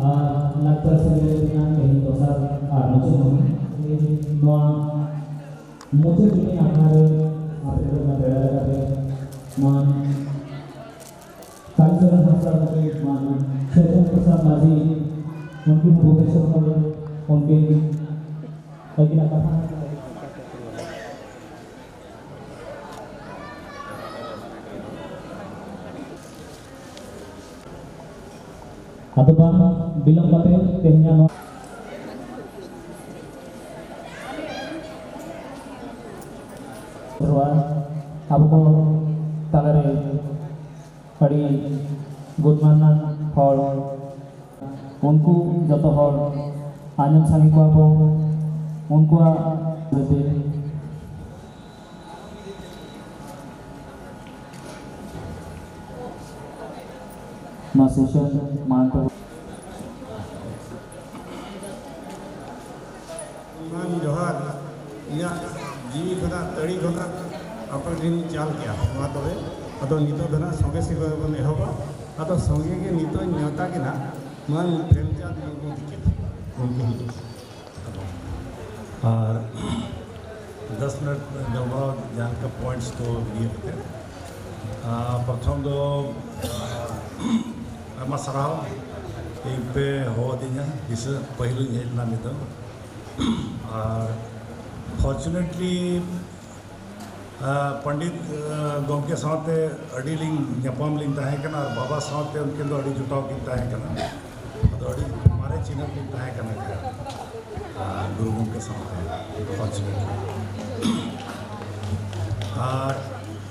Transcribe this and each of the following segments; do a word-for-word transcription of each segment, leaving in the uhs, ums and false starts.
ᱟᱨ ᱞᱟᱠᱪᱟᱨ ᱥᱮᱢᱞᱮᱫ ᱨᱮᱱᱟᱜ ᱛᱮᱦᱮᱧ ᱫᱚᱥᱟᱨ ᱟᱨ ᱢᱩᱪᱟᱹᱫ ᱢᱟᱦᱟ᱾ ᱱᱚᱣᱟ ᱢᱩᱪᱟᱹᱫ ᱨᱤᱱᱤᱡ ᱟᱠᱷᱲᱟ ᱨᱮ ᱟᱯᱮ ᱠᱚ ᱯᱮᱲᱟ ᱞᱮᱠᱟᱛᱮ ᱢᱟᱱ ᱠᱟᱞᱤᱪᱚᱨᱚᱱ ᱦᱟᱸᱥᱫᱟ ᱜᱚᱢᱠᱮ, ᱢᱟᱱ ᱥᱟᱹᱫᱷᱩ ᱯᱨᱚᱥᱟᱫᱽ ᱢᱟᱹᱡᱷᱤ, ᱩᱱᱠᱤᱱ ᱦᱚᱸ ᱵᱷᱩᱵᱽᱱᱮᱥᱚᱨ ᱠᱷᱚᱱ ᱩᱱᱠᱤᱱ ᱟᱹᱠᱤᱱᱟᱜ ᱠᱟᱛᱷᱟ᱾ ᱟᱫᱚ ᱵᱟᱝ ᱵᱤᱞᱚᱢ ᱠᱟᱛᱮ ᱛᱮᱦᱮᱧᱟᱜ ᱱᱚᱣᱟ ᱟᱵᱚ ᱠᱚ ᱛᱟᱞᱟᱨᱮ ᱟᱹᱰᱤ ᱜᱩᱱᱢᱟᱱᱟᱱ ᱦᱚᱲ, ᱩᱱᱠᱩ ᱡᱚᱛᱚ ᱦᱚᱲ ᱟᱸᱡᱚᱢ ᱥᱟᱸᱜᱮ ᱠᱚᱣᱟ ᱠᱚ, ᱩᱱᱠᱩᱣᱟᱜ ᱦᱚᱛᱮᱛᱮ ᱱᱚᱣᱟ ᱥᱮᱥᱚᱱ ᱢᱟᱲᱟᱝ ᱛᱮ ᱢᱟᱱ ᱡᱚᱦᱟᱨ, ᱤᱧᱟᱹᱜ ᱡᱤᱣᱤ ᱠᱷᱚᱱᱟᱜ, ᱛᱟᱹᱲᱤ ᱠᱷᱚᱱᱟᱜ ᱟᱯᱮ ᱴᱷᱮᱱ ᱤᱧ ᱪᱟᱞ ᱠᱮᱜᱼᱟ᱾ ᱢᱟ ᱛᱚᱵᱮ, ᱟᱫᱚ ᱱᱤᱛᱚᱜ ᱫᱚ ᱱᱟᱜ ᱥᱚᱸᱜᱮ ᱥᱚᱸᱜᱮ ᱵᱚᱱ ᱮᱦᱚᱵᱟ᱾ ᱟᱫᱚ ᱥᱚᱸᱜᱮ ᱜᱮ ᱱᱤᱛᱚᱜ ᱤᱧ ᱱᱮᱣᱛᱟ ᱠᱤᱱᱟ ᱢᱟᱱ ᱯᱨᱮᱢᱪᱟᱸᱫᱽ ᱢᱩᱨᱢᱩ ᱛᱤᱠᱤᱱ, ᱩᱱᱠᱤᱱ᱾ ᱟᱨ ᱫᱚᱥ ᱢᱤᱱᱤᱴ ᱜᱟᱞᱢᱟᱨᱟᱣ ᱡᱟᱦᱟᱸ ᱞᱮᱠᱟ ᱯᱚᱭᱮᱱᱴᱥ ᱠᱚ ᱤᱭᱟᱹ ᱠᱟᱛᱮ, ᱟᱨ ᱯᱨᱚᱛᱷᱚᱢ ᱫᱚ, ᱟᱨ ᱟᱭᱢᱟ ᱥᱟᱨᱦᱟᱣ ᱛᱮᱦᱮᱧ ᱯᱮ ᱦᱚᱦᱚ ᱟᱹᱫᱤᱧᱟ, ᱫᱤᱥᱟᱹ ᱯᱟᱹᱦᱤᱞ ᱤᱧ ᱦᱮᱡ ᱞᱮᱱᱟ ᱱᱤᱛᱚᱜ᱾ ᱟᱨ ᱯᱷᱚᱨᱪᱩᱱᱮᱴᱞᱤ ᱟᱨ ᱯᱚᱱᱰᱤᱛ, ᱟᱨ, ᱜᱚᱢᱠᱮ ᱥᱟᱶᱛᱮ ᱟᱹᱰᱤ ᱞᱤᱧ ᱧᱟᱯᱟᱢ ᱞᱤᱧ ᱛᱟᱦᱮᱸ ᱠᱟᱱᱟ ᱟᱨ ᱵᱟᱵᱟ ᱥᱟᱶᱛᱮ ᱩᱱᱠᱤᱱ ᱫᱚ ᱟᱹᱰᱤ ᱡᱚᱴᱟᱣ ᱠᱤᱱ ᱛᱟᱦᱮᱸ ᱠᱟᱱᱟ᱾ ᱟᱫᱚ ᱟᱹᱰᱤ ᱢᱟᱨᱮ ᱪᱤᱱᱦᱟᱹ ᱠᱤᱱ ᱛᱟᱦᱮᱸ ᱠᱟᱱᱟ, ᱟᱨ, ᱜᱩᱨᱩ ᱜᱚᱢᱠᱮ ᱥᱟᱶᱛᱮ, ᱯᱷᱚᱨᱪᱩᱱᱮᱴᱞᱤ᱾ ᱟᱨ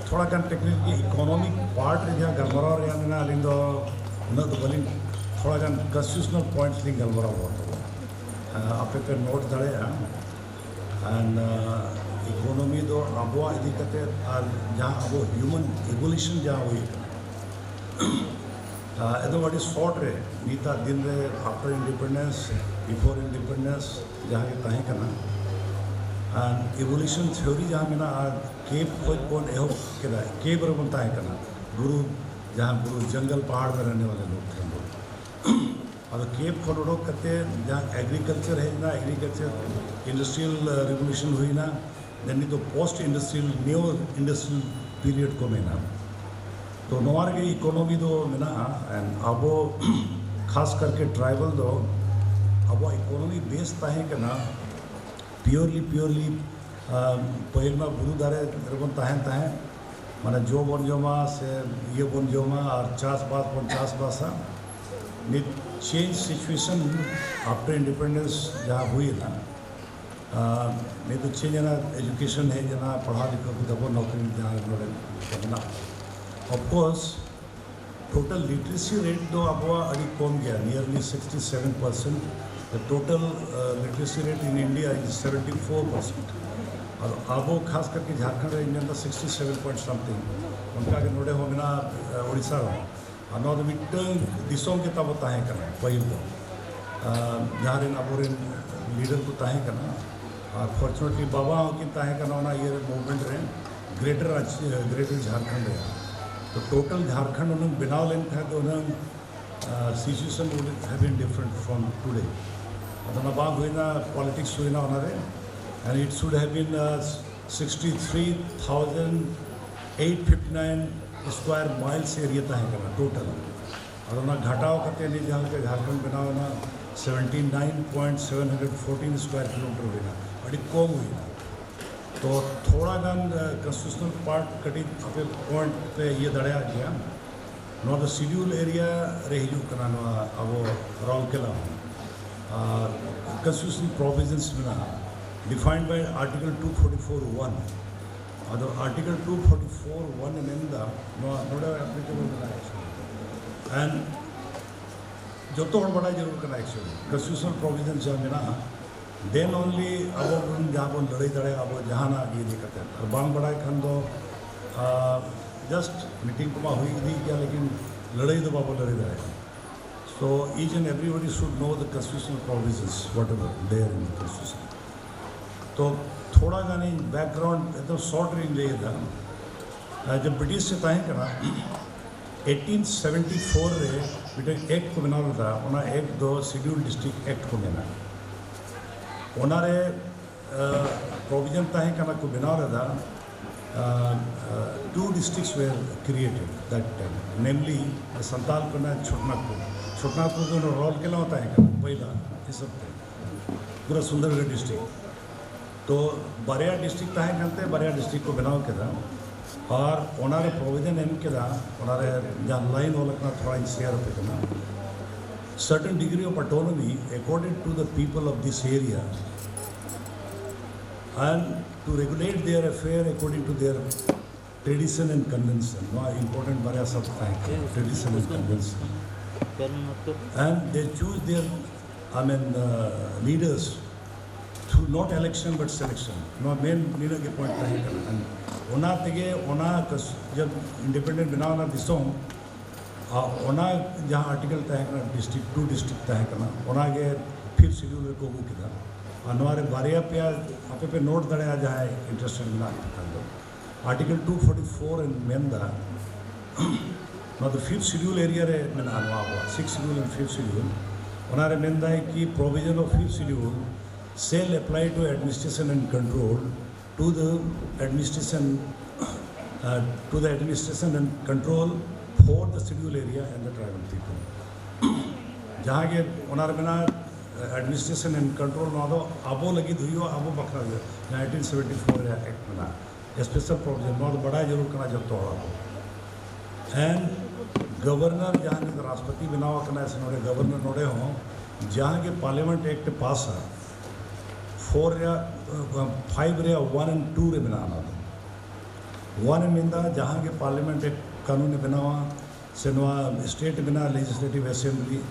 ᱛᱷᱚᱲᱟ ᱜᱟᱱ ᱴᱮᱠᱱᱤᱠ ᱤᱠᱳᱱᱚᱢᱤᱠ ᱯᱟᱨᱴ ᱨᱮ ᱡᱟᱦᱟᱸ ᱜᱟᱞᱢᱟᱨᱟᱣ ᱨᱮᱭᱟᱜ ᱢᱮᱱᱟᱜᱼᱟ, ᱟᱹᱞᱤᱧ ᱫᱚ ᱩᱱᱟᱹᱜ ᱫᱚ ᱵᱟᱹᱞᱤᱧ, ᱛᱷᱚᱲᱟ ᱜᱟᱱ ᱠᱚᱱᱥᱴᱤᱴᱤᱭᱩᱥᱚᱱᱟᱞ ᱯᱚᱭᱮᱱᱴᱥ ᱞᱤᱧ ᱜᱟᱞᱢᱟᱨᱟᱣ ᱜᱚᱫ ᱠᱟᱫᱟ᱾ ᱟᱯᱮ ᱯᱮ ᱱᱳᱴ ᱫᱟᱲᱮᱭᱟᱜᱼᱟ᱾ And, uh, economy ᱫᱚ ᱟᱵᱚᱣᱟᱜ ᱤᱫᱤ ᱠᱟᱛᱮ ᱟᱨ ᱡᱟᱦᱟᱸ ᱟᱵᱚ human evolution ᱡᱟᱦᱟᱸ ᱦᱩᱭ ᱠᱟᱱᱟ, uh, ᱮᱠᱫᱚᱢ ᱟᱹᱰᱤ short ᱨᱮ ᱱᱤᱛᱟᱜ ᱫᱤᱱ ᱨᱮ after independence, before independence ᱡᱟᱦᱟᱸ ᱜᱮ ᱛᱟᱦᱮᱸ ᱠᱟᱱᱟ, and evolution theory ᱡᱟᱦᱟᱸ ᱢᱮᱱᱟᱜᱼᱟ, ᱠᱮᱵᱽ ᱠᱷᱚᱱ ᱵᱚᱱ ᱮᱦᱚᱵ ᱠᱮᱫᱟ, ᱠᱮᱵᱽ ᱨᱮᱵᱚᱱ ᱛᱟᱦᱮᱸ ᱠᱟᱱᱟ, ᱵᱩᱨᱩ, ᱡᱟᱦᱟᱸ ᱵᱩᱨᱩ ᱡᱚᱝᱜᱚᱞ ᱯᱟᱦᱟᱲ ᱢᱮ ᱨᱮᱦᱱᱮ ᱣᱟᱞᱮ ᱞᱳᱜ ᱛᱷᱮ ᱦᱟᱢ ᱞᱳᱜ᱾ ᱟᱫᱚ ᱠᱮᱯ ᱠᱷᱚᱱ ᱚᱰᱚᱠ ᱠᱟᱛᱮ ᱡᱟᱦᱟᱸ ᱮᱜᱽᱨᱤᱠᱟᱞᱪᱟᱨ ᱦᱮᱡ ᱮᱱᱟ, ᱮᱜᱽᱨᱤᱠᱟᱞᱪᱟᱨ ᱤᱱᱰᱟᱥᱴᱨᱤᱭᱟᱞ ᱨᱮᱵᱷᱚᱞᱩᱥᱚᱱ ᱦᱩᱭᱱᱟ, then ᱱᱤᱛᱚᱜ post industrial, New industrial period ᱠᱚ ᱢᱮᱱᱟ᱾ ᱛᱚ ᱱᱚᱣᱟ ᱨᱮᱜᱮ ᱤᱠᱳᱱᱚᱢᱤ ᱫᱚ ᱢᱮᱱᱟᱜᱼᱟ᱾ And ᱟᱵᱚ ᱠᱷᱟᱥ ᱠᱟᱨᱠᱮ ᱴᱨᱟᱭᱵᱟᱞ ᱫᱚ ᱟᱵᱚᱣᱟᱜ ᱤᱠᱳᱱᱚᱢᱤ ᱵᱮᱥ ᱛᱟᱦᱮᱸ ᱠᱟᱱᱟ, ᱯᱤᱭᱳᱨᱞᱤ ᱯᱤᱭᱳᱨᱞᱤ ᱯᱟᱹᱦᱤᱞ ᱢᱟ ᱵᱩᱨᱩ ᱫᱟᱨᱮ ᱨᱮᱵᱚᱱ ᱛᱟᱦᱮᱱ ᱛᱟᱦᱮᱸᱫ, ᱢᱟᱱᱮ ᱡᱚ ᱵᱚᱱ ᱡᱚᱢᱟ ᱥᱮ ᱤᱭᱟᱹ ᱵᱚᱱ ᱡᱚᱢᱟ ᱟᱨ ᱪᱟᱥᱵᱟᱥ ᱵᱚᱱ ᱪᱟᱥᱵᱟᱥᱟ᱾ ᱱᱤᱛ ᱪᱮᱧᱡᱽ ᱥᱤᱪᱩᱭᱮᱥᱚᱱ ᱟᱯᱴᱟᱨ ᱤᱱᱰᱤᱯᱮᱱᱰᱮᱱᱥ ᱡᱟᱦᱟᱸ ᱦᱩᱭᱮᱱᱟ, ᱱᱤᱛ ᱫᱚ ᱪᱮᱧᱡᱽ ᱮᱱᱟ, ᱮᱡᱩᱠᱮᱥᱚᱱ ᱦᱮᱡ ᱮᱱᱟ, ᱯᱟᱲᱦᱟᱣ ᱞᱮᱠᱷᱟ ᱠᱚ ᱛᱟᱵᱚᱱ ᱱᱚᱠᱨᱤ ᱡᱟᱦᱟᱸ ᱱᱚᱰᱮ ᱢᱮᱱᱟᱜᱼᱟ᱾ ᱚᱯᱷᱠᱳᱨᱥ ᱴᱳᱴᱟᱞ ᱞᱤᱴᱟᱨᱮᱥᱤ ᱨᱮᱴ ᱫᱚ ᱟᱵᱚᱣᱟᱜ ᱟᱹᱰᱤ ᱠᱚᱢ ᱜᱮᱭᱟ, nearly sixty seven percent. The total literacy rate in India is seventy four percent. ᱟᱫᱚ ᱟᱵᱚ ᱠᱷᱟᱥ ᱠᱟᱨᱠᱮ ᱡᱷᱟᱲᱠᱷᱚᱸᱰ ᱨᱮ ᱤᱧ ᱢᱮᱱᱫᱟ sixty seven point something, ᱚᱱᱠᱟᱜᱮ ᱱᱚᱰᱮ ᱦᱚᱸ ᱢᱮᱱᱟᱜᱼᱟ, ᱳᱰᱤᱥᱟ ᱨᱮᱦᱚᱸ᱾ ᱟᱨ ᱱᱚᱣᱟ ᱫᱚ ᱢᱤᱫᱴᱟᱝ ᱫᱤᱥᱚᱢ ᱜᱮ ᱛᱟᱵᱚ ᱛᱟᱦᱮᱸ ᱠᱟᱱᱟ ᱯᱟᱹᱦᱤᱞ ᱫᱚ, ᱡᱟᱦᱟᱸ ᱨᱮᱱ ᱟᱵᱚᱨᱮᱱ ᱞᱤᱰᱟᱨ ᱠᱚ ᱛᱟᱦᱮᱸ ᱠᱟᱱᱟ᱾ ᱟᱨ ᱯᱷᱚᱨᱪᱩᱱᱮᱴᱞᱤ ᱵᱟᱵᱟ ᱦᱚᱸᱠᱤᱱ ᱛᱟᱦᱮᱸ ᱠᱟᱱᱟ ᱚᱱᱟ ᱤᱭᱟᱹ ᱨᱮ, ᱢᱩᱵᱷᱢᱮᱱᱴ ᱨᱮ, ᱜᱨᱮᱴᱟᱨ ᱜᱨᱮᱴᱟᱨ ᱡᱷᱟᱲᱠᱷᱚᱸᱰ ᱨᱮ᱾ ᱛᱚ ᱴᱳᱴᱟᱞ ᱡᱷᱟᱲᱠᱷᱚᱸᱰ ᱦᱩᱱᱟᱹᱝ ᱵᱮᱱᱟᱣ ᱞᱮᱱᱠᱷᱟᱱ ᱫᱚ ᱦᱩᱱᱟᱹᱝ situation would have been different from today. ᱟᱫᱚ ᱚᱱᱟ ᱵᱟᱝ ᱦᱩᱭᱱᱟ, ᱯᱚᱞᱤᱴᱤᱠᱥ ᱦᱩᱭᱱᱟ ᱚᱱᱟᱨᱮ, and it should have been sixty three thousand eight fifty nine square miles area ᱛᱟᱦᱮᱸ ᱠᱟᱱᱟ ᱴᱳᱴᱟᱞ᱾ ᱟᱫᱚ ᱚᱱᱟ ᱜᱷᱟᱴᱟᱣ ᱠᱟᱛᱮ ᱱᱤᱛ ᱡᱟᱦᱟᱸ ᱞᱮᱠᱟ ᱡᱷᱟᱲᱠᱷᱚᱸᱰ ᱵᱮᱱᱟᱣ ᱮᱱᱟ, seventy nine point seven hundred fourteen square kilometer ᱦᱩᱭᱱᱟ, ᱟᱹᱰᱤ ᱠᱚᱢ ᱦᱩᱭᱱᱟ᱾ ᱛᱚ ᱛᱷᱚᱲᱟ ᱜᱟᱱ ᱠᱚᱱᱥᱴᱤᱴᱩᱥᱚᱱᱟᱞ ᱯᱟᱨᱴ ᱠᱟᱹᱴᱤᱡ ᱟᱯᱮ ᱯᱚᱭᱮᱱᱴ ᱯᱮ ᱤᱭᱟᱹ ᱫᱟᱲᱮᱭᱟᱜ ᱜᱮᱭᱟ᱾ ᱱᱚᱣᱟ ᱫᱚ ᱥᱤᱰᱤᱭᱩᱞ ᱮᱨᱤᱭᱟ ᱨᱮ ᱦᱤᱡᱩᱜ ᱠᱟᱱᱟ, ᱱᱚᱣᱟ ᱟᱵᱚ ᱨᱟᱩᱨᱠᱮᱞᱟ ᱦᱚᱸ᱾ ᱟᱨ ᱠᱚᱱᱥᱴᱤᱴᱩᱥᱚᱱᱟᱞ ᱯᱨᱚᱵᱷᱤᱡᱚᱱᱥ ᱢᱮᱱᱟᱜᱼᱟ, defined by Article two forty four one. ᱟᱫᱚ article two forty four one ᱮ ᱢᱮᱱᱫᱟ, ᱱᱚᱣᱟ ᱱᱚᱰᱮ ᱟᱯᱞᱤᱠᱮᱵᱚᱞ ᱢᱮᱱᱟᱜᱼᱟ᱾ And ᱡᱚᱛᱚ ᱦᱚᱲ ᱵᱟᱰᱟᱭ ᱡᱟᱹᱨᱩᱲ ᱠᱟᱱᱟ, actually ᱠᱚᱱᱥᱴᱤᱴᱩᱥᱚᱱᱟᱞ ᱯᱨᱚᱵᱷᱤᱡᱚᱱ ᱡᱟᱦᱟᱸ ᱢᱮᱱᱟᱜᱼᱟ, then only ᱟᱵᱚ ᱵᱚᱱ ᱡᱟᱦᱟᱸ ᱵᱚᱱ ᱞᱟᱹᱲᱟᱹᱭ ᱫᱟᱲᱮᱭᱟᱜᱼᱟ ᱟᱵᱚ ᱡᱟᱦᱟᱱᱟᱜ ᱜᱮ ᱤᱫᱤ ᱠᱟᱛᱮ᱾ ᱟᱨ ᱵᱟᱝ ᱵᱟᱰᱟᱭ ᱠᱷᱟᱱ ᱫᱚ ᱡᱟᱥᱴ ᱢᱤᱴᱤᱝ ᱠᱚᱢᱟ ᱦᱩᱭ ᱤᱫᱤᱜ ᱜᱮᱭᱟ, ᱞᱮᱠᱤᱱ ᱞᱟᱹᱲᱟᱹᱭ ᱫᱚ ᱵᱟᱵᱚ ᱞᱟᱹᱲᱟᱹᱭ ᱫᱟᱲᱮᱭᱟᱜᱼᱟ᱾ So each and everybody should know the constitutional provisions, whatever there in the constitution. ᱛᱚ ᱛᱷᱚᱲᱟ ᱜᱟᱱᱤᱧ ᱵᱮᱠᱜᱨᱟᱣᱩᱱᱰ ᱮᱠᱫᱚᱢ ᱥᱚᱨᱴ ᱨᱤᱧ ᱞᱟᱹᱭ ᱮᱫᱟ᱾ ᱡᱮ ᱵᱨᱤᱴᱤᱥ ᱨᱮ ᱛᱟᱦᱮᱸ ᱠᱟᱱᱟ, eighteen seventy four ᱨᱮ ᱢᱤᱫᱴᱮᱱ ᱮᱠᱴ ᱠᱚ ᱵᱮᱱᱟᱣ ᱞᱮᱫᱟ, ᱚᱱᱟ ᱮᱠᱴ ᱫᱚ ᱥᱤᱰᱤᱭᱩᱞ ᱰᱤᱥᱴᱨᱤᱠᱴ ᱮᱠᱴ ᱠᱚ ᱢᱮᱱᱟ᱾ ᱚᱱᱟᱨᱮ ᱯᱨᱚᱵᱷᱤᱡᱚᱱ ᱛᱟᱦᱮᱸ ᱠᱟᱱᱟ, ᱠᱚ ᱵᱮᱱᱟᱣ ᱞᱮᱫᱟ, two districts were created that time, namely Santal ᱠᱟᱱᱟ ᱪᱷᱳᱴᱱᱟᱜᱽᱯᱩᱨ᱾ ᱪᱷᱳᱴᱱᱟᱜᱽᱯᱩᱨ ᱫᱚ ᱨᱟᱩᱨᱠᱮᱞᱟ ᱦᱚᱸ ᱛᱟᱦᱮᱸ ᱠᱟᱱᱟ ᱯᱟᱹᱦᱤᱞᱟ ᱦᱤᱥᱟᱹᱵ ᱛᱮ, ᱯᱩᱨᱟᱹ ᱥᱩᱱᱫᱚᱨᱜᱚᱲ ᱰᱤᱥᱴᱨᱤᱠᱴ᱾ ᱛᱚ ᱵᱟᱨᱭᱟ ᱰᱤᱥᱴᱨᱤᱠᱴ ᱛᱟᱦᱮᱸ ᱠᱟᱱᱛᱮ ᱵᱟᱨᱭᱟ ᱰᱤᱥᱴᱨᱤᱠᱴ ᱠᱚ ᱵᱮᱱᱟᱣ ᱠᱮᱫᱟ᱾ ᱟᱨ ᱚᱱᱟᱨᱮ ᱯᱨᱚᱵᱷᱤᱡᱚᱱ ᱮᱢ ᱠᱮᱫᱟ, ᱚᱱᱟᱨᱮ ᱡᱟᱦᱟᱸ ᱞᱟᱭᱤᱱ ᱚᱞ ᱟᱠᱟᱱᱟ, ᱛᱷᱚᱲᱟᱧ ᱥᱮᱭᱟᱨ ᱟᱯᱮ ᱠᱟᱱᱟ᱾ Certain degree of autonomy accorded to the people of this area and to regulate their affair according to their tradition and convention. ᱱᱚᱣᱟ ᱤᱢᱯᱚᱨᱴᱮᱱᱴ ᱵᱟᱨᱭᱟ ᱥᱟᱵᱫ ᱛᱟᱦᱮᱸ ᱠᱟᱱᱟ, tradition and convention. And they choose their, I mean, uh, leaders through not election but selection. ᱱᱚᱣᱟ ᱢᱮᱱ ᱱᱤᱱᱟᱹᱜ ᱜᱮ point ᱛᱟᱦᱮᱸ ᱠᱟᱱᱟ᱾ And ᱚᱱᱟ ᱛᱮᱜᱮ ᱚᱱᱟ ᱠᱟᱹᱥ-, ᱡᱚᱵ ᱤᱱᱰᱤᱯᱮᱱᱰᱮᱱᱴ ᱵᱮᱱᱟᱣ ᱮᱱᱟ ᱫᱤᱥᱚᱢ, ᱟᱨ ᱚᱱᱟ ᱡᱟᱦᱟᱸ ᱟᱨᱴᱤᱠᱮᱞ ᱛᱟᱦᱮᱸ ᱠᱟᱱᱟ, ᱰᱤᱥᱴᱨᱤᱠᱴ, ᱴᱩ ᱰᱤᱥᱴᱨᱤᱠᱴ ᱛᱟᱦᱮᱸ ᱠᱟᱱᱟ, ᱚᱱᱟᱜᱮ ᱯᱷᱤᱯᱛᱷ ᱥᱤᱰᱤᱭᱩᱞ ᱨᱮᱠᱚ ᱟᱹᱜᱩ ᱠᱮᱫᱟ᱾ ᱟᱨ ᱱᱚᱣᱟ ᱨᱮ ᱵᱟᱨᱭᱟ ᱯᱮᱭᱟ ᱟᱯᱮ ᱯᱮ ᱱᱳᱴ ᱫᱟᱲᱮᱭᱟᱜᱼᱟ, ᱡᱟᱦᱟᱸᱭ ᱤᱱᱴᱟᱨᱮᱥᱴᱮᱰ ᱢᱮᱱᱟᱜ ᱯᱮ ᱠᱷᱟᱱ ᱫᱚ᱾ ᱟᱨᱴᱤᱠᱮᱞ ᱴᱩ ᱯᱷᱳᱨᱴᱤ ᱯᱷᱳᱨ ᱮ ᱢᱮᱱᱫᱟ, ᱱᱚᱣᱟ ᱫᱚ ᱯᱷᱤᱯᱛᱷ ᱥᱤᱰᱤᱭᱩᱞ ᱮᱨᱤᱭᱟ ᱨᱮ ᱢᱮᱱᱟᱜᱼᱟ, ᱱᱚᱣᱟ ᱟᱵᱚᱣᱟᱜ six schedule and fifth schedule. ᱚᱱᱟᱨᱮ ᱢᱮᱱᱫᱟᱭ ᱠᱤ, provision of fifth schedule shall apply to administration and control to the administration, uh, to the administration and control for the schedule area and the tribal people. ᱡᱟᱦᱟᱸ ᱜᱮ ᱚᱱᱟᱨᱮ ᱢᱮᱱᱟᱜᱼᱟ, administration and control, ᱱᱚᱣᱟ ᱫᱚ ᱟᱵᱚ ᱞᱟᱹᱜᱤᱫ ᱦᱩᱭᱩᱜᱼᱟ, ᱟᱵᱚ ᱵᱟᱠᱷᱨᱟ ᱦᱩᱭᱩᱜᱼᱟ᱾ ᱱᱟᱭᱤᱱᱴᱤᱱ ᱥᱮᱵᱷᱮᱱᱴᱤ ᱯᱷᱳᱨ ᱨᱮᱭᱟᱜ ᱮᱠᱴ ᱢᱮᱱᱟᱜᱼᱟ, special provision, ᱱᱚᱣᱟ ᱫᱚ ᱵᱟᱰᱟᱭ ᱡᱟᱹᱨᱩᱲ ᱠᱟᱱᱟ ᱡᱚᱛᱚ ᱦᱚᱲ ᱟᱵᱚ᱾ And governor ᱡᱟᱦᱟᱸ ᱱᱤᱛ ᱨᱟᱥᱴᱨᱚᱯᱚᱛᱤ ᱵᱮᱱᱟᱣ ᱟᱠᱟᱱᱟᱭ ᱥᱮ ᱱᱚᱰᱮ governor, ᱱᱚᱰᱮ ᱦᱚᱸ ᱡᱟᱦᱟᱸ ᱜᱮ parliament act ᱮ ᱯᱟᱥᱟ, ᱯᱷᱳᱨ ᱨᱮᱭᱟᱜ, ᱯᱷᱟᱭᱤᱵᱷ ᱨᱮᱭᱟᱜ ᱚᱣᱟᱱ and ᱴᱩ ᱨᱮ ᱢᱮᱱᱟᱜᱼᱟ᱾ ᱚᱱᱟ ᱫᱚ ᱚᱣᱟᱱ ᱮ ᱢᱮᱱᱫᱟ, ᱡᱟᱦᱟᱸ ᱜᱮ parliament act ᱠᱟᱹᱱᱩᱱ ᱮ ᱵᱮᱱᱟᱣᱟ ᱥᱮ ᱱᱚᱣᱟ state ᱮ ᱵᱮᱱᱟᱣᱟ, legislative assembly,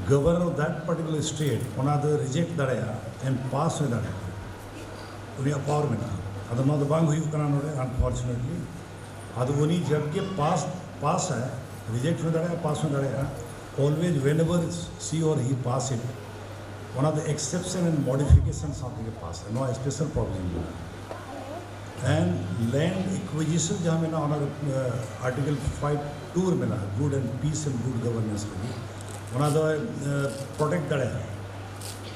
governor of that particular state ᱚᱱᱟ ᱫᱚ ᱨᱤᱡᱮᱠᱴ ᱫᱟᱲᱮᱭᱟᱜᱼᱟ and ᱯᱟᱥ ᱦᱚᱸᱭ ᱫᱟᱲᱮᱭᱟᱜᱼᱟ, ᱩᱱᱤᱭᱟᱜ ᱯᱟᱣᱟᱨ ᱢᱮᱱᱟᱜᱼᱟ᱾ ᱟᱫᱚ ᱱᱚᱣᱟ ᱫᱚ ᱵᱟᱝ ᱦᱩᱭᱩᱜ ᱠᱟᱱᱟ ᱱᱚᱰᱮ, unfortunately᱾ ᱟᱫᱚ ᱩᱱᱤ ᱡᱟᱵ ᱜᱮ ᱯᱟᱥ, ᱯᱟᱥ ᱟᱭ, ᱨᱤᱡᱮᱠᱴ ᱦᱚᱸ ᱫᱟᱲᱮᱭᱟᱜᱼᱟ, ᱯᱟᱥ ᱦᱚᱸ ᱫᱟᱲᱮᱭᱟᱜᱼᱟ, always whenever she or he pass it, ᱚᱱᱟ ᱫᱚ exception and modification ᱥᱟᱶ ᱛᱮᱜᱮ ᱯᱟᱥ ᱟᱭ᱾ ᱱᱚᱣᱟ special provision ᱢᱮᱱᱟᱜᱼᱟ᱾ And land acquisition ᱡᱟᱦᱟᱸ ᱢᱮᱱᱟᱜᱼᱟ, ᱚᱱᱟ ᱫᱚ ᱟᱨᱴᱤᱠᱮᱞ ᱯᱷᱟᱭᱤᱵᱷ ᱴᱩ ᱨᱮ ᱢᱮᱱᱟᱜᱼᱟ, good and peace and good governance ᱞᱟᱹᱜᱤᱫ᱾ ᱚᱱᱟ ᱫᱚ ᱯᱨᱚᱴᱮᱠᱴ ᱫᱟᱲᱮᱭᱟᱜᱼᱟ᱾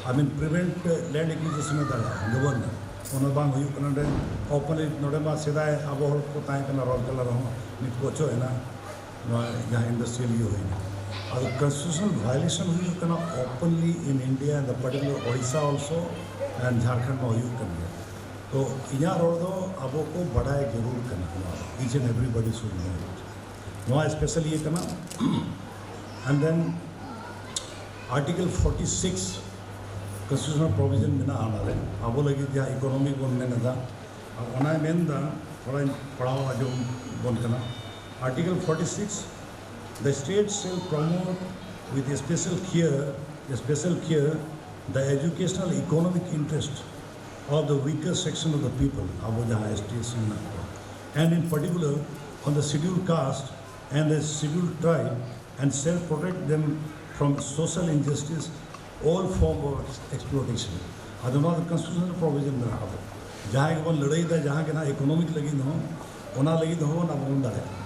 I mean, prevent land acquisition ᱮ ᱫᱟᱲᱮᱭᱟᱜᱼᱟ ᱜᱚᱵᱷᱚᱨᱱᱚᱨ᱾ ᱚᱱᱟ ᱵᱟᱝ ᱦᱩᱭᱩᱜ ᱠᱟᱱᱟ ᱱᱚᱰᱮ᱾ ᱳᱯᱮᱱᱞᱤ ᱱᱚᱰᱮ ᱢᱟ ᱥᱮᱫᱟᱭ ᱟᱵᱚ ᱦᱚᱲ ᱠᱚ ᱛᱟᱦᱮᱸ ᱠᱟᱱᱟ ᱨᱟᱩᱨᱠᱮᱞᱟ ᱨᱮᱦᱚᱸ, ᱱᱤᱛ ᱠᱚ ᱚᱪᱚᱜ ᱮᱱᱟ ᱱᱚᱣᱟ ᱡᱟᱦᱟᱸ ᱤᱱᱰᱟᱥᱴᱨᱤᱭᱟᱞ ᱤᱭᱟᱹ ᱦᱩᱭᱱᱟ᱾ ᱟᱫᱚ ᱠᱚᱱᱥᱴᱤᱴᱭᱩᱥᱚᱱᱟᱞ ᱵᱷᱟᱭᱳᱞᱮᱥᱚᱱ ᱦᱩᱭᱩᱜ ᱠᱟᱱᱟ openly in India, in the particular Odisha also, and Jharkhand ᱢᱟ ᱦᱩᱭᱩᱜ ᱠᱟᱱ ᱜᱮᱭᱟ᱾ ᱛᱚ ᱤᱧᱟᱹᱜ ᱨᱚᱲ ᱫᱚ ᱟᱵᱚ ᱠᱚ ᱵᱟᱰᱟᱭ ᱡᱟᱹᱨᱩᱲ ᱠᱟᱱᱟ, ᱱᱚᱣᱟ each and everybody should know it. ᱱᱚᱣᱟ ᱥᱯᱮᱥᱟᱞ ᱤᱭᱟᱹ ᱠᱟᱱᱟ᱾ And then Article forty six constitutional provision ᱢᱮᱱᱟᱜᱼᱟ ᱚᱱᱟᱨᱮ, ᱟᱵᱚ ᱞᱟᱹᱜᱤᱫ ᱡᱟᱦᱟᱸ ᱤᱠᱳᱱᱚᱢᱤ ᱵᱚᱱ ᱢᱮᱱ ᱮᱫᱟ, ᱟᱨ ᱚᱱᱟᱭ ᱢᱮᱱ ᱮᱫᱟ, ᱛᱷᱚᱲᱟᱧ ᱯᱟᱲᱦᱟᱣ ᱟᱸᱡᱚᱢ ᱵᱚᱱ ᱠᱟᱱᱟ᱾ Article forty six, the state shall promote with special care, special care, the educational economic interest of the weaker section of the people, ᱟᱵᱚ ᱡᱟᱦᱟᱸ S T S C ᱢᱮᱱᱟᱜ ᱠᱚᱣᱟ, and in particular on the scheduled caste and the scheduled tribe, and shall protect them from social injustice, all form of exploitation. ᱟᱫᱚ ᱱᱚᱣᱟ ᱫᱚ ᱠᱚᱱᱥᱴᱤᱴᱭᱩᱥᱚᱱᱟᱞ ᱯᱨᱚᱵᱷᱤᱡᱚᱱ ᱢᱮᱱᱟᱜᱼᱟ᱾ ᱟᱵᱚ ᱡᱟᱦᱟᱸᱭ ᱜᱮᱵᱚᱱ ᱞᱟᱹᱲᱦᱟᱹᱭ ᱫᱟ, ᱡᱟᱦᱟᱸ ᱜᱮ ᱱᱟᱦᱟᱜ ᱤᱠᱳᱱᱚᱢᱤᱠ ᱞᱟᱹᱜᱤᱫ ᱦᱚᱸ, ᱚᱱᱟ ᱞᱟᱹᱜᱤᱫ ᱦᱚᱸ ᱟᱵᱚ ᱵᱚᱱ ᱫᱟᱲᱮᱭᱟᱜᱼᱟ᱾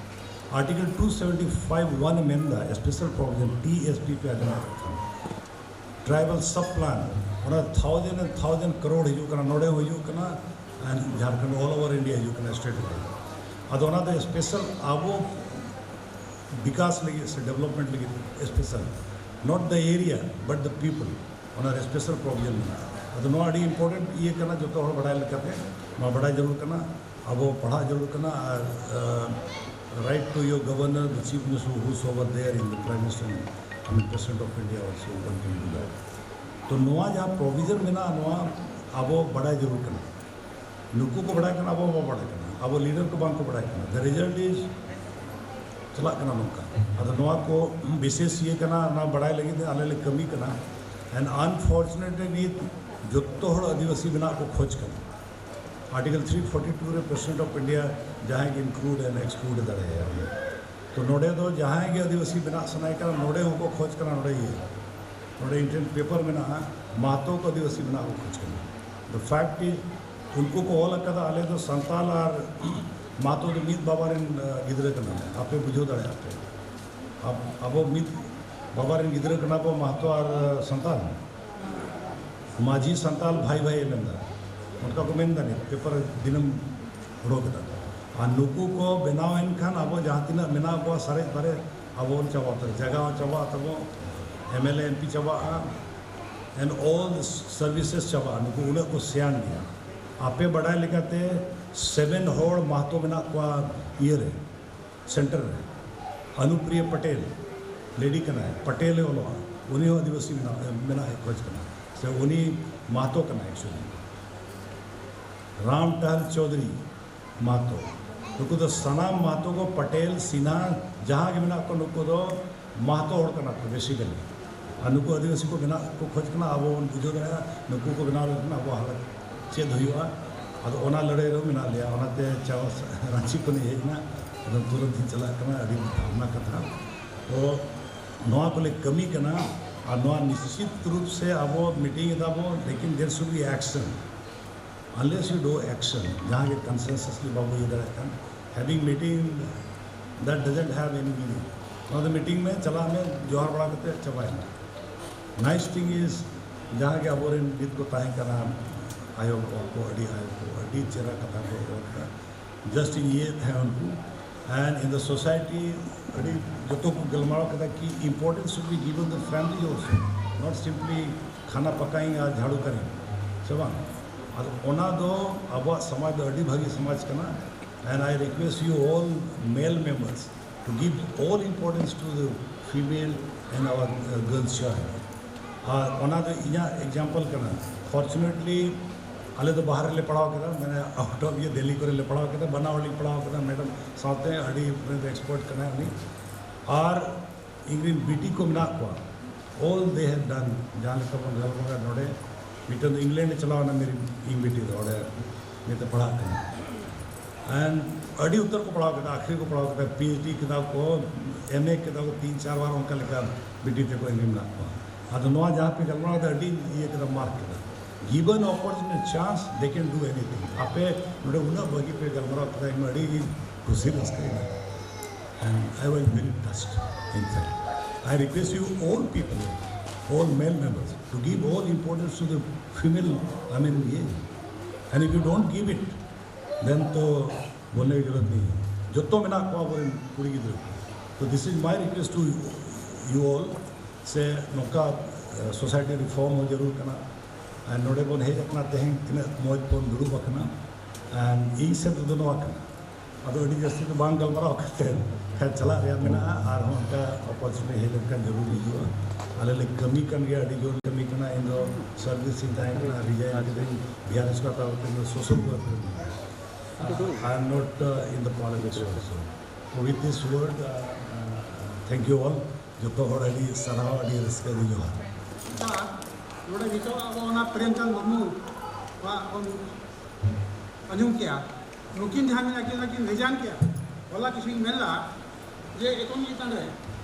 Article two seventy five one ᱮ ᱢᱮᱱ ᱮᱫᱟ, ᱥᱯᱮᱥᱟᱞ ᱯᱨᱚᱵᱷᱤᱡᱚᱱ, T S P ᱯᱮ ᱟᱸᱡᱚᱢ ᱟᱠᱟᱫ ᱠᱷᱟᱱ, ᱴᱨᱟᱭᱵᱟᱞ ᱥᱟᱵ ᱯᱞᱟᱱ, ᱚᱱᱟ ᱛᱷᱟᱣᱡᱮᱱᱰ ᱮᱱᱰ ᱛᱷᱟᱣᱡᱮᱱᱰ ᱠᱨᱳᱲ ᱦᱤᱡᱩᱜ ᱠᱟᱱᱟ, ᱱᱚᱰᱮ ᱦᱚᱸ ᱦᱤᱡᱩᱜ ᱠᱟᱱᱟ, and Jharkhand all over India ᱦᱤᱡᱩᱜ ᱠᱟᱱᱟ ᱥᱴᱮᱴ ᱣᱟᱭᱤᱰ᱾ ᱟᱫᱚ ᱚᱱᱟ ᱫᱚ ᱥᱯᱮᱥᱟᱞ ᱟᱵᱚ ᱵᱤᱠᱟᱥ ᱞᱟᱹᱜᱤᱫ ᱥᱮ ᱰᱮᱵᱷᱞᱚᱯᱢᱮᱱᱴ ᱞᱟᱹᱜᱤᱫ special, not the area but the people, ᱚᱱᱟ ᱨᱮ ᱥᱯᱮᱥᱟᱞ ᱯᱨᱚᱵᱷᱤᱡᱚᱱ ᱢᱮᱱᱟᱜᱼᱟ᱾ ᱟᱫᱚ ᱱᱚᱣᱟ ᱟᱹᱰᱤ ᱤᱢᱯᱚᱨᱴᱮᱱᱴ ᱤᱭᱟᱹ ᱠᱟᱱᱟ, ᱡᱚᱛᱚ ᱦᱚᱲ ᱵᱟᱰᱟᱭ ᱞᱮᱠᱟᱛᱮ ᱱᱚᱣᱟ ᱵᱟᱰᱟᱭ ᱡᱟᱹᱨᱩᱲ ᱠᱟᱱᱟ, ᱟᱵᱚ ᱯᱟᱲᱦᱟᱜ ᱡᱟᱹᱨᱩᱲ ᱠᱟᱱᱟ, ᱟᱨ right to your governor, the chief minister, whosoever there in the prime minister, I mean president of India also, one can do that. ᱛᱚ ᱱᱚᱣᱟ ᱡᱟᱦᱟᱸ ᱯᱨᱚᱵᱷᱤᱡᱚᱱ ᱢᱮᱱᱟᱜᱼᱟ, ᱱᱚᱣᱟ ᱟᱵᱚ ᱵᱟᱰᱟᱭ ᱡᱟᱹᱨᱩᱲ ᱠᱟᱱᱟ᱾ ᱱᱩᱠᱩ ᱠᱚ ᱵᱟᱲᱟᱭ ᱠᱟᱱᱟ, ᱟᱵᱚ ᱵᱟᱵᱚ ᱵᱟᱲᱟᱭ ᱠᱟᱱᱟ, ᱟᱵᱚ ᱞᱤᱰᱟᱨ ᱠᱚ ᱵᱟᱝ ᱠᱚ ᱵᱟᱲᱟᱭ ᱠᱟᱱᱟ᱾ The result is ᱪᱟᱞᱟᱜ ᱠᱟᱱᱟ ᱱᱚᱝᱠᱟ᱾ ᱟᱫᱚ ᱱᱚᱣᱟ ᱠᱚ ᱵᱤᱥᱮᱥ ᱤᱭᱟᱹ ᱠᱟᱱᱟ, ᱚᱱᱟ ᱵᱟᱲᱟᱭ ᱞᱟᱹᱜᱤᱫ ᱟᱞᱮ ᱞᱮ ᱠᱟᱹᱢᱤ ᱠᱟᱱᱟ᱾ And unfortunately ᱱᱤᱛ ᱡᱚᱛᱚ ᱦᱚᱲ ᱟᱹᱫᱤᱵᱟᱹᱥᱤ ᱵᱮᱱᱟᱜ ᱠᱚ ᱠᱷᱚᱡᱽ ᱠᱟᱱᱟ᱾ Article three forty two ᱨᱮ president of India ᱡᱟᱦᱟᱸᱭ ᱜᱮ include and exclude ᱫᱟᱲᱮᱭᱟᱭᱟ᱾ ᱛᱚ ᱱᱚᱰᱮ ᱫᱚ ᱡᱟᱦᱟᱸᱭ ᱜᱮ ᱟᱹᱫᱤᱵᱟᱹᱥᱤ ᱵᱮᱱᱟᱜ ᱥᱟᱱᱟᱭᱮ ᱠᱟᱱᱟ, ᱱᱚᱰᱮ ᱦᱚᱸᱠᱚ ᱠᱷᱚᱡᱽ ᱠᱟᱱᱟ, ᱱᱚᱰᱮ ᱤᱭᱟᱹ, ᱱᱚᱰᱮ ᱤᱧ ᱴᱷᱮᱱ ᱯᱮᱯᱟᱨ ᱢᱮᱱᱟᱜᱼᱟ, ᱢᱟᱦᱟᱛᱚ ᱠᱚ ᱟᱹᱫᱤᱵᱟᱹᱥᱤ ᱵᱮᱱᱟᱜ ᱠᱚ ᱠᱷᱚᱡᱽ ᱠᱟᱱᱟ᱾ The fact is ᱩᱱᱠᱩ ᱠᱚ ᱚᱞ ᱟᱠᱟᱫᱟ, ᱟᱞᱮ ᱫᱚ ᱥᱟᱱᱛᱟᱞ ᱟᱨ ᱢᱟᱦᱛᱚ ᱫᱚ ᱢᱤᱫ ᱵᱟᱵᱟ ᱨᱮᱱ ᱜᱤᱫᱽᱨᱟᱹ ᱠᱟᱱᱟᱞᱮ᱾ ᱟᱯᱮ ᱵᱩᱡᱷᱟᱹᱣ ᱫᱟᱲᱮᱭᱟᱜᱼᱟ ᱯᱮ, ᱟᱵᱚ ᱢᱤᱫ ᱵᱟᱵᱟ ᱨᱮᱱ ᱜᱤᱫᱽᱨᱟᱹ ᱠᱟᱱᱟ ᱵᱚ, ᱢᱟᱦᱛᱚ ᱟᱨ ᱥᱟᱱᱛᱟᱞ᱾ ᱢᱟᱹᱡᱷᱤ ᱥᱟᱱᱛᱟᱞ ᱵᱷᱟᱭ ᱵᱷᱟᱭ ᱮ ᱢᱮᱱᱫᱟ, ᱚᱱᱠᱟ ᱠᱚ ᱢᱮᱱᱫᱟ ᱱᱤᱛ ᱯᱮᱯᱟᱨ ᱫᱤᱱᱟᱹᱢ ᱩᱰᱩᱠ ᱮᱫᱟ᱾ ᱟᱨ ᱱᱩᱠᱩ ᱠᱚ ᱵᱮᱱᱟᱣ ᱮᱱ ᱠᱷᱟᱱ ᱟᱵᱚ ᱡᱟᱦᱟᱸ ᱛᱤᱱᱟᱹᱜ ᱢᱮᱱᱟᱜ ᱠᱚᱣᱟ ᱥᱟᱨᱮᱡ ᱵᱟᱨᱮᱡ ᱟᱵᱚ ᱵᱚᱱ ᱪᱟᱵᱟ ᱩᱛᱟᱹᱨ, ᱡᱟᱭᱜᱟ ᱦᱚᱸ ᱪᱟᱵᱟᱜ ᱛᱟᱵᱚ, M L A M P ᱪᱟᱵᱟᱜᱼᱟ, and all services ᱪᱟᱵᱟᱜᱼᱟ᱾ ᱱᱩᱠᱩ ᱩᱱᱟᱹᱜ ᱠᱚ ᱥᱮᱭᱟᱱ ᱜᱮᱭᱟ᱾ ᱟᱯᱮ ᱵᱟᱰᱟᱭ ᱞᱮᱠᱟᱛᱮ ᱥᱮᱵᱷᱮᱱ ᱦᱚᱲ ᱢᱟᱦᱛᱚ ᱢᱮᱱᱟᱜ ᱠᱚᱣᱟ ᱤᱭᱟᱹᱨᱮ, ᱥᱮᱱᱴᱟᱨ ᱨᱮ᱾ ᱟᱱᱩᱯᱨᱤᱭᱟ ᱯᱟᱴᱮᱞ, ᱞᱮᱰᱤ ᱠᱟᱱᱟᱭ, ᱯᱟᱴᱮᱞ ᱮ ᱚᱞᱚᱜᱼᱟ, ᱩᱱᱤ ᱦᱚᱸ ᱟᱹᱫᱤᱵᱟᱹᱥᱤ ᱢᱮᱱᱟᱜ ᱢᱮᱱᱟᱜ ᱮ ᱠᱷᱚᱡᱽ ᱠᱟᱱᱟ, ᱥᱮ ᱩᱱᱤ ᱢᱟᱦᱛᱚ ᱠᱟᱱᱟᱭ actually᱾ ᱨᱟᱢ ᱴᱟᱦᱟᱞ ᱪᱳᱫᱷᱩᱨᱤ ᱢᱟᱦᱛᱚ, ᱱᱩᱠᱩ ᱫᱚ ᱥᱟᱱᱟᱢ ᱢᱟᱦᱛᱚ ᱠᱚ, ᱯᱟᱴᱮᱞ, ᱥᱤᱱᱦᱟ, ᱡᱟᱦᱟᱸ ᱜᱮ ᱢᱮᱱᱟᱜ ᱠᱚ, ᱱᱩᱠᱩ ᱫᱚ ᱢᱟᱦᱛᱚ ᱦᱚᱲ ᱠᱟᱱᱟ ᱠᱚ basically᱾ ᱟᱨ ᱱᱩᱠᱩ ᱟᱹᱫᱤᱵᱟᱹᱥᱤ ᱠᱚ ᱵᱮᱱᱟᱣ ᱠᱚ ᱠᱷᱚᱡᱽ ᱠᱟᱱᱟ, ᱟᱵᱚ ᱵᱚᱱ ᱵᱩᱡᱷᱟᱹᱣ ᱫᱟᱲᱮᱭᱟᱜᱼᱟ ᱱᱩᱠᱩ ᱠᱚ ᱵᱮᱱᱟᱣ ᱞᱮᱱᱠᱷᱟᱱ ᱟᱵᱚᱣᱟᱜ ᱦᱟᱞᱚᱛ ᱪᱮᱫ ᱦᱩᱭᱩᱜᱼᱟ᱾ ᱟᱫᱚ ᱚᱱᱟ ᱞᱟᱹᱲᱦᱟᱹᱭ ᱨᱮ ᱢᱮᱱᱟᱜ ᱞᱮᱭᱟ, ᱚᱱᱟᱛᱮ ᱪᱟᱣ ᱨᱟᱸᱪᱤ ᱠᱷᱚᱱᱤᱧ ᱦᱮᱡ ᱮᱱᱟ, ᱮᱠᱫᱚᱢ ᱛᱩᱨᱟᱹᱛ ᱤᱧ ᱪᱟᱞᱟᱜ ᱠᱟᱱᱟ᱾ ᱟᱹᱰᱤ ᱵᱷᱟᱵᱽᱱᱟ ᱠᱟᱛᱷᱟ᱾ ᱛᱚ ᱱᱚᱣᱟ ᱠᱚᱞᱮ ᱠᱟᱹᱢᱤ ᱠᱟᱱᱟ, ᱟᱨ ᱱᱚᱣᱟ ᱱᱤᱥᱪᱤᱛ ᱨᱩᱯ ᱥᱮ ᱟᱵᱚ meeting ᱮᱫᱟ ᱵᱚ, ᱞᱮᱠᱤᱱ there should be action. Unless you do action, ᱡᱟᱦᱟᱸ ᱜᱮ consensus ᱜᱮ ᱵᱟᱵᱚ ᱤᱭᱟᱹ ᱫᱟᱲᱮᱭᱟᱜ ᱠᱷᱟᱱ, having meeting, that doesn't have any meaning. ᱱᱚᱣᱟ ᱫᱚ meeting ᱢᱮ, ᱪᱟᱞᱟᱜ ᱢᱮ, ᱡᱚᱦᱟᱨ ᱵᱟᱲᱟ ᱠᱟᱛᱮ ᱪᱟᱵᱟᱭᱮᱱᱟ᱾ Nice thing is, ᱡᱟᱦᱟᱸ ᱜᱮ ᱟᱵᱚᱨᱮᱱ ᱱᱤᱛ ᱠᱚ ᱛᱟᱦᱮᱸ ᱠᱟᱱᱟ, ᱟᱭᱳ ᱵᱟᱵᱟ ᱠᱚ, ᱟᱹᱰᱤ ᱟᱭᱳ ᱠᱚ, ᱟᱹᱰᱤ ᱪᱮᱦᱨᱟ ᱠᱟᱛᱷᱟ ᱠᱚ ᱨᱚᱲ ᱠᱟᱜᱼᱟ᱾ Just ᱤᱧ ᱤᱭᱟᱹᱭᱮᱫ ᱛᱟᱦᱮᱸ ᱩᱱᱠᱩ, and in the society ᱟᱹᱰᱤ ᱡᱚᱛᱚ ᱠᱚ ᱜᱟᱞᱢᱟᱨᱟᱣ ᱠᱮᱫᱟ ᱠᱤ importance should be given the family also, not simply ᱠᱷᱟᱱᱟ ᱯᱟᱠᱟᱭᱤᱧ ᱟᱨ ᱡᱷᱟᱲᱩ ᱠᱟᱨᱤᱧ, ᱥᱮ ᱵᱟᱝ? ᱟᱫᱚ ᱚᱱᱟ ᱫᱚ ᱟᱵᱚᱣᱟᱜ ᱥᱚᱢᱟᱡᱽ ᱫᱚ ᱟᱹᱰᱤ ᱵᱷᱟᱹᱜᱤ ᱥᱚᱢᱟᱡᱽ ᱠᱟᱱᱟ, and I request you all male members to give all importance to the female and our, uh, girl child. ᱟᱨ ᱚᱱᱟ ᱫᱚ ᱤᱧᱟᱹᱜ example ᱠᱟᱱᱟ᱾ Fortunately ᱟᱞᱮ ᱫᱚ ᱵᱟᱦᱨᱮ ᱞᱮ ᱯᱟᱲᱦᱟᱣ ᱠᱮᱫᱟ, ᱢᱟᱱᱮ out of ᱤᱭᱟᱹ ᱫᱤᱞᱞᱤ ᱠᱚᱨᱮ ᱞᱮ ᱯᱟᱲᱦᱟᱣ ᱠᱮᱫᱟ, ᱵᱟᱱᱟ ᱦᱚᱲ ᱞᱤᱧ ᱯᱟᱲᱦᱟᱣ ᱠᱮᱫᱟ, madam ᱥᱟᱶᱛᱮ ᱟᱹᱰᱤ ᱩᱱᱤ ᱫᱚ expert ᱠᱟᱱᱟᱭ ᱩᱱᱤ᱾ ᱟᱨ ᱤᱧᱨᱮᱱ ᱵᱤᱴᱤ ᱠᱚ ᱢᱮᱱᱟᱜ ᱠᱚᱣᱟ, all they have done, ᱡᱟᱦᱟᱸ ᱞᱮᱠᱟ ᱵᱚᱱ ᱜᱟᱞᱢᱟᱨᱟᱣ ᱱᱚᱰᱮ, ᱢᱤᱫᱴᱮᱱ ᱫᱚ ᱤᱝᱞᱮᱱᱰ ᱮ ᱪᱟᱞᱟᱣ ᱮᱱᱟ, ᱢᱮᱨᱤ ᱤᱧ ᱵᱤᱴᱤ ᱫᱚ ᱚᱸᱰᱮ ᱱᱤᱛ ᱮ ᱯᱟᱲᱦᱟᱜ ᱠᱟᱱᱟ᱾ And ᱟᱹᱰᱤ ᱩᱛᱟᱹᱨ ᱠᱚ ᱯᱟᱲᱦᱟᱣ ᱠᱮᱫᱟ, ᱟᱠᱷᱤᱨ ᱠᱚ ᱯᱟᱲᱦᱟᱣ ᱠᱮᱫᱟ, PhD ᱠᱮᱫᱟ ᱠᱚ, MA ᱠᱮᱫᱟ ᱠᱚ, ᱛᱤᱱ ᱪᱟᱨ ᱵᱟᱨ ᱚᱱᱠᱟ ᱞᱮᱠᱟ ᱵᱤᱴᱤ ᱛᱮᱠᱚ ᱮᱢ ᱢᱮᱱᱟᱜ ᱠᱚᱣᱟ᱾ ᱟᱫᱚ ᱱᱚᱣᱟ ᱡᱟᱦᱟᱸ ᱯᱮ ᱜᱟᱞᱢᱟᱨᱟᱣ ᱠᱮᱫᱟ, ᱟᱹᱰᱤ ᱤᱭᱟᱹ ᱠᱮᱫᱟ, mark ᱠᱮᱫᱟ᱾ Given opportunity chance, they can do anything. ᱟᱯᱮ ᱱᱚᱰᱮ ᱩᱱᱟᱹᱜ ᱵᱷᱟᱹᱜᱤ ᱯᱮ ᱜᱟᱞᱢᱟᱨᱟᱣ ᱠᱮᱫᱟ, ᱤᱧ ᱟᱹᱰᱤ ᱠᱩᱥᱤ ᱨᱟᱹᱥᱠᱟᱹᱭᱮᱱᱟ᱾ And I was very touched, in fact. I request you all people, all male members, to give all importance to the female, I mean, yeah. And if you don't give it, then ᱛᱚ ᱵᱚᱞᱮ ᱜᱮ ᱡᱚᱛᱚ ᱢᱮᱱᱟᱜ ᱠᱚᱣᱟ ᱟᱵᱚᱨᱮᱱ ᱠᱩᱲᱤ ᱜᱤᱫᱽᱨᱟᱹ ᱠᱚ᱾ So this is my request to you all, ᱥᱮ ᱱᱚᱝᱠᱟ society reform ᱦᱚᱸ ᱡᱟᱹᱨᱩᱲ ᱠᱟᱱᱟ᱾ ᱟᱨ ᱱᱚᱰᱮ ᱵᱚᱱ ᱦᱮᱡ ᱟᱠᱟᱱᱟ, ᱛᱮᱦᱮᱧ ᱛᱤᱱᱟᱹᱜ ᱢᱚᱡᱽ ᱵᱚᱱ ᱫᱩᱲᱩᱵ ᱟᱠᱟᱱᱟ᱾ And ᱤᱧ ᱥᱮᱫ ᱛᱮᱫᱚ ᱱᱚᱣᱟ ᱠᱟᱱᱟ, ᱟᱫᱚ ᱟᱹᱰᱤ ᱡᱟᱹᱥᱛᱤ ᱫᱚ ᱵᱟᱝ ᱜᱟᱞᱢᱟᱨᱟᱣ ᱠᱟᱛᱮ ᱠᱷᱟᱱ ᱪᱟᱞᱟᱜ ᱨᱮᱭᱟᱜ ᱢᱮᱱᱟᱜᱼᱟ᱾ ᱟᱨᱦᱚᱸ ᱚᱱᱠᱟ opportunity ᱦᱮᱡ ᱞᱮᱱᱠᱷᱟᱱ ᱡᱟᱹᱨᱩᱲ ᱦᱤᱡᱩᱜᱼᱟ᱾ ᱟᱞᱮ ᱞᱮ ᱠᱟᱹᱢᱤ ᱠᱟᱱ ᱜᱮᱭᱟ, ᱟᱹᱰᱤ ᱡᱳᱨ ᱞᱮ ᱠᱟᱹᱢᱤ ᱠᱟᱱᱟ᱾ ᱤᱧ ᱫᱚ service ᱤᱧ ᱛᱟᱦᱮᱸ ᱠᱟᱱᱟ, resign ᱠᱟᱛᱮ ᱵᱤᱦᱟᱨ ᱥᱚᱨᱠᱟᱨ ᱛᱟᱞᱟᱛᱮ ᱤᱧ ᱫᱚ social worker ᱠᱟᱱᱟ᱾ I am not uh, in the politics also. With this word, uh, uh, thank you all. ᱡᱚᱛᱚ ᱦᱚᱲ ᱟᱹᱰᱤ ᱥᱟᱨᱦᱟᱣ, ᱟᱹᱰᱤ ᱨᱟᱹᱥᱠᱟᱹ ᱵᱩᱡᱷᱟᱹᱜᱼᱟ᱾ ᱱᱚᱰᱮ ᱱᱤᱛᱚᱜ ᱟᱵᱚ ᱚᱱᱟ ᱯᱨᱮᱢᱪᱟᱸᱫᱽ ᱢᱩᱨᱢᱩ ᱣᱟᱜ ᱵᱚᱱ ᱟᱸᱡᱚᱢ ᱠᱮᱜᱼᱟ᱾ ᱱᱩᱠᱤᱱ ᱡᱟᱦᱟᱸ ᱢᱮᱱᱟᱜ ᱠᱤᱱ, ᱚᱱᱟ ᱠᱤᱱ resign ᱠᱮᱜᱼᱟ᱾ ᱦᱚᱞᱟ ᱠᱤᱪᱷᱩᱧ ᱢᱮᱱ ᱞᱮᱫᱟ ᱡᱮ economy ᱪᱮᱛᱟᱱ ᱨᱮ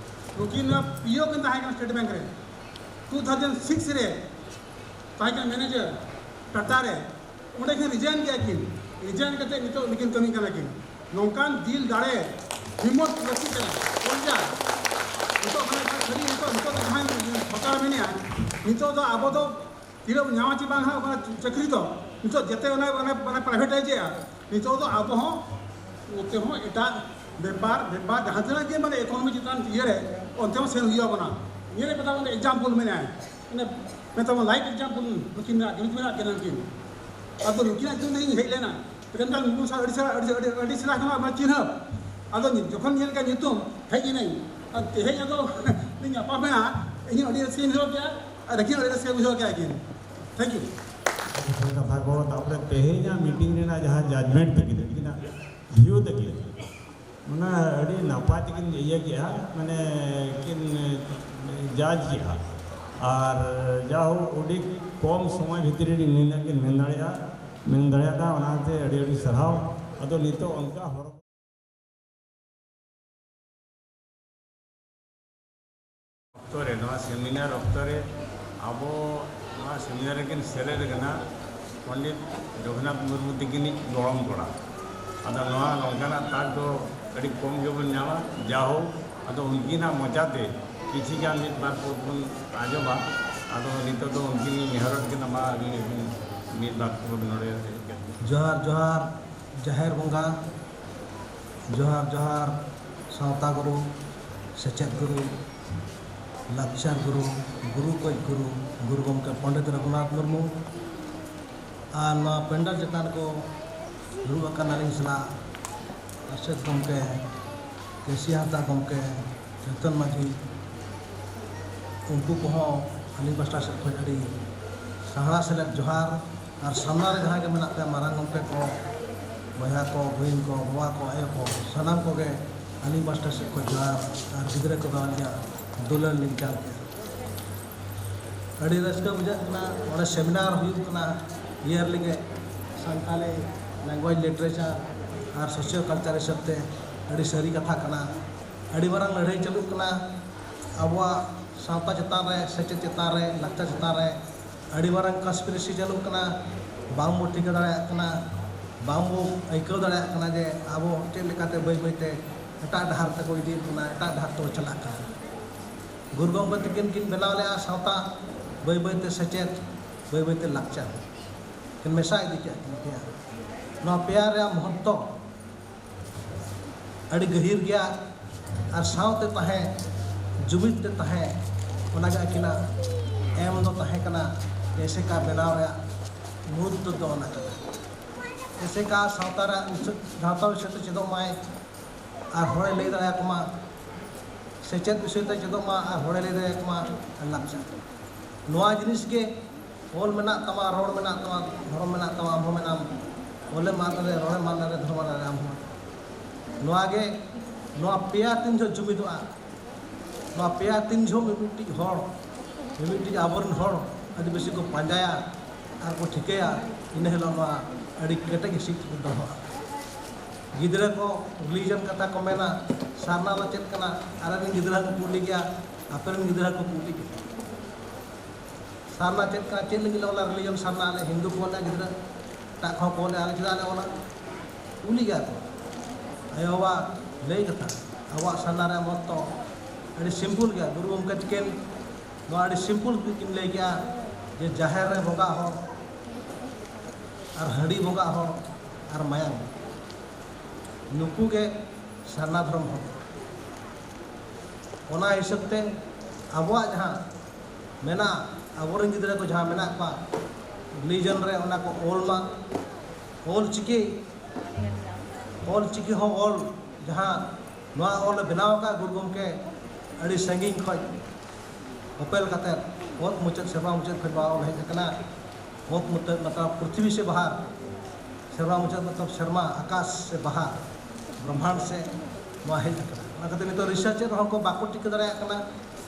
ᱱᱩᱠᱤᱱ ᱯᱤ ᱳ ᱠᱤᱱ ᱛᱟᱦᱮᱸ ᱠᱟᱱᱟ ᱥᱴᱮᱴ ᱵᱮᱝᱠ ᱨᱮ, ᱴᱩ ᱛᱷᱟᱣᱡᱮᱱᱰ ᱥᱤᱠᱥ ᱨᱮ ᱛᱟᱦᱮᱸ ᱠᱟᱱᱟ ᱢᱮᱱᱮᱡᱟᱨ ᱴᱟᱴᱟ ᱨᱮ᱾ ᱚᱸᱰᱮ ᱠᱤᱱ resign ᱠᱮᱜᱼᱟ ᱠᱤᱱ᱾ Resign ᱠᱟᱛᱮ ᱱᱤᱛᱚᱜ ᱱᱩᱠᱤᱱ ᱠᱟᱹᱢᱤ ᱠᱟᱱᱟ ᱠᱤᱱ᱾ ᱱᱚᱝᱠᱟᱱ ᱫᱤᱞ ᱫᱟᱲᱮ, ᱦᱤᱢᱢᱚᱛ ᱞᱟᱹᱠᱛᱤ ᱠᱟᱱᱟ᱾ ᱠᱚᱞᱮᱡᱟ ᱱᱤᱛᱚᱜ ᱢᱟᱱᱮ ᱠᱷᱟᱹᱞᱤ ᱱᱤᱛᱚᱜ, ᱱᱤᱛᱚᱜ ᱫᱚ ᱡᱟᱦᱟᱸᱭ ᱥᱚᱨᱠᱟᱨ ᱢᱮᱱᱮᱜᱼᱟ, ᱱᱤᱛᱚᱜ ᱫᱚ ᱟᱵᱚ ᱫᱚ ᱛᱤᱨᱮ ᱵᱚᱱ ᱧᱟᱢᱟ ᱪᱮ ᱵᱟᱝ ᱦᱟᱸᱜ ᱚᱱᱟ ᱪᱟᱹᱠᱨᱤ ᱫᱚ, ᱱᱤᱛᱚᱜ ᱡᱮᱛᱮ ᱚᱱᱟ, ᱚᱱᱟ, ᱚᱱᱟ ᱯᱨᱟᱭᱵᱷᱮᱴᱟᱭᱤᱡᱮᱜᱼᱟ᱾ ᱱᱤᱛᱚᱜ ᱫᱚ ᱟᱵᱚ ᱦᱚᱸ ᱚᱱᱛᱮ ᱦᱚᱸ ᱮᱴᱟᱜ ᱵᱮᱯᱟᱨ, ᱵᱮᱯᱟᱨ ᱡᱟᱦᱟᱸ ᱛᱤᱱᱟᱹᱜ ᱜᱮ ᱢᱟᱱᱮ economy ᱪᱮᱛᱟᱱ ᱤᱭᱟᱹ ᱨᱮ ᱚᱱᱛᱮ ᱦᱚᱸ ᱥᱮᱱ ᱦᱩᱭᱩᱜ ᱟᱵᱚᱱᱟ᱾ ᱤᱧ ᱨᱮ ᱢᱮᱛᱟ ᱵᱚᱱ example ᱢᱮᱱᱟᱭᱟ, ᱢᱟᱱᱮ ᱢᱮᱛᱟ ᱵᱚᱱ live example ᱱᱩᱠᱤᱱ ᱢᱮᱱᱟᱜ ᱠᱤᱱ, ᱱᱩᱠᱤᱱ ᱢᱮᱱᱟᱜ ᱠᱤᱱᱟ ᱱᱩᱠᱤᱱ᱾ ᱟᱫᱚ ᱱᱩᱠᱤᱱᱟᱜ ᱧᱩᱛᱩᱢ ᱛᱮ ᱤᱧ ᱦᱮᱡ ᱞᱮᱱᱟ᱾ ᱯᱨᱮᱢᱪᱟᱸᱫᱽ ᱢᱩᱨᱢᱩ ᱥᱟᱶ ᱟᱹᱰᱤ ᱥᱮᱬᱟ, ᱟᱹᱰᱤ, ᱟᱹᱰᱤ, ᱟᱹᱰᱤ ᱥᱮᱬᱟ ᱠᱟᱱᱟ ᱟᱵᱚ ᱪᱤᱱᱦᱟᱹᱯ᱾ ᱟᱫᱚ ᱡᱚᱠᱷᱚᱱ ᱧᱮᱞ ᱠᱮᱫ ᱧᱩᱛᱩᱢ, ᱦᱮᱡ ᱮᱱᱟᱹᱧ᱾ ᱟᱨ ᱛᱮᱦᱮᱧ ᱟᱫᱚ ᱞᱤᱧ ᱧᱟᱯᱟᱢ ᱮᱱᱟ, ᱤᱧ ᱦᱚᱸ ᱟᱹᱰᱤ ᱨᱟᱹᱥᱠᱟᱹᱧ ᱵᱩᱡᱷᱟᱹᱣ ᱠᱮᱫᱟ, ᱟᱨ ᱟᱹᱠᱤᱱ ᱦᱚᱸ ᱟᱹᱰᱤ ᱨᱟᱹᱥᱠᱟᱹ ᱵᱩᱡᱷᱟᱹᱣ ᱠᱮᱫᱟ ᱠᱤᱱ᱾ Thank you. ᱠᱟᱛᱷᱟ ᱠᱚ, ᱛᱟᱨᱯᱚᱨᱮ ᱛᱮᱦᱮᱧᱟᱜ meeting ᱨᱮᱱᱟᱜ ᱡᱟᱦᱟᱸ judgement ᱛᱟᱹᱠᱤᱱ, ᱩᱱᱠᱤᱱᱟᱜ view ᱛᱟᱹᱠᱤᱱ, ᱚᱱᱟ ᱟᱹᱰᱤ ᱱᱟᱯᱟᱭ ᱛᱮᱠᱤᱱ ᱤᱭᱟᱹ ᱠᱮᱜᱼᱟ, ᱢᱟᱱᱮ ᱠᱤᱱ judge ᱠᱮᱜᱼᱟ᱾ ᱟᱨ ᱡᱟ ᱦᱳᱠ, ᱟᱹᱰᱤ ᱠᱚᱢ ᱥᱚᱢᱚᱭ ᱵᱷᱤᱛᱨᱤ ᱨᱮ ᱱᱤᱱᱟᱹᱜ ᱠᱤᱱ ᱢᱮᱱ ᱫᱟᱲᱮᱭᱟᱜᱼᱟ, ᱢᱮᱱ ᱫᱟᱲᱮᱭᱟᱫᱟ, ᱚᱱᱟᱛᱮ ᱟᱹᱰᱤ ᱟᱹᱰᱤ ᱥᱟᱨᱦᱟᱣ᱾ ᱟᱫᱚ ᱱᱤᱛᱚᱜ ᱚᱱᱠᱟ ᱦᱚᱨ ᱚᱠᱛᱚ ᱨᱮ, ᱱᱚᱣᱟ seminar ᱚᱠᱛᱚ ᱨᱮ ᱟᱵᱚ ᱱᱚᱣᱟ ᱥᱮᱢᱤᱱᱟᱨ ᱨᱮᱠᱤᱱ ᱥᱮᱞᱮᱫ ᱟᱠᱟᱱᱟ ᱯᱚᱱᱰᱤᱛ ᱨᱚᱜᱷᱩᱱᱟᱛᱷ ᱢᱩᱨᱢᱩ ᱛᱤᱠᱤᱱᱤᱡ ᱜᱚᱲᱚᱢ ᱠᱚᱲᱟ᱾ ᱟᱫᱚ ᱱᱚᱣᱟ ᱱᱚᱝᱠᱟᱱᱟᱜ ᱛᱟᱠ ᱫᱚ ᱟᱹᱰᱤ ᱠᱚᱢ ᱜᱮᱵᱚᱱ ᱧᱟᱢᱟ᱾ ᱡᱟᱭᱦᱳᱠ, ᱟᱫᱚ ᱩᱱᱠᱤᱱᱟᱜ ᱢᱚᱪᱟᱛᱮ ᱠᱤᱪᱷᱤ ᱜᱟᱱ ᱢᱤᱫ ᱵᱟᱨ ᱯᱚᱫ ᱵᱚᱱ ᱟᱸᱡᱚᱢᱟ᱾ ᱟᱫᱚ ᱱᱤᱛᱚᱜ ᱫᱚ ᱩᱱᱠᱤᱱ ᱞᱤᱧ ᱱᱮᱦᱚᱨᱚᱜ ᱠᱤᱱᱟ, ᱢᱟ ᱟᱹᱵᱤᱱ ᱟᱹᱵᱤᱱ ᱢᱤᱫ ᱵᱟᱨ ᱯᱚᱫ ᱱᱚᱰᱮ ᱦᱮᱡ ᱠᱟᱛᱮ᱾ ᱡᱚᱦᱟᱨ, ᱡᱚᱦᱟᱨ, ᱡᱟᱦᱮᱨ ᱵᱚᱸᱜᱟ᱾ ᱡᱚᱦᱟᱨ, ᱡᱚᱦᱟᱨ, ᱥᱟᱶᱛᱟ ᱜᱩᱨᱩ, ᱥᱮᱪᱮᱫ ᱜᱩᱨᱩ, ᱞᱟᱠᱪᱟᱨ ᱜᱩᱨᱩ, ᱜᱩᱨᱩ ᱠᱚᱡ ᱜᱩᱨᱩ, ᱜᱩᱨᱩ ᱜᱚᱢᱠᱮ ᱯᱚᱱᱰᱤᱛ ᱨᱚᱜᱷᱩᱱᱟᱛᱷ ᱢᱩᱨᱢᱩ᱾ ᱟᱨ ᱱᱚᱣᱟ ᱯᱮᱱᱰᱮᱞ ᱪᱮᱛᱟᱱ ᱨᱮᱠᱚ ᱫᱩᱲᱩᱵ ᱟᱠᱟᱱ ᱟᱹᱞᱤᱧ ᱥᱟᱞᱟᱜ ᱯᱟᱨᱥᱮᱛ ᱜᱚᱢᱠᱮ, ᱠᱮᱥᱤ ᱦᱟᱸᱥᱫᱟ ᱜᱚᱢᱠᱮ, ᱪᱮᱛᱚᱱ ᱢᱟᱹᱡᱷᱤ, ᱩᱱᱠᱩ ᱠᱚᱦᱚᱸ ᱟᱹᱞᱤᱧ ᱯᱟᱥᱴᱟ ᱥᱮᱫ ᱠᱷᱚᱱ ᱟᱹᱰᱤ ᱥᱟᱦᱲᱟ ᱥᱮᱞᱮᱫ ᱡᱚᱦᱟᱨ᱾ ᱟᱨ ᱥᱟᱢᱱᱟ ᱨᱮ ᱡᱟᱦᱟᱸ ᱜᱮ ᱢᱮᱱᱟᱜ ᱯᱮᱭᱟ, ᱢᱟᱨᱟᱝ ᱜᱚᱢᱠᱮ ᱠᱚ, ᱵᱚᱭᱦᱟ ᱠᱚ, ᱵᱩᱦᱤᱱ ᱠᱚ, ᱵᱟᱵᱟ ᱠᱚ, ᱟᱭᱳ ᱠᱚ, ᱥᱟᱱᱟᱢ ᱠᱚᱜᱮ ᱟᱹᱞᱤᱧ ᱯᱟᱥᱴᱟ ᱥᱮᱫ ᱠᱷᱚᱱ ᱡᱚᱦᱟᱨ᱾ ᱟᱨ ᱜᱤᱫᱽᱨᱟᱹ ᱠᱚᱫᱚ ᱟᱹᱞᱤᱧᱟᱜ ᱫᱩᱞᱟᱹᱲ ᱞᱤᱧ ᱪᱟᱞ ᱠᱮᱫᱟ᱾ ᱟᱹᱰᱤ ᱨᱟᱹᱥᱠᱟᱹ ᱵᱩᱡᱷᱟᱹᱜ ᱠᱟᱱᱟ᱾ ᱚᱸᱰᱮ ᱥᱮᱢᱤᱱᱟᱨ ᱦᱩᱭᱩᱜ ᱠᱟᱱᱟ ᱤᱭᱟᱨᱞᱤ ᱜᱮ, ᱥᱟᱱᱛᱟᱞᱤ ᱞᱮᱝᱜᱩᱭᱮᱡᱽ ᱞᱤᱴᱟᱨᱮᱪᱟᱨ ᱟᱨ ᱥᱳᱥᱤᱭᱳ ᱠᱟᱞᱪᱟᱨ ᱦᱤᱥᱟᱹᱵ ᱛᱮ ᱟᱹᱰᱤ ᱥᱟᱹᱨᱤ ᱠᱟᱛᱷᱟ ᱠᱟᱱᱟ᱾ ᱟᱹᱰᱤ ᱢᱟᱨᱟᱝ ᱞᱟᱹᱲᱦᱟᱹᱭ ᱪᱟᱹᱞᱩᱜ ᱠᱟᱱᱟ ᱟᱵᱚᱣᱟᱜ ᱥᱟᱶᱛᱟ ᱪᱮᱛᱟᱱ ᱨᱮ, ᱥᱮᱪᱮᱫ ᱪᱮᱛᱟᱱ ᱨᱮ, ᱞᱟᱠᱪᱟᱨ ᱪᱮᱛᱟᱱ ᱨᱮ᱾ ᱟᱹᱰᱤ ᱢᱟᱨᱟᱝ ᱠᱚᱱᱥᱯᱤᱨᱮᱥᱤ ᱪᱟᱹᱞᱩᱜ ᱠᱟᱱᱟ, ᱵᱟᱝ ᱵᱚ ᱴᱷᱤᱠᱟᱹ ᱫᱟᱲᱮᱭᱟᱜ ᱠᱟᱱᱟ, ᱵᱟᱝ ᱵᱚ ᱟᱹᱭᱠᱟᱹᱣ ᱫᱟᱲᱮᱭᱟᱜ ᱠᱟᱱᱟ ᱡᱮ ᱟᱵᱚ ᱪᱮᱫ ᱞᱮᱠᱟᱛᱮ ᱵᱟᱹᱭ ᱵᱟᱹᱭᱛᱮ ᱮᱴᱟᱜ ᱰᱟᱦᱟᱨ ᱛᱮᱠᱚ ᱤᱫᱤᱭᱮᱫ ᱵᱚᱱᱟ, ᱮᱴᱟᱜ ᱰᱟᱦᱟᱨ ᱛᱮᱵᱚ ᱪᱟᱞᱟᱜ ᱠᱟᱱᱟ᱾ ᱜᱩᱨᱩ ᱜᱚᱢᱠᱮ ᱛᱤᱠᱤᱱ ᱠᱤᱱ ᱵᱮᱱᱟᱣ ᱞᱮᱫᱼᱟ ᱥᱟᱶᱛᱟ, ᱵᱟᱹᱭ ᱵᱟᱹᱭᱛᱮ ᱥᱮᱪᱮᱫ, ᱵᱟᱹᱭ ᱵᱟᱹᱭᱛᱮ ᱞᱟᱠᱪᱟᱨ ᱠᱤᱱ ᱢᱮᱥᱟ ᱤᱫᱤ ᱠᱮᱫᱼᱟ ᱠᱤᱱ ᱯᱮᱭᱟ᱾ ᱱᱚᱣᱟ ᱯᱮᱭᱟ ᱨᱮᱭᱟᱜ ᱢᱚᱦᱚᱛᱛᱚ ᱟᱹᱰᱤ ᱜᱟᱹᱦᱤᱨ ᱜᱮᱭᱟ᱾ ᱟᱨ ᱥᱟᱶᱛᱮ ᱛᱟᱦᱮᱸ, ᱡᱩᱢᱤᱫ ᱛᱮ ᱛᱟᱦᱮᱸ, ᱚᱱᱟᱜᱮ ᱟᱹᱠᱤᱱᱟᱜ ᱮᱢ ᱫᱚ ᱛᱟᱦᱮᱸ ᱠᱟᱱᱟ᱾ ᱮᱥᱮᱠᱟ ᱵᱮᱱᱟᱣ ᱨᱮᱭᱟᱜ ᱢᱩᱦᱩᱨᱛᱚ ᱫᱚ ᱚᱱᱟ ᱠᱟᱱᱟ᱾ ᱮᱥᱮᱠᱟ ᱥᱟᱶᱛᱟ ᱨᱮᱭᱟᱜ ᱵᱤᱥᱚᱭ, ᱥᱟᱶᱛᱟ ᱵᱤᱥᱚᱭ ᱛᱮ ᱪᱮᱫᱚᱜ ᱢᱟᱭ ᱟᱨ ᱦᱚᱲᱮ ᱞᱟᱹᱭ ᱫᱟᱲᱮᱭᱟᱠᱚ ᱢᱟ, ᱥᱮᱪᱮᱫ ᱵᱤᱥᱚᱭ ᱛᱮ ᱪᱮᱫᱚᱜ ᱢᱟ ᱟᱨ ᱦᱚᱲᱮ ᱞᱟᱹᱭ ᱫᱟᱲᱮᱭᱟᱠᱚ ᱢᱟ, ᱞᱟᱠᱪᱟᱨ᱾ ᱱᱚᱣᱟ ᱡᱤᱱᱤᱥ ᱜᱮ ᱚᱞ ᱢᱮᱱᱟᱜ ᱛᱟᱢᱟ, ᱨᱚᱲ ᱢᱮᱱᱟᱜ ᱛᱟᱢᱟ, ᱫᱷᱚᱨᱚᱢ ᱢᱮᱱᱟᱜ ᱛᱟᱢᱟ, ᱟᱢ ᱦᱚᱸ ᱢᱮᱱᱟᱢ᱾ ᱚᱞᱮᱢ ᱟᱫ ᱞᱮᱨᱮ, ᱨᱚᱲᱮᱢ ᱟᱫ ᱞᱮᱨᱮ, ᱫᱷᱚᱨᱚᱢ ᱟᱫ ᱞᱮᱨᱮ, ᱟᱢ ᱦᱚᱸ᱾ ᱱᱚᱣᱟ ᱜᱮ, ᱱᱚᱣᱟ ᱯᱮᱭᱟ ᱛᱤᱱ ᱡᱚᱦᱚᱜ ᱡᱩᱢᱤᱫᱚᱜᱼᱟ, ᱱᱚᱣᱟ ᱯᱮᱭᱟ ᱛᱤᱱ ᱡᱚᱦᱚᱜ ᱢᱤᱢᱤᱫᱴᱤᱡ ᱦᱚᱲ, ᱢᱤᱢᱤᱫᱴᱤᱡ ᱟᱵᱚᱨᱮᱱ ᱦᱚᱲ ᱟᱹᱫᱤᱵᱟᱹᱥᱤ ᱠᱚ ᱯᱟᱸᱡᱟᱭᱟ ᱟᱨ ᱠᱚ ᱴᱷᱤᱠᱟᱹᱭᱟ, ᱤᱱᱟᱹ ᱦᱤᱞᱳᱜ ᱱᱚᱣᱟ ᱟᱹᱰᱤ ᱠᱮᱴᱮᱡ ᱤᱥᱤᱫ ᱫᱚᱦᱚᱜᱼᱟ᱾ ᱜᱤᱫᱽᱨᱟᱹ ᱠᱚ ᱨᱤᱞᱤᱡᱚᱱ ᱠᱟᱛᱷᱟ ᱠᱚ ᱢᱮᱱᱟ, ᱥᱟᱨᱱᱟ ᱫᱚ ᱪᱮᱫ ᱠᱟᱱᱟ? ᱟᱞᱮ ᱨᱮᱱ ᱜᱤᱫᱽᱨᱟᱹ ᱠᱚ ᱠᱩᱞᱤ ᱜᱮᱭᱟ, ᱟᱯᱮ ᱨᱮᱱ ᱜᱤᱫᱽᱨᱟᱹ ᱠᱚ ᱠᱩᱞᱤ ᱜᱮᱭᱟ᱾ ᱥᱟᱨᱱᱟ ᱪᱮᱫ ᱠᱟᱱᱟ, ᱪᱮᱫ ᱞᱟᱹᱜᱤᱫ ᱞᱮ ᱚᱞᱟ religion ᱥᱟᱨᱱᱟ? ᱟᱞᱮ ᱦᱤᱱᱫᱩ ᱠᱚ ᱚᱞᱟ, ᱜᱤᱫᱽᱨᱟᱹ ᱮᱴᱟᱜ ᱠᱚᱦᱚᱸ ᱠᱚ ᱚᱞᱟ, ᱟᱞᱮ ᱪᱮᱫᱟᱜ ᱞᱮ ᱚᱞᱟ? ᱠᱩᱞᱤ ᱜᱮᱭᱟ ᱠᱚ᱾ ᱟᱭᱳ ᱵᱟᱵᱟ ᱞᱟᱹᱭ ᱠᱟᱛᱷᱟ, ᱟᱵᱚᱣᱟᱜ ᱥᱟᱨᱱᱟ ᱨᱮᱭᱟᱜ ᱢᱚᱛ ᱫᱚ ᱟᱹᱰᱤ simple ᱜᱮᱭᱟ᱾ ᱜᱩᱨᱩ ᱜᱚᱢᱠᱮ ᱛᱤᱠᱤᱱ ᱱᱚᱣᱟ ᱟᱹᱰᱤ simple ᱛᱮᱠᱤᱱ ᱞᱟᱹᱭ ᱠᱮᱜᱼᱟ ᱡᱮ ᱡᱟᱦᱮᱨ ᱨᱮ ᱵᱚᱸᱜᱟ ᱦᱚᱲ ᱟᱨ ᱦᱟᱺᱰᱤ ᱵᱚᱸᱜᱟ ᱦᱚᱲ ᱟᱨ ᱢᱟᱭᱟᱝ, ᱱᱩᱠᱩ ᱜᱮ ᱥᱟᱨᱱᱟ ᱫᱷᱚᱨᱚᱢ ᱦᱚᱲ᱾ ᱚᱱᱟ ᱦᱤᱥᱟᱹᱵ ᱛᱮ ᱟᱵᱚᱣᱟᱜ ᱡᱟᱦᱟᱸ ᱢᱮᱱᱟᱜᱼᱟ, ᱟᱵᱚᱨᱮᱱ ᱜᱤᱫᱽᱨᱟᱹ ᱠᱚ ᱡᱟᱦᱟᱸ ᱢᱮᱱᱟᱜ ᱠᱚᱣᱟ religion ᱨᱮ, ᱚᱱᱟ ᱠᱚ ᱚᱞ ᱢᱟ᱾ ᱚᱞ ᱪᱤᱠᱤ, ᱚᱞ ᱪᱤᱠᱤ ᱦᱚᱸ ᱚᱞ, ᱡᱟᱦᱟᱸ ᱱᱚᱣᱟ ᱚᱞ ᱮ ᱵᱮᱱᱟᱣ ᱟᱠᱟᱫ ᱜᱩᱨᱩ ᱜᱚᱢᱠᱮ ᱟᱹᱰᱤ ᱥᱟᱺᱜᱤᱧ ᱠᱷᱚᱱ ᱚᱯᱮᱞ ᱠᱟᱛᱮ, ᱚᱛ ᱢᱩᱪᱟᱹᱫ, ᱥᱮᱨᱢᱟ ᱢᱩᱪᱟᱹᱫ ᱠᱷᱚᱱ ᱱᱚᱣᱟ ᱚᱞ ᱦᱮᱡ ᱟᱠᱟᱱᱟ᱾ ᱚᱛ ᱢᱩᱪᱟᱹᱫ ᱢᱚᱛᱞᱚᱵ ᱯᱨᱤᱛᱷᱤᱵᱤ ᱥᱮ ᱵᱟᱦᱟᱨ, ᱥᱮᱨᱢᱟ ᱢᱩᱪᱟᱹᱫ ᱢᱚᱛᱞᱚᱵ ᱥᱮᱨᱢᱟ, ᱟᱠᱟᱥ ᱥᱮ ᱵᱟᱦᱟᱨ, ᱵᱨᱚᱦᱢᱟᱱᱰ ᱥᱮ ᱱᱚᱣᱟ ᱦᱮᱡ ᱟᱠᱟᱱᱟ᱾ ᱚᱱᱟ ᱠᱷᱟᱹᱛᱤᱨ ᱱᱤᱛᱚᱜ research ᱨᱮᱦᱚᱸ ᱠᱚ ᱵᱟᱠᱚ ᱴᱷᱤᱠᱟᱹ ᱫᱟᱲᱮᱭᱟᱜ ᱠᱟᱱᱟ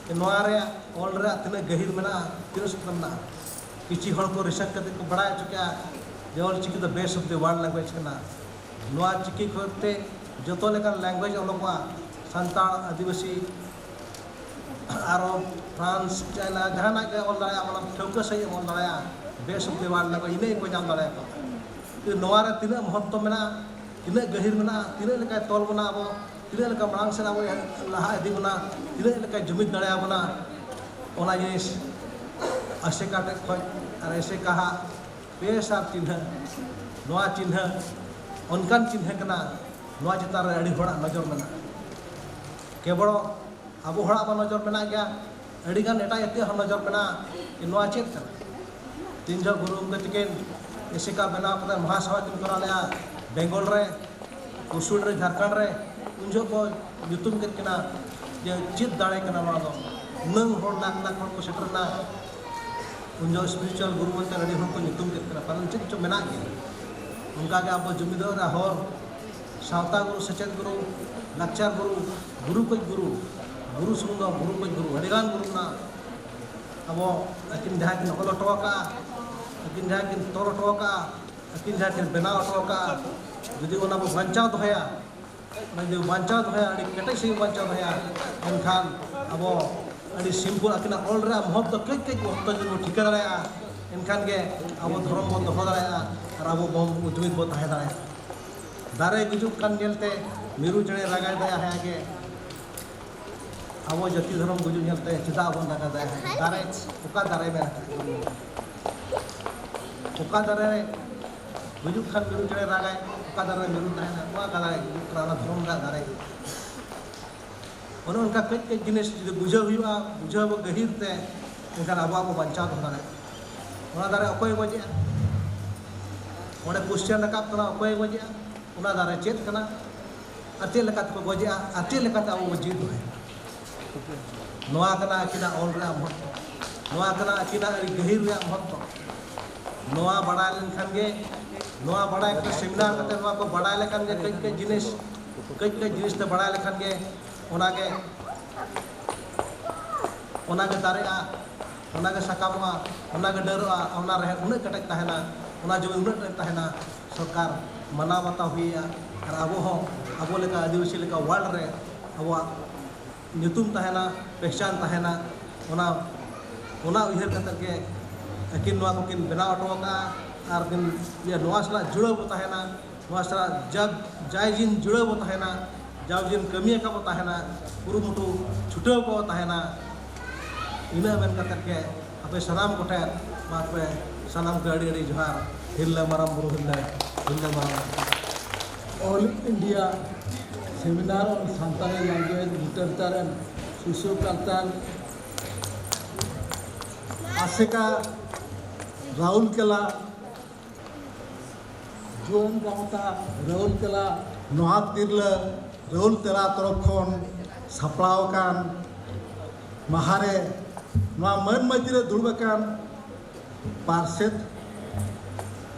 ᱡᱮ ᱱᱚᱣᱟ ᱨᱮᱭᱟᱜ ᱚᱞ ᱨᱮᱭᱟᱜ ᱛᱤᱱᱟᱹᱜ ᱜᱟᱹᱦᱤᱨ ᱢᱮᱱᱟᱜᱼᱟ, ᱛᱤᱱᱟᱹᱜ ᱥᱩᱛᱨᱚ ᱢᱮᱱᱟᱜᱼᱟ᱾ ᱠᱤᱪᱷᱩ ᱦᱚᱲ ᱠᱚ research ᱠᱟᱛᱮ ᱠᱚ ᱵᱟᱲᱟᱭ ᱦᱚᱪᱚ ᱠᱮᱜᱼᱟ ᱡᱮ ᱚᱞ ᱪᱤᱠᱤ ᱫᱚ best of the world language ᱠᱟᱱᱟ᱾ ᱱᱚᱣᱟ ᱪᱤᱠᱤ ᱠᱷᱚᱱ ᱛᱮ ᱡᱚᱛᱚ ᱞᱮᱠᱟᱱ language ᱚᱞᱚᱜᱚᱜᱼᱟ, ᱥᱟᱱᱛᱟᱲ, ᱟᱹᱫᱤᱵᱟᱹᱥᱤ, ᱟᱨᱚ France, China, ᱡᱟᱦᱟᱱᱟᱜ ᱜᱮ ᱚᱞ ᱫᱟᱲᱮᱭᱟᱜᱼᱟ, ᱢᱟᱱᱮ ᱴᱷᱟᱹᱣᱠᱟᱹ ᱥᱟᱺᱦᱤᱡ ᱮᱢ ᱚᱞ ᱫᱟᱲᱮᱭᱟᱜᱼᱟ, best of the world language, ᱤᱱᱟᱹ ᱜᱮᱠᱚ ᱧᱟᱢ ᱫᱟᱲᱮᱭᱟᱠᱚᱣᱟ᱾ ᱛᱚ ᱱᱚᱣᱟ ᱨᱮ ᱛᱤᱱᱟᱹᱜ ᱢᱚᱦᱚᱛᱛᱚ ᱢᱮᱱᱟᱜᱼᱟ, ᱛᱤᱱᱟᱹᱜ ᱜᱟᱹᱦᱤᱨ ᱢᱮᱱᱟᱜᱼᱟ, ᱛᱤᱱᱟᱹᱜ ᱞᱮᱠᱟᱭ ᱛᱚᱞ ᱵᱚᱱᱟ ᱟᱵᱚ, ᱛᱤᱱᱟᱹᱜ ᱞᱮᱠᱟ ᱢᱟᱲᱟᱝ ᱥᱮᱫ ᱟᱵᱚ ᱞᱟᱦᱟ ᱤᱫᱤ ᱵᱚᱱᱟ, ᱛᱤᱱᱟᱹᱜ ᱞᱮᱠᱟᱭ ᱡᱩᱢᱤᱫ ᱫᱟᱲᱮᱭᱟᱵᱚᱱᱟ, ᱚᱱᱟ ᱡᱤᱱᱤᱥ ᱟᱥᱮᱠᱟ ᱴᱷᱮᱡ ᱠᱷᱚᱡ ᱟᱨ ᱟᱥᱮᱠᱟ ᱦᱟᱜ ᱯᱮ ᱥᱟᱨ ᱪᱤᱱᱦᱟᱹ, ᱱᱚᱣᱟ ᱪᱤᱱᱦᱟᱹ ᱚᱱᱠᱟᱱ ᱪᱤᱱᱦᱟᱹ ᱠᱟᱱᱟ, ᱱᱚᱣᱟ ᱪᱮᱛᱟᱱ ᱨᱮ ᱟᱹᱰᱤ ᱦᱚᱲᱟᱜ ᱱᱚᱡᱚᱨ ᱢᱮᱱᱟᱜᱼᱟ᱾ ᱠᱮᱵᱚᱞ ᱟᱵᱚ ᱦᱚᱲᱟᱜ ᱢᱟ ᱱᱚᱡᱚᱨ ᱢᱮᱱᱟᱜ ᱜᱮᱭᱟ, ᱟᱹᱰᱤᱜᱟᱱ ᱮᱴᱟᱜ ᱡᱟᱹᱛᱤᱭᱟᱜ ᱦᱚᱸ ᱱᱚᱡᱚᱨ ᱢᱮᱱᱟᱜᱼᱟ ᱡᱮ ᱱᱚᱣᱟ ᱪᱮᱫ ᱠᱟᱱᱟ᱾ ᱛᱤᱱ ᱡᱚᱦᱚᱜ ᱜᱩᱨᱩ ᱜᱚᱢᱠᱮ ᱛᱤᱠᱤᱱ ᱟᱥᱮᱠᱟ ᱵᱮᱱᱟᱣ ᱠᱟᱛᱮ ᱢᱚᱦᱟᱥᱚᱵᱷᱟ ᱠᱤᱱ ᱠᱚᱨᱟᱣ ᱞᱮᱫᱼᱟ ᱵᱮᱝᱜᱚᱞ ᱨᱮ, ᱩᱥᱩᱞ ᱨᱮ, ᱡᱷᱟᱲᱠᱷᱚᱸᱰ ᱨᱮ, ᱩᱱ ᱡᱚᱦᱚᱜ ᱠᱚ ᱧᱩᱛᱩᱢ ᱠᱮᱫ ᱠᱤᱱᱟ ᱡᱮ ᱪᱮᱫ ᱫᱟᱲᱮ ᱠᱟᱱᱟ ᱱᱚᱣᱟ ᱫᱚ᱾ ᱩᱱᱟᱹᱝ ᱦᱚᱲ, ᱞᱟᱠᱷ ᱞᱟᱠᱷ ᱦᱚᱲ ᱠᱚ ᱥᱮᱴᱮᱨ ᱮᱱᱟ᱾ ᱩᱱ ᱡᱚᱦᱚᱜ spiritual ᱜᱩᱨᱩ ᱢᱮᱱᱛᱮ ᱟᱹᱰᱤ ᱦᱚᱲ ᱠᱚ ᱧᱩᱛᱩᱢ ᱠᱮᱫ ᱠᱤᱱᱟ, ᱯᱟᱞᱮᱱ ᱪᱮᱫ ᱪᱚ ᱢᱮᱱᱟᱜ ᱜᱮᱭᱟ᱾ ᱚᱱᱠᱟ ᱜᱮ ᱟᱵᱚ ᱡᱩᱢᱤᱫᱚᱜ ᱨᱮ ᱦᱚᱨ, ᱥᱟᱶᱛᱟ ᱜᱩᱨᱩ, ᱥᱮᱪᱮᱫ ᱜᱩᱨᱩ, ᱞᱟᱠᱪᱟᱨ ᱜᱩᱨᱩ, ᱜᱩᱨᱩ ᱠᱷᱚᱡ ᱜᱩᱨᱩ, ᱜᱩᱨᱩ ᱥᱩᱢᱩᱝ ᱫᱚ ᱵᱟᱝ, ᱜᱩᱨᱩ ᱠᱷᱚᱡ ᱜᱩᱨᱩ, ᱟᱹᱰᱤᱜᱟᱱ ᱜᱩᱨᱩ ᱢᱮᱱᱟᱜᱼᱟ᱾ ᱟᱵᱚ ᱟᱹᱠᱤᱱ ᱡᱟᱦᱟᱸ ᱠᱤᱱ ᱚᱞ ᱦᱚᱴᱚ ᱟᱠᱟᱫᱼᱟ, ᱟᱹᱠᱤᱱ ᱡᱟᱦᱟᱸ ᱠᱤᱱ ᱛᱚᱞ ᱦᱚᱴᱚ ᱟᱠᱟᱫᱼᱟ, ᱟᱹᱠᱤᱱ ᱡᱟᱦᱟᱸ ᱠᱤᱱ ᱵᱮᱱᱟᱣ ᱦᱚᱴᱚ ᱟᱠᱟᱫᱼᱟ, ᱡᱩᱫᱤ ᱚᱱᱟ ᱵᱚ ᱵᱟᱧᱪᱟᱣ ᱫᱚᱦᱚᱭᱟ, ᱚᱱᱟ ᱡᱩᱫᱤ ᱵᱟᱧᱪᱟᱣ ᱫᱚᱦᱚᱭᱟ, ᱟᱹᱰᱤ ᱠᱮᱴᱮᱡ ᱥᱟᱺᱦᱤᱡ ᱵᱟᱧᱪᱟᱣ ᱫᱚᱦᱚᱭᱟ, ᱮᱱᱠᱷᱟᱱ ᱟᱵᱚ ᱟᱹᱰᱤ simple, ᱟᱹᱠᱤᱱᱟᱜ ᱚᱞ ᱨᱮᱭᱟᱜ ᱢᱚᱦᱚᱛ ᱫᱚ ᱠᱟᱹᱡ ᱠᱟᱹᱡ ᱢᱚᱦᱚᱛ ᱡᱩᱫᱤ ᱵᱚᱱ ᱴᱷᱤᱠᱟᱹ ᱫᱟᱲᱮᱭᱟᱜᱼᱟ, ᱮᱱᱠᱷᱟᱱ ᱜᱮ ᱟᱵᱚ ᱫᱷᱚᱨᱚᱢ ᱵᱚᱱ ᱫᱚᱦᱚ ᱫᱟᱲᱮᱭᱟᱜᱼᱟ ᱟᱨ ᱟᱵᱚ ᱵᱚᱱ ᱡᱩᱢᱤᱫ ᱵᱚᱱ ᱛᱟᱦᱮᱸ ᱫᱟᱲᱮᱭᱟᱜᱼᱟ᱾ ᱫᱟᱨᱮ ᱜᱩᱡᱩᱜ ᱠᱟᱱ ᱧᱮᱞᱛᱮ ᱢᱤᱨᱩ ᱪᱮᱬᱮ ᱨᱟᱜᱟᱭ ᱫᱟᱭᱟ ᱦᱟᱭᱟ ᱜᱮ, ᱟᱵᱚ ᱡᱟᱹᱛᱤ ᱫᱷᱚᱨᱚᱢ ᱜᱩᱡᱩᱜ ᱧᱮᱞᱛᱮ ᱪᱮᱫᱟᱜ ᱵᱚᱱ ᱨᱟᱜᱟ ᱫᱟᱭᱟ ᱦᱟᱭᱟ? ᱫᱟᱨᱮ, ᱚᱠᱟ ᱫᱟᱨᱮ ᱢᱮᱱᱟᱜᱼᱟ? ᱚᱠᱟ ᱫᱟᱨᱮ ᱨᱮ ᱜᱩᱡᱩᱜ ᱠᱷᱟᱱ ᱢᱤᱨᱩ ᱪᱮᱬᱮ ᱨᱟᱜᱟᱭ, ᱚᱠᱟ ᱫᱟᱨᱮ ᱨᱮ ᱢᱤᱨᱩ ᱛᱟᱦᱮᱱᱟ? ᱚᱠᱟ ᱫᱟᱨᱮ ᱜᱩᱡᱩᱜ ᱠᱟᱱᱟ? ᱚᱱᱟ ᱫᱷᱚᱨᱚᱢ ᱨᱮᱱᱟᱜ ᱫᱟᱨᱮ ᱜᱮ᱾ ᱚᱱᱮ ᱚᱱᱠᱟ ᱠᱟᱹᱡ ᱠᱟᱹᱡ ᱡᱤᱱᱤᱥ ᱡᱩᱫᱤ ᱵᱩᱡᱷᱟᱹᱣ ᱦᱩᱭᱩᱜᱼᱟ, ᱵᱩᱡᱷᱟᱹᱣ ᱟᱵᱚ ᱜᱟᱹᱦᱤᱨ ᱛᱮ, ᱮᱱᱠᱷᱟᱱ ᱟᱵᱚᱣᱟᱜ ᱵᱚ ᱵᱟᱧᱪᱟᱣ ᱫᱚᱦᱚ ᱫᱟᱲᱮᱭᱟᱜᱼᱟ᱾ ᱚᱱᱟ ᱫᱟᱨᱮ ᱚᱠᱚᱭ ᱜᱚᱡᱮᱜᱼᱟ? ᱚᱸᱰᱮ question ᱨᱟᱠᱟᱵ ᱠᱟᱱᱟ, ᱚᱠᱚᱭ ᱜᱚᱡᱮᱜᱼᱟ? ᱚᱱᱟ ᱫᱟᱨᱮ ᱪᱮᱫ ᱠᱟᱱᱟ? ᱟᱨ ᱪᱮᱫ ᱞᱮᱠᱟ ᱛᱮᱠᱚ ᱜᱚᱡᱮᱜᱼᱟ? ᱟᱨ ᱪᱮᱫ ᱞᱮᱠᱟᱛᱮ ᱟᱵᱚ ᱵᱚ ᱡᱤᱣᱤᱫ ᱫᱚᱦᱚᱭᱟ? ᱱᱚᱣᱟ ᱠᱟᱱᱟ ᱟᱹᱠᱤᱱᱟᱜ ᱚᱞ ᱨᱮᱭᱟᱜ ᱢᱚᱦᱚᱛ ᱫᱚ᱾ ᱱᱚᱣᱟ ᱠᱟᱱᱟ ᱟᱹᱠᱤᱱᱟᱜ ᱟᱹᱰᱤ ᱜᱟᱹᱦᱤᱨ ᱨᱮᱭᱟᱜ ᱢᱚᱦᱚᱛ ᱫᱚ᱾ ᱱᱚᱣᱟ ᱵᱟᱲᱟᱭ ᱞᱮᱱᱠᱷᱟᱱ ᱜᱮ, ᱱᱚᱣᱟ ᱵᱟᱲᱟᱭ ᱠᱟᱛᱮ, seminar ᱠᱟᱛᱮ, ᱱᱚᱣᱟ ᱠᱚ ᱵᱟᱲᱟᱭ ᱞᱮᱠᱷᱟᱱ ᱜᱮ, ᱠᱟᱹᱡ ᱠᱟᱹᱡ ᱡᱤᱱᱤᱥ, ᱠᱟᱹᱡ ᱠᱟᱹᱡ ᱡᱤᱱᱤᱥ ᱛᱮ ᱵᱟᱲᱟᱭ ᱞᱮᱠᱷᱟᱱ ᱜᱮ, ᱚᱱᱟᱜᱮ, ᱚᱱᱟᱜᱮ ᱫᱟᱨᱮᱜᱼᱟ, ᱚᱱᱟᱜᱮ ᱥᱟᱠᱟᱢᱚᱜᱼᱟ, ᱚᱱᱟᱜᱮ ᱰᱟᱹᱨᱚᱜᱼᱟ, ᱚᱱᱟ ᱨᱮᱦᱮᱫ ᱩᱱᱟᱹᱜ ᱠᱮᱴᱮᱡ ᱛᱟᱦᱮᱱᱟ, ᱚᱱᱟ ᱡᱩᱢᱤ ᱩᱱᱟᱹᱜ ᱠᱮᱴᱮᱡ ᱛᱟᱦᱮᱱᱟ᱾ ᱥᱚᱨᱠᱟᱨ ᱢᱟᱱᱟᱣ ᱵᱟᱛᱟᱣ ᱦᱩᱭᱮᱭᱟ᱾ ᱟᱨ ᱟᱵᱚ ᱦᱚᱸ ᱟᱵᱚ ᱞᱮᱠᱟ, ᱟᱹᱫᱤᱵᱟᱹᱥᱤ ᱞᱮᱠᱟ world ᱨᱮ ᱟᱵᱚᱣᱟᱜ ᱧᱩᱛᱩᱢ ᱛᱟᱦᱮᱱᱟ, ᱯᱮᱦᱪᱟᱱ ᱛᱟᱦᱮᱱᱟ᱾ ᱚᱱᱟ, ᱚᱱᱟ ᱩᱭᱦᱟᱹᱨ ᱠᱟᱛᱮᱫ ᱜᱮ ᱟᱹᱠᱤᱱ ᱱᱚᱣᱟ ᱠᱚᱠᱤᱱ ᱵᱮᱱᱟᱣ ᱦᱚᱴᱚ ᱟᱠᱟᱫᱼᱟ᱾ ᱟᱨ ᱠᱤᱱ, ᱤᱭᱟᱹ, ᱱᱚᱣᱟ ᱥᱟᱞᱟᱜ ᱡᱩᱲᱟᱹᱣ ᱵᱚ ᱛᱟᱦᱮᱱᱟ, ᱱᱚᱣᱟ ᱥᱟᱞᱟᱜ ᱡᱟᱵ-, ᱡᱟᱭ ᱡᱤᱱ ᱡᱩᱲᱟᱹᱣ ᱵᱚ ᱛᱟᱦᱮᱱᱟ, ᱡᱟᱣ ᱡᱤᱱ ᱠᱟᱹᱢᱤ ᱟᱠᱟ ᱵᱚ ᱛᱟᱦᱮᱱᱟ, ᱠᱩᱨᱩᱢᱩᱴᱩ ᱪᱷᱩᱴᱟᱹᱣ ᱠᱚ ᱛᱟᱦᱮᱱᱟ᱾ ᱤᱱᱟᱹ ᱢᱮᱱ ᱠᱟᱛᱮᱫ ᱜᱮ ᱟᱯᱮ ᱥᱟᱱᱟᱢ ᱠᱚᱴᱷᱮᱱ ᱢᱟ ᱛᱚᱵᱮ ᱥᱟᱱᱟᱢ ᱠᱚ ᱟᱹᱰᱤ ᱟᱹᱰᱤ ᱡᱚᱦᱟᱨ᱾ ᱦᱤᱨᱞᱟᱹ ᱢᱟᱨᱟᱝ ᱵᱩᱨᱩ ᱦᱤᱨᱞᱟᱹ, ᱦᱤᱨᱞᱟᱹ ᱢᱟᱨᱟᱝ ᱵᱩᱨᱩ᱾ All India Seminar on Santali Language, Literature and Socio-Cultural, ᱟᱥᱮᱠᱟ, ᱨᱟᱣᱩᱨᱠᱮᱞᱟ, ᱡᱩᱣᱟᱹᱱ ᱜᱟᱶᱛᱟ ᱨᱟᱣᱩᱨᱠᱮᱞᱟ, ᱱᱚᱣᱟ ᱛᱤᱨᱞᱟᱹ ᱨᱟᱣᱩᱨᱠᱮᱞᱟ ᱛᱚᱨᱚᱯ ᱠᱷᱚᱱ ᱥᱟᱯᱲᱟᱣ ᱟᱠᱟᱱ ᱢᱟᱦᱟᱨᱮ ᱱᱚᱣᱟ ᱢᱟᱹᱱ ᱢᱟᱹᱪᱤ ᱨᱮ ᱫᱩᱲᱩᱵ ᱟᱠᱟᱱ ᱯᱟᱨᱥᱮᱛ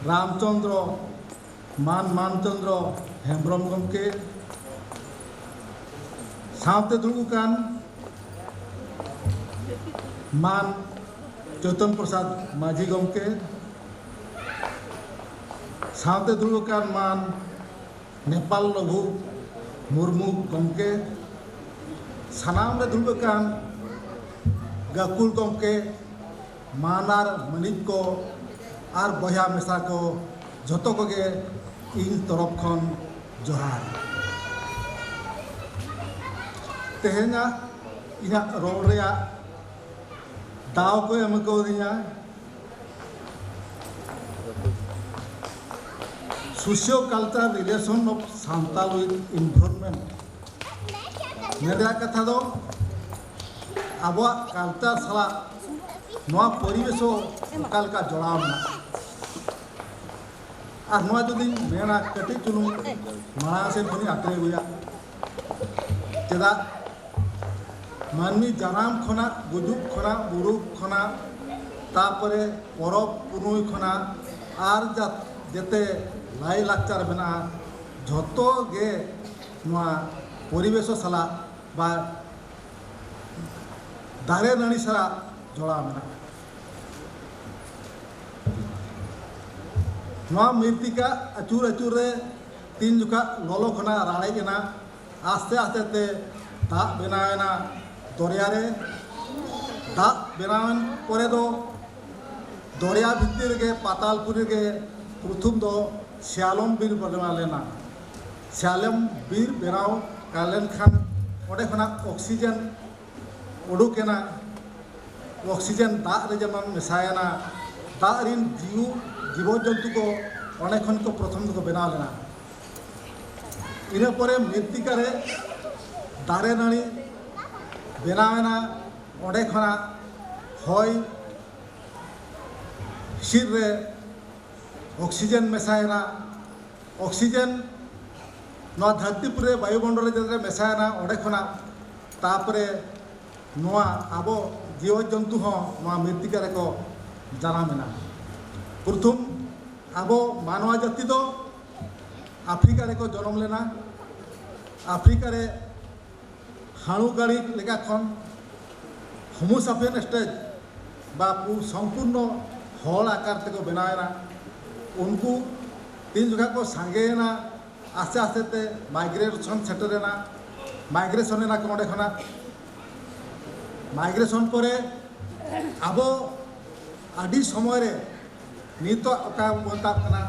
ᱨᱟᱢᱪᱚᱸᱫᱽᱨᱚ, ᱢᱟᱱ ᱢᱟᱱᱪᱚᱸᱫᱽᱨᱚ ᱦᱮᱢᱵᱽᱨᱚᱢ ᱜᱚᱢᱠᱮ, ᱥᱟᱶᱛᱮ ᱫᱩᱲᱩᱵ ᱟᱠᱟᱱ ᱢᱟᱱ ᱪᱳᱭᱛᱚᱱ ᱯᱨᱚᱥᱟᱫᱽ ᱢᱟᱹᱡᱷᱤ ᱜᱚᱢᱠᱮ, ᱥᱟᱶᱛᱮ ᱫᱩᱲᱩᱵ ᱟᱠᱟᱱ ᱢᱟᱱ ᱱᱮᱯᱟᱞ ᱞᱚᱵᱷᱩ ᱢᱩᱨᱢᱩ ᱜᱚᱢᱠᱮ, ᱥᱟᱱᱟᱢ ᱨᱮ ᱫᱩᱲᱩᱵ ᱟᱠᱟᱱ ᱜᱟᱹᱠᱷᱩᱲ ᱜᱚᱢᱠᱮ, ᱢᱟᱱ ᱟᱨ ᱢᱟᱹᱱᱤᱡ ᱠᱚ ᱟᱨ ᱵᱚᱭᱦᱟ ᱢᱮᱥᱟ ᱠᱚ, ᱡᱷᱚᱛᱚ ᱠᱚᱜᱮ ᱤᱧ ᱛᱚᱨᱚᱯ ᱠᱷᱚᱱ ᱡᱚᱦᱟᱨ᱾ ᱛᱮᱦᱮᱧᱟᱜ ᱤᱧᱟᱹᱜ ᱨᱚᱲ ᱨᱮᱭᱟᱜ ᱫᱟᱣ ᱠᱚ ᱮᱢ ᱠᱟᱣᱫᱤᱧᱟ Socio Culture Relation of Santal with Environment᱾ ᱱᱚᱣᱟ ᱨᱮᱭᱟᱜ ᱠᱟᱛᱷᱟ ᱫᱚ ᱟᱵᱚᱣᱟᱜ ᱠᱟᱞᱪᱟᱨ ᱥᱟᱞᱟᱜ ᱱᱚᱣᱟ ᱯᱚᱨᱤᱵᱮᱥ ᱦᱚᱸ ᱚᱠᱟ ᱞᱮᱠᱟ ᱡᱚᱲᱟᱣ ᱢᱮᱱᱟᱜᱼᱟ᱾ ᱟᱨ ᱱᱚᱣᱟ ᱡᱩᱫᱤᱧ ᱢᱮᱱᱟ, ᱠᱟᱹᱴᱤᱡ ᱪᱩᱞᱩᱝ ᱢᱟᱲᱟᱝ ᱥᱮᱫ ᱠᱷᱚᱱᱤᱧ ᱟᱛᱨᱮ ᱟᱹᱜᱩᱭᱟ, ᱪᱮᱫᱟᱜ ᱢᱟᱹᱱᱢᱤ ᱡᱟᱱᱟᱢ ᱠᱷᱚᱱᱟᱜ, ᱜᱩᱡᱩᱜ ᱠᱷᱚᱱᱟᱜ, ᱵᱩᱨᱩ ᱠᱷᱚᱱᱟᱜ, ᱛᱟᱨᱯᱚᱨᱮ ᱯᱚᱨᱚᱵᱽ ᱯᱩᱱᱩᱭ ᱠᱷᱚᱱᱟᱜ ᱟᱨ ᱡᱟ-, ᱡᱮᱛᱮ ᱞᱟᱭᱼᱞᱟᱠᱪᱟᱨ ᱢᱮᱱᱟᱜᱼᱟ, ᱡᱷᱚᱛᱚ ᱜᱮ ᱱᱚᱣᱟ ᱯᱚᱨᱤᱵᱮᱥ ᱥᱟᱞᱟᱜ ᱵᱟ ᱫᱟᱨᱮ ᱱᱟᱹᱲᱤ ᱥᱟᱞᱟᱜ ᱡᱚᱲᱟᱣ ᱢᱮᱱᱟᱜᱼᱟ᱾ ᱱᱚᱣᱟ ᱢᱨᱤᱛᱛᱤᱠᱟ ᱟᱹᱪᱩᱨ ᱟᱹᱪᱩᱨ ᱨᱮ ᱛᱤᱱ ᱡᱚᱠᱷᱟᱜ ᱞᱚᱞᱚ ᱠᱷᱚᱱᱟᱜ ᱨᱟᱲᱮᱡ ᱮᱱᱟ, ᱟᱥᱛᱮ ᱟᱥᱛᱮ ᱛᱮ ᱫᱟᱜ ᱵᱮᱱᱟᱣ ᱮᱱᱟ ᱫᱚᱨᱭᱟ ᱨᱮ᱾ ᱫᱟᱜ ᱵᱮᱱᱟᱣᱮᱱ ᱯᱚᱨᱮ ᱫᱚ ᱫᱚᱨᱭᱟ ᱵᱷᱤᱛᱤᱨ ᱨᱮᱜᱮ, ᱯᱟᱛᱟᱞᱯᱩᱨᱤ ᱨᱮᱜᱮ ᱯᱨᱚᱛᱷᱚᱢ ᱫᱚ ᱥᱮᱭᱟᱞᱚᱢ ᱵᱤᱨ ᱵᱮᱱᱟᱣ ᱞᱮᱱᱟ᱾ ᱥᱮᱭᱟᱞᱚᱢ ᱵᱤᱨ ᱵᱮᱱᱟᱣ ᱞᱮᱱᱠᱷᱟᱱ ᱚᱸᱰᱮ ᱠᱷᱚᱱᱟᱜ ᱚᱠᱥᱤᱡᱮᱱ ᱩᱰᱩᱠ ᱮᱱᱟ᱾ ᱚᱠᱥᱤᱡᱮᱱ ᱫᱟᱜ ᱨᱮ ᱡᱮᱢᱚᱱ ᱢᱮᱥᱟᱭᱮᱱᱟ, ᱫᱟᱜ ᱨᱤᱱ ᱡᱤᱣ-, ᱡᱤᱵᱚ ᱡᱚᱱᱛᱩ ᱠᱚ ᱚᱸᱰᱮ ᱠᱷᱚᱱ ᱠᱚ ᱯᱨᱚᱛᱷᱚᱢ ᱫᱚᱠᱚ ᱵᱮᱱᱟᱣ ᱞᱮᱱᱟ᱾ ᱤᱱᱟᱹ ᱯᱚᱨᱮ ᱢᱨᱤᱛᱛᱤᱠᱟ ᱨᱮ ᱫᱟᱨᱮ ᱱᱟᱹᱲᱤ ᱵᱮᱱᱟᱣᱮᱱᱟ᱾ ᱚᱸᱰᱮ ᱠᱷᱚᱱᱟᱜ ᱦᱚᱭ ᱦᱤᱸᱥᱤᱫ ᱨᱮ ᱚᱠᱥᱤᱡᱮᱱ ᱢᱮᱥᱟᱭᱮᱱᱟ᱾ ᱚᱠᱥᱤᱡᱮᱱ ᱱᱚᱣᱟ ᱫᱷᱟᱹᱨᱛᱤᱯᱩᱨᱤ ᱨᱮ ᱵᱟᱭᱩᱢᱚᱱᱰᱚᱞ ᱨᱮ ᱡᱟᱛᱮ ᱢᱮᱥᱟᱭᱮᱱᱟ, ᱚᱸᱰᱮ ᱠᱷᱚᱱᱟᱜ ᱛᱟᱨᱯᱚᱨᱮ ᱱᱚᱣᱟ ᱟᱵᱚ ᱡᱤᱣᱤ ᱡᱚᱱᱛᱩ ᱦᱚᱸ ᱱᱚᱣᱟ ᱢᱨᱤᱛᱛᱤᱠᱟ ᱨᱮᱠᱚ ᱡᱟᱱᱟᱢ ᱮᱱᱟ᱾ ᱯᱨᱚᱛᱷᱚᱢ ᱟᱵᱚ ᱢᱟᱱᱣᱟ ᱡᱟᱹᱛᱤ ᱫᱚ ᱟᱯᱷᱨᱤᱠᱟ ᱨᱮᱠᱚ ᱡᱚᱱᱚᱢ ᱞᱮᱱᱟ᱾ ᱟᱯᱷᱨᱤᱠᱟ ᱨᱮ ᱦᱟᱹᱬᱩ ᱜᱟᱹᱲᱤ ᱞᱮᱠᱟ ᱠᱷᱚᱱ Homo sapien stage ᱵᱟ ᱯᱩ-, ᱥᱚᱢᱯᱩᱨᱱᱚ ᱦᱚᱲ ᱟᱠᱟᱨ ᱛᱮᱠᱚ ᱵᱮᱱᱟᱣ ᱮᱱᱟ᱾ ᱩᱱᱠᱩ ᱛᱤᱱ ᱡᱚᱠᱷᱟ ᱠᱚ ᱥᱟᱸᱜᱮᱭᱮᱱᱟ, ᱟᱥᱛᱮ ᱟᱥᱛᱮ ᱛᱮ ᱢᱟᱭᱜᱨᱮᱥᱚᱱ ᱥᱮᱴᱮᱨᱮᱱᱟ, ᱢᱟᱭᱜᱨᱮᱥᱚᱱ ᱮᱱᱟ ᱠᱚ ᱚᱸᱰᱮ ᱠᱷᱚᱱᱟᱜ᱾ ᱢᱟᱭᱜᱨᱮᱥᱚᱱ ᱯᱚᱨᱮ ᱟᱵᱚ ᱟᱹᱰᱤ ᱥᱚᱢᱚᱭ ᱨᱮ ᱱᱤᱛᱚᱜ ᱚᱠᱟ ᱵᱚᱱ ᱢᱮᱛᱟᱜ ᱠᱟᱱᱟ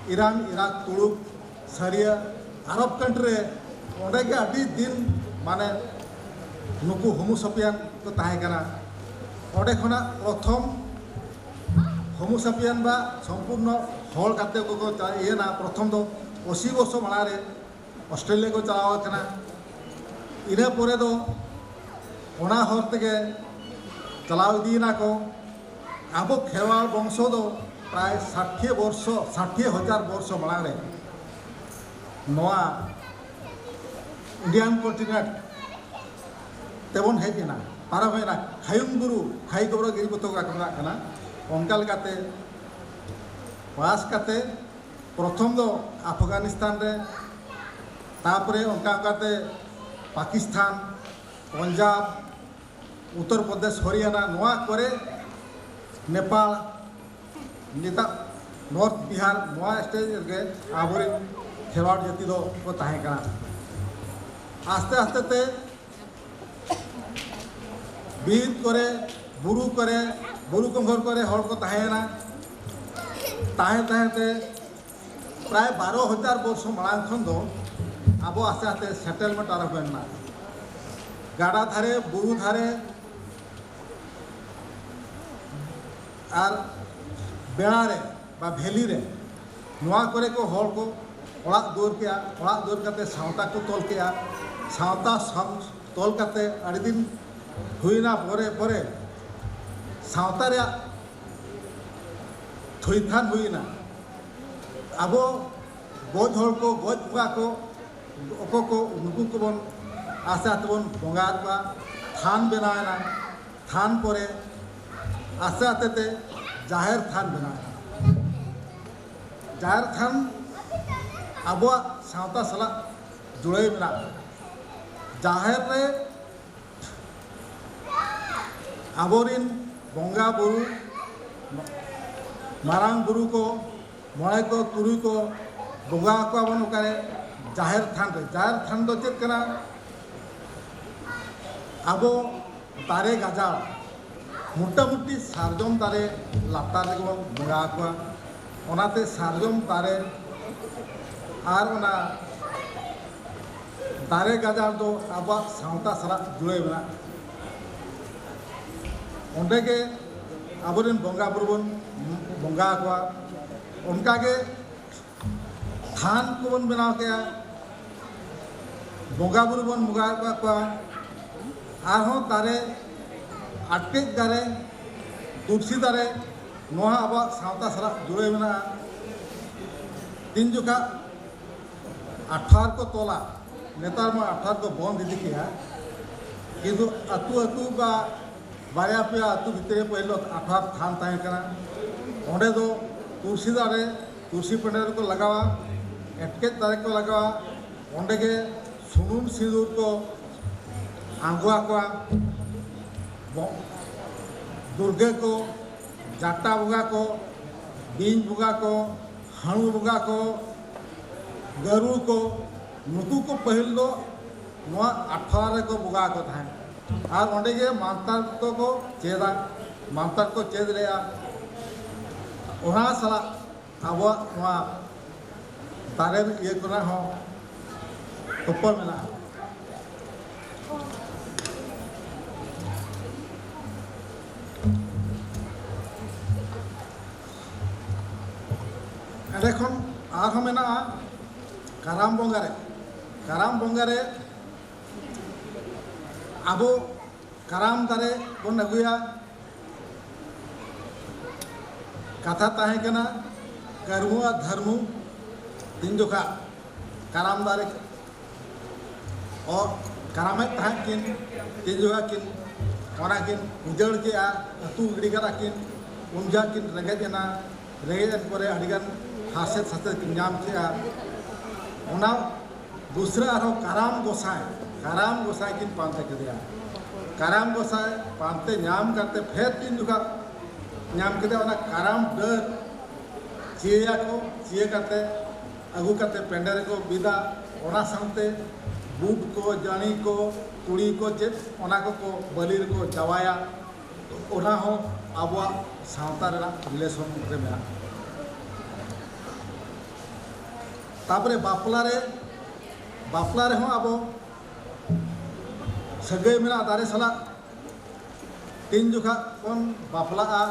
ᱤᱨᱟᱱ, ᱤᱨᱟᱠ, ᱛᱩᱲᱩᱠ, ᱥᱟᱹᱨᱤᱭᱟ, ᱟᱨᱚᱵ ᱠᱟᱱᱴᱨᱤ ᱨᱮ, ᱚᱸᱰᱮ ᱜᱮ ᱟᱹᱰᱤ ᱫᱤᱱ ᱢᱟᱱᱮ ᱱᱩᱠᱩ ᱦᱳᱢᱳ ᱥᱟᱯᱤᱭᱟᱱ ᱠᱚ ᱛᱟᱦᱮᱸ ᱠᱟᱱᱟ᱾ ᱚᱸᱰᱮ ᱠᱷᱚᱱᱟᱜ ᱯᱨᱚᱛᱷᱚᱢ ᱦᱳᱢᱳ ᱥᱟᱯᱤᱭᱟᱱ ᱵᱟ ᱥᱚᱢᱯᱩᱨᱱᱚ ᱦᱚᱲ ᱠᱟᱛᱮ ᱠᱚ ᱠᱚ ᱪᱟ-, ᱤᱭᱟᱹᱱᱟ, ᱯᱨᱚᱛᱷᱚᱢ ᱫᱚ ᱟᱥᱤ ᱵᱚᱨᱥᱚ ᱢᱟᱲᱟᱝ ᱨᱮ ᱚᱥᱴᱨᱮᱞᱤᱭᱟ ᱠᱚ ᱪᱟᱞᱟᱣ ᱟᱠᱟᱱᱟ᱾ ᱤᱱᱟᱹ ᱯᱚᱨᱮ ᱫᱚ ᱚᱱᱟ ᱦᱚᱨ ᱛᱮᱜᱮ ᱪᱟᱞᱟᱣ ᱤᱫᱤᱭᱮᱱᱟ ᱠᱚ᱾ ᱟᱵᱚ ᱠᱷᱮᱨᱣᱟᱲ ᱵᱚᱝᱥᱚ ᱫᱚ ᱯᱨᱟᱭ ᱥᱟᱴᱷᱤ ᱵᱚᱨᱥᱚ, ᱥᱟᱴᱷᱤ ᱦᱟᱡᱟᱨ ᱵᱚᱨᱥᱚ ᱢᱟᱲᱟᱝ ᱨᱮ ᱱᱚᱣᱟ ᱤᱱᱰᱤᱭᱟᱱ ᱠᱚᱱᱴᱤᱱᱮᱱᱴ ᱛᱮᱵᱚᱱ ᱦᱮᱡ ᱮᱱᱟ, ᱯᱟᱨᱚᱢ ᱮᱱᱟ᱾ ᱠᱷᱟᱭᱩᱢ ᱵᱩᱨᱩ, ᱠᱷᱟᱭᱤ ᱠᱚᱵᱨᱟ ᱜᱤᱨᱤ ᱯᱚᱛᱚᱵ ᱠᱚ ᱢᱮᱛᱟᱜ ᱠᱟᱱᱟ, ᱚᱱᱠᱟ ᱞᱮᱠᱟᱛᱮ ᱯᱟᱥ ᱠᱟᱛᱮ ᱯᱨᱚᱛᱷᱚᱢ ᱫᱚ ᱟᱯᱷᱜᱟᱱᱤᱥᱛᱟᱱ ᱨᱮ, ᱛᱟᱨᱯᱚᱨᱮ ᱚᱱᱠᱟ ᱚᱱᱠᱟᱛᱮ ᱯᱟᱠᱤᱥᱛᱟᱱ, ᱯᱚᱧᱡᱟᱵᱽ, ᱩᱛᱛᱚᱨ ᱯᱨᱚᱫᱮᱥ, ᱦᱚᱨᱤᱭᱟᱱᱟ, ᱱᱚᱣᱟ ᱠᱚᱨᱮ, ᱱᱮᱯᱟᱞ, ᱱᱤᱛᱟᱜ ᱱᱚᱨᱛᱷ ᱵᱤᱦᱟᱨ, ᱱᱚᱣᱟ ᱥᱴᱮᱴ ᱨᱮᱜᱮ ᱟᱵᱚᱨᱮᱱ ᱠᱷᱮᱨᱣᱟᱲ ᱡᱟᱹᱛᱤ ᱫᱚ ᱠᱚ ᱛᱟᱦᱮᱸ ᱠᱟᱱᱟ᱾ ᱟᱥᱛᱮ ᱟᱥᱛᱮ ᱛᱮ ᱵᱤᱨ ᱠᱚᱨᱮ, ᱵᱩᱨᱩ ᱠᱚᱨᱮ, ᱵᱩᱨᱩ ᱠᱚᱸᱜᱷᱚᱨ ᱠᱚᱨᱮ ᱦᱚᱲ ᱠᱚ ᱛᱟᱦᱮᱸᱭᱮᱱᱟ᱾ ᱛᱟᱦᱮᱸ ᱛᱟᱦᱮᱸ ᱛᱮ ᱯᱨᱟᱭ ᱵᱟᱨᱚ ᱦᱟᱡᱟᱨ ᱵᱚᱨᱥᱚ ᱢᱟᱲᱟᱝ ᱠᱷᱚᱱ ᱫᱚ ᱟᱵᱚ ᱟᱥᱛᱮ ᱟᱥᱛᱮ ᱥᱮᱴᱮᱞᱢᱮᱱᱴ ᱟᱨᱟᱢᱵᱷ ᱮᱱᱟ᱾ ᱜᱟᱰᱟ ᱫᱷᱟᱨᱮ, ᱵᱩᱨᱩ ᱫᱷᱟᱨᱮ ᱟᱨ ᱵᱮᱲᱟ ᱨᱮ ᱵᱟ ᱵᱷᱮᱞᱤ ᱨᱮ, ᱱᱚᱣᱟ ᱠᱚᱨᱮ ᱠᱚ ᱦᱚᱲ ᱠᱚ ᱚᱲᱟᱜ ᱫᱩᱣᱟᱹᱨ ᱠᱮᱜᱼᱟ᱾ ᱚᱲᱟᱜ ᱫᱩᱣᱟᱹᱨ ᱠᱟᱛᱮ ᱥᱟᱶᱛᱟ ᱠᱚ ᱛᱚᱞ ᱠᱮᱜᱼᱟ᱾ ᱥᱟᱶᱛᱟ ᱥᱟᱶ-, ᱛᱚᱞ ᱠᱟᱛᱮ ᱟᱹᱰᱤ ᱫᱤᱱ ᱦᱩᱭᱱᱟ ᱯᱚᱨᱮ, ᱯᱚᱨᱮ ᱥᱟᱶᱛᱟ ᱨᱮᱭᱟᱜ ᱛᱷᱩᱭᱛᱷᱟᱱ ᱦᱩᱭᱱᱟ᱾ ᱟᱵᱚ ᱜᱚᱡ ᱦᱚᱲ ᱠᱚ, ᱜᱚᱡ ᱵᱚᱸᱜᱟ ᱠᱚ, ᱚᱠᱚᱭ ᱠᱚ, ᱱᱩᱠᱩ ᱠᱚᱵᱚᱱ ᱟᱥᱛᱮ ᱟᱥᱛᱮ ᱵᱚᱱ ᱵᱚᱸᱜᱟ ᱟᱠᱚᱣᱟ᱾ ᱛᱷᱟᱱ ᱵᱮᱱᱟᱣ ᱮᱱᱟ᱾ ᱛᱷᱟᱱ ᱯᱚᱨᱮ ᱟᱥᱛᱮ ᱟᱥᱛᱮ ᱛᱮ ᱡᱟᱦᱮᱨ ᱛᱷᱟᱱ ᱵᱮᱱᱟᱣ ᱮᱱᱟ᱾ ᱡᱟᱦᱮᱨ ᱛᱷᱟᱱ ᱟᱵᱚᱣᱟᱜ ᱥᱟᱶᱛᱟ ᱥᱟᱞᱟᱜ ᱡᱩᱲᱟᱹᱣ ᱢᱮᱱᱟᱜᱼᱟ᱾ ᱡᱟᱦᱮᱨ ᱨᱮ ᱟᱵᱚᱨᱤᱱ ᱵᱚᱸᱜᱟ ᱵᱩᱨᱩ, ᱢᱟᱨᱟᱝ ᱵᱩᱨᱩ ᱠᱚ, ᱢᱚᱬᱮ ᱠᱚ, ᱛᱩᱨᱩᱭ ᱠᱚ ᱵᱚᱸᱜᱟ ᱟᱠᱚᱣᱟ ᱵᱚᱱ ᱚᱠᱟᱨᱮ? ᱡᱟᱦᱮᱨ ᱛᱷᱟᱱ ᱨᱮ᱾ ᱡᱟᱦᱮᱨ ᱛᱷᱟᱱ ᱫᱚ ᱪᱮᱫ ᱠᱟᱱᱟ? ᱟᱵᱚ ᱫᱟᱨᱮ ᱜᱟᱡᱟᱲ, ᱢᱚᱴᱟᱢᱩᱴᱤ ᱥᱟᱨᱡᱚᱢ ᱫᱟᱨᱮ ᱞᱟᱛᱟᱨ ᱨᱮᱜᱮ ᱵᱚᱱ ᱵᱚᱸᱜᱟ ᱟᱠᱚᱣᱟ᱾ ᱚᱱᱟᱛᱮ ᱥᱟᱨᱡᱚᱢ ᱫᱟᱨᱮ ᱟᱨ ᱚᱱᱟ ᱫᱟᱨᱮ ᱜᱟᱡᱟᱲ ᱫᱚ ᱟᱵᱚᱣᱟᱜ ᱥᱟᱶᱛᱟ ᱥᱟᱞᱟᱜ ᱡᱩᱲᱟᱹᱣ ᱢᱮᱱᱟᱜᱼᱟ᱾ ᱚᱸᱰᱮ ᱜᱮ ᱟᱵᱚᱨᱮᱱ ᱵᱚᱸᱜᱟ ᱵᱩᱨᱩ ᱵᱚᱱ ᱵᱚᱸᱜᱟ ᱟᱠᱚᱣᱟ᱾ ᱚᱱᱠᱟᱜᱮ ᱛᱷᱟᱱ ᱠᱚᱵᱚᱱ ᱵᱮᱱᱟᱣ ᱠᱮᱜᱼᱟ, ᱵᱚᱸᱜᱟ ᱵᱩᱨᱩ ᱵᱚᱱ ᱵᱚᱸᱜᱟ ᱟᱠᱟᱫ ᱠᱚᱣᱟ᱾ ᱟᱨᱦᱚᱸ ᱫᱟᱨᱮ, ᱟᱴᱮᱡ ᱫᱟᱨᱮ, ᱛᱩᱞᱥᱤ ᱫᱟᱨᱮ, ᱱᱚᱣᱟ ᱟᱵᱚᱣᱟᱜ ᱥᱟᱶᱛᱟ ᱥᱟᱞᱟᱜ ᱡᱩᱲᱟᱹᱣ ᱢᱮᱱᱟᱜᱼᱟ᱾ ᱛᱤᱱ ᱡᱚᱠᱷᱟ ᱟᱴᱷᱟᱨ ᱠᱚ ᱛᱚᱞᱟ, ᱱᱮᱛᱟᱨ ᱢᱟ ᱟᱴᱷᱟᱨ ᱠᱚ ᱵᱚᱱᱫ ᱤᱫᱤ ᱠᱮᱜᱼᱟ, ᱠᱤᱱᱛᱩ ᱟᱹᱛᱩ ᱟᱹᱛᱩ ᱵᱟ ᱵᱟᱨᱭᱟ ᱯᱮᱭᱟ ᱟᱹᱛᱩ ᱵᱷᱤᱛᱨᱤ ᱨᱮ ᱯᱟᱹᱦᱤᱞ ᱫᱚ ᱟᱴᱷᱟᱨ ᱛᱷᱟᱱ ᱛᱟᱦᱮᱸ ᱠᱟᱱᱟ᱾ ᱚᱸᱰᱮ ᱫᱚ ᱛᱩᱞᱥᱤ ᱫᱟᱨᱮ, ᱛᱩᱞᱥᱤ ᱯᱮᱸᱰᱮ ᱨᱮᱠᱚ ᱞᱟᱜᱟᱣᱟ, ᱮᱴᱠᱮᱡ ᱫᱟᱨᱮ ᱠᱚ ᱞᱟᱜᱟᱣᱟ, ᱚᱸᱰᱮ ᱜᱮ ᱥᱩᱱᱩᱢ ᱥᱤᱸᱫᱩᱨ ᱠᱚ ᱟᱬᱜᱚ ᱟᱠᱚᱣᱟ᱾ ᱵᱚ-, ᱫᱩᱨᱜᱟᱹ ᱠᱚ, ᱡᱟᱴᱟ ᱵᱚᱸᱜᱟ ᱠᱚ, ᱵᱤᱧ ᱵᱚᱸᱜᱟ ᱠᱚ, ᱦᱟᱹᱬᱩ ᱵᱚᱸᱜᱟ ᱠᱚ, ᱜᱟᱹᱨᱩ ᱠᱚ, ᱱᱩᱠᱩ ᱠᱚ ᱯᱟᱹᱦᱤᱞ ᱫᱚ ᱱᱚᱣᱟ ᱟᱴᱷᱣᱟ ᱨᱮᱠᱚ ᱵᱚᱸᱜᱟ ᱟᱠᱚ ᱛᱟᱦᱮᱸᱫ᱾ ᱟᱨ ᱚᱸᱰᱮ ᱜᱮ ᱢᱟᱱᱛᱟᱨ ᱠᱚ ᱪᱮᱫᱟ, ᱢᱟᱱᱛᱟᱨ ᱠᱚ ᱪᱮᱫ ᱞᱮᱜᱼᱟ᱾ ᱚᱱᱟ ᱥᱟᱞᱟᱜ ᱟᱵᱚᱣᱟᱜ ᱱᱚᱣᱟ ᱫᱟᱨᱮ ᱤᱭᱟᱹ ᱠᱚᱨᱮ ᱦᱚᱸ ᱛᱚᱯᱚᱞ ᱢᱮᱱᱟᱜᱼᱟ᱾ ᱮᱸᱰᱮ ᱠᱷᱚᱱ ᱟᱨᱦᱚᱸ ᱢᱮᱱᱟᱜᱼᱟ ᱠᱟᱨᱟᱢ ᱵᱚᱸᱜᱟ ᱨᱮ᱾ ᱠᱟᱨᱟᱢ ᱵᱚᱸᱜᱟ ᱨᱮ ᱟᱵᱚ ᱠᱟᱨᱟᱢ ᱫᱟᱨᱮ ᱵᱚᱱ ᱟᱹᱜᱩᱭᱟ᱾ ᱠᱟᱛᱷᱟ ᱛᱟᱦᱮᱸ ᱠᱟᱱᱟ, ᱠᱟᱹᱨᱢᱩ ᱟᱨ ᱫᱷᱟᱹᱨᱢᱩ ᱛᱤᱱ ᱡᱚᱠᱷᱟ ᱠᱟᱨᱟᱢ ᱫᱟᱨᱮ ᱚ, ᱠᱟᱨᱟᱢᱮᱫ ᱛᱟᱦᱮᱸᱫ ᱠᱤᱱ, ᱛᱤᱱ ᱡᱚᱠᱷᱟ ᱠᱤᱱ ᱚᱱᱟ ᱠᱤᱱ ᱩᱡᱟᱹᱲ ᱠᱮᱜᱼᱟ, ᱟᱹᱛᱩ ᱜᱤᱰᱤ ᱠᱟᱫᱟ ᱠᱤᱱ, ᱩᱱ ᱡᱚᱠᱷᱟ ᱠᱤᱱ ᱨᱮᱸᱜᱮᱡ ᱮᱱᱟ᱾ ᱨᱮᱸᱜᱮᱡ ᱮᱱ ᱯᱚᱨᱮ ᱟᱹᱰᱤᱜᱟᱱ ᱦᱟᱨᱥᱮᱛ ᱥᱟᱥᱮᱛ ᱠᱤᱱ ᱧᱟᱢ ᱠᱮᱜᱼᱟ᱾ ᱚᱱᱟ ᱫᱩᱥᱨᱟ ᱟᱨᱦᱚᱸ ᱠᱟᱨᱟᱢ ᱜᱚᱸᱥᱟᱭ, ᱠᱟᱨᱟᱢ ᱜᱚᱸᱥᱟᱭ ᱠᱤᱱ ᱯᱟᱱᱛᱮ ᱠᱮᱫᱮᱭᱟ᱾ ᱠᱟᱨᱟᱢ ᱜᱚᱸᱥᱟᱭ ᱯᱟᱱᱛᱮ ᱧᱟᱢ ᱠᱟᱛᱮ ᱯᱷᱮᱨ ᱛᱤᱱ ᱡᱚᱠᱷᱟ ᱧᱟᱢ ᱠᱮᱫᱮᱭᱟ, ᱚᱱᱟ ᱠᱟᱨᱟᱢ ᱰᱟᱹᱨ ᱪᱤᱭᱟᱹᱭᱟᱠᱚ, ᱪᱤᱭᱟᱹ ᱠᱟᱛᱮ ᱟᱹᱜᱩ ᱠᱟᱛᱮ ᱯᱮᱸᱰᱮ ᱨᱮᱠᱚ ᱵᱤᱫᱟ᱾ ᱚᱱᱟ ᱥᱟᱶᱛᱮ ᱵᱩᱴ ᱠᱚ, ᱡᱟᱹᱬᱤ ᱠᱚ, ᱛᱩᱲᱤ ᱠᱚ, ᱪᱮᱫ ᱚᱱᱟ ᱠᱚᱠᱚ ᱵᱟᱹᱞᱤ ᱨᱮᱠᱚ ᱡᱟᱣᱟᱭᱟ, ᱚᱱᱟ ᱦᱚᱸ ᱟᱵᱚᱣᱟᱜ ᱥᱟᱶᱛᱟ ᱨᱮᱱᱟᱜ relation ᱨᱮ ᱢᱮᱱᱟᱜᱼᱟ᱾ ᱛᱟᱯᱚᱨᱮ ᱵᱟᱯᱞᱟ ᱨᱮ, ᱵᱟᱯᱞᱟ ᱨᱮᱦᱚᱸ ᱟᱵᱚ ᱥᱟᱹᱜᱟᱹᱭ ᱢᱮᱱᱟᱜᱼᱟ ᱫᱟᱨᱮ ᱥᱟᱞᱟᱜ᱾ ᱛᱤᱱ ᱡᱚᱠᱷᱟ ᱵᱚᱱ ᱵᱟᱯᱞᱟᱜᱼᱟ,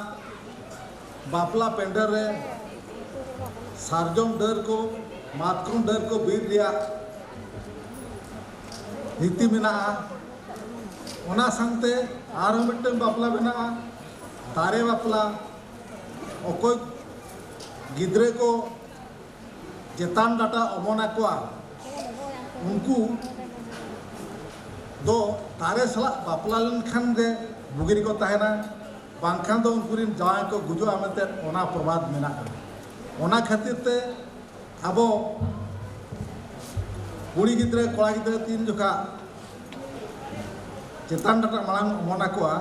ᱵᱟᱯᱞᱟ ᱯᱮᱱᱰᱮᱞ ᱨᱮ ᱥᱟᱨᱡᱚᱢ ᱰᱟᱹᱨ ᱠᱚ, ᱢᱟᱛᱠᱚᱢ ᱰᱟᱹᱨ ᱠᱚ ᱵᱤᱫ ᱨᱮᱭᱟᱜ ᱨᱤᱛᱤ ᱢᱮᱱᱟᱜᱼᱟ᱾ ᱚᱱᱟ ᱥᱟᱶᱛᱮ ᱟᱨᱦᱚᱸ ᱢᱤᱫᱴᱟᱝ ᱵᱟᱯᱞᱟ ᱢᱮᱱᱟᱜᱼᱟ, ᱫᱟᱨᱮ ᱵᱟᱯᱞᱟ᱾ ᱚᱠᱚᱭ ᱜᱤᱫᱽᱨᱟᱹ ᱠᱚ ᱪᱮᱛᱟᱱ ᱰᱟᱴᱟ ᱚᱢᱚᱱ ᱟᱠᱚᱣᱟ, ᱩᱱᱠᱩ ᱫᱚ ᱫᱟᱨᱮ ᱥᱟᱞᱟᱜ ᱵᱟᱯᱞᱟ ᱞᱮᱱᱠᱷᱟᱱ ᱜᱮ ᱵᱩᱜᱤ ᱨᱮᱠᱚ ᱛᱟᱦᱮᱱᱟ, ᱵᱟᱝᱠᱷᱟᱱ ᱫᱚ ᱩᱱᱠᱩ ᱨᱮᱱ ᱡᱟᱶᱟᱭ ᱠᱚ ᱜᱩᱡᱩᱜᱼᱟ ᱢᱮᱱᱛᱮ ᱚᱱᱟ ᱯᱨᱚᱵᱟᱫ ᱢᱮᱱᱟᱜᱼᱟ᱾ ᱚᱱᱟ ᱠᱷᱟᱹᱛᱤᱨ ᱛᱮ ᱟᱵᱚ ᱠᱩᱲᱤ ᱜᱤᱫᱽᱨᱟᱹ, ᱠᱚᱲᱟ ᱜᱤᱫᱽᱨᱟᱹ ᱛᱤᱱ ᱡᱚᱠᱷᱟ ᱪᱮᱛᱟᱱ ᱰᱟᱴᱟ ᱢᱟᱲᱟᱝ ᱚᱢᱚᱱ ᱟᱠᱚᱣᱟ,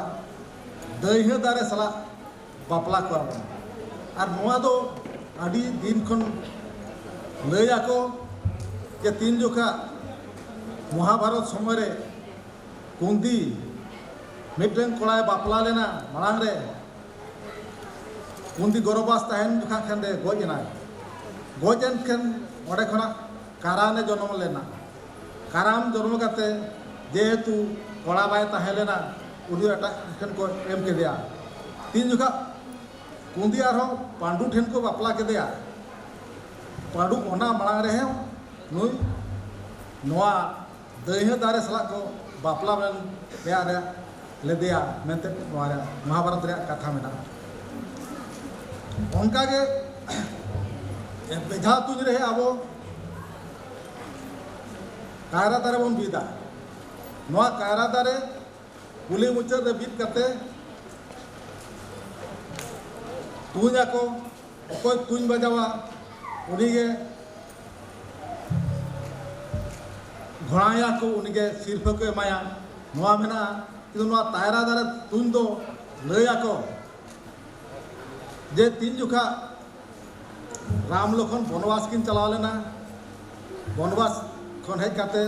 ᱫᱟᱹᱭᱦᱟᱹ ᱫᱟᱨᱮ ᱥᱟᱞᱟᱜ ᱵᱟᱯᱞᱟ ᱠᱚᱣᱟ ᱵᱚᱱ᱾ ᱟᱨ ᱱᱚᱣᱟ ᱫᱚ ᱟᱹᱰᱤ ᱫᱤᱱ ᱠᱷᱚᱱ ᱞᱟᱹᱭ ᱟᱠᱚ ᱡᱮ ᱛᱤᱱ ᱡᱚᱠᱷᱟ ᱢᱚᱦᱟᱵᱷᱟᱨᱚᱛ ᱥᱚᱢᱚᱭ ᱨᱮ ᱠᱩᱱᱛᱤ ᱢᱤᱫᱴᱮᱱ ᱠᱚᱲᱟᱭ ᱵᱟᱯᱞᱟ ᱞᱮᱱᱟ ᱢᱟᱲᱟᱝ ᱨᱮ, ᱠᱩᱱᱛᱤ ᱜᱚᱨᱚᱵᱟᱥ ᱛᱟᱦᱮᱱ ᱡᱚᱠᱷᱟ ᱠᱷᱟᱱ ᱨᱮ ᱜᱚᱡ ᱮᱱᱟᱭ᱾ ᱜᱚᱡ ᱮᱱ ᱠᱷᱟᱱ ᱚᱸᱰᱮ ᱠᱷᱚᱱᱟᱜ ᱠᱟᱨᱟᱱᱮ ᱡᱚᱱᱚᱢ ᱞᱮᱱᱟ᱾ ᱠᱟᱨᱟᱱ ᱡᱚᱱᱢᱚ ᱠᱟᱛᱮ ᱡᱮᱦᱮᱛᱩ ᱠᱚᱲᱟ ᱵᱟᱭ ᱛᱟᱦᱮᱸ ᱞᱮᱱᱟ, ᱩᱱᱤ ᱮᱴᱟᱜ ᱴᱷᱮᱱ ᱠᱚ ᱮᱢ ᱠᱮᱫᱮᱭᱟ᱾ ᱛᱤᱱ ᱡᱚᱠᱷᱟ ᱠᱩᱱᱛᱤ ᱟᱨᱦᱚᱸ ᱯᱟᱱᱰᱩ ᱴᱷᱮᱱ ᱠᱚ ᱵᱟᱯᱞᱟ ᱠᱮᱫᱮᱭᱟ, ᱯᱟᱹᱰᱩ ᱚᱱᱟ ᱢᱟᱲᱟᱝ ᱨᱮᱦᱚᱸ ᱱᱩᱭ ᱱᱚᱣᱟ ᱫᱟᱹᱭᱦᱟᱹ ᱫᱟᱨᱮ ᱥᱟᱞᱟᱜ ᱠᱚ ᱵᱟᱯᱞᱟ ᱨᱮᱱ ᱨᱮᱭᱟᱜ ᱨᱮ ᱞᱮᱫᱮᱭᱟ ᱢᱮᱱᱛᱮ ᱱᱚᱣᱟ ᱨᱮ ᱢᱚᱦᱟᱵᱷᱟᱨᱚᱛ ᱨᱮᱭᱟᱜ ᱠᱟᱛᱷᱟ ᱢᱮᱱᱟᱜᱼᱟ᱾ ᱚᱱᱠᱟᱜᱮ ᱵᱮᱡᱷᱟ ᱛᱩᱧ ᱨᱮ ᱟᱵᱚ ᱠᱟᱭᱨᱟ ᱫᱟᱨᱮ ᱵᱚᱱ ᱵᱤᱫᱟ᱾ ᱱᱚᱣᱟ ᱠᱟᱭᱨᱟ ᱫᱟᱨᱮ ᱠᱩᱞᱦᱤ ᱢᱩᱪᱟᱹᱫ ᱨᱮ ᱵᱤᱫ ᱠᱟᱛᱮ ᱛᱩᱧ ᱟᱠᱚ᱾ ᱚᱠᱚᱭ ᱛᱩᱧ ᱵᱟᱡᱟᱣᱟ ᱩᱱᱤᱜᱮ ᱜᱷᱚᱲᱟᱭᱟ ᱠᱚ, ᱩᱱᱤᱜᱮ ᱥᱤᱨᱯᱷᱟᱹ ᱠᱚ ᱮᱢᱟᱭᱟ, ᱱᱚᱣᱟ ᱢᱮᱱᱟᱜᱼᱟ᱾ ᱠᱤᱱᱛᱩ ᱱᱚᱣᱟ ᱠᱟᱭᱨᱟ ᱫᱟᱨᱮ ᱛᱩᱧ ᱫᱚ ᱞᱟᱹᱭ ᱟᱠᱚ ᱡᱮ ᱛᱤᱱ ᱡᱚᱠᱷᱟ ᱨᱟᱢ ᱞᱚᱠᱷᱚᱱ ᱵᱚᱱᱚᱵᱟᱥ ᱠᱤᱱ ᱪᱟᱞᱟᱣ ᱞᱮᱱᱟ, ᱵᱚᱱᱚᱵᱟᱥ ᱠᱷᱚᱱ ᱦᱮᱡ ᱠᱟᱛᱮ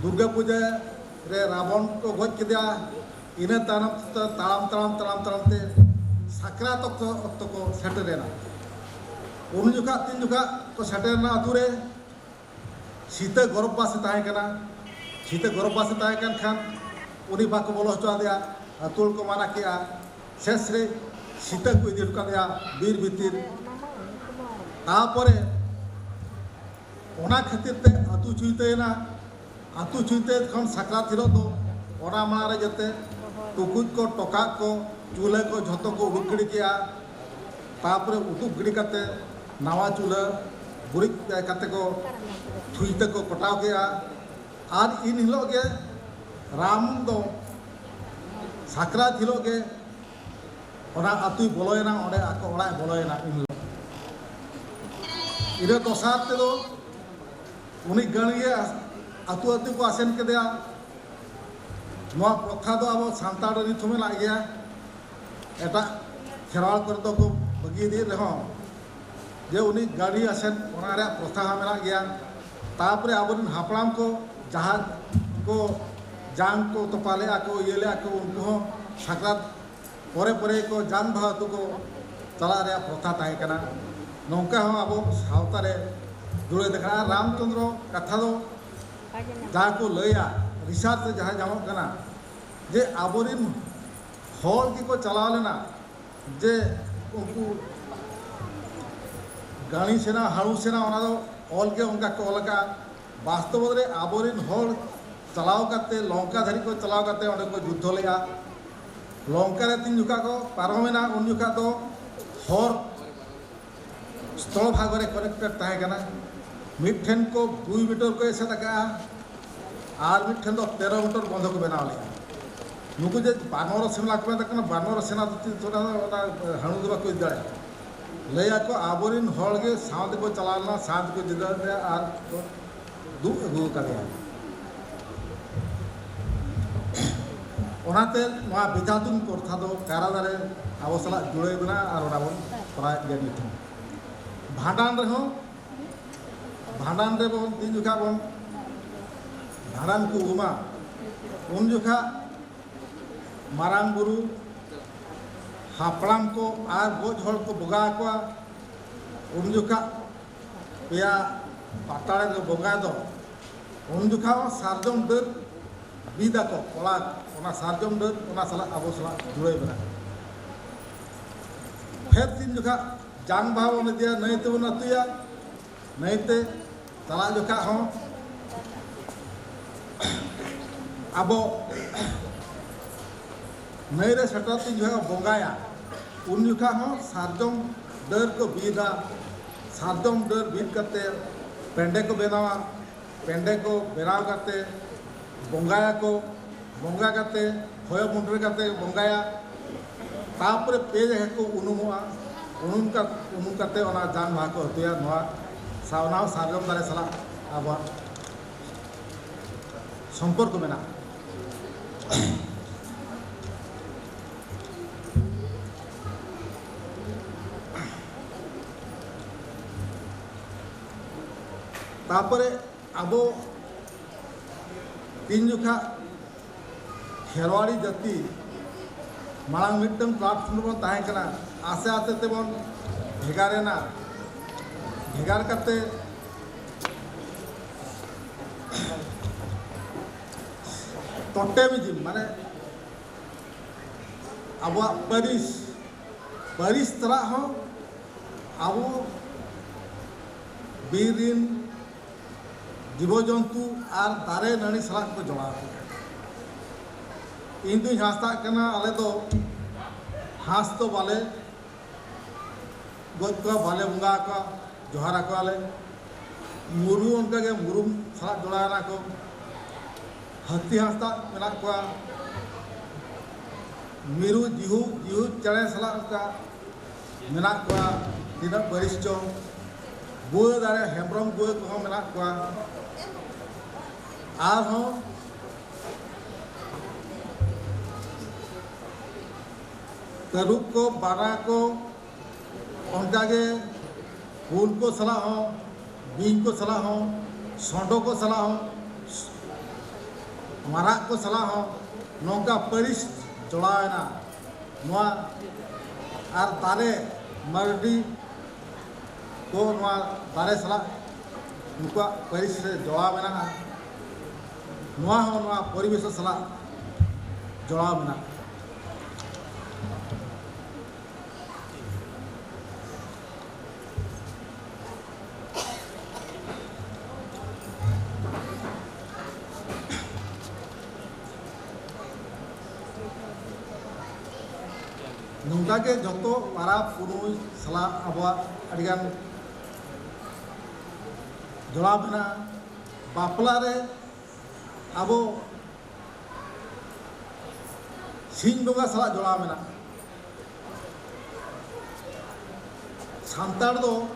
ᱫᱩᱨᱜᱟ ᱯᱩᱡᱟᱹ ᱨᱮ ᱨᱟᱵᱚᱱ ᱠᱚ ᱜᱚᱡ ᱠᱮᱫᱮᱭᱟ᱾ ᱤᱱᱟᱹ ᱛᱟᱭᱱᱚᱢ ᱛᱮ ᱛᱟᱲᱟᱢ ᱛᱟᱲᱟᱢ ᱛᱟᱲᱟᱢ ᱛᱟᱲᱟᱢ ᱛᱮ ᱥᱟᱠᱨᱟᱛ ᱚᱠᱛᱚ, ᱚᱠᱛᱚ ᱠᱚ ᱥᱮᱴᱮᱨᱮᱱᱟ᱾ ᱩᱱ ᱡᱚᱠᱷᱟ, ᱛᱤᱱ ᱡᱚᱠᱷᱟ ᱠᱚ ᱥᱮᱴᱮᱨᱮᱱᱟ ᱟᱹᱛᱩ ᱨᱮ, ᱥᱤᱛᱟᱹ ᱜᱚᱨᱚᱵᱽᱵᱟᱥᱮ ᱛᱟᱦᱮᱸ ᱠᱟᱱᱟ᱾ ᱥᱤᱛᱟᱹ ᱜᱚᱨᱚᱵᱽᱵᱟᱥᱮ ᱛᱟᱦᱮᱸ ᱠᱟᱱ ᱠᱷᱟᱱ ᱩᱱᱤ ᱵᱟᱠᱚ ᱵᱚᱞᱚ ᱦᱚᱪᱚ ᱟᱫᱮᱭᱟ᱾ ᱟᱹᱛᱩ ᱦᱚᱲ ᱠᱚ ᱢᱟᱱᱟ ᱠᱮᱜᱼᱟ᱾ ᱥᱮᱥ ᱨᱮ ᱥᱤᱛᱟᱹ ᱠᱚ ᱤᱫᱤ ᱦᱚᱴᱚ ᱠᱟᱫᱮᱭᱟ ᱵᱤᱨ ᱵᱷᱤᱛᱤᱨ᱾ ᱛᱟᱯᱚᱨᱮ ᱚᱱᱟ ᱠᱷᱟᱹᱛᱤᱨ ᱛᱮ ᱟᱹᱛᱩ ᱪᱩᱭᱛᱟᱹᱭᱮᱱᱟ᱾ ᱟᱹᱛᱩ ᱪᱩᱭᱛᱟᱹᱭ ᱠᱷᱚᱱ ᱥᱟᱠᱨᱟᱛ ᱦᱤᱞᱳᱜ ᱫᱚ ᱚᱱᱟ ᱢᱟᱲᱟᱝ ᱨᱮ ᱡᱟᱛᱮ ᱴᱩᱠᱩᱡ ᱠᱚ, ᱴᱚᱠᱟᱜ ᱠᱚ, ᱪᱩᱞᱦᱟᱹ ᱠᱚ ᱡᱷᱚᱛᱚ ᱠᱚ ᱩᱰᱩᱠ ᱜᱤᱰᱤ ᱠᱮᱜᱼᱟ᱾ ᱛᱟᱯᱚᱨᱮ ᱩᱰᱩᱠ ᱜᱤᱰᱤ ᱠᱟᱛᱮ ᱱᱟᱣᱟ ᱪᱩᱞᱦᱟᱹ ᱜᱩᱨᱤᱡ ᱠᱟᱛᱮ ᱠᱚ ᱪᱩᱭᱛᱟᱹ ᱠᱚ ᱠᱚᱴᱟᱣ ᱠᱮᱜᱼᱟ᱾ ᱟᱨ ᱤᱱ ᱦᱤᱞᱳᱜ ᱜᱮ ᱨᱟᱢ ᱫᱚ ᱥᱟᱠᱨᱟᱛ ᱦᱤᱞᱳᱜ ᱜᱮ ᱚᱱᱟ ᱟᱹᱛᱩᱭ ᱵᱚᱞᱚᱭᱮᱱᱟ, ᱚᱸᱰᱮ ᱟᱠᱚ ᱚᱲᱟᱜ ᱮ ᱵᱚᱞᱚᱭᱮᱱᱟ ᱤᱱ ᱦᱤᱞᱳᱜ᱾ ᱤᱱᱟᱹ ᱫᱚᱥᱟᱨ ᱛᱮᱫᱚ ᱩᱱᱤ ᱜᱟᱹᱲᱤᱭᱟᱹ ᱟᱹᱛᱩ ᱟᱹᱛᱩ ᱠᱚ ᱟᱥᱮᱱ ᱠᱮᱫᱮᱭᱟ᱾ ᱱᱚᱣᱟ ᱯᱨᱚᱛᱷᱟ ᱫᱚ ᱟᱵᱚ ᱥᱟᱱᱛᱟᱲ ᱨᱮ ᱱᱤᱛ ᱦᱚᱸ ᱢᱮᱱᱟᱜ ᱜᱮᱭᱟ᱾ ᱮᱴᱟᱜ ᱠᱷᱮᱨᱣᱟᱲ ᱠᱚᱨᱮ ᱫᱚ ᱠᱚ ᱵᱟᱹᱜᱤ ᱤᱫᱤᱭᱮᱫ ᱨᱮᱦᱚᱸ, ᱡᱮ ᱩᱱᱤ ᱜᱟᱹᱲᱤ ᱟᱥᱮᱱ, ᱚᱱᱟ ᱨᱮᱭᱟᱜ ᱯᱨᱚᱛᱷᱟ ᱦᱚᱸ ᱢᱮᱱᱟᱜ ᱜᱮᱭᱟ᱾ ᱛᱟᱨᱯᱚᱨᱮ ᱟᱵᱚᱨᱮᱱ ᱦᱟᱯᱲᱟᱢ ᱠᱚ ᱡᱟᱦᱟᱸ ᱠᱚ ᱡᱟᱝ ᱠᱚ ᱛᱚᱯᱟ ᱞᱮᱜᱼᱟ ᱠᱚ, ᱤᱭᱟᱹ ᱞᱮᱜᱼᱟ ᱠᱚ, ᱩᱱᱠᱩ ᱦᱚᱸ ᱥᱟᱠᱨᱟᱛ ᱯᱚᱨᱮ ᱯᱚᱨᱮ ᱠᱚ ᱡᱟᱝ ᱵᱟᱦᱟ ᱟᱹᱛᱩ ᱠᱚ ᱪᱟᱞᱟᱜ ᱨᱮᱭᱟᱜ ᱯᱨᱚᱛᱷᱟ ᱛᱟᱦᱮᱸ ᱠᱟᱱᱟ᱾ ᱱᱚᱝᱠᱟ ᱦᱚᱸ ᱟᱵᱚ ᱥᱟᱶᱛᱟ ᱨᱮ ᱡᱩᱲᱟᱹᱭ ᱛᱟᱦᱮᱸ ᱠᱟᱱᱟ᱾ ᱟᱨ ᱨᱟᱢᱪᱚᱸᱫᱽᱨᱚ ᱠᱟᱛᱷᱟ ᱫᱚ ᱡᱟᱦᱟᱸ ᱠᱚ ᱞᱟᱹᱭᱟ, ᱨᱤᱥᱟᱨᱪ ᱨᱮ ᱡᱟᱦᱟᱸ ᱧᱟᱢᱚᱜ ᱠᱟᱱᱟ, ᱡᱮ ᱟᱵᱚᱨᱮᱱ ᱦᱚᱲ ᱜᱮᱠᱚ ᱪᱟᱞᱟᱣ ᱞᱮᱱᱟ, ᱡᱮ ᱩᱱᱠᱩ ᱜᱟᱹᱲᱤ ᱥᱮᱱᱟ, ᱦᱟᱹᱲᱩ ᱥᱮᱱᱟ, ᱚᱱᱟ ᱫᱚ ᱚᱞ ᱜᱮ ᱚᱱᱠᱟ ᱠᱚ ᱚᱞ ᱟᱠᱟᱫᱼᱟ᱾ ᱵᱟᱥᱛᱚᱵ ᱨᱮ ᱟᱵᱚᱨᱮᱱ ᱦᱚᱲ ᱪᱟᱞᱟᱣ ᱠᱟᱛᱮ, ᱞᱚᱝᱠᱟ ᱫᱷᱟᱹᱨᱤᱡ ᱠᱚ ᱪᱟᱞᱟᱣ ᱠᱟᱛᱮ ᱚᱸᱰᱮ ᱠᱚ ᱡᱩᱫᱽᱫᱷᱚ ᱞᱮᱫᱼᱟ᱾ ᱞᱚᱝᱠᱟ ᱨᱮ ᱛᱤᱱ ᱡᱚᱠᱷᱟ ᱠᱚ ᱯᱟᱨᱚᱢᱮᱱᱟ, ᱩᱱ ᱡᱚᱠᱷᱟ ᱫᱚ ᱦᱚᱨ ᱥᱛᱷᱚᱞ ᱵᱷᱟᱜᱚ ᱨᱮ ᱠᱚᱱᱮᱠᱴᱮᱰ ᱛᱟᱦᱮᱸ ᱠᱟᱱᱟ᱾ ᱢᱤᱫ ᱴᱷᱮᱱ ᱠᱚ ᱫᱩᱭ ᱢᱤᱴᱟᱨ ᱠᱚ ᱮᱥᱮᱫ ᱟᱠᱟᱫᱼᱟ ᱟᱨ ᱢᱤᱫ ᱴᱷᱮᱱ ᱫᱚ ᱛᱮᱨᱚ ᱢᱤᱴᱟᱨ ᱵᱚᱱᱫᱷᱚ ᱠᱚ ᱵᱮᱱᱟᱣ ᱞᱮᱫᱼᱟ᱾ ᱱᱩᱠᱩ ᱡᱮ ᱵᱟᱱᱚᱨ ᱥᱮᱱᱟ ᱠᱚ ᱢᱮᱛᱟ ᱠᱟᱱᱟ, ᱵᱟᱱᱚᱨ ᱥᱮᱱᱟ ᱫᱚ ᱛᱤᱥ ᱚᱱᱟ, ᱚᱱᱟ ᱦᱟᱹᱲᱩ ᱫᱚ ᱵᱟᱠᱚ ᱤᱫᱤ ᱫᱟᱲᱮᱭᱟᱜᱼᱟ᱾ ᱞᱟᱹᱭ ᱟᱠᱚ ᱟᱵᱚᱨᱮᱱ ᱦᱚᱲ ᱜᱮ ᱥᱟᱶ ᱛᱮᱠᱚ ᱪᱟᱞᱟᱣ ᱞᱮᱱᱟ, ᱥᱟᱶ ᱛᱮᱠᱚ ᱡᱤᱨᱟᱹᱣ ᱞᱮᱱᱟ ᱟᱨ ᱠᱚ ᱫᱩᱜ ᱟᱹᱜᱩ ᱟᱠᱟᱫᱮᱭᱟ᱾ ᱚᱱᱟᱛᱮ ᱱᱚᱣᱟ ᱵᱮᱡᱟᱫᱩᱱ ᱯᱨᱚᱛᱷᱟ ᱫᱚ ᱠᱟᱭᱨᱟ ᱫᱟᱨᱮ ᱟᱵᱚ ᱥᱟᱞᱟᱜ ᱡᱩᱲᱟᱹᱣ ᱢᱮᱱᱟᱜᱼᱟ ᱟᱨ ᱚᱱᱟ ᱵᱚᱱ ᱠᱚᱨᱟᱣᱮᱫ ᱜᱮᱭᱟ ᱱᱤᱛ ᱦᱚᱸ᱾ ᱵᱷᱟᱸᱰᱟᱱ ᱨᱮᱦᱚᱸ, ᱵᱷᱟᱸᱰᱟᱱ ᱨᱮᱵᱚᱱ ᱛᱤᱱ ᱡᱚᱠᱷᱟ ᱵᱚᱱ ᱵᱷᱟᱸᱰᱟᱱ ᱠᱚ ᱩᱢᱟ, ᱩᱱ ᱡᱚᱠᱷᱟ ᱢᱟᱨᱟᱝ ᱵᱩᱨᱩ, ᱦᱟᱯᱲᱟᱢ ᱠᱚ ᱟᱨ ᱜᱚᱡ ᱦᱚᱲ ᱠᱚ ᱵᱚᱸᱜᱟ ᱟᱠᱚᱣᱟ᱾ ᱩᱱ ᱡᱚᱠᱷᱟ ᱯᱮᱭᱟ ᱯᱟᱛᱲᱟ ᱨᱮ ᱵᱚᱸᱜᱟ ᱫᱚ, ᱩᱱ ᱡᱚᱠᱷᱟ ᱦᱚᱸ ᱥᱟᱨᱡᱚᱢ ᱰᱟᱹᱨ ᱵᱤᱫ ᱟᱠᱚ ᱠᱚᱲᱟ, ᱚᱱᱟ ᱥᱟᱨᱡᱚᱢ ᱰᱟᱹᱨ ᱚᱱᱟ ᱥᱟᱞᱟᱜ ᱟᱵᱚ ᱥᱟᱞᱟᱜ ᱡᱩᱲᱟᱹᱣ ᱢᱮᱱᱟᱜᱼᱟ᱾ ᱯᱷᱮᱨ ᱛᱤᱱ ᱡᱚᱠᱷᱟ ᱡᱟᱝ ᱵᱟᱦᱟ ᱵᱚᱱ ᱤᱫᱤᱭᱟ, ᱱᱟᱹᱭ ᱛᱮᱵᱚᱱ ᱟᱹᱛᱩᱭᱟ, ᱱᱟᱹᱭ ᱛᱮ ᱪᱟᱞᱟᱜ ᱡᱚᱠᱷᱟ ᱦᱚᱸ ᱟᱵᱚ ᱱᱟᱹᱭ ᱨᱮ ᱥᱮᱴᱮᱨ ᱛᱤᱱ ᱡᱚᱠᱷᱟ ᱵᱚᱸᱜᱟᱭᱟ, ᱩᱱ ᱡᱚᱠᱷᱟ ᱦᱚᱸ ᱥᱟᱨᱡᱚᱢ ᱰᱟᱹᱨ ᱠᱚ ᱵᱤᱫᱟ, ᱥᱟᱨᱡᱚᱢ ᱰᱟᱹᱨ ᱵᱤᱫ ᱠᱟᱛᱮ ᱯᱮᱸᱰᱮ ᱠᱚ ᱵᱮᱱᱟᱣᱟ, ᱯᱮᱸᱰᱮ ᱠᱚ ᱵᱮᱱᱟᱣ ᱠᱟᱛᱮ ᱵᱚᱸᱜᱟᱭᱟᱠᱚ, ᱵᱚᱸᱜᱟ ᱠᱟᱛᱮ ᱦᱚᱭᱚ ᱢᱩᱰᱨᱟᱹ ᱠᱟᱛᱮ ᱵᱚᱸᱜᱟᱭᱟ᱾ ᱛᱟᱯᱚᱨᱮ ᱯᱮ ᱡᱟᱭᱜᱟ ᱠᱚ ᱩᱱᱩᱢᱚᱜᱼᱟ᱾ ᱩᱱᱩᱢ ᱠᱟ- ᱩᱱᱩᱢ ᱠᱟᱛᱮ ᱚᱱᱟ ᱡᱟᱝ ᱵᱟᱦᱟ ᱠᱚ ᱟᱹᱛᱩᱭᱟ᱾ ᱱᱚᱣᱟ ᱥᱟᱶᱱᱟ ᱥᱟᱨᱡᱚᱢ ᱫᱟᱨᱮ ᱥᱟᱞᱟᱜ ᱟᱵᱚᱣᱟᱜ ᱥᱚᱢᱯᱚᱨᱠᱚ ᱢᱮᱱᱟᱜᱼᱟ᱾ ᱛᱟᱯᱚᱨᱮ ᱟᱵᱚ ᱛᱤᱱ ᱡᱚᱠᱷᱟ ᱠᱷᱮᱨᱣᱟᱲᱤ ᱡᱟᱹᱛᱤ ᱢᱟᱲᱟᱝ ᱢᱤᱫᱴᱟᱝ platform ᱨᱮᱵᱚᱱ ᱛᱟᱦᱮᱸ ᱠᱟᱱᱟ, ᱟᱥᱛᱮ ᱟᱥᱛᱮ ᱛᱮᱵᱚᱱ ᱵᱷᱮᱜᱟᱨ ᱮᱱᱟ᱾ ᱵᱷᱮᱜᱟᱨ ᱠᱟᱛᱮ totemism, ᱢᱟᱱᱮ ᱟᱵᱚᱣᱟᱜ ᱯᱟᱹᱨᱤᱥ, ᱯᱟᱹᱨᱤᱥ ᱛᱟᱞᱟ ᱦᱚᱸ ᱟᱵᱚ ᱵᱤᱨ ᱨᱤᱱ ᱡᱤᱵᱚ ᱡᱚᱱᱛᱩ ᱟᱨ ᱫᱟᱨᱮ ᱱᱟᱹᱲᱤ ᱥᱟᱞᱟᱜ ᱠᱚ ᱡᱚᱲᱟᱣ ᱠᱚᱣᱟ᱾ ᱤᱧ ᱫᱩᱧ ᱦᱟᱸᱥᱫᱟᱜ ᱠᱟᱱᱟ, ᱟᱞᱮ ᱫᱚ ᱦᱟᱸᱥ ᱫᱚ ᱵᱟᱞᱮ ᱜᱚᱡ ᱠᱚᱣᱟ, ᱵᱟᱞᱮ ᱵᱚᱸᱜᱟ ᱟᱠᱚᱣᱟ, ᱡᱚᱦᱟᱨ ᱟᱠᱚᱣᱟᱞᱮ᱾ ᱢᱩᱨᱢᱩ ᱚᱱᱠᱟᱜᱮ ᱢᱩᱨᱩᱢ ᱥᱟᱞᱟᱜ ᱡᱚᱲᱟᱣ ᱮᱱᱟ ᱠᱚ᱾ ᱦᱟᱹᱛᱤ ᱦᱟᱸᱥᱫᱟᱜ ᱢᱮᱱᱟᱜ ᱠᱚᱣᱟ, ᱢᱤᱨᱩ ᱡᱤᱦᱩ, ᱡᱤᱦᱩ ᱪᱮᱬᱮ ᱥᱟᱞᱟᱜ ᱚᱱᱠᱟ ᱢᱮᱱᱟᱜ ᱠᱚᱣᱟ, ᱛᱤᱱᱟᱹᱜ ᱯᱟᱹᱨᱤᱥ ᱪᱚᱝ᱾ ᱜᱩᱣᱟᱹ ᱫᱟᱨᱮ, ᱦᱮᱢᱵᱽᱨᱚᱢ ᱜᱩᱣᱟᱹ ᱠᱚᱦᱚᱸ ᱢᱮᱱᱟᱜ ᱠᱚᱣᱟ᱾ ᱟᱨᱦᱚᱸ ᱛᱟᱹᱨᱩᱵ ᱠᱚ, ᱵᱟᱱᱟ ᱠᱚ, ᱚᱱᱠᱟᱜᱮ ᱠᱩᱞ ᱠᱚ ᱥᱟᱞᱟᱜ ᱦᱚᱸ, ᱵᱤᱧ ᱠᱚ ᱥᱟᱞᱟᱜ ᱦᱚᱸ, ᱥᱚᱸᱰᱚ ᱠᱚ ᱥᱟᱞᱟᱜ ᱦᱚᱸ, ᱢᱟᱨᱟᱜ ᱠᱚ ᱥᱟᱞᱟᱜ ᱦᱚᱸ ᱱᱚᱝᱠᱟ ᱯᱟᱹᱨᱤᱥ ᱡᱚᱲᱟᱣ ᱮᱱᱟ᱾ ᱱᱚᱣᱟ ᱟᱨ ᱫᱟᱨᱮ ᱢᱟᱹᱨᱰᱤ ᱠᱚ ᱱᱚᱣᱟ ᱫᱟᱨᱮ ᱥᱟᱞᱟᱜ ᱩᱱᱠᱩᱣᱟᱜ ᱯᱟᱹᱨᱤᱥ ᱨᱮ ᱡᱚᱲᱟᱣ ᱢᱮᱱᱟᱜᱼᱟ᱾ ᱱᱚᱣᱟ ᱦᱚᱸ ᱱᱚᱣᱟ ᱯᱚᱨᱤᱵᱮᱥ ᱥᱟᱞᱟᱜ ᱡᱚᱲᱟᱣ ᱢᱮᱱᱟᱜᱼᱟ᱾ ᱱᱚᱝᱠᱟ ᱜᱮ ᱡᱚᱛᱚ ᱯᱟᱨᱟᱵᱽ ᱯᱩᱱᱟᱹᱭ ᱥᱟᱞᱟᱜ ᱟᱵᱚᱣᱟᱜ ᱟᱹᱰᱤᱜᱟᱱ ᱡᱚᱲᱟᱣ ᱢᱮᱱᱟᱜᱼᱟ᱾ ᱵᱟᱯᱞᱟ ᱨᱮ ᱟᱵᱚ ᱥᱤᱧ ᱵᱚᱸᱜᱟ ᱥᱟᱞᱟᱜ ᱡᱚᱲᱟᱣ ᱢᱮᱱᱟᱜᱼᱟ᱾ ᱥᱟᱱᱛᱟᱲ ᱫᱚ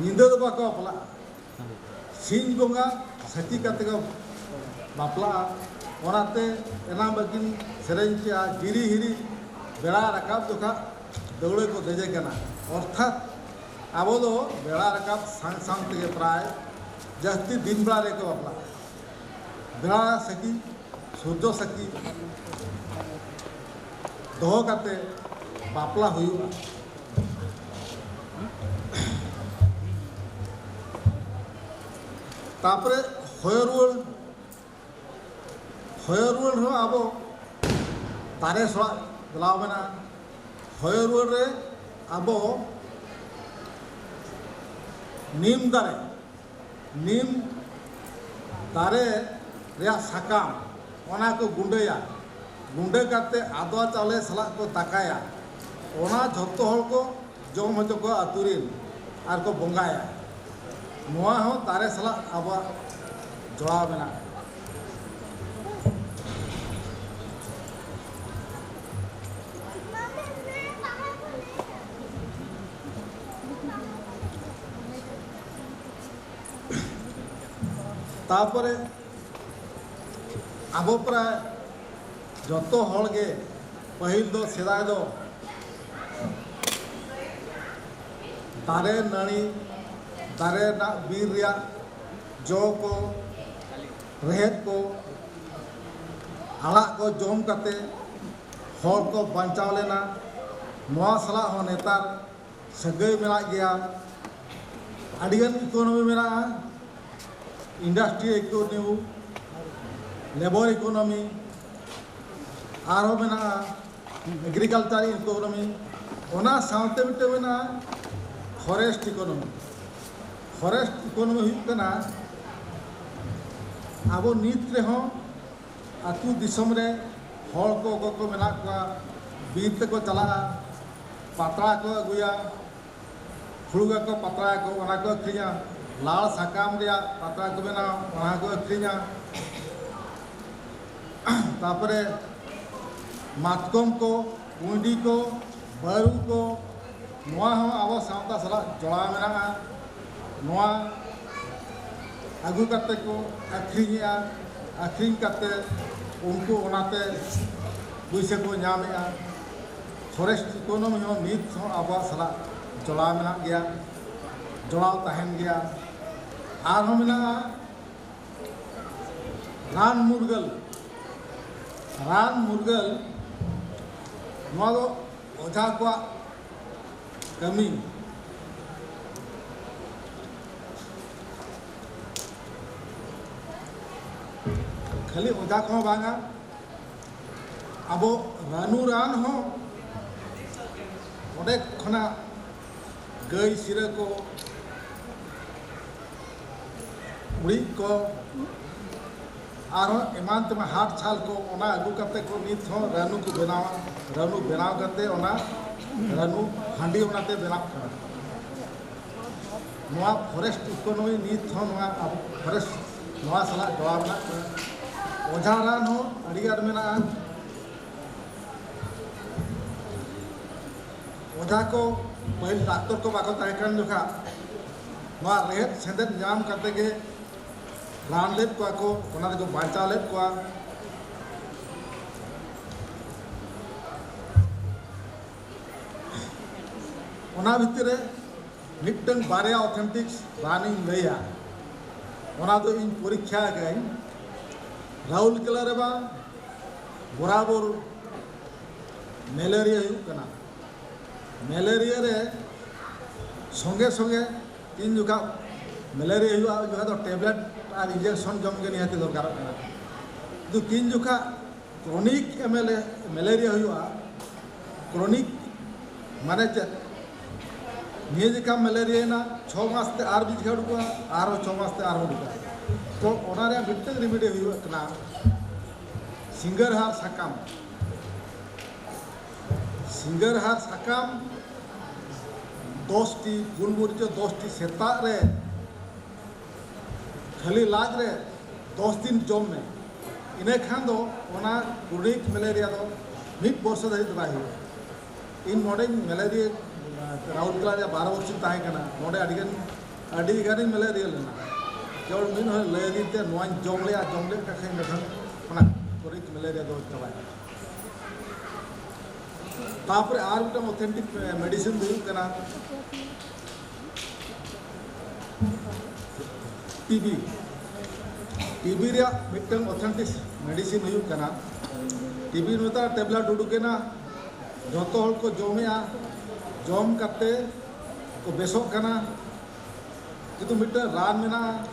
ᱧᱤᱫᱟᱹ ᱫᱚ ᱵᱟᱠᱚ ᱵᱟᱯᱞᱟᱜᱼᱟ, ᱥᱤᱧ ᱵᱚᱸᱜᱟ ᱥᱟᱹᱠᱷᱤ ᱠᱟᱛᱮ ᱠᱚ ᱵᱟᱯᱞᱟᱜᱼᱟ᱾ ᱚᱱᱟᱛᱮ ᱮᱱᱟᱝ ᱵᱟᱹᱠᱤᱱ ᱥᱮᱨᱮᱧ ᱠᱮᱜᱼᱟ, "ᱡᱤᱨᱤ ᱦᱤᱨᱤ ᱵᱮᱲᱟ ᱨᱟᱠᱟᱵ ᱡᱚᱠᱷᱟ ᱫᱟᱹᱣᱲᱟᱹ ᱠᱚ ᱫᱮᱡᱮ ᱠᱟᱱᱟ", ᱚᱨᱛᱷᱟᱛ ᱟᱵᱚ ᱫᱚ ᱵᱮᱲᱟ ᱨᱟᱠᱟᱵ ᱥᱟᱝ ᱥᱟᱝ ᱛᱮᱜᱮ ᱯᱨᱟᱭ ᱡᱟᱹᱥᱛᱤ ᱫᱤᱱ ᱵᱮᱲᱟ ᱨᱮᱠᱚ ᱵᱟᱯᱞᱟᱜᱼᱟ᱾ ᱵᱮᱲᱟ ᱥᱟᱹᱠᱷᱤ, ᱥᱩᱨᱡᱚ ᱥᱟᱹᱠᱷᱤ ᱫᱚᱦᱚ ᱠᱟᱛᱮ ᱵᱟᱯᱞᱟ ᱦᱩᱭᱩᱜᱼᱟ᱾ ᱛᱟᱯᱚᱨᱮ ᱦᱚᱭᱚ ᱨᱩᱣᱟᱹᱲ, ᱦᱚᱭᱚ ᱨᱩᱣᱟᱹᱲ ᱦᱚᱸ ᱟᱵᱚ ᱫᱟᱨᱮ ᱥᱟᱞᱟᱜ ᱡᱚᱲᱟᱣ ᱢᱮᱱᱟᱜᱼᱟ᱾ ᱦᱚᱭᱚ ᱨᱩᱣᱟᱹᱲ ᱨᱮ ᱟᱵᱚ ᱱᱤᱢ ᱫᱟᱨᱮ, ᱱᱤᱢ ᱫᱟᱨᱮ ᱨᱮᱭᱟᱜ ᱥᱟᱠᱟᱢ, ᱚᱱᱟ ᱠᱚ ᱜᱩᱸᱰᱟᱹᱭᱟ᱾ ᱜᱩᱸᱰᱟᱹ ᱠᱟᱛᱮ ᱟᱫᱣᱟ ᱪᱟᱣᱞᱮ ᱥᱟᱞᱟᱜ ᱠᱚ ᱫᱟᱠᱟᱭᱟ᱾ ᱚᱱᱟ ᱡᱷᱚᱛᱚ ᱦᱚᱲ ᱠᱚ ᱡᱚᱢ ᱦᱚᱪᱚ ᱠᱚᱣᱟ ᱟᱹᱛᱩ ᱨᱮᱱ ᱟᱨ ᱠᱚ ᱵᱚᱸᱜᱟᱭᱟ᱾ ᱱᱚᱣᱟ ᱦᱚᱸ ᱫᱟᱨᱮ ᱥᱟᱞᱟᱜ ᱟᱵᱚᱣᱟᱜ ᱡᱚᱲᱟᱣ ᱢᱮᱱᱟᱜᱼᱟ᱾ ᱛᱟᱨᱯᱚᱨᱮ ᱟᱵᱚ ᱯᱨᱟᱭ ᱡᱚᱛᱚ ᱦᱚᱲ ᱜᱮ ᱯᱟᱹᱦᱤᱞ ᱫᱚ, ᱥᱮᱫᱟᱭ ᱫᱚ ᱫᱟᱨᱮ ᱱᱟᱹᱲᱤ, ᱫᱟᱨᱮ ᱨᱮᱱᱟᱜ ᱵᱤᱨ ᱨᱮᱭᱟᱜ ᱡᱚ ᱠᱚ, ᱨᱮᱦᱮᱫ ᱠᱚ, ᱟᱲᱟᱜ ᱠᱚ ᱡᱚᱢ ᱠᱟᱛᱮ ᱦᱚᱲ ᱠᱚ ᱵᱟᱧᱪᱟᱣ ᱞᱮᱱᱟ᱾ ᱱᱚᱣᱟ ᱥᱟᱞᱟᱜ ᱦᱚᱸ ᱱᱮᱛᱟᱨ ᱥᱟᱹᱜᱟᱹᱭ ᱢᱮᱱᱟᱜ ᱜᱮᱭᱟ᱾ ᱟᱹᱰᱤᱜᱟᱱ ᱤᱠᱳᱱᱚᱢᱤ ᱢᱮᱱᱟᱜᱼᱟ, ᱤᱱᱰᱟᱥᱴᱨᱤᱭᱟᱞ ᱤᱠᱳᱱᱚᱢᱤ, ᱞᱮᱵᱚᱨ ᱤᱠᱳᱱᱚᱢᱤ, ᱟᱨᱦᱚᱸ ᱢᱮᱱᱟᱜᱼᱟ ᱮᱜᱽᱨᱤᱠᱟᱞᱪᱟᱨ ᱤᱠᱳᱱᱚᱢᱤ᱾ ᱚᱱᱟ ᱥᱟᱶᱛᱮ ᱢᱤᱫᱴᱟᱝ ᱢᱮᱱᱟᱜᱼᱟ ᱯᱷᱚᱨᱮᱥᱴ ᱤᱠᱳᱱᱚᱢᱤ᱾ ᱯᱷᱚᱨᱮᱥᱴ ᱤᱠᱳᱱᱚᱢᱤ ᱦᱩᱭᱩᱜ ᱠᱟᱱᱟ ᱟᱵᱚ ᱱᱤᱛ ᱨᱮᱦᱚᱸ ᱟᱹᱛᱩ ᱫᱤᱥᱚᱢ ᱨᱮ ᱦᱚᱲ ᱠᱚ, ᱚᱠᱚᱭ ᱠᱚ ᱢᱮᱱᱟᱜ ᱠᱚᱣᱟ, ᱵᱤᱨ ᱛᱮᱠᱚ ᱪᱟᱞᱟᱜᱼᱟ, ᱯᱟᱛᱲᱟ ᱠᱚ ᱟᱹᱜᱩᱭᱟ, ᱯᱷᱩᱲᱩᱜᱟᱠᱚ, ᱯᱟᱛᱲᱟᱭᱟᱠᱚ, ᱚᱱᱟ ᱠᱚ ᱟᱹᱠᱷᱨᱤᱧᱟ᱾ ᱞᱟᱲ ᱥᱟᱠᱟᱢ ᱨᱮᱭᱟᱜ ᱯᱟᱛᱲᱟ ᱠᱚ ᱵᱮᱱᱟᱣᱟ, ᱚᱱᱟ ᱠᱚ ᱟᱹᱠᱷᱨᱤᱧᱟ᱾ ᱛᱟᱨᱯᱚᱨᱮ ᱢᱟᱛᱠᱚᱢ ᱠᱚ, ᱠᱩᱸᱭᱰᱤ ᱠᱚ, ᱵᱟᱹᱨᱩ ᱠᱚ, ᱱᱚᱣᱟ ᱦᱚᱸ ᱟᱵᱚ ᱥᱟᱶᱛᱟ ᱥᱟᱞᱟᱜ ᱡᱚᱲᱟᱣ ᱢᱮᱱᱟᱜᱼᱟ᱾ ᱱᱚᱣᱟ ᱟᱹᱜᱩ ᱠᱟᱛᱮ ᱠᱚ ᱟᱹᱠᱷᱨᱤᱧᱮᱜᱼᱟ, ᱟᱹᱠᱷᱨᱤᱧ ᱠᱟᱛᱮ ᱩᱱᱠᱩ ᱚᱱᱟᱛᱮ ᱯᱩᱭᱥᱟᱹ ᱠᱚ ᱧᱟᱢᱮᱜᱼᱟ᱾ ᱯᱷᱚᱨᱮᱥᱴ ᱤᱠᱳᱱᱚᱢᱤ ᱦᱚᱸ ᱱᱤᱛ ᱦᱚᱸ ᱟᱵᱚᱣᱟᱜ ᱥᱟᱞᱟᱜ ᱡᱚᱲᱟᱣ ᱢᱮᱱᱟᱜ ᱜᱮᱭᱟ, ᱡᱚᱲᱟᱣ ᱛᱟᱦᱮᱱ ᱜᱮᱭᱟ᱾ ᱟᱨᱦᱚᱸ ᱢᱮᱱᱟᱜᱼᱟ ᱨᱟᱱ ᱢᱩᱨᱜᱟᱹᱞ᱾ ᱨᱟᱱ ᱢᱩᱨᱜᱟᱹᱞ, ᱱᱚᱣᱟ ᱫᱚ ᱚᱡᱷᱟ ᱠᱚᱣᱟᱜ ᱠᱟᱹᱢᱤ᱾ ᱠᱷᱟᱹᱞᱤ ᱚᱡᱷᱟ ᱠᱚᱦᱚᱸ ᱵᱟᱝᱟ, ᱟᱵᱚ ᱨᱟᱹᱱᱩ ᱨᱟᱱ ᱦᱚᱸ ᱚᱸᱰᱮ ᱠᱷᱚᱱᱟᱜ ᱜᱟᱹᱭ ᱥᱤᱨᱟᱹ ᱠᱚ, ᱩᱲᱤᱡ ᱠᱚ, ᱟᱨᱦᱚᱸ ᱮᱢᱟᱱ ᱛᱮᱢᱟᱱ ᱦᱟᱴ ᱪᱷᱟᱞ ᱠᱚ, ᱚᱱᱟ ᱟᱹᱜᱩ ᱠᱟᱛᱮ ᱠᱚ ᱱᱤᱛ ᱦᱚᱸ ᱨᱟᱹᱱᱩ ᱠᱚ ᱵᱮᱱᱟᱣᱟ᱾ ᱨᱟᱹᱱᱩ ᱵᱮᱱᱟᱣ ᱠᱟᱛᱮ ᱚᱱᱟ ᱨᱟᱹᱱᱩ ᱦᱟᱺᱰᱤ ᱚᱱᱟᱛᱮ ᱵᱮᱱᱟᱜ ᱠᱟᱱᱟ᱾ ᱱᱚᱣᱟ ᱯᱷᱚᱨᱮᱥᱴ ᱤᱠᱳᱱᱚᱢᱤ ᱱᱤᱛ ᱦᱚᱸ ᱱᱚᱣᱟ ᱟᱵᱚ ᱯᱷᱚᱨᱮᱥᱴ ᱱᱚᱣᱟ ᱥᱟᱞᱟᱜ ᱡᱚᱲᱟᱣ ᱢᱮᱱᱟᱜ ᱠᱚᱣᱟ᱾ ᱚᱡᱷᱟ ᱨᱟᱱ ᱦᱚᱸ ᱟᱹᱰᱤᱜᱟᱱ ᱢᱮᱱᱟᱜᱼᱟ᱾ ᱚᱡᱷᱟ ᱠᱚ ᱯᱟᱹᱦᱤᱞ ᱰᱟᱠᱛᱚᱨ ᱠᱚ ᱵᱟᱠᱚ ᱛᱟᱦᱮᱸ ᱠᱟᱱ ᱡᱚᱠᱷᱟ ᱱᱚᱣᱟ ᱨᱮᱦᱮᱫ ᱥᱮᱸᱫᱮᱫ ᱧᱟᱢ ᱠᱟᱛᱮ ᱜᱮ ᱨᱟᱱ ᱞᱮᱫ ᱠᱚᱣᱟ ᱠᱚ, ᱚᱱᱟ ᱛᱮᱠᱚ ᱵᱟᱧᱪᱟᱣ ᱞᱮᱫ ᱠᱚᱣᱟ᱾ ᱚᱱᱟ ᱵᱷᱤᱛᱤᱨ ᱨᱮ ᱢᱤᱫᱴᱟᱝ ᱵᱟᱨᱭᱟ ᱚᱛᱷᱮᱱᱴᱤᱠ ᱨᱟᱱᱤᱧ ᱞᱟᱹᱭᱟ, ᱚᱱᱟ ᱫᱚ ᱤᱧ ᱯᱚᱨᱤᱠᱠᱷᱟ ᱟᱠᱟᱫᱟᱹᱧ᱾ ᱨᱟᱩᱨᱠᱮᱞᱟ ᱨᱮ ᱵᱟᱝ, ᱵᱚᱨᱟᱵᱚᱨ ᱢᱮᱞᱮᱨᱤᱭᱟ ᱦᱩᱭᱩᱜ ᱠᱟᱱᱟ᱾ ᱢᱮᱞᱮᱨᱤᱭᱟ ᱨᱮ ᱥᱚᱸᱜᱮ ᱥᱚᱸᱜᱮ ᱛᱤᱱ ᱡᱚᱠᱷᱟ ᱢᱮᱞᱮᱨᱤᱭᱟ ᱦᱩᱭᱩᱜᱼᱟ, ᱩᱱ ᱡᱚᱠᱷᱟ ᱫᱚ ᱴᱮᱵᱞᱮᱴ ᱟᱨ ᱤᱧᱡᱮᱠᱥᱚᱱ ᱡᱚᱢ ᱜᱮ ᱱᱤᱦᱟᱹᱛᱤ ᱫᱚᱨᱠᱟᱨᱚᱜ ᱠᱟᱱᱟ᱾ ᱠᱤᱱᱛᱩ ᱛᱤᱱ ᱡᱚᱠᱷᱟ ᱠᱨᱚᱱᱤᱠ ᱮᱢᱮᱞᱮ ᱢᱮᱞᱮᱨᱤᱭᱟ ᱦᱩᱭᱩᱜᱼᱟ, ᱠᱨᱚᱱᱤᱠ ᱢᱟᱱᱮ ᱪᱮᱫ? ᱱᱤᱭᱟᱹ ᱡᱚᱠᱷᱟ ᱢᱮᱞᱮᱨᱤᱭᱟ ᱮᱱᱟ, ᱪᱷᱚ ᱢᱟᱥ ᱛᱮ ᱟᱨ ᱢᱤᱫ ᱡᱚᱠᱷᱟ ᱩᱰᱩᱠᱚᱜᱼᱟ, ᱟᱨᱦᱚᱸ ᱪᱷᱚ ᱢᱟᱥ ᱛᱮ ᱟᱨᱦᱚᱸ ᱩᱰᱩᱠᱚᱜᱼᱟ᱾ ᱛᱚ ᱚᱱᱟ ᱨᱮᱭᱟᱜ ᱢᱤᱫᱴᱟᱝ ᱨᱮᱢᱮᱰᱤ ᱦᱩᱭᱩᱜ ᱠᱟᱱᱟ ᱥᱤᱸᱜᱟᱹᱨᱦᱟᱨ ᱥᱟᱠᱟᱢ᱾ ᱥᱤᱸᱜᱟᱹᱨᱦᱟᱨ ᱥᱟᱠᱟᱢ ᱫᱚᱥ ᱴᱤ, ᱜᱩᱞᱢᱚᱨᱤᱪ ᱫᱚᱥ ᱴᱤ ᱥᱮᱛᱟᱜ ᱨᱮ ᱠᱷᱟᱹᱞᱤ ᱞᱟᱡ ᱨᱮ ᱫᱚᱥ ᱫᱤᱱ ᱡᱚᱢ ᱢᱮ᱾ ᱤᱱᱟᱹ ᱠᱷᱟᱱ ᱫᱚ ᱚᱱᱟ ᱠᱨᱚᱱᱤᱠ ᱢᱮᱞᱮᱨᱤᱭᱟ ᱫᱚ ᱢᱤᱫ ᱵᱚᱨᱥᱚ ᱫᱷᱟᱹᱵᱤᱡ ᱫᱚ ᱵᱟᱭ ᱦᱩᱭᱩᱜᱼᱟ᱾ ᱤᱧ ᱱᱚᱰᱮᱧ ᱢᱮᱞᱮᱨᱤᱭᱟ ᱨᱟᱩᱨᱠᱮᱞᱟ ᱨᱮᱭᱟᱜ ᱵᱟᱨᱚ ᱵᱚᱨᱥᱚᱧ ᱛᱟᱦᱮᱸ ᱠᱟᱱᱟ, ᱱᱚᱰᱮ ᱟᱹᱰᱤ ᱜᱟᱱ ᱟᱹᱰᱤ ᱜᱟᱱᱤᱧ ᱢᱮᱞᱮᱨᱤᱭᱟ ᱞᱮᱱᱟ᱾ ᱡᱮᱢᱚᱱ ᱢᱤᱫ ᱦᱚᱲ ᱞᱟᱹᱭ ᱟᱹᱫᱤᱧ ᱛᱮ ᱱᱚᱣᱟᱧ ᱡᱚᱢ ᱞᱮᱜᱼᱟ, ᱡᱚᱢ ᱞᱮᱫ ᱠᱷᱟᱱ ᱤᱱᱟᱹ ᱠᱷᱟᱱ ᱚᱱᱟ ᱠᱨᱚᱱᱤᱠ ᱢᱮᱞᱮᱨᱤᱭᱟ ᱫᱚ ᱪᱟᱵᱟᱭᱮᱱᱟ᱾ ᱛᱟᱯᱚᱨᱮ ᱟᱨ ᱢᱤᱫᱴᱟᱝ ᱚᱛᱷᱮᱱᱴᱤᱠ ᱢᱮᱰᱤᱥᱤᱱ ᱫᱚ ᱦᱩᱭᱩᱜ ᱠᱟᱱᱟ ᱴᱤᱵᱤ᱾ ᱴᱤᱵᱤ ᱨᱮᱭᱟᱜ ᱢᱤᱫᱴᱟᱝ ᱚᱛᱷᱮᱱᱴᱤᱠ ᱢᱮᱰᱤᱥᱤᱱ ᱦᱩᱭᱩᱜ ᱠᱟᱱᱟ, ᱴᱤᱵᱤ ᱱᱮᱛᱟᱨ ᱴᱮᱵᱞᱮᱴ ᱩᱰᱩᱠᱮᱱᱟ, ᱡᱚᱛᱚ ᱦᱚᱲ ᱠᱚ ᱡᱚᱢᱮᱜᱼᱟ, ᱡᱚᱢ ᱠᱟᱛᱮ ᱠᱚ ᱵᱮᱥᱚᱜ ᱠᱟᱱᱟ᱾ ᱠᱤᱱᱛᱩ ᱢᱤᱫᱴᱟᱝ ᱨᱟᱱ ᱢᱮᱱᱟᱜᱼᱟ,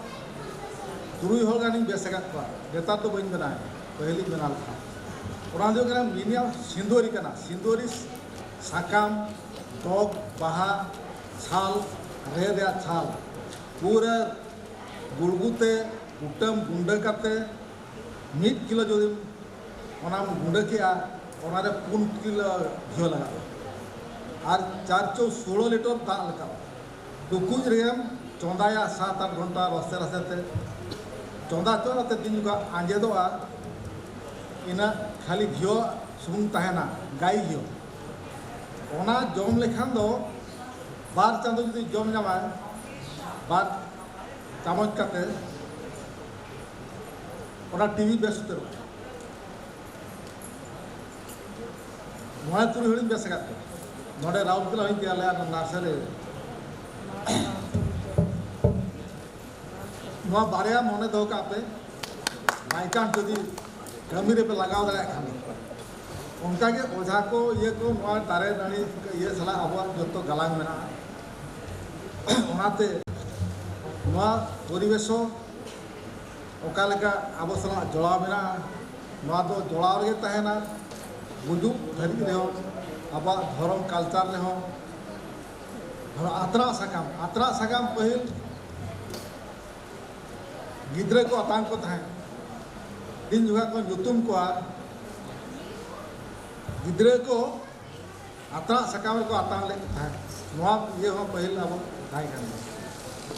ᱛᱩᱨᱩᱭ ᱦᱚᱲ ᱜᱟᱱᱤᱧ ᱵᱮᱥ ᱟᱠᱟᱫ ᱠᱚᱣᱟ᱾ ᱱᱮᱛᱟᱨ ᱫᱚ ᱵᱟᱹᱧ ᱵᱮᱱᱟᱣᱮᱫ, ᱯᱟᱹᱦᱤᱞᱤᱧ ᱵᱮᱱᱟᱣ ᱞᱮᱫᱟ᱾ ᱚᱱᱟ ᱫᱚ ᱦᱩᱭᱩᱜ ᱠᱟᱱᱟ ᱢᱤᱱᱤᱭᱟᱢ ᱥᱤᱸᱫᱩᱣᱟᱹᱨᱤ ᱠᱟᱱᱟ᱾ ᱥᱤᱸᱫᱩᱣᱟᱹᱨᱤ ᱥᱟᱠᱟᱢ, ᱰᱚᱜᱽ, ᱵᱟᱦᱟ, ᱪᱷᱟᱞ, ᱨᱮ ᱨᱮᱭᱟᱜ ᱪᱷᱟᱞ ᱯᱩᱨᱟᱹ ᱜᱩᱲᱜᱩ ᱛᱮ ᱠᱩᱴᱟᱹᱢ ᱜᱩᱸᱰᱟᱹ ᱠᱟᱛᱮ ᱢᱤᱫ ᱠᱤᱞᱳ ᱡᱩᱫᱤᱢ ᱚᱱᱟᱢ ᱜᱩᱸᱰᱟᱹ ᱠᱮᱜᱼᱟ, ᱚᱱᱟᱨᱮ ᱯᱩᱱ ᱠᱤᱞᱳ ᱜᱷᱤᱭᱟᱹ ᱞᱟᱜᱟᱜᱼᱟ᱾ ᱟᱨ ᱪᱟᱨ ᱪᱚ ᱥᱳᱞᱳ ᱞᱤᱴᱟᱨ ᱫᱟᱜ ᱞᱟᱜᱟᱜᱼᱟ᱾ ᱴᱩᱠᱩᱡ ᱨᱮᱢ ᱪᱚᱸᱫᱟᱭᱟ ᱥᱟᱛ ᱟᱴ ᱜᱷᱚᱱᱴᱟ ᱨᱟᱥᱛᱮ ᱨᱟᱥᱛᱮ ᱛᱮ᱾ ᱪᱚᱸᱫᱟ ᱪᱚᱸᱫᱟ ᱛᱮ ᱛᱤᱱ ᱡᱚᱠᱷᱚᱱ ᱟᱸᱡᱮᱫᱚᱜᱼᱟ, ᱤᱱᱟᱹ ᱠᱷᱟᱹᱞᱤ ᱜᱷᱤᱭᱟᱹ ᱥᱩᱢᱩᱝ ᱛᱟᱦᱮᱱᱟ, ᱜᱟᱭ ᱜᱷᱤᱭᱟᱹ᱾ ᱚᱱᱟ ᱡᱚᱢ ᱞᱮᱠᱷᱟᱱ ᱫᱚ ᱵᱟᱨ ᱪᱟᱸᱫᱚ ᱡᱩᱫᱤ ᱡᱚᱢ ᱧᱟᱢᱟᱭ, ᱵᱟᱨ ᱪᱟᱢᱚᱪ ᱠᱟᱛᱮ, ᱚᱱᱟ ᱴᱤᱵᱤ ᱵᱮᱥ ᱩᱛᱟᱹᱨᱚᱜᱼᱟ᱾ ᱢᱚᱬᱮ ᱛᱩᱨᱩᱭ ᱦᱚᱲᱤᱧ ᱵᱮᱥ ᱟᱠᱟᱫ ᱠᱚᱣᱟ᱾ ᱱᱚᱰᱮ ᱨᱟᱩᱨᱠᱮᱞᱟ ᱦᱚᱸᱧ ᱛᱮᱭᱟᱨ ᱞᱮᱫᱼᱟ, ᱱᱟᱨᱥᱟᱨᱤ ᱨᱮ᱾ ᱱᱚᱣᱟ ᱵᱟᱨᱭᱟ ᱢᱚᱱᱮ ᱫᱚᱦᱚ ᱠᱟᱜ ᱯᱮ, by chance ᱡᱩᱫᱤ ᱠᱟᱹᱢᱤ ᱨᱮᱯᱮ ᱞᱟᱜᱟᱣ ᱫᱟᱲᱮᱭᱟᱜ ᱠᱷᱟᱱ ᱫᱚ᱾ ᱚᱱᱠᱟᱜᱮ ᱚᱡᱷᱟ ᱠᱚ, ᱤᱭᱟᱹ ᱠᱚ, ᱱᱚᱣᱟ ᱫᱟᱨᱮ ᱱᱟᱹᱲᱤ ᱤᱭᱟᱹ ᱥᱟᱞᱟᱜ ᱟᱵᱚᱣᱟᱜ ᱡᱚᱛᱚ ᱜᱟᱞᱟᱝ ᱢᱮᱱᱟᱜᱼᱟ᱾ ᱚᱱᱟᱛᱮ ᱱᱚᱣᱟ ᱯᱚᱨᱤᱵᱮᱥ ᱦᱚᱸ ᱚᱠᱟ ᱞᱮᱠᱟ ᱟᱵᱚ ᱥᱟᱞᱟᱜ ᱡᱚᱲᱟᱣ ᱢᱮᱱᱟᱜᱼᱟ, ᱱᱚᱣᱟ ᱫᱚ ᱡᱚᱲᱟᱣ ᱨᱮᱜᱮ ᱛᱟᱦᱮᱱᱟ᱾ ᱜᱩᱡᱩᱜ ᱫᱷᱟᱹᱨᱤᱡ ᱨᱮᱦᱚᱸ ᱟᱵᱚᱣᱟᱜ ᱫᱷᱚᱨᱚᱢ, culture ᱨᱮᱦᱚᱸ᱾ ᱫᱷᱚᱨᱚ ᱟᱛᱨᱟᱜ ᱥᱟᱠᱟᱢ, ᱟᱛᱨᱟᱜ ᱥᱟᱠᱟᱢ ᱯᱟᱹᱦᱤᱞ ᱜᱤᱫᱽᱨᱟᱹ ᱠᱚ ᱟᱛᱟᱝ ᱠᱚ ᱛᱟᱦᱮᱸᱫ, ᱛᱤᱱ ᱡᱚᱠᱷᱟ ᱠᱚ ᱧᱩᱛᱩᱢ ᱠᱚᱣᱟ, ᱜᱤᱫᱽᱨᱟᱹ ᱠᱚ ᱟᱛᱨᱟᱜ ᱥᱟᱠᱟᱢ ᱨᱮᱠᱚ ᱟᱛᱟᱝ ᱞᱮᱫ ᱠᱚ ᱛᱟᱦᱮᱸᱫ᱾ ᱱᱚᱣᱟ ᱤᱭᱟᱹ ᱦᱚᱸ ᱯᱟᱹᱦᱤᱞ ᱟᱵᱚ ᱛᱟᱦᱮᱸ ᱠᱟᱱ ᱜᱮᱭᱟ᱾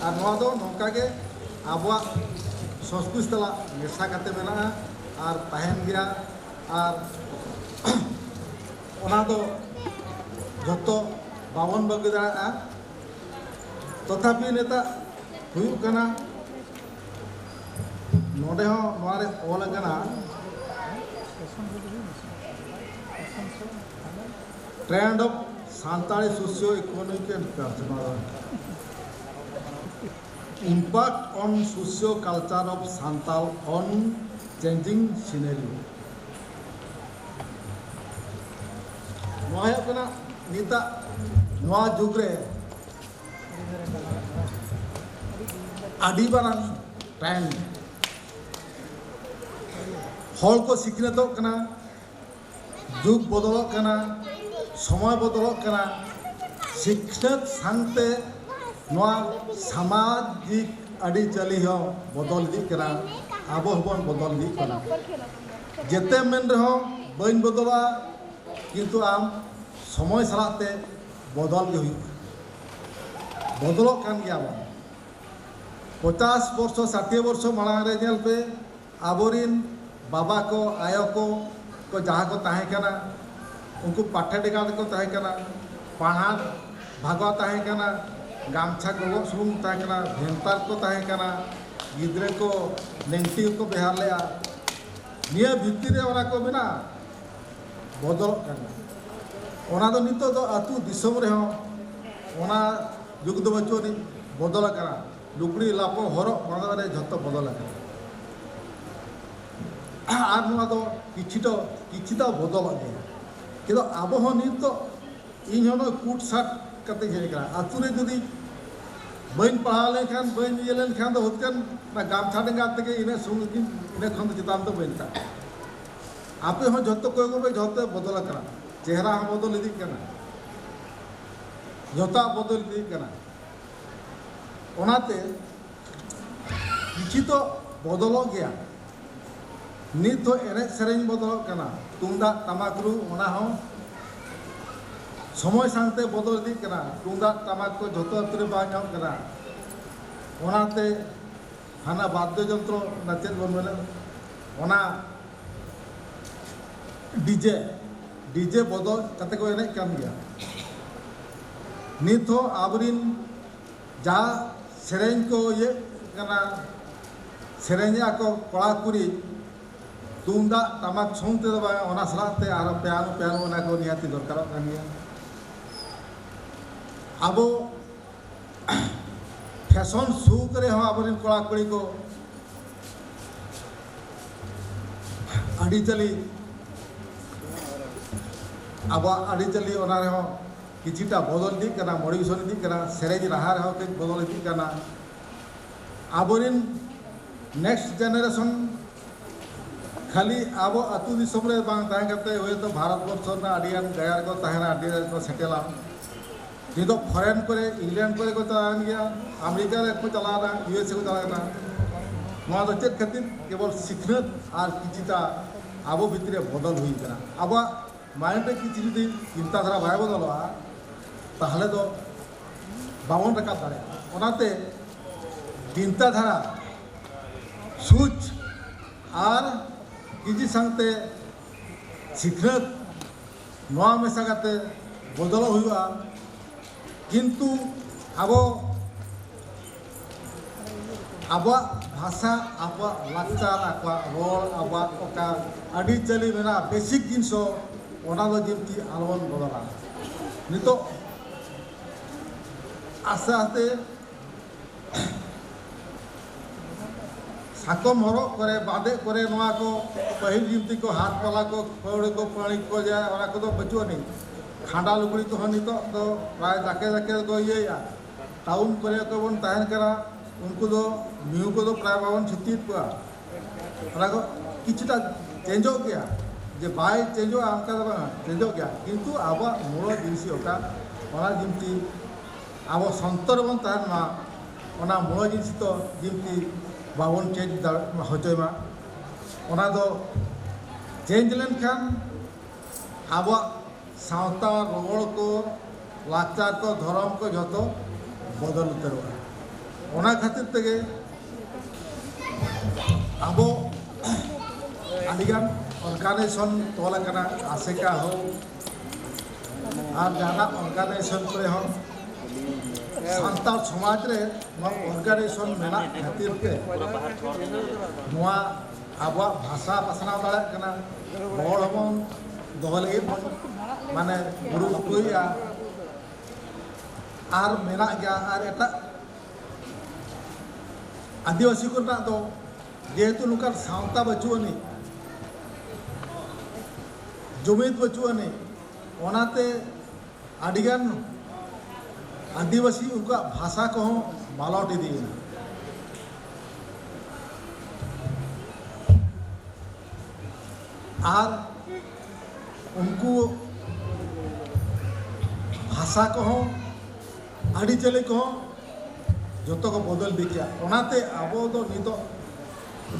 ᱟᱨ ᱱᱚᱣᱟ ᱫᱚ ᱱᱚᱝᱠᱟ ᱜᱮ ᱟᱵᱚᱣᱟᱜ ᱥᱚᱝᱥᱠᱨᱤᱛ ᱥᱟᱞᱟᱜ ᱢᱮᱥᱟ ᱠᱟᱛᱮ ᱢᱮᱱᱟᱜᱼᱟ ᱟᱨ ᱛᱟᱦᱮᱱ ᱜᱮᱭᱟ᱾ ᱟᱨ ᱚᱱᱟ ᱫᱚ ᱡᱷᱚᱛᱚ ᱵᱟᱵᱚᱱ ᱵᱟᱹᱜᱤ ᱫᱟᱲᱮᱭᱟᱜᱼᱟ᱾ ᱛᱚᱛᱷᱟᱯᱤ ᱱᱤᱛᱚᱜ ᱦᱩᱭᱩᱜ ᱠᱟᱱᱟ, ᱱᱚᱰᱮ ᱦᱚᱸ ᱱᱚᱣᱟ ᱨᱮ ᱚᱞ ᱟᱠᱟᱱᱟ, trend of Santali socio economic and cultural, impact on socio culture of Santal on changing scenario. ᱱᱚᱣᱟ ᱦᱩᱭᱩᱜ ᱠᱟᱱᱟ ᱱᱤᱛᱟᱜ ᱱᱚᱣᱟ ᱡᱩᱜᱽ ᱨᱮ ᱟᱹᱰᱤ ᱢᱟᱨᱟᱝ trend᱾ ᱦᱚᱲ ᱠᱚ ᱥᱤᱠᱷᱱᱟᱹᱛᱚᱜ ᱠᱟᱱᱟ, ᱡᱩᱜᱽ ᱵᱚᱫᱚᱞᱚᱜ ᱠᱟᱱᱟ, ᱥᱚᱢᱚᱭ ᱵᱚᱫᱚᱞᱚᱜ ᱠᱟᱱᱟ᱾ ᱥᱤᱠᱷᱱᱟᱹᱛ ᱥᱟᱶᱛᱮ ᱱᱚᱣᱟ ᱥᱟᱢᱟᱡᱤᱠ ᱟᱹᱨᱤᱪᱟᱹᱞᱤ ᱦᱚᱸ ᱵᱚᱫᱚᱞ ᱤᱫᱤᱜ ᱠᱟᱱᱟ, ᱟᱵᱚ ᱦᱚᱸᱵᱚᱱ ᱵᱚᱫᱚᱞ ᱤᱫᱤᱜ ᱠᱟᱱᱟ᱾ ᱡᱮᱛᱮᱢ ᱢᱮᱱ ᱨᱮᱦᱚᱸ ᱵᱟᱹᱧ ᱵᱚᱫᱚᱞᱟ, ᱠᱤᱱᱛᱩ ᱟᱢ ᱥᱚᱢᱚᱭ ᱥᱟᱞᱟᱜ ᱛᱮ ᱵᱚᱫᱚᱞ ᱜᱮ ᱦᱩᱭᱩᱜᱼᱟ᱾ ᱵᱚᱫᱚᱞᱚᱜ ᱠᱟᱱ ᱜᱮᱭᱟ ᱵᱚᱱ᱾ ᱯᱚᱪᱟᱥ ᱵᱚᱨᱥᱚ, ᱥᱟᱴᱷᱤᱭᱟᱹ ᱵᱚᱨᱥᱚ ᱢᱟᱲᱟᱝ ᱨᱮ ᱧᱮᱞ ᱯᱮ, ᱟᱵᱚᱨᱤᱱ ᱵᱟᱵᱟ ᱠᱚ, ᱟᱭᱳ ᱠᱚ, ᱠᱚ ᱡᱟᱦᱟᱸ ᱠᱚ ᱛᱟᱦᱮᱸ ᱠᱟᱱᱟ, ᱩᱱᱠᱩ ᱯᱟᱴᱷᱮ ᱰᱮᱸᱜᱟ ᱨᱮᱠᱚ ᱛᱟᱦᱮᱸ ᱠᱟᱱᱟ, ᱯᱟᱲᱦᱟᱜ ᱵᱷᱟᱜᱟᱣ ᱛᱟᱦᱮᱸ ᱠᱟᱱᱟ, ᱜᱟᱢᱪᱷᱟ ᱜᱚᱜᱚᱜ ᱥᱩᱢᱩᱝ ᱛᱟᱦᱮᱸ ᱠᱟᱱᱟ, ᱵᱷᱮᱱᱛᱟᱨ ᱠᱚ ᱛᱟᱦᱮᱸ ᱠᱟᱱᱟ, ᱜᱤᱫᱽᱨᱟᱹ ᱠᱚ ᱱᱮᱝᱴᱤ ᱠᱚ ᱵᱮᱣᱦᱟᱨ ᱞᱮᱫᱼᱟ᱾ ᱱᱤᱭᱟᱹ ᱵᱷᱤᱛᱤᱨ ᱨᱮ ᱚᱱᱟ ᱠᱚ ᱢᱮᱱᱟᱜᱼᱟ, ᱵᱚᱫᱚᱞᱚᱜ ᱠᱟᱱᱟ᱾ ᱚᱱᱟ ᱫᱚ ᱱᱤᱛᱚᱜ ᱫᱚ ᱟᱹᱛᱩ ᱫᱤᱥᱚᱢ ᱨᱮᱦᱚᱸ ᱚᱱᱟ ᱡᱩᱜᱽ ᱫᱚ ᱵᱟᱹᱪᱩᱜ ᱟᱹᱱᱤᱡ, ᱵᱚᱫᱚᱞ ᱟᱠᱟᱱᱟ᱾ ᱞᱩᱜᱽᱲᱤ ᱞᱟᱯᱚ, ᱦᱚᱨᱚᱜ ᱵᱟᱸᱫᱮ ᱨᱮ ᱡᱷᱚᱛᱚ ᱵᱚᱫᱚᱞ ᱟᱠᱟᱱᱟ᱾ ᱟᱨ ᱱᱚᱣᱟ ᱫᱚ ᱠᱤᱪᱷᱩ ᱫᱚ, ᱠᱤᱪᱷᱩ ᱫᱚ ᱵᱚᱫᱚᱞᱚᱜ ᱜᱮᱭᱟ᱾ ᱠᱤᱱᱛᱩ ᱟᱵᱚ ᱦᱚᱸ ᱱᱤᱛ ᱫᱚ, ᱤᱧ ᱦᱚᱸ ᱱᱚᱜᱼᱚᱭ ᱠᱩᱴ ᱥᱟᱴ ᱠᱟᱛᱮᱧ ᱦᱮᱡ ᱟᱠᱟᱱᱟ᱾ ᱟᱹᱛᱩ ᱨᱮ ᱡᱩᱫᱤ ᱵᱟᱹᱧ ᱯᱟᱲᱦᱟᱣ ᱞᱮᱱᱠᱷᱟᱱ, ᱵᱟᱹᱧ ᱤᱭᱟᱹ ᱞᱮᱱᱠᱷᱟᱱ ᱫᱚ ᱦᱩᱛᱠᱟᱹᱱ ᱚᱱᱟ ᱜᱟᱢᱪᱷᱟ ᱰᱮᱸᱜᱟ ᱛᱮᱜᱮ ᱤᱱᱟᱹ ᱥᱩᱢᱩᱝ ᱜᱤᱧ, ᱤᱱᱟᱹ ᱠᱷᱚᱱ ᱫᱚ ᱪᱮᱛᱟᱱ ᱫᱚ ᱵᱟᱹᱧ ᱨᱟᱠᱟᱵ᱾ ᱟᱯᱮ ᱦᱚᱸ ᱡᱷᱚᱛᱚ ᱠᱚᱭᱚᱜ ᱯᱮ, ᱡᱷᱚᱛᱚ ᱵᱚᱫᱚᱞ ᱟᱠᱟᱱᱟ, ᱪᱮᱦᱨᱟ ᱦᱚᱸ ᱵᱚᱫᱚᱞ ᱤᱫᱤᱜ ᱠᱟᱱᱟ, ᱡᱷᱚᱛᱚᱣᱟᱜ ᱵᱚᱫᱚᱞ ᱤᱫᱤᱜ ᱠᱟᱱᱟ᱾ ᱚᱱᱟᱛᱮ ᱠᱤᱪᱷᱩ ᱫᱚ ᱵᱚᱫᱚᱞᱚᱜ ᱜᱮᱭᱟ᱾ ᱱᱤᱛ ᱦᱚᱸ ᱮᱱᱮᱡ ᱥᱮᱨᱮᱧ ᱵᱚᱫᱚᱞᱚᱜ ᱠᱟᱱᱟ, ᱛᱩᱢᱫᱟᱜ ᱴᱟᱢᱟᱠ ᱨᱩ, ᱚᱱᱟ ᱦᱚᱸ ᱥᱚᱢᱚᱭ ᱥᱟᱶᱛᱮ ᱵᱚᱫᱚᱞ ᱤᱫᱤᱜ ᱠᱟᱱᱟ᱾ ᱛᱩᱢᱫᱟᱜ ᱴᱟᱢᱟᱠ ᱠᱚ ᱡᱷᱚᱛᱚ ᱟᱹᱛᱩ ᱨᱮ ᱵᱟᱝ ᱧᱟᱢᱚᱜ ᱠᱟᱱᱟ᱾ ᱚᱱᱟᱛᱮ ᱦᱟᱱᱟ ᱵᱟᱫᱽᱫᱚ ᱡᱚᱱᱛᱨᱚ, ᱚᱱᱟ ᱪᱮᱫ ᱵᱚᱱ ᱢᱮᱱᱟ, ᱚᱱᱟ ᱰᱤᱡᱮ, ᱰᱤᱡᱮ ᱵᱚᱫᱚᱞ ᱠᱟᱛᱮ ᱠᱚ ᱮᱱᱮᱡ ᱠᱟᱱ ᱜᱮᱭᱟ᱾ ᱱᱤᱛ ᱦᱚᱸ ᱟᱵᱚᱨᱤᱱ ᱡᱟ ᱥᱮᱨᱮᱧ ᱠᱚ ᱤᱭᱟᱹᱜ ᱠᱟᱱᱟ, ᱥᱮᱨᱮᱧᱮᱜᱼᱟ ᱠᱚ ᱠᱚᱲᱟ ᱠᱩᱲᱤ, ᱛᱩᱢᱫᱟᱜ ᱴᱟᱢᱟᱠ ᱥᱩᱢᱩᱝ ᱛᱮᱫᱚ ᱵᱟᱝ, ᱚᱱᱟ ᱥᱟᱞᱟᱜ ᱛᱮ ᱟᱨᱦᱚᱸ ᱯᱤᱭᱟᱱᱳ, ᱯᱤᱭᱟᱱᱳ ᱚᱱᱟ ᱠᱚ ᱱᱤᱦᱟᱹᱛᱤ ᱫᱚᱨᱠᱟᱨᱚᱜ ᱠᱟᱱ ᱜᱮᱭᱟ᱾ ᱟᱵᱚ ᱯᱷᱮᱥᱚᱱ ᱥᱳ ᱠᱚᱨᱮ ᱦᱚᱸ ᱟᱵᱚᱨᱮᱱ ᱠᱚᱲᱟ ᱠᱩᱲᱤ ᱠᱚ ᱟᱹᱨᱤᱪᱟᱹᱞᱤ, ᱟᱵᱚᱣᱟᱜ ᱟᱹᱨᱤᱪᱟᱹᱞᱤ, ᱚᱱᱟ ᱨᱮᱦᱚᱸ ᱠᱤᱪᱷᱩᱴᱟ ᱵᱚᱫᱚᱞ ᱤᱫᱤᱜ ᱠᱟᱱᱟ, ᱢᱚᱰᱤᱯᱷᱤᱠᱮᱥᱚᱱ ᱤᱫᱤᱜ ᱠᱟᱱᱟ, ᱥᱮᱨᱮᱧ ᱨᱟᱦᱟ ᱨᱮᱦᱚᱸ ᱠᱟᱹᱡ ᱵᱚᱫᱚᱞ ᱤᱫᱤᱜ ᱠᱟᱱᱟ᱾ ᱟᱵᱚᱨᱮᱱ ᱱᱮᱠᱥᱴ ᱡᱮᱱᱟᱨᱮᱥᱚᱱ ᱠᱷᱟᱹᱞᱤ ᱟᱵᱚ ᱟᱹᱛᱩ ᱫᱤᱥᱚᱢ ᱨᱮ ᱵᱟᱝ ᱛᱟᱦᱮᱸ ᱠᱟᱛᱮ, ᱦᱚᱭᱛᱳ ᱵᱷᱟᱨᱚᱛ ᱵᱚᱨᱥᱚ ᱨᱮᱱᱟᱜ ᱟᱹᱰᱤ ᱜᱟᱱ ᱡᱟᱭᱜᱟ ᱨᱮᱠᱚ ᱛᱟᱦᱮᱱᱟ, ᱟᱹᱰᱤ ᱡᱟᱭᱜᱟ ᱨᱮᱠᱚ ᱥᱮᱴᱮᱞᱟ᱾ ᱱᱤᱛᱚᱜ ᱯᱷᱚᱨᱮᱱ ᱠᱚᱨᱮ, ᱤᱝᱞᱮᱱᱰ ᱠᱚᱨᱮ ᱠᱚ ᱪᱟᱞᱟᱣᱮᱱ ᱜᱮᱭᱟ, ᱟᱢᱮᱨᱤᱠᱟ ᱨᱮ ᱠᱚ ᱪᱟᱞᱟᱣ ᱮᱱᱟ, ᱤᱭᱩ ᱮᱥ ᱮ ᱠᱚ ᱪᱟᱞᱟᱣ ᱮᱱᱟ᱾ ᱱᱚᱣᱟ ᱫᱚ ᱪᱮᱫ ᱠᱷᱟᱹᱛᱤᱨ? ᱠᱮᱵᱚᱞ ᱥᱤᱠᱷᱱᱟᱹᱛ ᱟᱨ ᱠᱤᱪᱷᱩᱴᱟ ᱟᱵᱚ ᱵᱷᱤᱛᱨᱤ ᱨᱮ ᱵᱚᱫᱚᱞ ᱦᱩᱭ ᱟᱠᱟᱱᱟ᱾ ᱟᱵᱚᱣᱟᱜ ᱢᱟᱭᱤᱱᱰ ᱨᱮ ᱠᱤᱪᱷᱩ ᱡᱩᱫᱤ ᱪᱤᱱᱛᱟ ᱫᱷᱟᱨᱟ ᱵᱟᱭ ᱵᱚᱫᱚᱞᱚᱜᱼᱟ, ᱛᱟᱦᱚᱞᱮ ᱫᱚ ᱵᱟᱵᱚᱱ ᱨᱟᱠᱟᱵ ᱫᱟᱲᱮᱭᱟᱜᱼᱟ᱾ ᱚᱱᱟᱛᱮ ᱪᱤᱱᱛᱟ ᱫᱷᱟᱨᱟ, ᱥᱩᱪ ᱟᱨ ᱠᱤᱪᱷᱩ ᱥᱟᱶᱛᱮ ᱥᱤᱠᱷᱱᱟᱹᱛ, ᱱᱚᱣᱟ ᱢᱮᱥᱟ ᱠᱟᱛᱮ ᱵᱚᱫᱚᱞᱚᱜ ᱦᱩᱭᱩᱜᱼᱟ᱾ ᱠᱤᱱᱛᱩ ᱟᱵᱚ, ᱟᱵᱚᱣᱟᱜ ᱵᱷᱟᱥᱟ, ᱟᱵᱚᱣᱟᱜ ᱞᱟᱠᱪᱟᱨ, ᱟᱵᱚᱣᱟᱜ ᱨᱚᱲ, ᱟᱵᱚᱣᱟᱜ ᱚᱠᱟ ᱟᱹᱨᱤᱪᱟᱹᱞᱤ ᱢᱮᱱᱟᱜᱼᱟ, ᱵᱮᱥᱤᱠ ᱡᱤᱱᱤᱥ ᱦᱚᱸ, ᱚᱱᱟ ᱫᱚ ᱡᱤᱱᱛᱤ ᱟᱞᱚᱵᱚᱱ ᱵᱚᱫᱚᱞᱟ᱾ ᱱᱤᱛᱚᱜ ᱟᱥᱛᱮ ᱟᱥᱛᱮ ᱥᱟᱠᱚᱢ ᱦᱚᱨᱚᱜ ᱠᱚᱨᱮ, ᱵᱟᱸᱫᱮ ᱠᱚᱨᱮ, ᱱᱚᱣᱟ ᱠᱚ ᱯᱟᱹᱦᱤᱞ ᱡᱤᱱᱛᱤ ᱠᱚ, ᱦᱟᱛ ᱯᱟᱞᱟ ᱠᱚ, ᱯᱷᱟᱹᱣᱲᱤ ᱠᱚ, ᱯᱟᱹᱲᱤ ᱠᱚ, ᱡᱟ ᱚᱱᱟ ᱠᱚᱫᱚ ᱵᱟᱹᱪᱩᱜ ᱟᱹᱱᱤᱡ᱾ ᱠᱷᱟᱸᱰᱟ ᱞᱩᱜᱽᱲᱤ ᱠᱚᱦᱚᱸ ᱱᱤᱛᱚᱜ ᱫᱚ ᱯᱨᱟᱭ ᱡᱟᱠᱮ ᱡᱟᱠᱮ ᱠᱚ ᱤᱭᱟᱹᱭᱮᱫᱼᱟ᱾ ᱴᱟᱣᱩᱱ ᱠᱚᱨᱮ ᱠᱚ ᱵᱚᱱ ᱛᱟᱦᱮᱱ ᱠᱟᱱᱟ, ᱩᱱᱠᱩ ᱫᱚ ᱢᱤᱦᱩ ᱠᱚᱫᱚ ᱯᱨᱟᱭ ᱵᱟᱵᱚᱱ ᱪᱷᱤᱛᱤᱭᱮᱫ ᱠᱚᱣᱟ᱾ ᱚᱱᱟ ᱠᱚ ᱠᱤᱪᱷᱩᱴᱟ ᱪᱮᱧᱡᱚᱜ ᱜᱮᱭᱟ, ᱡᱮ ᱵᱟᱭ ᱪᱮᱧᱡᱚᱜᱼᱟ ᱚᱱᱠᱟ ᱫᱚ ᱵᱟᱝᱟ, ᱪᱮᱧᱡᱚᱜ ᱜᱮᱭᱟ, ᱠᱤᱱᱛᱩ ᱟᱵᱚᱣᱟᱜ ᱢᱩᱲ ᱡᱤᱱᱤᱥ ᱚᱠᱟ, ᱚᱱᱟ ᱡᱤᱱᱛᱤ ᱟᱵᱚ ᱥᱚᱱᱛᱚᱨ ᱨᱮᱵᱚᱱ ᱛᱟᱦᱮᱱ ᱢᱟ, ᱚᱱᱟ ᱢᱩᱲ ᱡᱤᱱᱤᱥ ᱫᱚ ᱡᱤᱱᱛᱤ ᱵᱟᱵᱚᱱ ᱪᱮᱧᱡᱽ ᱫᱟᱲᱮ ᱦᱚᱪᱚᱭ ᱢᱟ᱾ ᱚᱱᱟ ᱫᱚ ᱪᱮᱧᱡᱽ ᱞᱮᱱᱠᱷᱟᱱ ᱟᱵᱚᱣᱟᱜ ᱥᱟᱶᱛᱟ, ᱨᱚᱲ ᱠᱚ, ᱞᱟᱠᱪᱟᱨ ᱠᱚ, ᱫᱷᱚᱨᱚᱢ ᱠᱚ ᱡᱷᱚᱛᱚ ᱵᱚᱫᱚᱞ ᱩᱛᱟᱹᱨᱚᱜᱼᱟ᱾ ᱚᱱᱟ ᱠᱷᱟᱹᱛᱤᱨ ᱛᱮᱜᱮ ᱟᱵᱚ ᱟᱹᱰᱤᱜᱟᱱ ᱚᱨᱜᱟᱱᱟᱭᱡᱮᱥᱚᱱ ᱛᱚᱞ ᱟᱠᱟᱱᱟ, ᱟᱥᱮᱠᱟ ᱦᱳᱠ ᱟᱨ ᱡᱟᱦᱟᱱᱟᱜ ᱚᱨᱜᱟᱱᱟᱭᱡᱮᱥᱚᱱ ᱠᱚᱨᱮ ᱦᱚᱸ ᱥᱟᱱᱛᱟᱲ ᱥᱚᱢᱟᱡᱽ ᱨᱮ ᱱᱚᱣᱟ ᱚᱨᱜᱟᱱᱟᱭᱡᱮᱥᱚᱱ ᱢᱮᱱᱟᱜ ᱠᱷᱟᱹᱛᱤᱨ ᱛᱮ ᱱᱚᱣᱟ ᱟᱵᱚᱣᱟᱜ ᱵᱷᱟᱥᱟ ᱯᱟᱥᱱᱟᱣ ᱫᱟᱲᱮᱭᱟᱜ ᱠᱟᱱᱟ᱾ ᱨᱚᱲ ᱦᱚᱸᱵᱚᱱ ᱫᱚᱦᱚ ᱞᱟᱹᱜᱤᱫ ᱵᱚᱱ ᱢᱟᱱᱮ ᱠᱩᱨᱩᱢᱩᱴᱩᱭᱮᱫᱼᱟ᱾ ᱟᱨ ᱢᱮᱱᱟᱜ ᱜᱮᱭᱟ᱾ ᱟᱨ ᱮᱴᱟᱜ ᱟᱹᱫᱤᱵᱟᱹᱥᱤ ᱠᱚᱨᱮᱱᱟᱜ ᱫᱚ ᱡᱮᱦᱮᱛᱩ ᱱᱚᱝᱠᱟᱱ ᱥᱟᱶᱛᱟ ᱵᱟᱹᱪᱩᱜ ᱟᱹᱱᱤᱡ, ᱡᱩᱢᱤᱫ ᱵᱟᱹᱪᱩᱜ ᱟᱹᱱᱤᱡ, ᱚᱱᱟᱛᱮ ᱟᱹᱰᱤᱜᱟᱱ ᱟᱹᱫᱤᱵᱟᱹᱥᱤ ᱩᱱᱠᱩᱣᱟᱜ ᱵᱷᱟᱥᱟ ᱠᱚᱦᱚᱸ ᱢᱟᱞᱚᱴ ᱤᱫᱤᱭᱮᱱᱟ᱾ ᱟᱨ ᱩᱱᱠᱩ ᱵᱷᱟᱥᱟ ᱠᱚᱦᱚᱸ, ᱟᱹᱨᱤᱪᱟᱹᱞᱤ ᱠᱚᱦᱚᱸ ᱡᱚᱛᱚ ᱠᱚ ᱵᱚᱫᱚᱞ ᱤᱫᱤ ᱠᱮᱜᱼᱟ᱾ ᱚᱱᱟᱛᱮ ᱟᱵᱚ ᱫᱚ ᱱᱤᱛᱚᱜ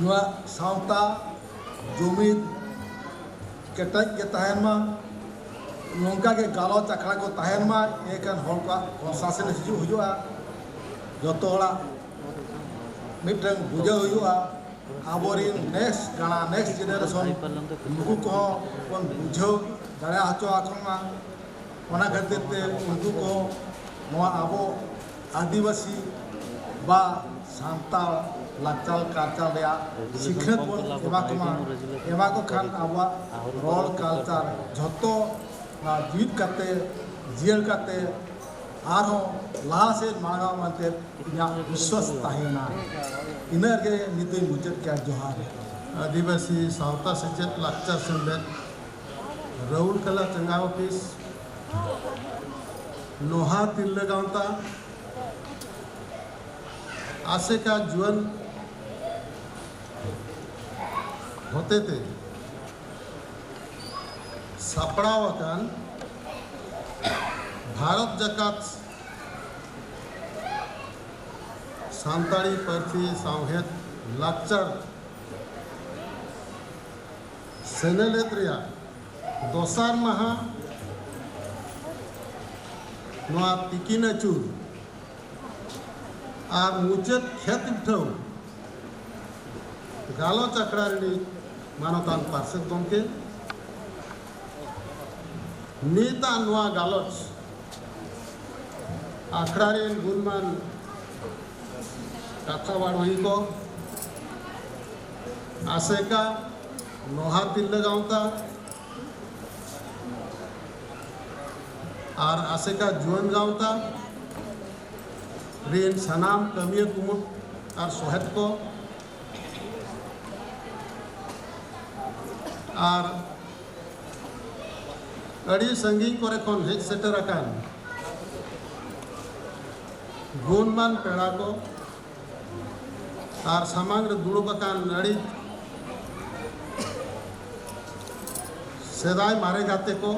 ᱱᱚᱣᱟ ᱥᱟᱶᱛᱟ ᱡᱩᱢᱤᱫ ᱠᱮᱴᱮᱡ ᱜᱮ ᱛᱟᱦᱮᱱ ᱢᱟ, ᱱᱚᱝᱠᱟ ᱜᱮ ᱜᱟᱞᱚᱪ ᱟᱠᱷᱲᱟ ᱠᱚ ᱛᱟᱦᱮᱱ ᱢᱟ, ᱮᱱᱠᱷᱟᱱ ᱦᱚᱲ ᱠᱚᱣᱟᱜ ᱠᱚᱱᱥᱟᱥᱮᱱ ᱦᱤᱡᱩᱜ ᱦᱩᱭᱩᱜᱼᱟ, ᱡᱚᱛᱚ ᱦᱚᱲᱟᱜ ᱢᱤᱫᱴᱟᱝ ᱵᱩᱡᱷᱟᱹᱣ ᱦᱩᱭᱩᱜᱼᱟ᱾ ᱟᱵᱚᱨᱮᱱ ᱱᱮᱠᱥᱴ ᱜᱟᱬᱟ, ᱱᱮᱠᱥᱴ ᱡᱮᱱᱟᱨᱮᱥᱚᱱ, ᱱᱩᱠᱩ ᱠᱚᱦᱚᱸ ᱵᱚᱱ ᱵᱩᱡᱷᱟᱹᱣ ᱫᱟᱲᱮ ᱦᱚᱪᱚ ᱟᱠᱚ ᱢᱟ᱾ ᱚᱱᱟ ᱠᱷᱟᱹᱛᱤᱨ ᱛᱮ ᱩᱱᱠᱩ ᱠᱚ ᱱᱚᱣᱟ ᱟᱵᱚ ᱟᱹᱫᱤᱵᱟᱹᱥᱤ ᱵᱟ ᱥᱟᱱᱛᱟᱲ ᱞᱟᱠᱪᱟᱨ ᱠᱟᱞᱪᱟᱨ ᱨᱮᱭᱟᱜ ᱥᱤᱠᱷᱱᱟᱹᱛ ᱵᱚᱱ ᱮᱢᱟ ᱠᱚᱢᱟ᱾ ᱮᱢᱟ ᱠᱚ ᱠᱷᱟᱱ ᱟᱵᱚᱣᱟᱜ ᱨᱚᱲ ᱠᱟᱞᱪᱟᱨ ᱡᱷᱚᱛᱚ ᱱᱚᱣᱟ ᱡᱤᱣᱤᱫ ᱠᱟᱛᱮ, ᱡᱤᱭᱟᱹᱲ ᱠᱟᱛᱮ, ᱟᱨᱦᱚᱸ ᱞᱟᱦᱟ ᱥᱮᱫ ᱢᱟᱲᱟᱝ ᱢᱮᱱᱛᱮ ᱤᱧᱟᱹᱜ ᱵᱤᱥᱣᱟᱥ ᱛᱟᱦᱮᱱᱟ᱾ ᱤᱱᱟᱹ ᱨᱮᱜᱮ ᱱᱤᱛ ᱫᱚᱧ ᱢᱩᱪᱟᱹᱫ ᱠᱮᱫᱼᱟ᱾ ᱡᱚᱦᱟᱨ᱾ ᱟᱹᱫᱤᱵᱟᱹᱥᱤ ᱥᱟᱶᱛᱟ ᱥᱮᱪᱮᱫ ᱞᱟᱠᱪᱟᱨ ᱥᱮᱢᱞᱮᱫ, ᱨᱟᱹᱣᱩᱞᱠᱮᱞᱟ ᱪᱟᱸᱜᱟ ᱚᱯᱷᱤᱥ, ᱱᱚᱦᱟ ᱛᱤᱨᱞᱟᱹ ᱜᱟᱶᱛᱟ, ᱟᱥᱮᱠᱟ ᱡᱩᱣᱟᱹᱱ ᱦᱚᱛᱮᱛᱮ ᱥᱟᱯᱲᱟᱣ ᱟᱠᱟᱱ ᱵᱷᱟᱨᱚᱛ ᱡᱟᱠᱟᱛ ᱥᱟᱱᱛᱟᱲᱤ ᱯᱟᱹᱨᱥᱤ ᱥᱟᱶᱦᱮᱫ ᱞᱟᱠᱪᱟᱨ ᱥᱮᱱᱮᱞᱮᱫ ᱨᱮᱭᱟᱜ ᱫᱚᱥᱟᱨ ᱢᱟᱦᱟ ᱱᱚᱣᱟ ᱛᱤᱠᱤᱱ ᱟᱹᱪᱩᱨ ᱟᱨ ᱢᱩᱪᱟᱹᱫ ᱠᱷᱮᱛ ᱩᱴᱷᱟᱹᱣ ᱜᱟᱞᱚᱪ ᱟᱠᱷᱲᱟ ᱨᱤᱱᱤᱡ ᱢᱟᱱᱚᱛᱟᱱ ᱯᱟᱨᱥᱮᱛ ᱜᱚᱢᱠᱮ, ᱱᱤᱛᱟᱜ ᱱᱚᱣᱟ ᱜᱟᱞᱚᱪ ᱟᱠᱷᱲᱟ ᱨᱮᱱ ᱜᱩᱱᱢᱟᱱ ᱠᱟᱛᱷᱟ ᱵᱟᱲᱦᱚᱭᱤ ᱠᱚ, ᱟᱥᱮᱠᱟ, ᱱᱚᱦᱟ ᱛᱤᱨᱞᱟᱹ ᱜᱟᱶᱛᱟ ᱟᱨ ᱟᱥᱮᱠᱟ ᱡᱩᱣᱟᱹᱱ ᱜᱟᱶᱛᱟ ᱨᱮᱱ ᱥᱟᱱᱟᱢ ᱠᱟᱹᱢᱤᱭᱟᱹ ᱠᱩᱢᱩᱴ ᱟᱨ ᱥᱚᱦᱮᱫ ᱠᱚ, ᱟᱨ ᱟᱹᱰᱤ ᱥᱟᱺᱜᱤᱧ ᱠᱚᱨᱮ ᱠᱷᱚᱱ ᱦᱮᱡ ᱥᱮᱴᱮᱨ ᱟᱠᱟᱱ ᱜᱩᱱᱢᱟᱱ ᱯᱮᱲᱟ ᱠᱚ ᱟᱨ ᱥᱟᱢᱟᱝ ᱨᱮ ᱫᱩᱲᱩᱵ ᱟᱠᱟᱱ ᱟᱹᱰᱤ ᱥᱮᱫᱟᱭ ᱢᱟᱨᱮ ᱜᱟᱛᱮ ᱠᱚ,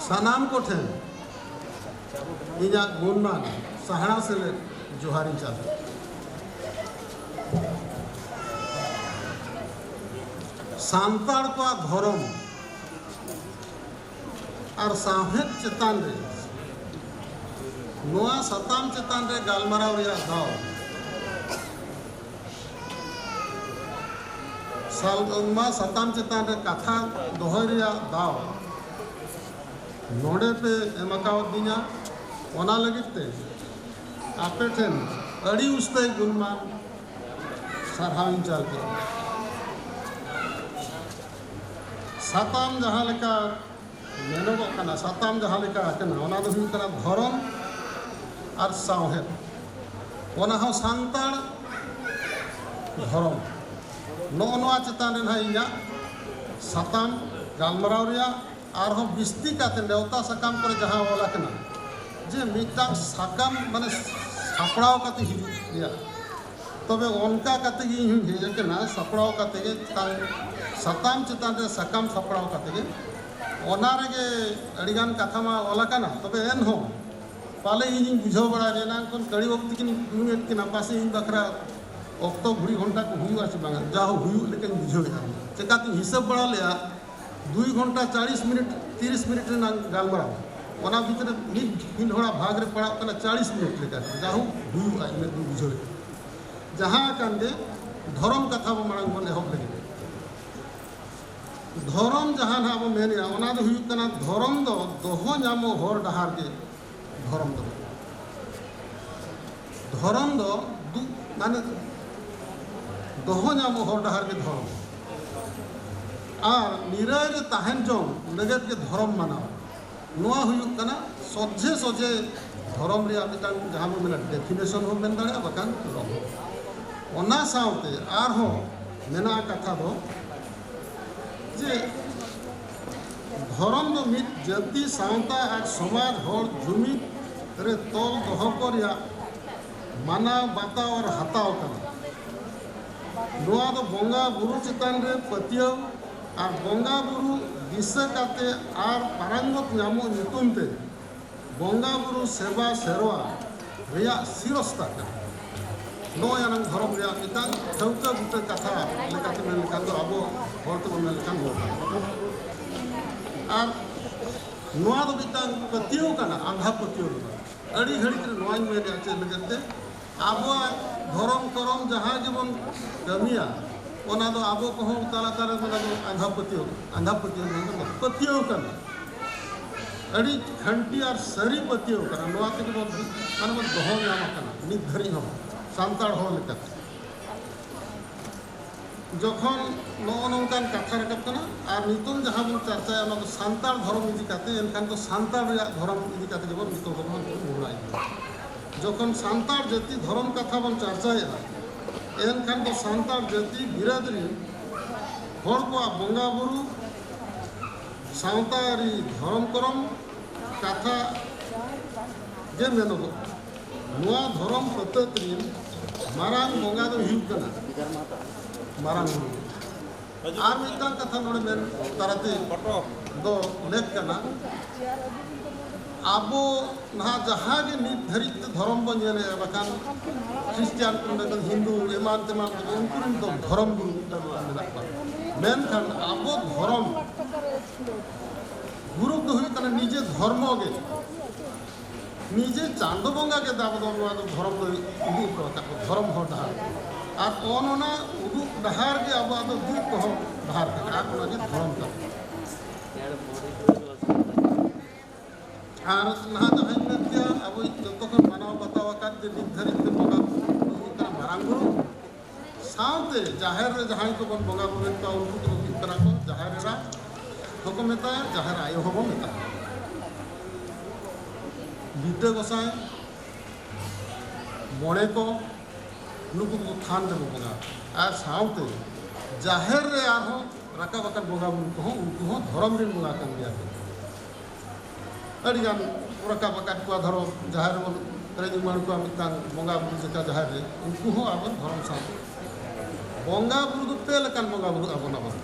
ᱥᱟᱱᱟᱢ ᱠᱚᱴᱷᱮᱱ ᱤᱧᱟᱹᱜ ᱜᱩᱱᱢᱟᱱ ᱥᱟᱦᱟᱲᱟ ᱥᱮᱞᱮᱫ ᱡᱚᱦᱟᱨᱤᱧ ᱪᱟᱞ ᱟᱠᱚᱣᱟ᱾ ᱥᱟᱱᱛᱟᱲ ᱠᱚᱣᱟᱜ ᱫᱷᱚᱨᱚᱢ ᱟᱨ ᱥᱟᱶᱦᱮᱫ ᱪᱮᱛᱟᱱ ᱨᱮ, ᱱᱚᱣᱟ ᱥᱟᱛᱟᱢ ᱪᱮᱛᱟᱱ ᱨᱮ ᱜᱟᱞᱢᱟᱨᱟᱣ ᱨᱮᱭᱟᱜ ᱫᱟᱣ, ᱥᱟᱞ-, ᱱᱚᱣᱟ ᱥᱟᱛᱟᱢ ᱪᱮᱛᱟᱱ ᱨᱮ ᱠᱟᱛᱷᱟ ᱫᱚᱦᱚᱭ ᱨᱮᱭᱟᱜ ᱫᱟᱣ ᱱᱚᱰᱮ ᱯᱮ ᱮᱢ ᱟᱠᱟᱣᱟᱫᱤᱧᱟ, ᱚᱱᱟ ᱞᱟᱹᱜᱤᱫ ᱛᱮ ᱟᱯᱮ ᱴᱷᱮᱱ ᱟᱹᱰᱤ ᱩᱥᱛᱟᱹᱭ ᱜᱩᱱᱢᱟᱱ ᱥᱟᱨᱦᱟᱣ ᱤᱧ ᱪᱟᱞ ᱠᱮᱫᱟ᱾ ᱥᱟᱛᱟᱢ ᱡᱟᱦᱟᱸ ᱞᱮᱠᱟ ᱢᱮᱱᱚᱜᱚᱜ ᱠᱟᱱᱟ, ᱥᱟᱛᱟᱢ ᱡᱟᱦᱟᱸ ᱞᱮᱠᱟ ᱠᱟᱱᱟ, ᱚᱱᱟ ᱫᱚ ᱦᱩᱭᱩᱜ ᱠᱟᱱᱟ ᱫᱷᱚᱨᱚᱢ ᱟᱨ ᱥᱟᱶᱦᱮᱫ, ᱚᱱᱟ ᱦᱚᱸ ᱥᱟᱱᱛᱟᱲ ᱫᱷᱚᱨᱚᱢ᱾ ᱱᱚᱜᱼᱚ ᱱᱚᱣᱟ ᱪᱮᱛᱟᱱ ᱨᱮ ᱱᱟᱦᱟᱜ ᱤᱧᱟᱹᱜ ᱥᱟᱛᱟᱢ ᱜᱟᱞᱢᱟᱨᱟᱣ ᱨᱮᱭᱟᱜ, ᱟᱨᱦᱚᱸ ᱵᱤᱥᱛᱤ ᱠᱟᱛᱮ ᱱᱮᱣᱛᱟ ᱥᱟᱠᱟᱢ ᱠᱚᱨᱮ ᱡᱟᱦᱟᱸ ᱚᱞ ᱟᱠᱟᱱᱟ, ᱡᱮ ᱢᱤᱫᱴᱟᱝ ᱥᱟᱠᱟᱢ ᱢᱟᱱᱮ ᱥᱟᱯᱲᱟᱣ ᱠᱟᱛᱮ ᱦᱤᱡᱩᱜ ᱜᱮᱭᱟ᱾ ᱛᱚᱵᱮ ᱚᱱᱠᱟ ᱠᱟᱛᱮ ᱜᱮ ᱤᱧ ᱦᱚᱸᱧ ᱦᱮᱡ ᱟᱠᱟᱱᱟ, ᱥᱟᱯᱲᱟᱣ ᱠᱟᱛᱮ ᱜᱮ, ᱛᱟᱝ ᱥᱟᱛᱟᱢ ᱪᱮᱛᱟᱱ ᱨᱮ ᱥᱟᱠᱟᱢ ᱥᱟᱯᱲᱟᱣ ᱠᱟᱛᱮ ᱜᱮ᱾ ᱚᱱᱟ ᱨᱮᱜᱮ ᱟᱹᱰᱤᱜᱟᱱ ᱠᱟᱛᱷᱟ ᱢᱟ ᱚᱞ ᱟᱠᱟᱱᱟ, ᱛᱚᱵᱮ ᱮᱱᱦᱚᱸ ᱯᱟᱞᱮ ᱤᱧᱤᱧ ᱵᱩᱡᱷᱟᱹᱣ ᱵᱟᱲᱟᱭ ᱨᱮ, ᱮᱱᱟᱝ ᱠᱷᱚᱱ ᱠᱟᱹᱲᱤ ᱚᱠᱛᱚ ᱠᱤᱱ ᱫᱩᱲᱩᱵᱮᱫ ᱠᱤᱱᱟ, ᱯᱟᱥᱮ ᱤᱧ ᱵᱟᱠᱷᱨᱟ ᱚᱠᱛᱚ ᱜᱷᱩᱲᱤ ᱜᱷᱚᱱᱴᱟ ᱠᱚ ᱦᱩᱭᱩᱜᱼᱟ ᱥᱮ ᱵᱟᱝᱟ, ᱡᱟᱦᱳ ᱦᱩᱭᱩᱜ ᱞᱮᱠᱟᱧ ᱵᱩᱡᱷᱟᱹᱣᱮᱫᱼᱟ᱾ ᱪᱮᱠᱟᱛᱤᱧ ᱦᱤᱥᱟᱹᱵ ᱵᱟᱲᱟ ᱞᱮᱫᱼᱟ, ᱫᱩᱭ ᱜᱷᱚᱱᱴᱟ ᱪᱟᱞᱤᱥ ᱢᱤᱱᱤᱴ, ᱛᱤᱨᱤᱥ ᱢᱤᱱᱤᱴ ᱨᱮᱱᱟᱜ ᱜᱟᱞᱢᱟᱨᱟᱣ, ᱚᱱᱟ ᱵᱷᱤᱛᱨᱤ ᱢᱤᱫ ᱢᱤᱫ ᱦᱚᱲᱟᱜ ᱵᱷᱟᱜᱽ ᱨᱮ ᱯᱟᱲᱟᱜ ᱠᱟᱱᱟ ᱪᱟᱞᱤᱥ ᱢᱤᱱᱤᱴ ᱞᱮᱠᱟ, ᱡᱟᱦᱳ ᱦᱩᱭᱩᱜᱼᱟ, ᱤᱱᱟᱹᱜ ᱫᱚᱧ ᱵᱩᱡᱷᱟᱹᱣᱮᱫᱼᱟ᱾ ᱡᱟᱦᱟᱸ ᱠᱟᱱ ᱜᱮ, ᱫᱷᱚᱨᱚᱢ ᱠᱟᱛᱷᱟ ᱵᱚ ᱢᱟᱲᱟᱝ ᱵᱚᱱ ᱮᱦᱚᱵ ᱞᱮᱜᱮ᱾ ᱫᱷᱚᱨᱚᱢ ᱡᱟᱦᱟᱸ ᱱᱟᱦᱟᱜ ᱵᱚ ᱢᱮᱱᱮᱜᱼᱟ, ᱚᱱᱟ ᱫᱚ ᱦᱩᱭᱩᱜ ᱠᱟᱱᱟ, ᱫᱷᱚᱨᱚᱢ ᱫᱚ ᱫᱚᱦᱚ ᱧᱟᱢᱚᱜ ᱦᱚᱨ ᱰᱟᱦᱟᱨ ᱜᱮ ᱫᱷᱚᱨᱚᱢ ᱫᱚ᱾ ᱫᱷᱚᱨᱚᱢ ᱫᱚ ᱫᱩ-, ᱢᱟᱱᱮ ᱫᱚᱦᱚ ᱧᱟᱢᱚᱜ ᱦᱚᱨ ᱰᱟᱦᱟᱨ ᱜᱮ ᱫᱷᱚᱨᱚᱢ᱾ ᱟᱨ ᱱᱤᱨᱟᱹᱭ ᱨᱮ ᱛᱟᱦᱮᱱ ᱡᱚᱝ ᱞᱟᱹᱜᱤᱫ ᱜᱮ ᱫᱷᱚᱨᱚᱢ ᱢᱟᱱᱟᱣ᱾ ᱱᱚᱣᱟ ᱦᱩᱭᱩᱜ ᱠᱟᱱᱟ ᱥᱚᱡᱷᱮ ᱥᱚᱡᱷᱮ ᱫᱷᱚᱨᱚᱢ ᱨᱮᱭᱟᱜ ᱢᱤᱫᱴᱟᱝ, ᱡᱟᱦᱟᱸ ᱵᱚᱱ ᱢᱮᱱᱟ, ᱰᱮᱯᱷᱤᱱᱮᱥᱚᱱ ᱦᱚᱸ ᱢᱮᱱ ᱫᱟᱲᱮᱭᱟᱜᱼᱟ, ᱵᱟᱠᱷᱟᱱ ᱨᱚᱲ ᱦᱚᱸ᱾ ᱚᱱᱟ ᱥᱟᱶᱛᱮ ᱟᱨᱦᱚᱸ ᱢᱮᱱᱟᱜᱼᱟ ᱠᱟᱛᱷᱟ ᱫᱚ ᱡᱮ ᱫᱷᱚᱨᱚᱢ ᱫᱚ ᱢᱤᱫ ᱡᱟᱹᱛᱤ, ᱥᱟᱶᱛᱟ ᱟᱨ ᱥᱚᱢᱟᱡᱽ ᱦᱚᱲ ᱡᱩᱢᱤᱫ ᱨᱮ ᱛᱚᱞ ᱫᱚᱦᱚ ᱠᱚ ᱨᱮᱭᱟᱜ ᱢᱟᱱᱟᱣ ᱵᱟᱛᱟᱣ ᱟᱨ ᱦᱟᱛᱟᱣ ᱠᱟᱱᱟ᱾ ᱱᱚᱣᱟ ᱫᱚ ᱵᱚᱸᱜᱟ ᱵᱩᱨᱩ ᱪᱮᱛᱟᱱ ᱨᱮ ᱯᱟᱹᱛᱭᱟᱹᱣ ᱟᱨ ᱵᱚᱸᱜᱟ ᱵᱩᱨᱩ ᱫᱤᱥᱟᱹ ᱠᱟᱛᱮ ᱟᱨ ᱯᱟᱨᱟᱝᱜᱚᱛ ᱧᱟᱢᱚᱜ ᱧᱩᱛᱩᱢ ᱛᱮ ᱵᱚᱸᱜᱟ ᱵᱩᱨᱩ ᱥᱮᱵᱟ ᱥᱮᱨᱣᱟ ᱨᱮᱭᱟᱜ ᱥᱤᱨᱚᱥᱛᱟ ᱠᱟᱱᱟ᱾ ᱱᱚᱜᱼᱚᱭ ᱟᱱᱟᱝ ᱫᱷᱚᱨᱚᱢ ᱨᱮᱭᱟᱜ ᱢᱤᱫᱴᱟᱝ ᱴᱷᱟᱹᱣᱠᱟᱹ ᱵᱩᱴᱟᱹ ᱠᱟᱛᱷᱟ ᱞᱮᱠᱟᱛᱮ ᱢᱮᱱ ᱞᱮᱠᱷᱟᱱ ᱫᱚ, ᱟᱵᱚ ᱦᱚᱲ ᱛᱮᱵᱚᱱ ᱢᱮᱱ ᱞᱮᱠᱷᱟᱱ ᱱᱚᱣᱟ ᱠᱟᱱᱟ᱾ ᱟᱨ ᱱᱚᱣᱟ ᱫᱚ ᱢᱤᱫᱴᱟᱝ ᱯᱟᱹᱛᱭᱟᱹᱣ ᱠᱟᱱᱟ, ᱟᱸᱫᱷᱟ ᱯᱟᱹᱛᱭᱟᱹᱣ ᱫᱚ ᱵᱟᱝ᱾ ᱟᱹᱰᱤ ᱜᱷᱟᱹᱲᱤᱡ ᱨᱮ ᱱᱚᱣᱟᱧ ᱢᱮᱱᱮᱫᱼᱟ, ᱪᱮᱫ ᱞᱟᱹᱜᱤᱫ ᱛᱮ ᱟᱵᱚᱣᱟᱜ ᱫᱷᱚᱨᱚᱢ ᱠᱚᱨᱚᱢ ᱡᱟᱦᱟᱸ ᱜᱮᱵᱚᱱ ᱠᱟᱹᱢᱤᱭᱟ, ᱚᱱᱟ ᱫᱚ ᱟᱵᱚ ᱠᱚᱦᱚᱸ ᱛᱟᱞᱟ ᱛᱟᱞᱟ ᱨᱮ ᱚᱱᱟ ᱫᱚ ᱟᱸᱫᱷᱟ ᱯᱟᱹᱛᱭᱟᱹᱣ, ᱟᱸᱫᱷᱟ ᱯᱟᱹᱛᱭᱟᱹᱣ ᱢᱮᱱ ᱫᱚ ᱵᱟᱝ, ᱯᱟᱹᱛᱭᱟᱹᱣ ᱠᱟᱱᱟ᱾ ᱟᱹᱰᱤ ᱠᱷᱟᱹᱱᱴᱤ ᱟᱨ ᱥᱟᱹᱨᱤ ᱯᱟᱹᱛᱭᱟᱹᱣ ᱠᱟᱱᱟ᱾ ᱱᱚᱣᱟ ᱛᱮᱜᱮ ᱵᱚᱱ, ᱢᱟᱱᱮ ᱵᱚᱱ ᱫᱚᱦᱚ ᱧᱟᱢ ᱟᱠᱟᱱᱟ ᱱᱤᱛ ᱫᱷᱟᱹᱨᱤᱡ ᱦᱚᱸ ᱥᱟᱱᱛᱟᱲ ᱦᱚᱲ ᱞᱮᱠᱟᱛᱮ᱾ ᱡᱚᱠᱷᱚᱱ ᱱᱚᱜᱼᱚ ᱱᱚᱝᱠᱟᱱ ᱠᱟᱛᱷᱟ ᱨᱟᱠᱟᱵ ᱠᱟᱱᱟ, ᱟᱨ ᱱᱤᱛᱚᱝ ᱡᱟᱦᱟᱸ ᱵᱚᱱ ᱪᱟᱨᱪᱟᱭᱟ, ᱚᱱᱟ ᱫᱚ ᱥᱟᱱᱛᱟᱲ ᱫᱷᱚᱨᱚᱢ ᱤᱫᱤ ᱠᱟᱛᱮ, ᱮᱱᱠᱷᱟᱱ ᱫᱚ ᱥᱟᱱᱛᱟᱲ ᱨᱮᱭᱟᱜ ᱫᱷᱚᱨᱚᱢ ᱤᱫᱤ ᱠᱟᱛᱮ ᱜᱮᱵᱚᱱ ᱱᱤᱛᱚᱝ ᱫᱚᱵᱚᱱ ᱢᱚᱦᱰᱟ ᱤᱫᱤᱭᱟ᱾ ᱡᱚᱠᱷᱚᱱ ᱥᱟᱱᱛᱟᱲ ᱡᱟᱹᱛᱤ ᱫᱷᱚᱨᱚᱢ ᱠᱟᱛᱷᱟ ᱵᱚᱱ ᱪᱟᱨᱪᱟᱭᱮᱫᱼᱟ, ᱮᱱᱠᱷᱟᱱ ᱫᱚ ᱥᱟᱱᱛᱟᱲ ᱡᱟᱹᱛᱤ ᱵᱤᱨᱟᱹᱫ ᱨᱤᱱ ᱦᱚᱲ ᱠᱚᱣᱟᱜ ᱵᱚᱸᱜᱟ ᱵᱩᱨᱩ, ᱥᱟᱶᱛᱟᱨᱤ ᱫᱷᱚᱨᱚᱢ ᱠᱚᱨᱚᱢ ᱠᱟᱛᱷᱟ ᱜᱮ ᱢᱮᱱᱚᱜᱚᱜᱼᱟ᱾ ᱱᱚᱣᱟ ᱫᱷᱚᱨᱚᱢ ᱯᱟᱹᱛᱟᱹᱛ ᱨᱤᱱ ᱢᱟᱨᱟᱝ ᱵᱚᱸᱜᱟ ᱫᱚ ᱦᱩᱭᱩᱜ ᱠᱟᱱᱟ ᱢᱟᱨᱟᱝ ᱵᱩᱨᱩ᱾ ᱟᱨ ᱢᱤᱫᱴᱟᱝ ᱠᱟᱛᱷᱟ ᱱᱚᱰᱮ ᱢᱮᱱ ᱛᱟᱨᱟᱛᱮ ᱫᱚ ᱞᱮᱠ ᱠᱟᱱᱟ, ᱟᱵᱚ ᱱᱟᱦᱟᱜ ᱡᱟᱦᱟᱸ ᱜᱮ ᱱᱤᱛ ᱫᱷᱟᱹᱨᱤᱡ ᱛᱮ ᱫᱷᱚᱨᱚᱢ ᱵᱚᱱ ᱧᱮᱞᱮᱫᱼᱟ, ᱵᱟᱠᱷᱟᱱ ᱠᱷᱨᱤᱥᱴᱤᱭᱟᱱ ᱠᱚ ᱢᱮᱱᱟᱜ ᱠᱚᱣᱟ, ᱦᱤᱱᱫᱩ ᱮᱢᱟᱱ ᱛᱮᱢᱟᱱ ᱠᱚ, ᱩᱱᱠᱩ ᱨᱮᱱ ᱫᱚ ᱫᱷᱚᱨᱚᱢ ᱜᱩᱨᱩ ᱢᱤᱫᱴᱟᱝ ᱢᱮᱱᱟᱜ ᱠᱚᱣᱟ᱾ ᱢᱮᱱᱠᱷᱟᱱ ᱟᱵᱚ ᱫᱷᱚᱨᱚᱢ ᱜᱩᱨᱩ ᱫᱚ ᱦᱩᱭᱩᱜ ᱠᱟᱱᱟ ᱱᱤᱡᱮ ᱫᱷᱚᱨᱢᱚ ᱜᱮ, ᱱᱤᱡᱮ ᱪᱟᱸᱫᱚ ᱵᱚᱸᱜᱟ ᱜᱮ ᱟᱵᱚ ᱫᱚ ᱱᱚᱣᱟ ᱫᱚ ᱫᱷᱚᱨᱚᱢ ᱫᱚ ᱩᱫᱩᱜ ᱦᱚᱴᱚ ᱟᱠᱟᱫ ᱠᱚ, ᱫᱷᱚᱨᱚᱢ ᱦᱚᱨ ᱰᱟᱦᱟᱨ᱾ ᱟᱨ ᱚᱱ ᱚᱱᱟ ᱩᱫᱩᱜ ᱰᱟᱦᱟᱨ ᱜᱮ ᱟᱵᱚᱣᱟᱜ ᱫᱚ ᱫᱩᱜ ᱦᱚᱨ ᱰᱟᱦᱟᱨ ᱠᱟᱱᱟ, ᱟᱨ ᱚᱱᱟ ᱜᱮ ᱫᱷᱚᱨᱚᱢ ᱠᱟᱱᱟ᱾ ᱟᱨ ᱱᱟᱦᱟᱜ ᱡᱟᱦᱟᱸᱧ ᱢᱮᱱ ᱠᱮᱭᱟ, ᱟᱵᱚᱭᱤᱡ ᱡᱚᱛᱚ ᱠᱷᱚᱱ ᱢᱟᱱᱟᱣ ᱵᱟᱛᱟᱣ ᱟᱠᱟᱫ ᱡᱮ ᱱᱤᱛ ᱫᱷᱟᱹᱨᱤᱡ ᱛᱮ ᱵᱚᱸᱜᱟ ᱵᱩᱨᱩ ᱦᱩᱭᱩᱜ ᱠᱟᱱᱟ ᱢᱟᱨᱟᱝ ᱵᱩᱨᱩ, ᱥᱟᱶᱛᱮ ᱡᱟᱦᱮᱨ ᱨᱮ ᱡᱟᱦᱟᱸᱭ ᱠᱚᱵᱚᱱ ᱵᱚᱸᱜᱟ ᱵᱩᱨᱩᱭᱮᱫ ᱠᱚᱣᱟ, ᱩᱱᱠᱩ ᱠᱚᱫᱚ ᱦᱩᱭᱩᱜ ᱠᱟᱱᱟ ᱠᱚ ᱡᱟᱦᱮᱨ ᱮᱨᱟ ᱦᱚᱸᱠᱚ ᱢᱮᱛᱟᱭᱟ, ᱡᱟᱦᱮᱨ ᱟᱭᱳ ᱦᱚᱸᱵᱚᱱ ᱢᱮᱛᱟᱭᱟ᱾ ᱞᱤᱴᱟᱹ ᱜᱚᱸᱥᱟᱭ, ᱢᱚᱬᱮ ᱠᱚ, ᱱᱩᱠᱩ ᱠᱚ ᱛᱷᱟᱱ ᱨᱮᱠᱚ ᱵᱚᱸᱜᱟ᱾ ᱟᱨ ᱥᱟᱶᱛᱮ ᱡᱟᱦᱮᱨ ᱨᱮ ᱟᱨᱦᱚᱸ ᱨᱟᱠᱟᱵ ᱟᱠᱟᱱ ᱵᱚᱸᱜᱟ ᱵᱩᱨᱩ ᱠᱚᱦᱚᱸ, ᱩᱱᱠᱩ ᱦᱚᱸ ᱫᱷᱚᱨᱚᱢ ᱨᱮᱱ ᱵᱚᱸᱜᱟ ᱠᱟᱱ ᱜᱮᱭᱟ ᱠᱚ᱾ ᱟᱹᱰᱤᱜᱟᱱ ᱨᱟᱠᱟᱵ ᱟᱠᱟᱫ ᱠᱚᱣᱟ ᱫᱷᱚᱨᱚᱢ, ᱡᱟᱦᱮᱨ ᱨᱮᱵᱚᱱ ᱯᱮᱨᱮᱡ ᱩᱢᱟᱹᱲ ᱠᱚᱣᱟ ᱢᱤᱫᱴᱟᱝ ᱵᱚᱸᱜᱟ ᱵᱩᱨᱩ ᱡᱮᱴᱟ ᱡᱟᱦᱮᱨ ᱨᱮ, ᱩᱱᱠᱩ ᱦᱚᱸ ᱟᱵᱚ ᱫᱷᱚᱨᱚᱢ ᱥᱟᱶᱛᱮ᱾ ᱵᱚᱸᱜᱟ ᱵᱩᱨᱩ ᱫᱚ ᱯᱮ ᱞᱮᱠᱟᱱ ᱵᱚᱸᱜᱟ ᱵᱩᱨᱩ ᱟᱵᱚᱱ ᱟᱵᱚᱱ᱾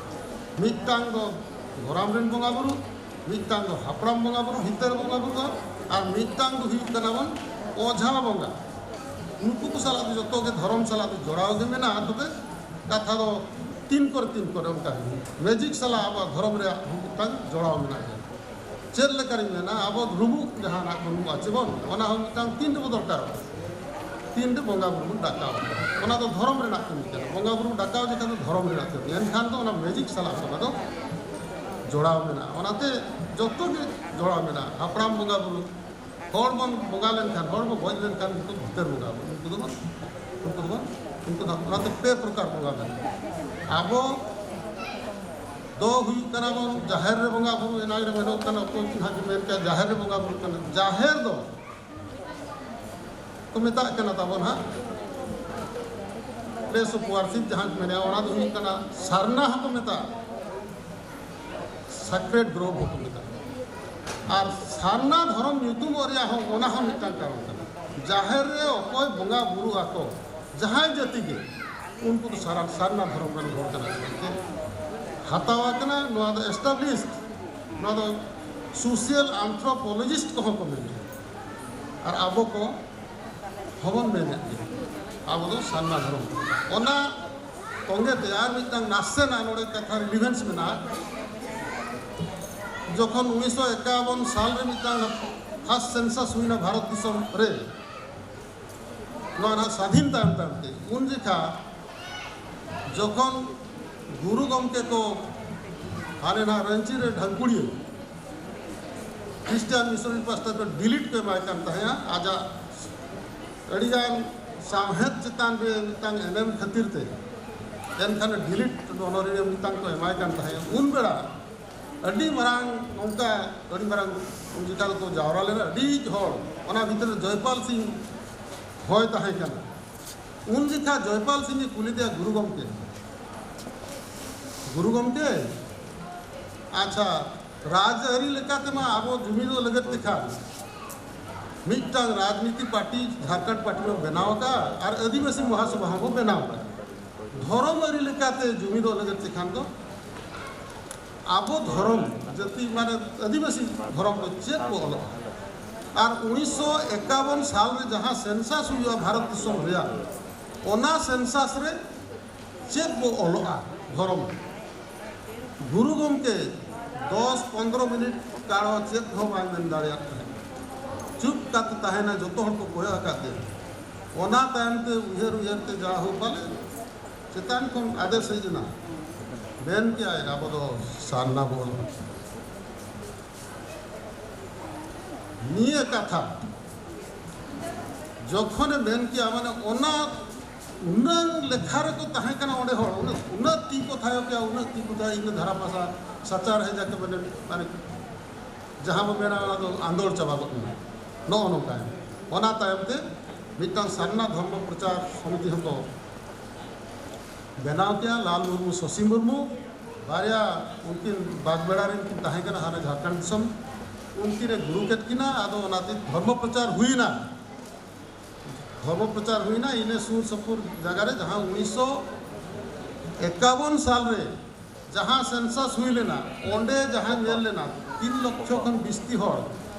ᱢᱤᱫᱴᱟᱝ ᱫᱚ ᱜᱚᱨᱟᱢ ᱨᱮᱱ ᱵᱚᱸᱜᱟ ᱵᱩᱨᱩ, ᱢᱤᱫᱴᱟᱝ ᱫᱚ ᱦᱟᱯᱲᱟᱢ ᱵᱚᱸᱜᱟ ᱵᱩᱨᱩ, ᱵᱷᱤᱛᱟᱹᱨ ᱵᱚᱸᱜᱟ ᱵᱩᱨᱩ, ᱟᱨ ᱢᱤᱫᱴᱟᱝ ᱫᱚ ᱦᱩᱭᱩᱜ ᱠᱟᱱᱟ ᱵᱚᱱ ᱚᱡᱷᱟ ᱵᱚᱸᱜᱟ᱾ ᱱᱩᱠᱩ ᱠᱚ ᱥᱟᱞᱟᱜ ᱫᱚ ᱡᱚᱛᱚ ᱜᱮ ᱫᱷᱚᱨᱚᱢ ᱥᱟᱞᱟᱜ ᱫᱚ ᱡᱚᱲᱟᱣ ᱜᱮ ᱢᱮᱱᱟᱜᱼᱟ, ᱛᱚᱵᱮ ᱠᱟᱛᱷᱟ ᱫᱚ ᱛᱤᱱ ᱠᱚᱨᱮ ᱛᱤᱱ ᱠᱚᱨᱮ ᱚᱱᱠᱟ ᱜᱮ᱾ ᱢᱮᱡᱤᱠ ᱥᱟᱞᱟᱜ ᱟᱵᱚᱣᱟᱜ ᱫᱷᱚᱨᱚᱢ ᱨᱮᱭᱟᱜ ᱦᱚᱸ ᱢᱤᱫᱴᱟᱝ ᱡᱚᱲᱟᱣ ᱢᱮᱱᱟᱜ ᱜᱮᱭᱟ᱾ ᱪᱮᱫ ᱞᱮᱠᱟᱨᱤᱧ ᱢᱮᱱᱟ, ᱟᱵᱚ ᱨᱩᱢᱩᱜ ᱡᱟᱦᱟᱱᱟᱜ ᱵᱚᱱ ᱨᱩᱢᱩᱜᱼᱟ ᱪᱮ ᱵᱚᱱ, ᱚᱱᱟ ᱦᱚᱸ ᱢᱤᱫᱴᱟᱝ ᱛᱤᱱ ᱨᱮᱵᱚ ᱫᱚᱨᱠᱟᱨᱚᱜᱼᱟ, ᱛᱤᱱ ᱨᱮ ᱵᱚᱸᱜᱟ ᱵᱩᱨᱩ ᱵᱚᱱ ᱰᱟᱠᱟᱣ᱾ ᱚᱱᱟ ᱫᱚ ᱫᱷᱚᱨᱚᱢ ᱨᱮᱱᱟᱜ ᱠᱟᱹᱢᱤ ᱠᱟᱱᱟ᱾ ᱵᱚᱸᱜᱟ ᱵᱩᱨᱩ ᱰᱟᱠᱟᱣ ᱡᱚᱠᱷᱟᱱ ᱫᱚ ᱫᱷᱚᱨᱚᱢ ᱨᱮᱱᱟᱜ ᱠᱟᱹᱢᱤ, ᱮᱱᱠᱷᱟᱱ ᱫᱚ ᱚᱱᱟ ᱢᱮᱡᱤᱠ ᱥᱟᱞᱟᱜ ᱚᱱᱟ ᱫᱚ ᱡᱚᱲᱟᱣ ᱢᱮᱱᱟᱜᱼᱟ᱾ ᱚᱱᱟᱛᱮ ᱡᱚᱛᱚ ᱜᱮ ᱡᱚᱲᱟᱣ ᱢᱮᱱᱟᱜᱼᱟ᱾ ᱦᱟᱯᱲᱟᱢ ᱵᱚᱸᱜᱟ ᱵᱩᱨᱩ, ᱦᱚᱲ ᱵᱚᱱ ᱵᱚᱸᱜᱟ ᱞᱮᱱᱠᱷᱟᱱ, ᱦᱚᱲ ᱵᱚᱱ ᱜᱚᱡ ᱞᱮᱱᱠᱷᱟᱱ, ᱩᱱᱠᱩ ᱵᱷᱤᱛᱟᱹᱨ ᱵᱚᱸᱜᱟ ᱵᱩᱨᱩ, ᱩᱱᱠᱩ ᱫᱚᱵᱚᱱ, ᱩᱱᱠᱩ ᱫᱚᱵᱚᱱ ᱩᱱᱠᱩ ᱫᱚ ᱚᱱᱟᱛᱮ ᱯᱮ ᱯᱨᱚᱠᱟᱨ ᱵᱚᱸᱜᱟ ᱢᱮᱱᱟᱜᱼᱟ᱾ ᱟᱵᱚ ᱫᱚ ᱦᱩᱭᱩᱜ ᱠᱟᱱᱟ ᱵᱚᱱ ᱡᱟᱦᱮᱨ ᱨᱮ ᱵᱚᱸᱜᱟ ᱵᱩᱨᱩ, ᱮᱱᱟᱝ ᱨᱮ ᱢᱮᱱᱚᱜ ᱠᱟᱱᱟ, ᱚᱠᱚᱭ ᱪᱚ ᱦᱟᱸᱜ ᱢᱮᱱ ᱠᱮᱭᱟ ᱡᱟᱦᱮᱨ ᱨᱮ ᱵᱚᱸᱜᱟ ᱵᱩᱨᱩ ᱠᱟᱱᱟ᱾ ᱡᱟᱦᱮᱨ ᱫᱚ ᱠᱚ ᱢᱮᱛᱟᱜ ᱠᱟᱱᱟ ᱛᱟᱵᱚᱱ ᱦᱟᱸᱜ place of worship ᱡᱟᱦᱟᱸ ᱠᱚ ᱢᱮᱱᱟ, ᱚᱱᱟ ᱫᱚ ᱦᱩᱭᱩᱜ ᱠᱟᱱᱟ ᱥᱟᱨᱱᱟ ᱦᱚᱸᱠᱚ ᱢᱮᱛᱟᱜᱼᱟ᱾ ᱥᱮᱠᱨᱮᱰ ᱜᱨᱳᱵᱷ ᱦᱚᱸᱠᱚ ᱢᱮᱛᱟᱜᱼᱟ᱾ ᱟᱨ ᱥᱟᱨᱱᱟ ᱫᱷᱚᱨᱚᱢ ᱧᱩᱛᱩᱢᱚᱜ ᱨᱮᱭᱟᱜ ᱦᱚᱸ ᱚᱱᱟ ᱦᱚᱸ ᱢᱤᱫᱴᱟᱝ ᱠᱟᱨᱚᱱ ᱠᱟᱱᱟ᱾ ᱡᱟᱦᱮᱨ ᱨᱮ ᱚᱠᱚᱭ ᱵᱚᱸᱜᱟ ᱵᱩᱨᱩ ᱟᱠᱚ, ᱡᱟᱦᱟᱸᱭ ᱡᱟᱹᱛᱤ ᱜᱮ, ᱩᱱᱠᱩ ᱫᱚ ᱥᱟᱨᱟ ᱥᱟᱨᱱᱟ ᱫᱷᱚᱨᱚᱢ ᱨᱮᱱ ᱦᱚᱲ ᱠᱟᱱᱟ ᱠᱚ ᱢᱮᱱᱛᱮ ᱦᱟᱛᱟᱣ ᱟᱠᱟᱱᱟ᱾ ᱱᱚᱣᱟ ᱫᱚ ᱮᱥᱴᱟᱵᱞᱤᱥᱰ, ᱱᱚᱣᱟ ᱫᱚ ᱥᱳᱥᱤᱭᱟᱞ ᱟᱱᱛᱷᱨᱳᱯᱳᱞᱚᱡᱤᱥᱴ ᱠᱚᱦᱚᱸ ᱠᱚ ᱢᱮᱱ ᱜᱮᱭᱟ᱾ ᱟᱨ ᱟᱵᱚ ᱠᱚ ᱦᱚᱸᱵᱚᱱ ᱢᱮᱱᱮᱫ ᱜᱮᱭᱟ, ᱟᱵᱚ ᱫᱚ ᱥᱟᱨᱱᱟ ᱫᱷᱚᱨᱚᱢ᱾ ᱚᱱᱟ ᱛᱚᱸᱜᱮ ᱛᱮ ᱟᱨ ᱢᱤᱫᱴᱟᱝ ᱱᱟᱥᱮᱱᱟᱜ ᱱᱚᱰᱮ ᱠᱟᱛᱷᱟ ᱨᱤᱞᱤᱵᱷᱮᱱᱥ ᱢᱮᱱᱟᱜᱼᱟ᱾ ᱡᱚᱠᱷᱚᱱ ᱩᱱᱤᱥᱥᱚ ᱮᱠᱟᱵᱚᱱ ᱥᱟᱞ ᱨᱮ ᱢᱤᱫᱴᱟᱝ ᱯᱷᱟᱥᱴ ᱥᱮᱱᱥᱟᱥ ᱦᱩᱭᱱᱟ ᱵᱷᱟᱨᱚᱛ ᱫᱤᱥᱚᱢ ᱨᱮ, ᱱᱚᱣᱟ ᱱᱟᱦᱟᱜ ᱥᱟᱫᱷᱤᱱ ᱛᱟᱭᱚᱢ ᱛᱟᱭᱚᱢ ᱛᱮ, ᱩᱱ ᱡᱚᱠᱷᱟ ᱡᱚᱠᱷᱚᱱ ᱜᱩᱨᱩ ᱜᱚᱢᱠᱮ ᱠᱚ ᱦᱟᱱᱮ ᱱᱟᱦᱟᱜ ᱨᱟᱺᱪᱤ ᱨᱮ ᱰᱷᱟᱝᱠᱩᱲᱤᱭᱟᱹ ᱠᱷᱨᱤᱥᱴᱟᱱ ᱢᱤᱥᱚᱱᱟᱨᱤ ᱯᱟᱥᱴᱟ ᱠᱷᱚᱱ ᱰᱤᱞᱤᱴ ᱠᱚ ᱮᱢᱟᱭ ᱠᱟᱱ ᱛᱟᱦᱮᱸᱫᱼᱟ, ᱟᱡᱟᱜ ᱟᱹᱰᱤᱜᱟᱱ ᱥᱟᱶᱦᱮᱫ ᱪᱮᱛᱟᱱ ᱨᱮ ᱢᱤᱫᱴᱟᱝ ᱮᱱᱮᱢ ᱠᱷᱟᱹᱛᱤᱨ ᱛᱮ, ᱮᱱᱠᱷᱟᱱ ᱰᱤᱞᱤᱴ ᱚᱱᱚᱨᱮᱨᱤᱭᱟᱢ ᱢᱤᱫᱴᱟᱝ ᱠᱚ ᱮᱢᱟᱭ ᱠᱟᱱ ᱛᱟᱦᱮᱸᱫ᱾ ᱩᱱ ᱵᱮᱲᱟ ᱟᱹᱰᱤ ᱢᱟᱨᱟᱝ ᱱᱚᱝᱠᱟ, ᱟᱹᱰᱤ ᱢᱟᱨᱟᱝ ᱩᱱ ᱡᱚᱠᱷᱟ ᱫᱚᱠᱚ ᱡᱟᱣᱨᱟ ᱞᱮᱱᱟ ᱟᱹᱰᱤ ᱦᱚᱲ, ᱚᱱᱟ ᱵᱷᱤᱛᱨᱤ ᱨᱮ ᱡᱚᱭᱯᱟᱞ ᱥᱤᱝ ᱦᱚᱭ ᱛᱟᱦᱮᱸ ᱠᱟᱱᱟ᱾ ᱩᱱ ᱡᱚᱠᱷᱟ ᱡᱚᱭᱯᱟᱞ ᱥᱤᱝ ᱮ ᱠᱩᱞᱤ ᱫᱮᱭᱟ ᱜᱩᱨᱩ ᱜᱚᱢᱠᱮ, ᱜᱩᱨᱩ ᱜᱚᱢᱠᱮ, ᱟᱪᱪᱷᱟ, ᱨᱟᱡᱽᱟᱹᱨᱤ ᱞᱮᱠᱟᱛᱮᱢᱟ ᱟᱵᱚ ᱡᱩᱢᱤᱫᱚᱜ ᱞᱟᱹᱜᱤᱫ ᱛᱮᱠᱷᱟᱱ ᱢᱤᱫᱴᱟᱝ ᱨᱟᱡᱽᱱᱤᱛᱤ ᱯᱟᱨᱴᱤ ᱡᱷᱟᱨᱠᱷᱚᱸᱰ ᱯᱟᱨᱴᱤ ᱵᱚᱱ ᱵᱮᱱᱟᱣ ᱟᱠᱟᱫᱼᱟ ᱟᱨ ᱟᱹᱫᱤᱵᱟᱹᱥᱤ ᱢᱚᱦᱟᱥᱚᱵᱷᱟ ᱦᱚᱸᱵᱚᱱ ᱵᱮᱱᱟᱣ ᱟᱠᱟᱫᱼᱟ᱾ ᱫᱷᱚᱨᱚᱢ ᱟᱹᱨᱤ ᱞᱮᱠᱟᱛᱮ ᱡᱩᱢᱤᱫᱚᱜ ᱞᱟᱹᱜᱤᱫ ᱛᱮᱠᱷᱟᱱ ᱫᱚ ᱟᱵᱚ ᱫᱷᱚᱨᱚᱢ ᱡᱟᱹᱛᱤ ᱢᱟᱱᱮ ᱟᱹᱫᱤᱵᱟᱹᱥᱤ ᱫᱷᱚᱨᱚᱢ ᱫᱚ ᱪᱮᱫ ᱵᱚ ᱚᱞᱚᱜᱼᱟ? ᱟᱨ ᱩᱱᱤᱥᱥᱚ ᱮᱠᱟᱵᱚᱱ ᱥᱟᱞ ᱨᱮ ᱡᱟᱦᱟᱸ ᱥᱮᱱᱥᱟᱥ ᱦᱩᱭᱩᱜᱼᱟ ᱵᱷᱟᱨᱚᱛ ᱫᱤᱥᱚᱢ ᱨᱮᱭᱟᱜ, ᱚᱱᱟ ᱥᱮᱱᱥᱟᱥ ᱨᱮ ᱪᱮᱫ ᱵᱚ ᱚᱞᱚᱜᱼᱟ ᱫᱷᱚᱨᱚᱢ? ᱜᱩᱨᱩ ᱜᱚᱢᱠᱮ ᱫᱚᱥ ᱯᱚᱱᱫᱽᱨᱚ ᱢᱤᱱᱤᱴ ᱠᱟᱬᱚ ᱪᱮᱫ ᱦᱚᱸ ᱵᱟᱭ ᱢᱮᱱ ᱫᱟᱲᱮᱭᱟᱜ ᱛᱟᱦᱮᱸᱫ᱾ ᱪᱩᱯ ᱠᱟᱛᱮ ᱛᱟᱦᱮᱱᱟ, ᱡᱚᱛᱚ ᱦᱚᱲ ᱠᱚ ᱠᱚᱭᱚᱜ ᱟᱠᱟᱫ ᱛᱮ᱾ ᱚᱱᱟ ᱛᱟᱭᱚᱢ ᱛᱮ ᱩᱭᱦᱟᱹᱨ ᱩᱭᱦᱟᱹᱨ ᱛᱮ ᱡᱟ ᱦᱳᱠ ᱯᱟᱞᱮ ᱪᱮᱛᱟᱱ ᱠᱷᱚᱱ ᱟᱫᱮᱥ ᱦᱮᱡ ᱮᱱᱟ, ᱢᱮᱱ ᱠᱮᱜᱼᱟᱭ, "ᱟᱵᱚ ᱫᱚ ᱥᱟᱨᱱᱟ ᱵᱚ ᱚᱞᱚᱜᱼᱟ᱾" ᱱᱤᱭᱟᱹ ᱠᱟᱛᱷᱟ ᱡᱚᱠᱷᱚᱱᱮ ᱢᱮᱱ ᱠᱮᱜᱼᱟ, ᱢᱟᱱᱮ ᱚᱱᱟ ᱩᱱᱟᱹᱝ ᱞᱮᱠᱷᱟ ᱨᱮᱠᱚ ᱛᱟᱦᱮᱸ ᱠᱟᱱᱟ ᱚᱸᱰᱮ ᱦᱚᱲ, ᱩᱱᱟᱹᱜ, ᱩᱱᱟᱹᱜ ᱛᱤ ᱠᱚ ᱛᱷᱟᱭᱚ ᱠᱮᱭᱟ, ᱩᱱᱟᱹᱜ ᱛᱤ ᱠᱚ ᱛᱷᱟᱭᱚ, ᱤᱱᱟᱹ ᱫᱷᱟᱨᱟ ᱯᱟᱥᱟ ᱥᱟᱪᱟᱨᱦᱮ ᱡᱟᱠᱮ ᱢᱟᱱᱮ, ᱢᱟᱱᱮ ᱡᱟᱦᱟᱸ ᱵᱚ ᱢᱮᱱᱟ ᱚᱱᱟ ᱫᱚ ᱟᱸᱫᱳᱲ ᱪᱟᱵᱟ ᱜᱚᱫ ᱮᱱᱟ᱾ ᱱᱚᱜᱼᱚ ᱱᱚᱝᱠᱟ᱾ ᱚᱱᱟ ᱛᱟᱭᱚᱢ ᱛᱮ ᱢᱤᱫᱴᱟᱝ ᱥᱟᱨᱱᱟ ᱫᱷᱚᱨᱢᱚ ᱯᱨᱚᱪᱟᱨ ᱥᱚᱢᱤᱛᱤ ᱦᱚᱸᱠᱚ ᱵᱮᱱᱟᱣ ᱠᱮᱭᱟ᱾ ᱞᱟᱞ ᱢᱩᱨᱢᱩ, ᱥᱚᱥᱤ ᱢᱩᱨᱢᱩ, ᱵᱟᱨᱭᱟ ᱩᱱᱠᱤᱱ ᱵᱟᱜᱽᱵᱮᱲᱟ ᱨᱮᱱ ᱠᱤᱱ ᱛᱟᱦᱮᱸ ᱠᱟᱱᱟ ᱦᱟᱱᱮ ᱡᱷᱟᱲᱠᱷᱚᱸᱰ ᱫᱤᱥᱚᱢ, ᱩᱱᱠᱤᱱ ᱮ ᱜᱩᱨᱩ ᱠᱮᱫ ᱠᱤᱱᱟ᱾ ᱟᱫᱚ ᱚᱱᱟᱛᱮ ᱫᱷᱚᱨᱢᱚ ᱯᱨᱚᱪᱟᱨ ᱦᱩᱭᱱᱟ᱾ ᱫᱷᱚᱨᱢᱚ ᱯᱨᱚᱪᱟᱨ ᱦᱩᱭᱱᱟ᱾ ᱤᱱᱟᱹ ᱥᱩᱨ ᱥᱩᱯᱩᱨ ᱡᱟᱭᱜᱟ ᱨᱮ ᱡᱟᱦᱟᱸ ᱩᱱᱤᱥᱥᱚ ᱮᱠᱟᱵᱚᱱ ᱥᱟᱞ ᱨᱮ ᱡᱟᱦᱟᱸ ᱥᱮᱱᱥᱟᱥ ᱦᱩᱭ ᱞᱮᱱᱟ, ᱚᱸᱰᱮ ᱡᱟᱦᱟᱸ ᱧᱮᱞ ᱞᱮᱱᱟ, ᱛᱤᱱ ᱞᱚᱠᱷᱚ ᱠᱷᱚᱱ ᱵᱤᱥᱛᱤ ᱦᱚᱲ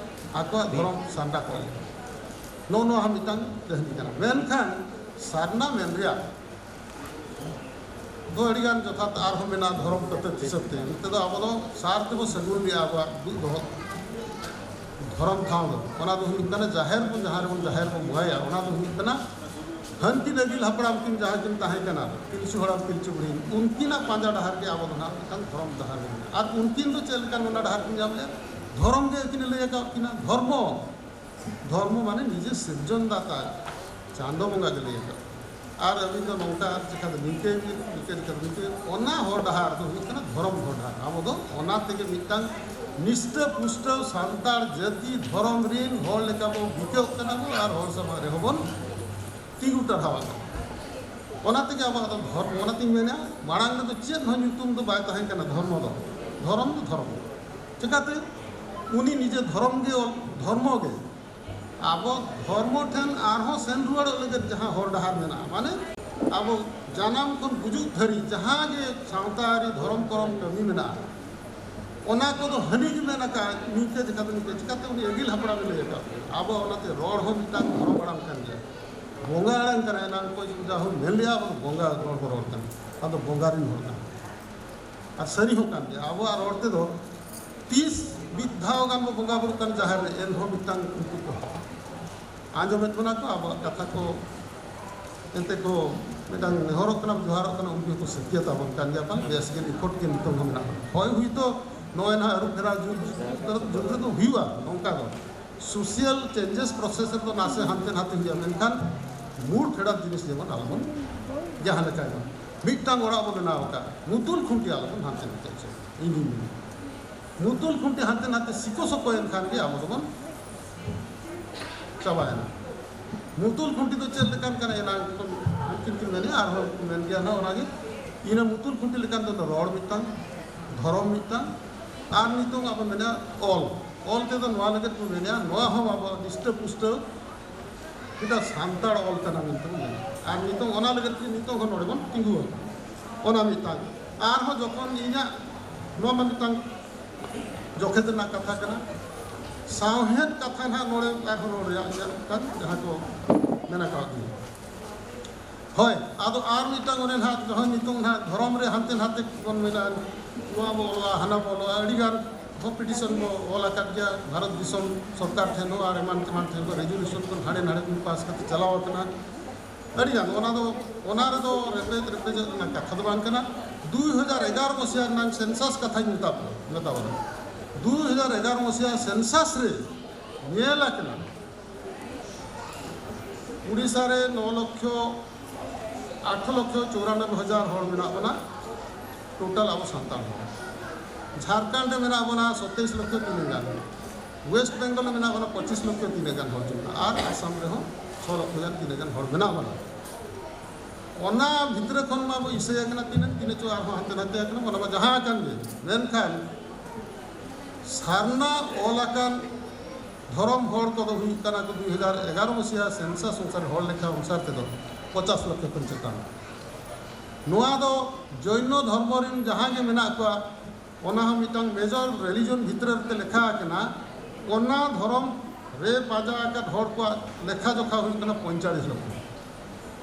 ᱟᱠᱚᱣᱟᱜ ᱫᱷᱚᱨᱚᱢ ᱥᱟᱨᱱᱟ ᱠᱚ ᱮᱢ᱾ ᱱᱚᱜᱼᱚ ᱱᱚᱣᱟ ᱦᱚᱸ ᱢᱤᱫᱴᱟᱝ ᱠᱟᱹᱦᱱᱤ ᱠᱟᱱᱟ᱾ ᱢᱮᱱᱠᱷᱟᱱ ᱥᱟᱨᱱᱟ ᱢᱮᱱ ᱨᱮᱭᱟᱜ ᱫᱚ ᱟᱹᱰᱤᱜᱟᱱ ᱡᱚᱛᱷᱟᱛ ᱟᱨᱦᱚᱸ ᱢᱮᱱᱟᱜᱼᱟ ᱫᱷᱚᱨᱚᱢ ᱠᱟᱛᱮ ᱦᱤᱥᱟᱹᱵ ᱛᱮ᱾ ᱱᱚᱛᱮ ᱫᱚ ᱟᱵᱚ ᱫᱚ ᱥᱟᱨ ᱛᱮᱵᱚ ᱥᱟᱹᱜᱩᱱ ᱞᱮᱜᱼᱟ ᱟᱵᱚᱣᱟᱜ ᱫᱩᱜ ᱫᱚᱦᱚ ᱫᱷᱚᱨᱚᱢ ᱴᱷᱟᱶ ᱫᱚ᱾ ᱚᱱᱟ ᱫᱚ ᱦᱩᱭᱩᱜ ᱠᱟᱱᱟ ᱡᱟᱦᱮᱨ ᱵᱚᱱ, ᱡᱟᱦᱟᱸ ᱨᱮᱵᱚᱱ ᱡᱟᱦᱮᱨ ᱵᱚᱱ ᱵᱚᱸᱜᱟᱭᱟ, ᱚᱱᱟ ᱫᱚ ᱦᱩᱭᱩᱜ ᱠᱟᱱᱟ ᱦᱟᱹᱱᱠᱤᱱ ᱟᱹᱜᱤᱞ ᱦᱟᱯᱲᱟᱢ ᱠᱤᱱ ᱡᱟᱦᱟᱸ ᱠᱤᱱ ᱛᱟᱦᱮᱸ ᱠᱟᱱᱟ, ᱯᱤᱞᱪᱩ ᱦᱟᱲᱟᱢ ᱯᱤᱞᱪᱩ ᱵᱩᱲᱦᱤ, ᱩᱱᱠᱤᱱᱟᱜ ᱯᱟᱸᱡᱟ ᱰᱟᱦᱟᱨ ᱜᱮ ᱟᱵᱚ ᱫᱚ ᱱᱟᱦᱟᱜ ᱢᱤᱫᱴᱟᱝ ᱫᱷᱚᱨᱚᱢ ᱰᱟᱦᱟᱨ ᱵᱚᱱ ᱧᱟᱢᱟ᱾ ᱟᱨ ᱩᱱᱠᱤᱱ ᱫᱚ ᱪᱮᱫ ᱞᱮᱠᱟᱱ ᱚᱱᱟ ᱰᱟᱦᱟᱨ ᱠᱤᱱ ᱧᱟᱢ ᱞᱮᱜᱼᱟ? ᱫᱷᱚᱨᱚᱢ ᱜᱮ ᱟᱹᱠᱤᱱᱮ ᱞᱟᱹᱭ ᱟᱠᱟᱫ ᱠᱤᱱᱟ, ᱫᱷᱚᱨᱢᱚ᱾ ᱫᱷᱚᱨᱢᱚ ᱢᱟᱱᱮ ᱱᱤᱡᱮ ᱥᱤᱨᱡᱚᱱ ᱫᱟᱛᱟ ᱪᱟᱸᱫᱚ ᱵᱚᱸᱜᱟ ᱜᱮ ᱞᱟᱹᱭ ᱟᱠᱟᱫ᱾ ᱟᱨ ᱟᱹᱵᱤᱱ ᱫᱚ ᱱᱚᱝᱠᱟ ᱪᱤᱠᱟᱹᱛᱮ ᱱᱤᱝᱠᱟᱹᱭ ᱵᱤᱱ, ᱱᱤᱝᱠᱟᱹ ᱪᱤᱠᱟᱹᱛᱮ ᱱᱤᱝᱠᱟᱹ, ᱚᱱᱟ ᱦᱚᱨ ᱰᱟᱦᱟᱨ ᱫᱚ ᱦᱩᱭᱩᱜ ᱠᱟᱱᱟ ᱫᱷᱚᱨᱚᱢ ᱦᱚᱨ ᱰᱟᱦᱟᱨ᱾ ᱟᱵᱚ ᱫᱚ ᱚᱱᱟ ᱛᱮᱜᱮ ᱢᱤᱫᱴᱟᱝ ᱱᱤᱥᱴᱟᱹ ᱯᱩᱥᱴᱟᱹᱣ ᱥᱟᱱᱛᱟᱲ ᱡᱟᱹᱛᱤ ᱫᱷᱚᱨᱚᱢ ᱨᱤᱱ ᱦᱚᱲ ᱞᱮᱠᱟ ᱵᱚ ᱵᱤᱠᱟᱹᱜ ᱠᱟᱱᱟ ᱵᱚ ᱟᱨ ᱦᱚᱲ ᱥᱟᱢᱟᱝ ᱨᱮᱦᱚᱸ ᱵᱚᱱ ᱛᱤᱸᱜᱩ ᱴᱟᱨᱦᱟᱣ ᱟᱠᱟᱱᱟ᱾ ᱚᱱᱟ ᱛᱮᱜᱮ ᱟᱵᱚᱣᱟᱜ ᱫᱚ ᱫᱷᱚᱨᱢᱚ, ᱚᱱᱟᱛᱤᱧ ᱢᱮᱱᱟ, ᱢᱟᱲᱟᱝ ᱨᱮᱫᱚ ᱪᱮᱫ ᱦᱚᱸ ᱧᱩᱛᱩᱢ ᱫᱚ ᱵᱟᱭ ᱛᱟᱦᱮᱸ ᱠᱟᱱᱟ ᱫᱷᱚᱨᱢᱚ ᱫᱚ᱾ ᱫᱷᱚᱨᱚᱢ ᱫᱚ ᱫᱷᱚᱨᱚᱢ᱾ ᱪᱤᱠᱟᱹᱛᱮ? ᱩᱱᱤ ᱱᱤᱡᱮ ᱫᱷᱚᱨᱚᱢ ᱜᱮ ᱚᱞ-, ᱫᱷᱚᱨᱢᱚ ᱜᱮ᱾ ᱟᱵᱚ ᱫᱷᱚᱨᱢᱚ ᱴᱷᱮᱱ ᱟᱨᱦᱚᱸ ᱥᱮᱱ ᱨᱩᱣᱟᱹᱲᱚᱜ ᱞᱟᱹᱜᱤᱫ ᱡᱟᱦᱟᱸ ᱦᱚᱨ ᱰᱟᱦᱟᱨ ᱢᱮᱱᱟᱜᱼᱟ, ᱢᱟᱱᱮ ᱟᱵᱚ ᱡᱟᱱᱟᱢ ᱠᱷᱚᱱ ᱜᱩᱡᱩᱜ ᱫᱷᱟᱹᱨᱤᱡ ᱡᱟᱦᱟᱸ ᱜᱮ ᱥᱟᱶᱛᱟ ᱟᱹᱨᱤ ᱫᱷᱚᱨᱚᱢ ᱠᱚᱨᱚᱢ ᱠᱟᱹᱢᱤ ᱢᱮᱱᱟᱜᱼᱟ, ᱚᱱᱟ ᱠᱚᱫᱚ ᱦᱟᱹᱱᱤ ᱜᱮ ᱢᱮᱱ ᱟᱠᱟᱫ, ᱱᱤᱝᱠᱟᱹ ᱪᱤᱠᱟᱹᱛᱮ ᱱᱤᱝᱠᱟᱹ, ᱪᱤᱠᱟᱹᱛᱮ ᱩᱱᱤ ᱟᱹᱜᱤᱞ ᱦᱟᱯᱲᱟᱢᱮ ᱞᱟᱹᱭ ᱟᱠᱟᱫ ᱵᱚᱱᱟ᱾ ᱟᱵᱚ ᱚᱱᱟᱛᱮ ᱨᱚᱲ ᱦᱚᱸ ᱢᱤᱫᱴᱟᱝ ᱫᱷᱚᱨᱚᱢ ᱟᱲᱟᱝ ᱠᱟᱱ ᱜᱮᱭᱟ, ᱵᱚᱸᱜᱟ ᱟᱲᱟᱝ ᱠᱟᱱᱟ᱾ ᱮᱱᱟᱝ ᱚᱠᱚᱭ ᱪᱚ ᱡᱟᱦᱳᱠ ᱢᱮᱱ ᱞᱮᱜᱼᱟ, ᱟᱵᱚ ᱫᱚ ᱵᱚᱸᱜᱟ ᱨᱚᱲ ᱵᱚ ᱨᱚᱲ ᱠᱟᱱᱟ, ᱟᱫᱚ ᱵᱚᱸᱜᱟ ᱨᱤᱱ ᱦᱚᱲ ᱠᱟᱱᱟ᱾ ᱟᱨ ᱥᱟᱹᱨᱤ ᱦᱚᱸ ᱠᱟᱱ ᱜᱮᱭᱟ, ᱟᱵᱚᱣᱟᱜ ᱨᱚᱲ ᱛᱮᱫᱚ ᱛᱤᱥ ᱢᱤᱫ ᱫᱷᱟᱣ ᱜᱟᱱ ᱵᱚ ᱵᱚᱸᱜᱟ ᱵᱩᱨᱩᱜ ᱠᱟᱱ ᱡᱟᱦᱮᱨ ᱨᱮ, ᱮᱱᱦᱚᱸ ᱢᱤᱫᱴᱟᱝ ᱩᱱᱠᱩ ᱠᱚ ᱟᱸᱡᱚᱢᱮᱫ ᱵᱚᱱᱟ ᱠᱚ, ᱟᱵᱚᱣᱟᱜ ᱠᱟᱛᱷᱟ ᱠᱚ ᱮᱱᱛᱮ ᱠᱚ ᱢᱤᱫᱴᱟᱝ ᱱᱮᱦᱚᱨᱚᱜ ᱠᱟᱱᱟ, ᱡᱚᱦᱟᱨᱚᱜ ᱠᱟᱱᱟ, ᱩᱱᱠᱩ ᱦᱚᱸᱠᱚ ᱥᱟᱹᱠᱷᱭᱟᱹᱛ ᱟᱵᱚᱱ ᱠᱟᱱ ᱜᱮᱭᱟ᱾ ᱵᱟᱝ ᱵᱮᱥ ᱜᱮ ᱱᱤᱠᱷᱚᱴ ᱜᱮ ᱱᱤᱛᱚᱝ ᱦᱚᱸ ᱢᱮᱱᱟᱜ ᱵᱚᱱᱟ᱾ ᱦᱚᱭ ᱦᱩᱭ ᱛᱚ ᱱᱚᱜᱼᱚᱭ ᱱᱟᱦᱟᱜ ᱟᱹᱨᱩ ᱯᱷᱮᱨᱟᱣ ᱡᱩᱜᱽ, ᱡᱩᱜᱽ ᱨᱮᱫᱚ ᱦᱩᱭᱩᱜᱼᱟ, ᱱᱚᱝᱠᱟ ᱫᱚ ᱥᱳᱥᱤᱭᱟᱞ ᱪᱮᱧᱡᱮᱥ ᱯᱨᱚᱥᱮᱥ ᱨᱮᱫᱚ ᱱᱟᱥᱮ ᱦᱟᱱᱛᱮ ᱱᱟᱛᱮ ᱦᱩᱭᱩᱜᱼᱟ, ᱢᱮᱱᱠᱷᱟᱱ ᱢᱩᱲ ᱯᱷᱮᱰᱟᱛ ᱡᱤᱱᱤᱥ ᱡᱮᱢᱚᱱ ᱟᱞᱚᱵᱚᱱ, ᱡᱟᱦᱟᱸ ᱞᱮᱠᱟ ᱜᱮ ᱢᱤᱫᱴᱟᱝ ᱚᱲᱟᱜ ᱵᱚ ᱵᱮᱱᱟᱣ ᱟᱠᱟᱫ, ᱢᱩᱛᱩᱞ ᱠᱷᱩᱱᱴᱤ ᱟᱞᱚᱵᱚᱱ ᱦᱟᱱᱛᱮ ᱱᱟᱛᱮ ᱦᱚᱪᱚᱭᱟ᱾ ᱤᱧ ᱫᱩᱧ ᱢᱮᱱᱟ, ᱢᱩᱛᱩᱞ ᱠᱷᱩᱱᱴᱤ ᱦᱟᱱᱛᱮ ᱱᱟᱛᱮ ᱥᱤᱠᱚ ᱥᱚᱠᱚ ᱮᱱ ᱠᱷᱟᱱ ᱜᱮ ᱟᱵᱚ ᱫᱚᱵᱚᱱ ᱪᱟᱵᱟᱭᱮᱱᱟ᱾ ᱢᱩᱛᱩᱞ ᱠᱷᱩᱱᱴᱤ ᱫᱚ ᱪᱮᱫ ᱞᱮᱠᱟᱱ ᱠᱟᱱᱟ? ᱮᱱᱟᱝ ᱠᱷᱚᱱ ᱩᱱᱠᱤᱱ ᱠᱤᱱ ᱢᱮᱱᱮᱫᱼᱟ, ᱟᱨᱦᱚᱸ ᱠᱚ ᱢᱮᱱ ᱜᱮᱭᱟ ᱱᱟᱦᱟᱜ ᱚᱱᱟᱜᱮ᱾ ᱤᱱᱟᱹ ᱢᱩᱛᱩᱞ ᱠᱷᱩᱱᱴᱤ ᱞᱮᱠᱟᱱ ᱫᱚ ᱨᱚᱲ ᱢᱤᱫᱴᱟᱝ, ᱫᱷᱚᱨᱚᱢ ᱢᱤᱫᱴᱟᱝ, ᱟᱨ ᱱᱤᱛᱚᱝ ᱟᱵᱚ ᱢᱮᱱᱟ ᱚᱞ᱾ ᱚᱞ ᱛᱮᱫᱚ ᱱᱚᱣᱟ ᱞᱟᱹᱜᱤᱫ ᱵᱚᱱ ᱢᱮᱱᱟ, ᱱᱚᱣᱟ ᱦᱚᱸ ᱟᱵᱚ ᱫᱤᱥᱴᱟᱹ ᱯᱩᱥᱴᱟᱹᱣ ᱢᱤᱫᱴᱟᱝ ᱥᱟᱱᱛᱟᱲ ᱚᱞ ᱠᱟᱱᱟ ᱢᱮᱱᱛᱮ ᱵᱚᱱ ᱢᱮᱱᱟ᱾ ᱟᱨ ᱱᱤᱛᱚᱝ ᱚᱱᱟ ᱞᱟᱹᱜᱤᱫ ᱛᱮ ᱱᱤᱛᱚᱝ ᱦᱚᱸ ᱱᱚᱰᱮ ᱵᱚᱱ ᱛᱤᱸᱜᱩ ᱟᱠᱟᱱᱟ᱾ ᱚᱱᱟ ᱢᱤᱫᱴᱟᱝ᱾ ᱟᱨᱦᱚᱸ ᱡᱚᱠᱷᱚᱱ ᱤᱧᱟᱹᱜ ᱱᱚᱣᱟ ᱢᱟ ᱢᱤᱫᱴᱟᱝ ᱡᱚᱠᱷᱮᱛ ᱨᱮᱱᱟᱜ ᱠᱟᱛᱷᱟ ᱠᱟᱱᱟ, ᱥᱟᱶᱦᱮᱫ ᱠᱟᱛᱷᱟ ᱱᱟᱦᱟᱜ ᱱᱚᱰᱮ ᱟᱨᱦᱚᱸ ᱨᱚᱲ ᱨᱮᱭᱟᱜ ᱤᱧᱟᱹᱜ ᱢᱤᱫᱴᱟᱝ ᱡᱟᱦᱟᱸ ᱠᱚ ᱢᱮᱱ ᱟᱠᱟᱫ ᱜᱮ᱾ ᱦᱳᱭ, ᱟᱫᱚ ᱟᱨ ᱢᱤᱫᱴᱟᱝ ᱚᱱᱮ ᱱᱟᱦᱟᱜ ᱡᱟᱦᱟᱸ ᱱᱤᱛᱚᱝ ᱱᱟᱦᱟᱜ ᱫᱷᱚᱨᱚᱢ ᱨᱮ ᱦᱟᱱᱛᱮ ᱱᱟᱛᱮ ᱵᱚᱱ ᱢᱮᱱᱟ, ᱱᱚᱣᱟ ᱵᱚ ᱚᱞᱟ, ᱦᱟᱱᱟ ᱵᱚ ᱚᱞᱟ, ᱟᱹᱰᱤᱜᱟᱱ ᱦᱚᱸ ᱯᱤᱴᱤᱥᱚᱱ ᱵᱚ ᱚᱞ ᱟᱠᱟᱫ ᱜᱮᱭᱟ ᱵᱷᱟᱨᱚᱛ ᱫᱤᱥᱚᱢ ᱥᱚᱨᱠᱟᱨ ᱴᱷᱮᱱ ᱦᱚᱸ ᱟᱨ ᱮᱢᱟᱱ ᱛᱮᱢᱟᱱ ᱴᱷᱮᱱ ᱠᱚ ᱨᱮᱡᱩᱞᱮᱥᱚᱱ ᱠᱚ ᱦᱟᱸᱰᱮ ᱱᱟᱰᱮ ᱵᱚᱱ ᱯᱟᱥ ᱠᱟᱛᱮ ᱪᱟᱞᱟᱣ ᱟᱠᱟᱱᱟ᱾ ᱟᱹᱰᱤᱜᱟᱱ ᱚᱱᱟ ᱫᱚ, ᱚᱱᱟ ᱨᱮᱫᱚ ᱨᱮᱯᱮᱡ ᱨᱮᱯᱮᱡᱚᱜ ᱨᱮᱱᱟᱜ ᱠᱟᱛᱷᱟ ᱫᱚ ᱵᱟᱝ ᱠᱟᱱᱟ᱾ ᱫᱩᱭ ᱦᱟᱡᱟᱨ ᱮᱜᱟᱨᱚ ᱢᱟᱥᱤᱦᱟ ᱨᱮᱱᱟᱜ ᱥᱮᱱᱥᱟᱥ ᱠᱟᱛᱷᱟᱧ ᱢᱮᱛᱟ ᱯᱮ, ᱢᱮᱛᱟ ᱵᱚᱱᱟ᱾ ᱫᱩᱭ ᱦᱟᱡᱟᱨ ᱮᱜᱟᱨᱚ ᱢᱟᱥᱤᱦᱟ ᱥᱮᱱᱥᱟᱥ ᱨᱮ ᱧᱮᱞ ᱟᱠᱟᱱᱟ, ᱩᱲᱤᱥᱥᱟ ᱨᱮ ᱱᱚ ᱞᱚᱠᱷᱚ ᱟᱴᱷᱨᱚ ᱞᱚᱠᱷᱚ ᱪᱚᱣᱨᱟᱱᱚᱵᱵᱳᱭ ᱦᱟᱡᱟᱨ ᱦᱚᱲ ᱢᱮᱱᱟᱜ ᱵᱚᱱᱟ, ᱴᱳᱴᱟᱞ ᱟᱵᱚ ᱥᱟᱱᱛᱟᱲ ᱦᱚᱲ᱾ ᱡᱷᱟᱲᱠᱷᱚᱸᱰ ᱨᱮ ᱢᱮᱱᱟᱜ ᱵᱚᱱᱟ ᱥᱚᱛᱟᱭᱤᱥ ᱞᱚᱠᱷᱚ ᱛᱤᱱᱟᱹᱜ ᱜᱟᱱ, ᱳᱭᱮᱥᱴ ᱵᱮᱝᱜᱚᱞ ᱨᱮ ᱢᱮᱱᱟᱜ ᱵᱚᱱᱟ ᱯᱚᱸᱪᱤᱥ ᱞᱚᱠᱷᱚ ᱛᱤᱱᱟᱹᱜ ᱜᱟᱱ ᱦᱚᱲ ᱪᱚᱝ, ᱟᱨ ᱟᱥᱟᱢ ᱨᱮᱦᱚᱸ ᱪᱷᱚ ᱞᱚᱠᱷᱚ ᱜᱟᱱ ᱛᱤᱱᱟᱹᱜ ᱜᱟᱱ ᱦᱚᱲ ᱢᱮᱱᱟᱜ ᱵᱚᱱᱟ᱾ ᱚᱱᱟ ᱵᱷᱤᱛᱨᱤ ᱠᱷᱚᱱ ᱢᱟ ᱵᱚ ᱤᱥᱟᱹᱭ ᱟᱠᱟᱱᱟ ᱛᱤᱱᱟᱹᱜ, ᱛᱤᱱᱟᱹᱜ ᱪᱚ ᱟᱨᱦᱚᱸ ᱦᱟᱱᱛᱮ ᱱᱟᱛᱮ ᱟᱠᱟᱱᱟ, ᱚᱱᱟ ᱢᱟ ᱡᱟᱦᱟᱸ ᱟᱠᱟᱱ ᱜᱮ, ᱢᱮᱱᱠᱷᱟᱱ ᱥᱟᱨᱱᱟ ᱚᱞ ᱟᱠᱟᱱ ᱫᱷᱚᱨᱚᱢ ᱦᱚᱲ ᱠᱚᱫᱚ ᱦᱩᱭᱩᱜ ᱠᱟᱱᱟ ᱠᱚ ᱫᱩᱭ ᱦᱟᱡᱟᱨ ᱮᱜᱟᱨᱚ ᱢᱟᱥᱤᱦᱟ ᱥᱮᱱᱥᱟᱥ ᱚᱱᱩᱥᱟᱨ, ᱦᱚᱲ ᱞᱮᱠᱷᱟ ᱚᱱᱩᱥᱟᱨ ᱛᱮᱫᱚ ᱯᱚᱪᱟᱥ ᱞᱚᱠᱷᱚ ᱠᱷᱚᱱ ᱪᱮᱛᱟᱱ᱾ ᱱᱚᱣᱟ ᱫᱚ ᱡᱚᱭᱱᱚ ᱫᱷᱚᱨᱢᱚ ᱨᱮᱱ ᱡᱟᱦᱟᱸ ᱜᱮ ᱢᱮᱱᱟᱜ ᱠᱚᱣᱟ, ᱚᱱᱟ ᱦᱚᱸ ᱢᱤᱫᱴᱟᱝ ᱢᱮᱡᱚᱨ ᱨᱮᱞᱤᱡᱚᱱ ᱵᱷᱤᱛᱨᱤ ᱨᱮ ᱞᱮᱠᱷᱟ ᱟᱠᱟᱱᱟ᱾ ᱚᱱᱟ ᱫᱷᱚᱨᱚᱢ ᱨᱮ ᱯᱟᱸᱡᱟ ᱟᱠᱟᱫ ᱦᱚᱲ ᱠᱚᱣᱟᱜ ᱞᱮᱠᱷᱟ ᱡᱚᱠᱷᱟ ᱦᱩᱭᱩᱜ ᱠᱟᱱᱟ ᱯᱚᱸᱭᱛᱟᱞᱤᱥ ᱞᱚᱠᱷᱚ᱾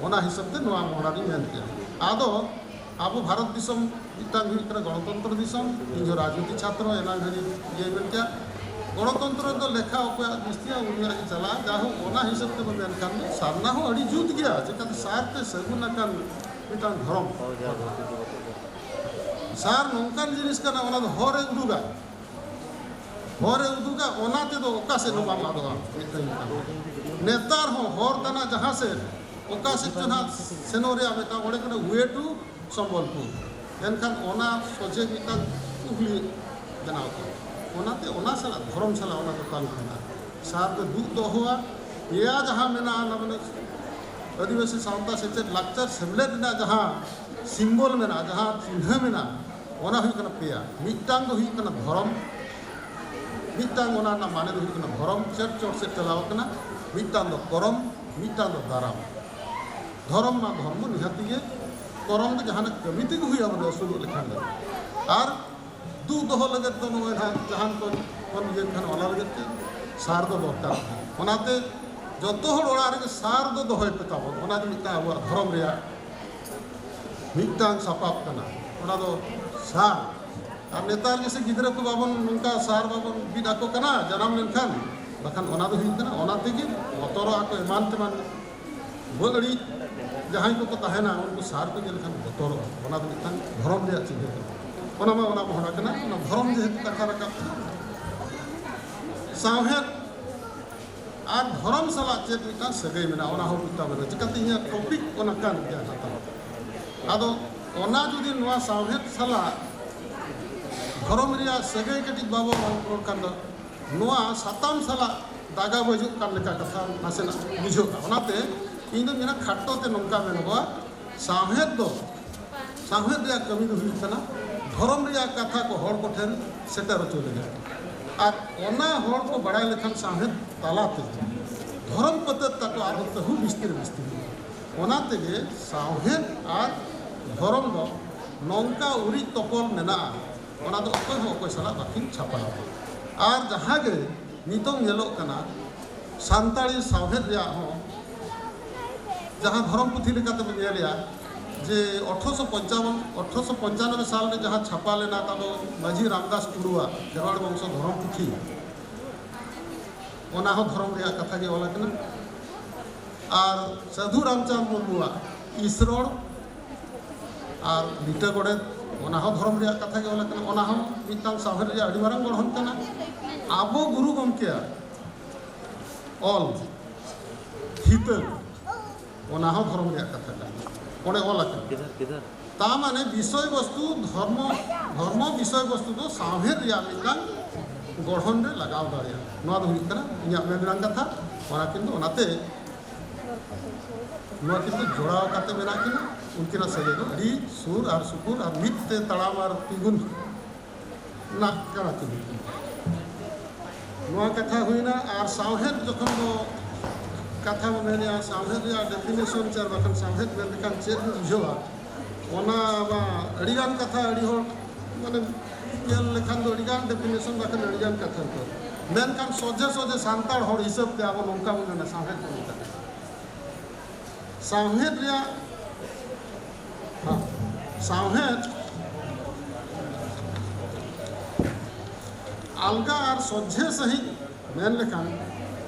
ᱚᱱᱟ ᱦᱤᱥᱟᱹᱵ ᱛᱮ ᱱᱚᱣᱟ ᱢᱚᱦᱰᱟ ᱨᱤᱧ ᱢᱮᱱ ᱠᱮᱜᱼᱟ᱾ ᱟᱫᱚ ᱟᱵᱚ ᱵᱷᱟᱨᱚᱛ ᱫᱤᱥᱚᱢ ᱢᱤᱫᱴᱟᱝ ᱦᱩᱭᱩᱜ ᱠᱟᱱᱟ ᱜᱚᱬᱚᱛᱚᱱᱛᱨᱚ ᱫᱤᱥᱚᱢ᱾ ᱤᱧ ᱦᱚᱸ ᱨᱟᱡᱽᱱᱤᱛᱤ ᱪᱷᱟᱛᱨᱚ, ᱮᱱᱟᱝ ᱦᱟᱹᱱᱤ ᱤᱭᱟᱹᱭ ᱢᱮᱱ ᱠᱮᱜᱼᱟ᱾ ᱜᱚᱬᱚᱛᱚᱱᱛᱨᱚ ᱫᱚ ᱞᱮᱠᱷᱟ ᱚᱠᱚᱭᱟᱜ ᱡᱟᱹᱥᱛᱤᱭᱟ ᱩᱱᱤᱭᱟᱜ ᱜᱮ ᱪᱟᱞᱟᱜᱼᱟ᱾ ᱡᱟᱭᱦᱳᱠ, ᱚᱱᱟ ᱦᱤᱥᱟᱹᱵ ᱛᱮᱵᱚᱱ ᱢᱮᱱᱠᱷᱟᱱ ᱫᱚ ᱥᱟᱨᱱᱟ ᱦᱚᱸ ᱟᱹᱰᱤ ᱡᱩᱛ ᱜᱮᱭᱟ, ᱪᱤᱠᱟᱹᱛᱮ ᱥᱟᱨ ᱛᱮ ᱥᱟᱹᱜᱩᱱ ᱟᱠᱟᱱ ᱢᱤᱫᱴᱟᱝ ᱫᱷᱚᱨᱚᱢ᱾ ᱥᱟᱨ ᱱᱚᱝᱠᱟᱱ ᱡᱤᱱᱤᱥ ᱠᱟᱱᱟ, ᱚᱱᱟ ᱫᱚ ᱦᱚᱨᱮ ᱩᱫᱩᱜᱟ, ᱦᱚᱨᱮ ᱩᱫᱩᱜᱟ, ᱚᱱᱟ ᱛᱮᱫᱚ ᱚᱠᱟ ᱥᱮᱫ ᱦᱚᱸ ᱵᱟᱢ ᱟᱫᱚᱜᱼᱟ᱾ ᱢᱤᱫᱴᱟᱝ ᱱᱮᱛᱟᱨ ᱦᱚᱸ ᱦᱚᱨ ᱠᱟᱱᱟ ᱡᱟᱦᱟᱸ ᱥᱮᱫ, ᱚᱠᱟ ᱥᱮᱫ ᱪᱚ ᱱᱟᱦᱟᱜ ᱥᱮᱱᱚᱜ ᱨᱮᱭᱟᱜ ᱢᱤᱫᱴᱟᱝ ᱚᱸᱰᱮ ᱠᱷᱚᱱᱟᱜ way to ᱥᱚᱢᱵᱚᱞᱯᱩᱨ᱾ ᱮᱱᱠᱷᱟᱱ ᱚᱱᱟ ᱥᱚᱡᱷᱮ ᱢᱤᱫᱴᱟᱝ ᱠᱩᱠᱞᱤ ᱵᱮᱱᱟᱣ ᱠᱟᱱᱟ᱾ ᱚᱱᱟᱛᱮ ᱚᱱᱟ ᱥᱟᱞᱟᱜ ᱫᱷᱚᱨᱚᱢ ᱥᱟᱞᱟᱜ ᱚᱱᱟ ᱫᱚ ᱛᱟᱞᱩᱠ ᱢᱮᱱᱟᱜᱼᱟ᱾ ᱥᱟᱨ ᱫᱚ ᱫᱩᱜ ᱫᱚᱦᱚᱣᱟ, ᱯᱮᱭᱟ ᱡᱟᱦᱟᱸ ᱢᱮᱱᱟᱜᱼᱟ, ᱚᱱᱟ ᱢᱟᱱᱮ ᱟᱹᱫᱤᱵᱟᱹᱥᱤ ᱥᱟᱶᱛᱟ ᱥᱮᱪᱮᱫ ᱞᱟᱠᱪᱟᱨ ᱥᱮᱢᱞᱮᱫ ᱨᱮᱱᱟᱜ ᱡᱟᱦᱟᱸ symbol ᱢᱮᱱᱟᱜᱼᱟ, ᱡᱟᱦᱟᱸ ᱪᱤᱱᱦᱟᱹ ᱢᱮᱱᱟᱜᱼᱟ, ᱚᱱᱟ ᱦᱩᱭᱩᱜ ᱠᱟᱱᱟ ᱯᱮᱭᱟ᱾ ᱢᱤᱫᱴᱟᱝ ᱫᱚ ᱦᱩᱭᱩᱜ ᱠᱟᱱᱟ ᱫᱷᱚᱨᱚᱢ, ᱢᱤᱫᱴᱟᱝ ᱚᱱᱟ ᱨᱮᱱᱟᱜ ᱢᱟᱱᱮ ᱫᱚ ᱦᱩᱭᱩᱜ ᱠᱟᱱᱟ ᱫᱷᱚᱨᱚᱢ ᱪᱮᱫ ᱪᱚᱴ ᱥᱮᱫ ᱪᱟᱞᱟᱣ ᱟᱠᱟᱱᱟ, ᱢᱤᱫᱴᱟᱝ ᱫᱚ ᱠᱚᱨᱚᱢ, ᱢᱤᱫᱴᱟᱝ ᱫᱚ ᱫᱟᱨᱟᱢ᱾ ᱫᱷᱚᱨᱚᱢ ᱢᱟ ᱫᱷᱚᱨᱢᱚ ᱱᱤᱦᱟᱹᱛᱤ ᱜᱮ, ᱠᱚᱨᱚᱢ ᱫᱚ ᱡᱟᱦᱟᱱᱟᱜ ᱠᱟᱹᱢᱤ ᱛᱮᱜᱮ ᱦᱩᱭᱩᱜᱼᱟ, ᱵᱚᱞᱮ ᱟᱹᱥᱩᱞᱚᱜ ᱞᱮᱠᱷᱟᱱ ᱫᱚ᱾ ᱟᱨ ᱫᱩᱜ ᱫᱚᱦᱚ ᱞᱟᱹᱜᱤᱫ ᱫᱚ ᱱᱚᱜᱼᱚᱭ ᱱᱟᱦᱟᱜ ᱡᱟᱦᱟᱱ ᱠᱚ ᱵᱚᱱ ᱤᱭᱟᱹ ᱠᱷᱟᱱ ᱚᱱᱟ ᱞᱟᱹᱜᱤᱫ ᱛᱮ ᱥᱟᱨ ᱫᱚ ᱫᱚᱨᱠᱟᱨ ᱠᱟᱱᱟ᱾ ᱚᱱᱟᱛᱮ ᱡᱚᱛᱚ ᱦᱚᱲ ᱚᱲᱟᱜ ᱨᱮᱜᱮ ᱥᱟᱨ ᱫᱚ ᱫᱚᱦᱚᱭ ᱯᱮ ᱛᱟᱵᱚᱱ, ᱚᱱᱟ ᱫᱚ ᱢᱤᱫᱴᱟᱝ ᱟᱵᱚᱣᱟᱜ ᱫᱷᱚᱨᱚᱢ ᱨᱮᱭᱟᱜ ᱢᱤᱫᱴᱟᱝ ᱥᱟᱯᱟᱵ ᱠᱟᱱᱟ᱾ ᱚᱱᱟ ᱫᱚ ᱥᱟᱨ᱾ ᱟᱨ ᱱᱮᱛᱟᱨ ᱜᱮᱥᱮ ᱜᱤᱫᱽᱨᱟᱹ ᱠᱚ ᱵᱟᱵᱚᱱ ᱱᱚᱝᱠᱟ ᱥᱟᱨ ᱵᱟᱵᱚᱱ ᱵᱤᱫ ᱟᱠᱚ ᱠᱟᱱᱟ ᱡᱟᱱᱟᱢ ᱞᱮᱱᱠᱷᱟᱱ, ᱵᱟᱠᱷᱟᱱ ᱚᱱᱟ ᱫᱚ ᱦᱩᱭᱩᱜ ᱠᱟᱱᱟ ᱚᱱᱟ ᱛᱮᱜᱮ ᱵᱚᱛᱚᱨᱚᱜ ᱟᱠᱚ ᱮᱢᱟᱱ ᱛᱮᱢᱟᱱ ᱵᱟᱹᱲᱤᱡ ᱡᱟᱦᱟᱸᱭ ᱠᱚᱠᱚ ᱛᱟᱦᱮᱱᱟ ᱩᱱᱠᱩ ᱥᱟᱨ ᱠᱚ ᱧᱮᱞ ᱞᱮᱠᱷᱟᱱ ᱵᱚᱛᱚᱨᱚᱜᱼᱟ᱾ ᱚᱱᱟ ᱫᱚ ᱢᱤᱫᱴᱟᱝ ᱫᱷᱚᱨᱚᱢ ᱨᱮᱭᱟᱜ ᱪᱤᱱᱦᱟᱹ ᱠᱟᱱᱟ᱾ ᱚᱱᱟ ᱢᱟ ᱚᱱᱟ ᱢᱚᱦᱰᱟ ᱠᱟᱱᱟ, ᱚᱱᱟ ᱫᱷᱚᱨᱚᱢ ᱡᱮᱦᱮᱛᱩ ᱠᱟᱛᱷᱟ ᱨᱟᱠᱟᱵ ᱠᱟᱱᱟ, ᱥᱟᱶᱦᱮᱫ ᱟᱨ ᱫᱷᱚᱨᱚᱢ ᱥᱟᱞᱟᱜ ᱪᱮᱫ ᱢᱤᱫᱴᱟᱝ ᱥᱟᱹᱜᱟᱹᱭ ᱢᱮᱱᱟᱜᱼᱟ, ᱚᱱᱟ ᱦᱚᱸ ᱢᱤᱫᱴᱟᱝ ᱢᱮᱱᱟᱜᱼᱟ᱾ ᱪᱤᱠᱟᱹᱛᱮ ᱤᱧᱟᱹᱜ topic ᱚᱱᱟ ᱠᱟᱱ ᱜᱮᱭᱟ ᱦᱟᱛᱟᱣ᱾ ᱟᱫᱚ ᱚᱱᱟ ᱡᱩᱫᱤ ᱱᱚᱣᱟ ᱥᱟᱶᱦᱮᱫ ᱥᱟᱞᱟᱜ ᱫᱷᱚᱨᱚᱢ ᱨᱮᱭᱟᱜ ᱥᱟᱹᱜᱟᱹᱭ ᱠᱟᱹᱴᱤᱡ ᱵᱟᱵᱚ ᱨᱚᱲ ᱠᱷᱟᱱ ᱫᱚ ᱱᱚᱣᱟ ᱥᱟᱛᱟᱢ ᱥᱟᱞᱟᱜ ᱫᱟᱜᱟ ᱵᱟᱹᱡᱩᱜ ᱠᱟᱱ ᱞᱮᱠᱟ ᱠᱟᱛᱷᱟ ᱱᱟᱥᱮᱱᱟᱜ ᱵᱩᱡᱷᱟᱹᱜᱼᱟ᱾ ᱚᱱᱟᱛᱮ ᱤᱧ ᱫᱚ ᱢᱮᱱᱟ ᱠᱷᱟᱴᱚ ᱛᱮ ᱱᱚᱝᱠᱟ ᱢᱮᱱᱚᱜᱚᱜᱼᱟ, ᱥᱟᱶᱦᱮᱫ ᱫᱚ, ᱥᱟᱶᱦᱮᱫ ᱨᱮᱭᱟᱜ ᱠᱟᱹᱢᱤ ᱫᱚ ᱦᱩᱭᱩᱜ ᱠᱟᱱᱟ ᱫᱷᱚᱨᱚᱢ ᱨᱮᱭᱟᱜ ᱠᱟᱛᱷᱟ ᱠᱚ ᱦᱚᱲ ᱠᱚᱴᱷᱮᱱ ᱥᱮᱴᱮᱨ ᱦᱚᱪᱚ ᱞᱟᱹᱜᱤᱫ᱾ ᱟᱨ ᱚᱱᱟ ᱦᱚᱲ ᱠᱚ ᱵᱟᱲᱟᱭ ᱞᱮᱠᱷᱟᱱ ᱥᱟᱶᱦᱮᱫ ᱛᱟᱞᱟᱛᱮ ᱫᱷᱚᱨᱚᱢ ᱯᱟᱹᱛᱟᱹᱨ ᱛᱟᱠᱚ ᱟᱨᱦᱚᱸ ᱛᱟᱹᱦᱩ ᱵᱤᱥᱛᱤᱨ ᱵᱤᱥᱛᱤᱨ᱾ ᱚᱱᱟ ᱛᱮᱜᱮ ᱥᱟᱶᱦᱮᱫ ᱟᱨ ᱫᱷᱚᱨᱚᱢ ᱫᱚ ᱱᱚᱝᱠᱟ ᱩᱨᱤᱡ ᱛᱚᱯᱚᱞ ᱢᱮᱱᱟᱜᱼᱟ, ᱚᱱᱟ ᱫᱚ ᱚᱠᱚᱭ ᱦᱚᱸ ᱚᱠᱚᱭ ᱥᱟᱞᱟᱜ ᱵᱟᱹᱠᱤᱱ ᱪᱷᱟᱯᱟᱣᱟ᱾ ᱟᱨ ᱡᱟᱦᱟᱸ ᱜᱮ ᱱᱤᱛᱚᱝ ᱧᱮᱞᱚᱜ ᱠᱟᱱᱟ, ᱥᱟᱱᱛᱟᱲᱤ ᱥᱟᱶᱦᱮᱫ ᱨᱮᱭᱟᱜ ᱦᱚᱸ ᱡᱟᱦᱟᱸ ᱫᱷᱚᱨᱚᱢ ᱯᱩᱛᱷᱤ ᱞᱮᱠᱟᱛᱮ ᱵᱚᱱ ᱧᱮᱞᱮᱜᱼᱟ ᱡᱮ ᱟᱴᱷᱨᱚᱥᱚ ᱯᱚᱧᱪᱟᱵᱚᱱ, ᱟᱴᱷᱨᱚᱥᱚ ᱯᱚᱧᱪᱟᱱᱚᱵᱵᱳᱭ ᱥᱟᱞ ᱨᱮ ᱡᱟᱦᱟᱸ ᱪᱷᱟᱯᱟ ᱞᱮᱱᱟ ᱛᱟᱵᱚ ᱢᱟᱹᱡᱷᱤ ᱨᱟᱢᱫᱟᱥ ᱴᱩᱰᱩᱣᱟᱜ ᱠᱷᱮᱨᱣᱟᱲ ᱵᱚᱝᱥᱚ ᱫᱷᱚᱨᱚᱢ ᱯᱩᱛᱷᱤ, ᱚᱱᱟ ᱦᱚᱸ ᱫᱷᱚᱨᱚᱢ ᱨᱮᱭᱟᱜ ᱠᱟᱛᱷᱟ ᱜᱮ ᱚᱞ ᱟᱠᱟᱱᱟ᱾ ᱟᱨ ᱥᱟᱹᱫᱷᱩ ᱨᱟᱢᱪᱟᱸᱫᱽ ᱢᱩᱨᱢᱩᱣᱟᱜ ᱤᱥᱨᱚᱲ ᱟᱨ ᱞᱤᱴᱟᱹ ᱜᱚᱰᱮᱛ, ᱚᱱᱟ ᱦᱚᱸ ᱫᱷᱚᱨᱚᱢ ᱨᱮᱭᱟᱜ ᱠᱟᱛᱷᱟ ᱜᱮ ᱚᱞ ᱟᱠᱟᱱᱟ᱾ ᱚᱱᱟ ᱦᱚᱸ ᱢᱤᱫᱴᱟᱝ ᱥᱟᱶᱦᱮᱫ ᱨᱮᱭᱟᱜ ᱟᱹᱰᱤ ᱢᱟᱨᱟᱝ ᱜᱚᱲᱦᱚᱱ ᱠᱟᱱᱟ᱾ ᱟᱵᱚ ᱜᱩᱨᱩ ᱜᱚᱢᱠᱮᱭᱟᱜ ᱚᱞ ᱦᱤᱛᱟᱹᱞ, ᱚᱱᱟ ᱦᱚᱸ ᱫᱷᱚᱨᱚᱢ ᱨᱮᱭᱟᱜ ᱠᱟᱛᱷᱟ ᱠᱟᱱᱟ, ᱚᱸᱰᱮ ᱚᱞ ᱟᱠᱟᱱᱟ᱾ ᱠᱤᱫᱷᱟᱨ ᱠᱤᱫᱷᱟᱨ ᱛᱟ ᱢᱟᱱᱮ ᱵᱤᱥᱚᱭ ᱵᱚᱥᱛᱩ ᱫᱷᱚᱨᱢᱚ, ᱫᱷᱚᱨᱢᱚ ᱵᱤᱥᱚᱭ ᱵᱚᱥᱛᱩ ᱫᱚ ᱥᱟᱶᱦᱮᱫ ᱨᱮᱭᱟᱜ ᱢᱤᱫᱴᱟᱝ ᱜᱚᱲᱦᱚᱱ ᱨᱮ ᱞᱟᱜᱟᱣ ᱫᱟᱲᱮᱭᱟᱜᱼᱟ᱾ ᱱᱚᱣᱟ ᱫᱚ ᱦᱩᱭᱩᱜ ᱠᱟᱱᱟ ᱤᱧᱟᱹᱜ ᱢᱮᱱ ᱨᱮᱱᱟᱜ ᱠᱟᱛᱷᱟ᱾ ᱚᱱᱟ ᱠᱤᱱᱛᱩ ᱚᱱᱟᱛᱮ ᱱᱚᱣᱟ ᱠᱤᱱᱛᱩ ᱡᱚᱲᱟᱣ ᱠᱟᱛᱮ ᱢᱮᱱᱟᱜ ᱠᱤᱱᱟ, ᱩᱱᱠᱤᱱᱟᱜ ᱥᱟᱹᱜᱟᱹᱭ ᱫᱚ ᱟᱹᱰᱤ ᱥᱩᱨ ᱟᱨ ᱥᱩᱯᱩᱨ ᱟᱨ ᱢᱤᱫ ᱛᱮ ᱛᱟᱲᱟᱢ ᱟᱨ ᱛᱤᱸᱜᱩᱱ ᱨᱮᱱᱟᱜ ᱠᱟᱱᱟ ᱠᱤᱱ᱾ ᱱᱚᱣᱟ ᱠᱟᱛᱷᱟ ᱦᱩᱭᱱᱟ᱾ ᱟᱨ ᱥᱟᱶᱦᱮᱫ ᱡᱚᱠᱷᱚᱱ ᱵᱚ ᱠᱟᱛᱷᱟ ᱵᱚ ᱢᱮᱱᱮᱜᱼᱟ, ᱥᱟᱶᱦᱮᱫ ᱨᱮᱭᱟᱜ ᱰᱮᱯᱷᱤᱱᱮᱥᱚᱱ ᱪᱮ ᱵᱟᱠᱷᱟᱱ ᱥᱟᱶᱦᱮᱫ ᱢᱮᱱ ᱞᱮᱠᱷᱟᱱ ᱪᱮᱫ ᱵᱚ ᱵᱩᱡᱷᱟᱹᱣᱟ, ᱚᱱᱟ ᱢᱟ ᱟᱹᱰᱤᱜᱟᱱ ᱠᱟᱛᱷᱟ, ᱟᱹᱰᱤ ᱦᱚᱲ ᱢᱟᱱᱮ ᱧᱮᱞ ᱞᱮᱠᱷᱟᱱ ᱫᱚ ᱟᱹᱰᱤᱜᱟᱱ ᱰᱮᱯᱷᱤᱱᱮᱥᱚᱱ ᱵᱟᱠᱷᱟᱱ ᱟᱹᱰᱤᱜᱟᱱ ᱠᱟᱛᱷᱟ ᱠᱚ, ᱢᱮᱱᱠᱷᱟᱱ ᱥᱚᱡᱷᱮ ᱥᱚᱡᱷᱮ ᱥᱟᱱᱛᱟᱲ ᱦᱚᱲ ᱦᱤᱥᱟᱹᱵ ᱛᱮ ᱟᱵᱚ ᱱᱚᱝᱠᱟ ᱵᱚᱱ ᱢᱮᱱᱟ, ᱥᱟᱶᱦᱮᱫ ᱵᱚᱱ ᱢᱮᱛᱟᱜᱼᱟ᱾ ᱥᱟᱶᱦᱮᱫ ᱨᱮᱭᱟᱜ, ᱦᱮᱸ, ᱥᱟᱶᱦᱮᱫ ᱟᱞᱜᱟ ᱟᱨ ᱥᱚᱡᱷᱮ ᱥᱟᱺᱦᱤᱡ ᱢᱮᱱ ᱞᱮᱠᱷᱟᱱ,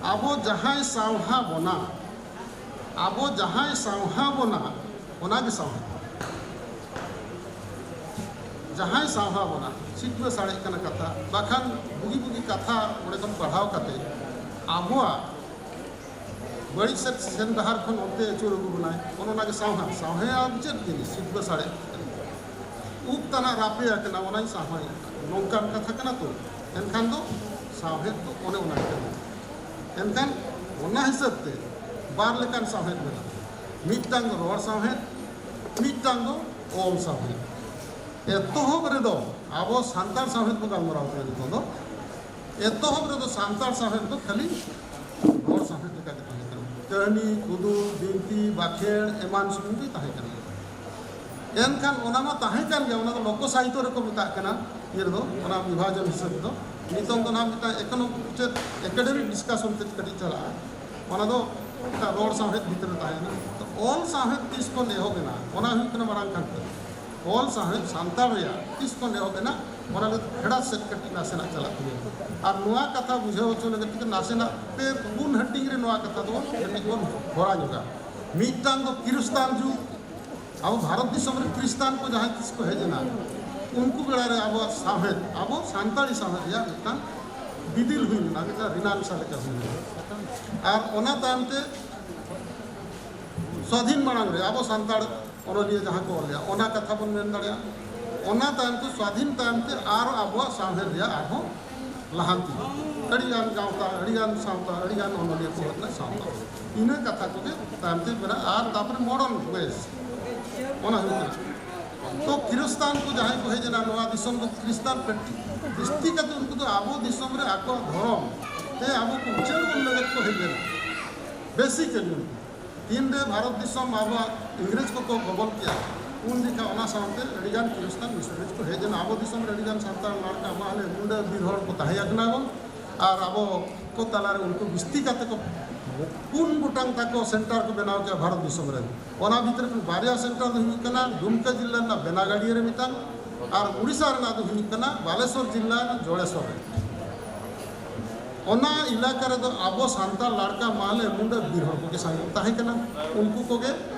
ᱟᱵᱚ ᱡᱟᱦᱟᱸᱭ ᱥᱟᱶᱦᱟ ᱵᱚᱱᱟ, ᱟᱵᱚ ᱡᱟᱦᱟᱸᱭ ᱥᱟᱶᱦᱟ ᱵᱚᱱᱟ, ᱚᱱᱟᱜᱮ ᱥᱟᱶᱦᱮᱫ᱾ ᱡᱟᱦᱟᱸᱭ ᱥᱟᱶᱦᱟ ᱵᱚᱱᱟ, ᱥᱤᱠᱷᱱᱟᱹ ᱥᱟᱲᱮᱡ ᱠᱟᱱᱟ ᱠᱟᱛᱷᱟ, ᱵᱟᱠᱷᱟᱱ ᱵᱩᱜᱤ ᱵᱩᱜᱤ ᱠᱟᱛᱷᱟ ᱚᱸᱰᱮ ᱠᱷᱚᱱ ᱯᱟᱲᱦᱟᱣ ᱠᱟᱛᱮ ᱟᱵᱚᱣᱟᱜ ᱵᱟᱹᱲᱤᱡ ᱥᱮᱫ ᱥᱮᱱ ᱰᱟᱦᱟᱨ ᱠᱷᱚᱱ ᱚᱱᱛᱮ ᱟᱹᱪᱩᱨ ᱟᱹᱜᱩ ᱵᱚᱱᱟᱭ, ᱚᱱ ᱚᱱᱟᱜᱮ ᱥᱟᱶᱦᱟ᱾ ᱥᱟᱶᱦᱮ ᱟᱨ ᱪᱮᱫ ᱡᱤᱱᱤᱥ? ᱥᱤᱠᱷᱱᱟᱹ ᱥᱟᱲᱮᱡ᱾ ᱩᱵ ᱛᱟᱱᱟᱜ ᱨᱟᱯᱮ ᱟᱠᱟᱱᱟ, ᱚᱱᱟᱧ ᱥᱟᱶᱦᱟᱭᱮᱫ ᱠᱟᱱᱟ, ᱱᱚᱝᱠᱟᱱ ᱠᱟᱛᱷᱟ ᱠᱟᱱᱟ ᱛᱚ᱾ ᱮᱱᱠᱷᱟᱱ ᱫᱚ ᱥᱟᱶᱦᱮᱫ ᱫᱚ ᱚᱱᱮ ᱚᱱᱟ ᱜᱮ ᱠᱟᱱᱟ᱾ ᱮᱱᱠᱷᱟᱱ ᱚᱱᱟ ᱦᱤᱥᱟᱹᱵ ᱛᱮ ᱵᱟᱨ ᱞᱮᱠᱟᱱ ᱥᱟᱶᱦᱮᱫ ᱢᱮᱱᱟᱜᱼᱟ᱾ ᱢᱤᱫᱴᱟᱝ ᱫᱚ ᱨᱚᱲ ᱥᱟᱶᱦᱮᱫ, ᱢᱤᱫᱴᱟᱝ ᱫᱚ ᱚᱞ ᱥᱟᱶᱦᱮᱫ᱾ ᱮᱛᱚᱦᱚᱵ ᱨᱮᱫᱚ ᱟᱵᱚ ᱥᱟᱱᱛᱟᱲ ᱥᱟᱶᱦᱮᱫ ᱵᱚ ᱜᱟᱞᱢᱟᱨᱟᱣ ᱠᱟᱱᱟ ᱱᱤᱛᱚᱜ ᱫᱚ᱾ ᱮᱛᱚᱦᱚᱵ ᱨᱮᱫᱚ ᱥᱟᱱᱛᱟᱲ ᱥᱟᱶᱦᱮᱫ ᱫᱚ ᱠᱷᱟᱹᱞᱤ ᱨᱚᱲ ᱥᱟᱶᱦᱮᱫ ᱞᱮᱠᱟ ᱜᱮ ᱛᱟᱦᱮᱸ ᱠᱟᱱᱟ᱾ ᱠᱟᱹᱦᱱᱤ, ᱠᱩᱫᱩᱢ, ᱵᱤᱱᱛᱤ, ᱵᱟᱠᱷᱮᱲ ᱮᱢᱟᱱ ᱥᱩᱢᱩᱝ ᱜᱮ ᱛᱟᱦᱮᱸ ᱠᱟᱱᱟ᱾ ᱮᱱᱠᱷᱟᱱ ᱚᱱᱟ ᱢᱟ ᱛᱟᱦᱮᱸ ᱠᱟᱱ ᱜᱮᱭᱟ, ᱚᱱᱟ ᱫᱚ ᱞᱳᱠᱚ ᱥᱟᱦᱤᱛᱚ ᱨᱮᱠᱚ ᱢᱮᱛᱟᱜ ᱠᱟᱱᱟ, ᱤᱭᱟᱹ ᱨᱮᱫᱚ, ᱚᱱᱟ ᱵᱤᱵᱷᱟᱡᱚᱱ ᱦᱤᱥᱟᱹᱵ ᱫᱚ᱾ ᱱᱤᱛᱚᱝ ᱫᱚ ᱱᱟᱦᱟᱜ ᱢᱤᱫᱴᱟᱝ ᱮᱠᱳᱱᱚᱢ ᱪᱮᱫ academic discussion ᱛᱮ ᱠᱟᱹᱴᱤᱡ ᱪᱟᱞᱟᱜᱼᱟ, ᱚᱱᱟ ᱫᱚ ᱢᱤᱫᱴᱟᱝ ᱨᱚᱲ ᱥᱟᱶᱦᱮᱫ ᱵᱷᱤᱛᱨᱤ ᱨᱮ ᱛᱟᱦᱮᱸᱭᱮᱱᱟ᱾ ᱛᱚ, ᱚᱞ ᱥᱟᱶᱦᱮᱫ ᱛᱤᱥ ᱠᱷᱚᱱ ᱮᱦᱚᱵ ᱮᱱᱟ, ᱚᱱᱟ ᱦᱩᱭᱩᱜ ᱠᱟᱱᱟ ᱢᱟᱨᱟᱝ ᱠᱟᱛᱷᱟ᱾ ᱚᱞ ᱥᱟᱶᱦᱮᱫ ᱥᱟᱱᱛᱟᱲ ᱨᱮᱭᱟᱜ ᱛᱤᱥ ᱠᱷᱚᱱ ᱮᱦᱚᱵ ᱮᱱᱟ, ᱚᱱᱟ ᱞᱟᱹᱜᱤᱫ ᱯᱷᱮᱰᱟᱛ ᱥᱮᱫ ᱠᱟᱹᱴᱤᱡ ᱱᱟᱥᱮᱱᱟᱜ ᱪᱟᱞᱟᱜ ᱛᱟᱵᱚᱱᱟ᱾ ᱟᱨ ᱱᱚᱣᱟ ᱠᱟᱛᱷᱟ ᱵᱩᱡᱷᱟᱹᱣ ᱦᱚᱪᱚ ᱞᱟᱹᱜᱤᱫ ᱛᱮ ᱱᱟᱥᱮᱱᱟᱜ ᱯᱮ ᱯᱩᱱ ᱦᱟᱹᱴᱤᱧ ᱨᱮ ᱱᱚᱣᱟ ᱠᱟᱛᱷᱟ ᱫᱚ ᱠᱟᱹᱴᱤᱡ ᱵᱚᱱ ᱦᱚᱨᱟ ᱧᱚᱜᱟ᱾ ᱢᱤᱫᱴᱟᱝ ᱫᱚ ᱠᱷᱨᱤᱥᱴᱟᱱ ᱡᱩᱜᱽ, ᱟᱵᱚ ᱵᱷᱟᱨᱚᱛ ᱫᱤᱥᱚᱢ ᱨᱮ ᱠᱷᱨᱤᱥᱴᱟᱱ ᱠᱚ ᱡᱟᱦᱟᱸᱭ ᱛᱤᱥ ᱠᱚ ᱦᱮᱡ ᱮᱱᱟ, ᱩᱱᱠᱩ ᱵᱮᱲᱟ ᱨᱮ ᱟᱵᱚᱣᱟᱜ ᱥᱟᱶᱦᱮᱫ, ᱟᱵᱚ ᱥᱟᱱᱛᱟᱲᱤ ᱥᱟᱶᱦᱮᱫ ᱨᱮᱭᱟᱜ ᱢᱤᱫᱴᱟᱝ ᱵᱤᱫᱤᱞ ᱦᱩᱭ ᱞᱮᱱᱟ, ᱢᱤᱫᱴᱟᱝ ᱨᱤᱱᱟᱱᱥᱟ ᱞᱮᱠᱟ ᱦᱩᱭ ᱞᱮᱱᱟ᱾ ᱟᱨ ᱚᱱᱟ ᱛᱟᱭᱚᱢ ᱛᱮ ᱥᱣᱟᱫᱷᱤᱱ ᱢᱟᱲᱟᱝ ᱨᱮ ᱟᱵᱚ ᱥᱟᱱᱛᱟᱲ ᱚᱱᱚᱞᱤᱭᱟᱹ ᱡᱟᱦᱟᱸ ᱠᱚ ᱚᱞ ᱞᱮᱜᱼᱟ, ᱚᱱᱟ ᱠᱟᱛᱷᱟ ᱵᱚᱱ ᱢᱮᱱ ᱫᱟᱲᱮᱭᱟᱜᱼᱟ᱾ ᱚᱱᱟ ᱛᱟᱭᱚᱢ ᱛᱮ ᱥᱣᱟᱫᱷᱤᱱ ᱛᱟᱭᱚᱢ ᱛᱮ ᱟᱨ ᱟᱵᱚᱣᱟᱜ ᱥᱟᱶᱦᱮᱫ ᱨᱮᱭᱟᱜ ᱟᱨᱦᱚᱸ ᱞᱟᱦᱟᱱᱛᱤ, ᱟᱹᱰᱤᱜᱟᱱ ᱜᱟᱶᱛᱟ, ᱟᱹᱰᱤᱜᱟᱱ ᱥᱟᱶᱛᱟ, ᱟᱹᱰᱤᱜᱟᱱ ᱚᱱᱚᱞᱤᱭᱟᱹ ᱠᱚ ᱦᱮᱡ ᱮᱱᱟ ᱥᱟᱶᱛᱟ᱾ ᱤᱱᱟᱹ ᱠᱟᱛᱷᱟ ᱠᱚᱜᱮ ᱛᱟᱭᱚᱢ ᱛᱮ ᱢᱮᱱᱟᱜᱼᱟ᱾ ᱟᱨ ᱛᱟᱨᱯᱚᱨᱮ modern ways, ᱚᱱᱟ ᱦᱩᱭᱩᱜ ᱠᱟᱱᱟ᱾ ᱛᱚ ᱠᱷᱤᱨᱤᱥᱛᱟᱱ ᱠᱚ ᱡᱟᱦᱟᱸᱭ ᱠᱚ ᱦᱮᱡ ᱮᱱᱟ ᱱᱚᱣᱟ ᱫᱤᱥᱚᱢ ᱫᱚ ᱠᱷᱨᱤᱥᱴᱟᱱ ᱯᱮᱴ-, ᱡᱟᱹᱥᱛᱤ ᱠᱟᱛᱮ ᱩᱱᱠᱩ ᱫᱚ ᱟᱵᱚ ᱫᱤᱥᱚᱢ ᱨᱮ ᱟᱠᱚᱣᱟᱜ ᱫᱷᱚᱨᱚᱢ ᱛᱮ ᱟᱵᱚ ᱠᱚ ᱩᱪᱟᱹᱲ ᱵᱚᱱ ᱞᱟᱹᱜᱤᱫ ᱠᱚ ᱦᱮᱡ ᱞᱮᱱᱟ᱾ ᱵᱮᱥᱤᱠᱟᱞᱤ ᱩᱱᱠᱩ ᱛᱤᱱᱨᱮ ᱵᱷᱟᱨᱚᱛ ᱫᱤᱥᱚᱢ ᱟᱵᱚᱣᱟᱜ ᱤᱝᱨᱮᱡᱽ ᱠᱚᱠᱚ ᱜᱚᱵᱚᱞ ᱠᱮᱜᱼᱟ, ᱩᱱ ᱡᱚᱠᱷᱟ ᱚᱱᱟ ᱥᱟᱶᱛᱮ ᱟᱹᱰᱤᱜᱟᱱ ᱠᱷᱨᱤᱥᱴᱟᱱ ᱢᱤᱥᱚᱱᱟᱨᱤᱡᱽ ᱠᱚ ᱦᱮᱡ ᱮᱱᱟ᱾ ᱟᱵᱚ ᱫᱤᱥᱚᱢ ᱨᱮ ᱟᱹᱰᱤᱜᱟᱱ ᱥᱟᱱᱛᱟᱲ, ᱞᱟᱲᱠᱟ, ᱢᱟᱦᱞᱮ, ᱢᱩᱱᱰᱟᱹ, ᱵᱤᱨ ᱦᱚᱲ ᱠᱚ ᱛᱟᱦᱮᱸ ᱠᱟᱱᱟ ᱵᱚᱱ᱾ ᱟᱨ ᱟᱵᱚ ᱠᱚ ᱛᱟᱞᱟᱨᱮ ᱩᱱᱠᱩ ᱵᱤᱥᱛᱤ ᱠᱟᱛᱮ ᱠᱚ ᱯᱩᱱ ᱜᱚᱴᱟᱝ ᱛᱟᱠᱚ ᱥᱮᱱᱴᱟᱨ ᱠᱚ ᱵᱮᱱᱟᱣ ᱠᱮᱜᱼᱟ ᱵᱷᱟᱨᱚᱛ ᱫᱤᱥᱚᱢ ᱨᱮ᱾ ᱚᱱᱟ ᱵᱷᱤᱛᱨᱤ ᱠᱷᱚᱱ ᱵᱟᱨᱭᱟ ᱥᱮᱱᱴᱟᱨ ᱫᱚ ᱦᱩᱭᱩᱜ ᱠᱟᱱᱟ ᱫᱩᱢᱠᱟ ᱡᱤᱞᱟ ᱨᱮᱱᱟᱜ ᱵᱮᱱᱟᱜᱟᱲᱤᱭᱟᱹ ᱨᱮ ᱢᱤᱫᱴᱟᱝ, ᱟᱨ ᱩᱲᱤᱥᱥᱟ ᱨᱮᱱᱟᱜ ᱫᱚ ᱦᱩᱭᱩᱜ ᱠᱟᱱᱟ ᱵᱟᱞᱮᱥᱚᱨ ᱡᱤᱞᱟ ᱨᱮᱱᱟᱜ ᱡᱚᱲᱮᱥᱚᱨ ᱨᱮ᱾ ᱚᱱᱟ ᱮᱞᱟᱠᱟ ᱨᱮᱫᱚ ᱟᱵᱚ ᱥᱟᱱᱛᱟᱲ, ᱞᱟᱲᱠᱟ, ᱢᱟᱦᱞᱮ, ᱢᱩᱱᱰᱟᱹ, ᱵᱤᱨ ᱦᱚᱲ ᱠᱚᱜᱮ ᱥᱟᱸᱜᱮ ᱠᱚ ᱛᱟᱦᱮᱸ ᱠᱟᱱᱟ᱾ ᱩᱱᱠᱩ ᱠᱚᱜᱮ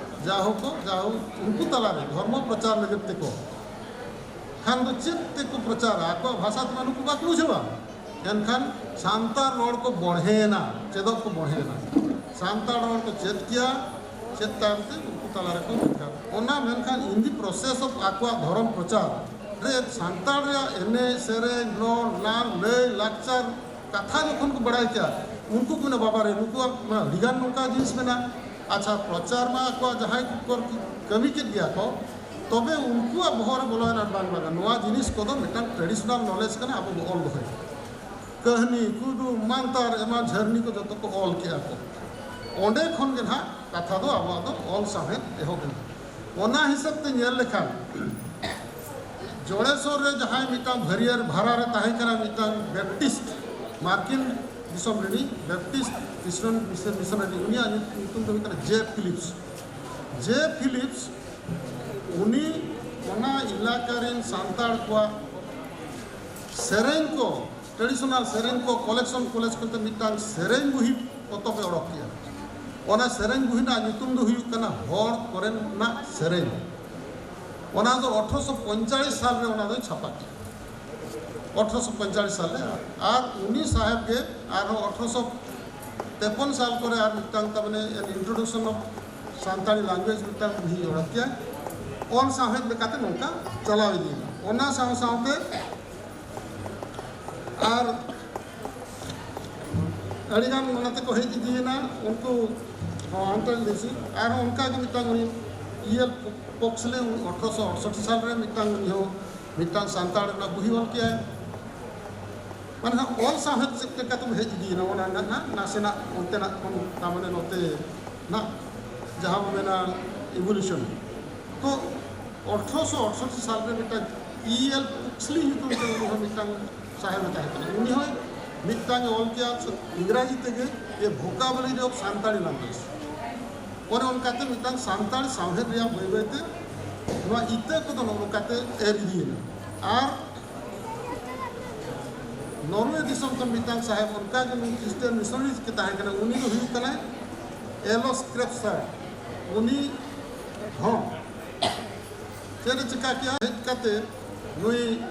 ᱡᱟᱦᱳᱠ, ᱡᱟᱦᱳᱠ ᱩᱱᱠᱩ ᱛᱟᱞᱟᱨᱮ ᱫᱷᱚᱨᱢᱚ ᱯᱨᱚᱪᱟᱨ ᱞᱟᱹᱜᱤᱫ ᱛᱮᱠᱚ, ᱠᱷᱟᱱ ᱫᱚ ᱪᱮᱫ ᱛᱮᱠᱚ ᱯᱨᱚᱪᱟᱨᱟ? ᱟᱠᱚᱣᱟᱜ ᱵᱷᱟᱥᱟ ᱛᱮᱢᱟ ᱱᱩᱠᱩ ᱵᱟᱠᱚ ᱵᱩᱡᱷᱟᱹᱣᱟ᱾ ᱮᱱᱠᱷᱟᱱ ᱥᱟᱱᱛᱟᱲ ᱨᱚᱲ ᱠᱚ ᱵᱚᱲᱦᱮᱭᱮᱱᱟ, ᱪᱮᱫᱚᱜ ᱠᱚ ᱵᱚᱲᱦᱮᱭᱮᱱᱟ᱾ ᱥᱟᱱᱛᱟᱲ ᱨᱚᱲ ᱠᱚ ᱪᱮᱫ ᱠᱮᱭᱟ, ᱪᱮᱫ ᱛᱟᱭᱚᱢ ᱛᱮ ᱩᱱᱠᱩ ᱛᱟᱞᱟ ᱨᱮᱠᱚ ᱢᱮᱱᱠᱷᱟᱱ ᱚᱱᱟ ᱢᱮᱱᱠᱷᱟᱱ in the process of ᱟᱠᱚᱣᱟᱜ ᱫᱷᱚᱨᱚᱢ ᱯᱨᱚᱪᱟᱨ ᱨᱮ ᱥᱟᱱᱛᱟᱲ ᱨᱮᱭᱟᱜ ᱮᱱᱮᱡ ᱥᱮᱨᱮᱧ, ᱨᱚᱲ, ᱞᱟᱸᱫᱽ, ᱞᱟᱹᱭ ᱞᱟᱠᱪᱟᱨ ᱠᱟᱛᱷᱟ ᱡᱚᱠᱷᱚᱱ ᱠᱚ ᱵᱟᱲᱟᱭ ᱠᱮᱭᱟ, ᱩᱱᱠᱩ ᱠᱚ ᱢᱮᱱᱟ, "ᱵᱟᱵᱟ ᱨᱮ, ᱱᱩᱠᱩᱣᱟᱜ ᱢᱟ ᱟᱹᱰᱤᱜᱟᱱ ᱱᱚᱝᱠᱟ ᱡᱤᱱᱤᱥ ᱢᱮᱱᱟᱜᱼᱟ᱾ ᱟᱪᱪᱷᱟ, ᱯᱨᱚᱪᱟᱨ ᱢᱟ ᱟᱠᱚᱣᱟᱜ ᱡᱟᱦᱟᱸᱭ ᱠᱚ ᱠᱟᱹᱢᱤ ᱠᱮᱫ ᱜᱮᱭᱟ ᱠᱚ, ᱛᱚᱵᱮ ᱩᱱᱠᱩᱣᱟᱜ ᱵᱚᱦᱚᱜ ᱨᱮ ᱵᱚᱞᱚᱭᱮᱱᱟ, ᱵᱟᱝ, ᱵᱟᱝ, ᱱᱚᱣᱟ ᱡᱤᱱᱤᱥ ᱠᱚᱫᱚ ᱢᱤᱫᱴᱟᱝ traditional knowledge ᱠᱟᱱᱟ, ᱟᱵᱚ ᱵᱚ ᱚᱞ ᱫᱚᱦᱚᱭᱟ᱾ ᱠᱟᱹᱦᱱᱤ, ᱠᱩᱫᱩᱢ, ᱢᱟᱱᱛᱟᱨ, ᱮᱢᱟᱱ ᱡᱷᱟᱹᱨᱱᱤ ᱠᱚ ᱡᱚᱛᱚ ᱠᱚ ᱚᱞ ᱠᱮᱜᱼᱟ ᱠᱚ᱾ ᱚᱸᱰᱮ ᱠᱷᱚᱱ ᱜᱮ ᱱᱟᱦᱟᱜ ᱠᱟᱛᱷᱟ ᱫᱚ ᱟᱵᱚᱣᱟᱜ ᱫᱚ ᱚᱞ ᱥᱟᱶᱦᱮᱫ ᱮᱦᱚᱵ ᱮᱱᱟ᱾ ᱚᱱᱟ ᱦᱤᱥᱟᱹᱵ ᱛᱮ ᱧᱮᱞ ᱞᱮᱠᱷᱟᱱ ᱡᱚᱲᱮᱥᱚᱨ ᱨᱮ ᱡᱟᱦᱟᱸᱭ ᱢᱤᱫᱴᱟᱝ ᱵᱷᱟᱹᱨᱤᱭᱟᱹᱨ ᱵᱷᱟᱨᱟ ᱨᱮ ᱛᱟᱦᱮᱸ ᱠᱟᱱᱟ ᱢᱤᱫᱴᱟᱝ ᱵᱮᱯᱴᱤᱥᱴ, ᱢᱟᱨᱠᱤᱱ ᱫᱤᱥᱚᱢ ᱨᱤᱱᱤᱡ ᱵᱮᱯᱴᱤᱥᱴ ᱠᱷᱨᱤᱥᱴᱟᱱ ᱢᱤᱥᱚᱱ, ᱢᱤᱥᱚᱱᱟᱨᱤ, ᱩᱱᱤᱭᱟᱜ ᱧᱩᱛᱩᱢ ᱫᱚ ᱦᱩᱭᱩᱜ ᱠᱟᱱᱟ ᱡᱮ ᱯᱷᱤᱞᱤᱯᱥ᱾ ᱡᱮ ᱯᱷᱤᱞᱤᱯᱥ ᱩᱱᱤ ᱚᱱᱟ ᱮᱞᱟᱠᱟ ᱨᱮᱱ ᱥᱟᱱᱛᱟᱲ ᱠᱚᱣᱟᱜ ᱥᱮᱨᱮᱧ ᱠᱚ, traditional ᱥᱮᱨᱮᱧ ᱠᱚ collection, collection ᱠᱟᱛᱮ ᱢᱤᱫᱴᱟᱝ ᱥᱮᱨᱮᱧ ᱵᱩᱦᱤ ᱯᱚᱛᱚᱵ ᱮ ᱚᱰᱚᱠ ᱠᱮᱜᱼᱟ᱾ ᱚᱱᱟ ᱥᱮᱨᱮᱧ ᱵᱩᱦᱤ ᱨᱮᱱᱟᱜ ᱧᱩᱛᱩᱢ ᱫᱚ ᱦᱩᱭᱩᱜ ᱠᱟᱱᱟ ᱦᱚᱲ ᱠᱚᱨᱮᱱᱟᱜ ᱥᱮᱨᱮᱧ᱾ ᱚᱱᱟ ᱫᱚ ᱟᱴᱷᱨᱚᱥᱚ ᱯᱚᱧᱪᱟᱲᱤᱥ ᱥᱟᱞ ᱨᱮ ᱚᱱᱟ ᱫᱚᱭ ᱪᱷᱟᱯᱟ ᱠᱮᱜᱼᱟ᱾ ᱟᱴᱷᱨᱚᱥᱚ ᱯᱚᱧᱪᱟᱲᱤᱥ ᱥᱟᱞ ᱨᱮ᱾ ᱟᱨ ᱩᱱᱤ ᱥᱟᱦᱮᱵ ᱜᱮ ᱟᱨᱦᱚᱸ ᱟᱴᱷᱨᱚᱥᱚ ᱛᱮᱯᱚᱱ ᱥᱟᱞ ᱠᱚᱨᱮ ᱟᱨ ᱢᱤᱫᱴᱟᱝ, ᱛᱟᱨ ᱢᱟᱱᱮ, an introduction of Santali language ᱢᱤᱫᱴᱟᱝ ᱵᱩᱦᱤ ᱚᱰᱚᱠ ᱠᱮᱭᱟ᱾ ᱚᱞ ᱥᱟᱶᱦᱮᱫ ᱞᱮᱠᱟᱛᱮ ᱱᱚᱝᱠᱟ ᱪᱟᱞᱟᱣ ᱤᱫᱤᱭᱮᱱᱟ᱾ ᱚᱱᱟ ᱥᱟᱶ ᱥᱟᱶᱛᱮ ᱟᱨ ᱟᱹᱰᱤᱜᱟᱱ ᱚᱱᱟ ᱛᱮᱠᱚ ᱦᱮᱡ ᱤᱫᱤᱭᱮᱱᱟ ᱩᱱᱠᱩ ᱦᱚᱸ ᱚᱱᱛᱮ ᱵᱮᱥᱤ᱾ ᱟᱨᱦᱚᱸ ᱚᱱᱠᱟᱜᱮ ᱢᱤᱫᱴᱟᱝ ᱩᱱᱤ ᱤᱭᱮᱞ ᱯᱚᱠᱥᱞᱮ ᱟᱴᱷᱨᱚᱥᱚ ᱟᱴᱥᱚᱴᱴᱤ ᱥᱟᱞ ᱨᱮ ᱢᱤᱫᱴᱟᱝ ᱩᱱᱤ ᱦᱚᱸ ᱢᱤᱫᱴᱟᱝ ᱥᱟᱱᱛᱟᱲ ᱨᱮᱱᱟᱜ ᱵᱩᱦᱤ ᱚᱞ ᱠᱮᱜᱼᱟᱭ᱾ ᱢᱟᱱᱮ ᱦᱟᱸᱜ ᱚᱞ ᱥᱟᱶᱦᱮᱫ ᱪᱮᱫ ᱞᱮᱠᱟᱛᱮᱢ ᱦᱮᱡ ᱤᱫᱤᱭᱮᱱᱟ, ᱚᱱᱟ ᱨᱮᱱᱟᱜ ᱦᱟᱸᱜ ᱱᱟᱥᱮᱱᱟᱜ ᱚᱱᱛᱮᱱᱟᱜ ᱠᱷᱚᱱ, ᱛᱟᱨ ᱢᱟᱱᱮ ᱱᱚᱛᱮ ᱱᱟᱜ ᱡᱟᱦᱟᱸ ᱵᱚ ᱢᱮᱱᱟ evolution᱾ ᱛᱚ ᱟᱴᱷᱨᱚᱥᱚ ᱟᱴᱥᱚᱴᱴᱤ ᱥᱟᱞ ᱨᱮ ᱢᱤᱫᱴᱟᱝ ᱤ ᱮᱞ ᱯᱚᱠᱥᱞᱤ ᱧᱩᱛᱩᱢ ᱛᱮ ᱩᱱᱤ ᱦᱚᱸ ᱢᱤᱫᱴᱟᱝ ᱥᱟᱦᱮᱵ ᱮ ᱛᱟᱦᱮᱸ ᱠᱟᱱᱟ᱾ ᱩᱱᱤ ᱦᱚᱸ ᱢᱤᱫᱴᱟᱝ ᱮ ᱚᱞ ᱠᱮᱜᱼᱟ ᱤᱝᱨᱟᱡᱤ ᱛᱮᱜᱮ, A Vocabulary of Santali Language᱾ ᱚᱱᱮ ᱚᱱᱠᱟᱛᱮ ᱢᱤᱫᱴᱟᱝ ᱥᱟᱱᱛᱟᱲ ᱥᱟᱶᱦᱮᱫ ᱨᱮᱭᱟᱜ ᱵᱟᱹᱭ ᱵᱟᱹᱭᱛᱮ ᱱᱚᱣᱟ ᱤᱛᱟᱹ ᱠᱚᱫᱚ ᱱᱚᱜᱼᱚ ᱱᱚᱝᱠᱟᱛᱮ ᱮᱨ ᱤᱫᱤᱭᱮᱱᱟ᱾ ᱟᱨ ᱱᱚᱨᱣᱮ ᱫᱤᱥᱚᱢ ᱠᱷᱚᱱ ᱢᱤᱫᱴᱟᱝ ᱥᱟᱦᱮᱵ, ᱚᱱᱠᱟᱜᱮ ᱱᱩᱭ ᱠᱷᱨᱤᱥᱴᱤᱭᱟᱱ ᱢᱤᱥᱚᱱᱟᱨᱤ ᱠᱚ ᱛᱟᱦᱮᱸ ᱠᱟᱱᱟ, ᱩᱱᱤ ᱫᱚ ᱦᱩᱭᱩᱜ ᱠᱟᱱᱟᱭ ᱮᱞᱚᱥ ᱠᱨᱮᱯᱥᱟᱨ᱾ ᱩᱱᱤ ᱦᱚᱸ ᱪᱮᱫ ᱮ ᱪᱤᱠᱟ ᱠᱮᱜᱼᱟ? ᱦᱮᱡ ᱠᱟᱛᱮ ᱱᱩᱭ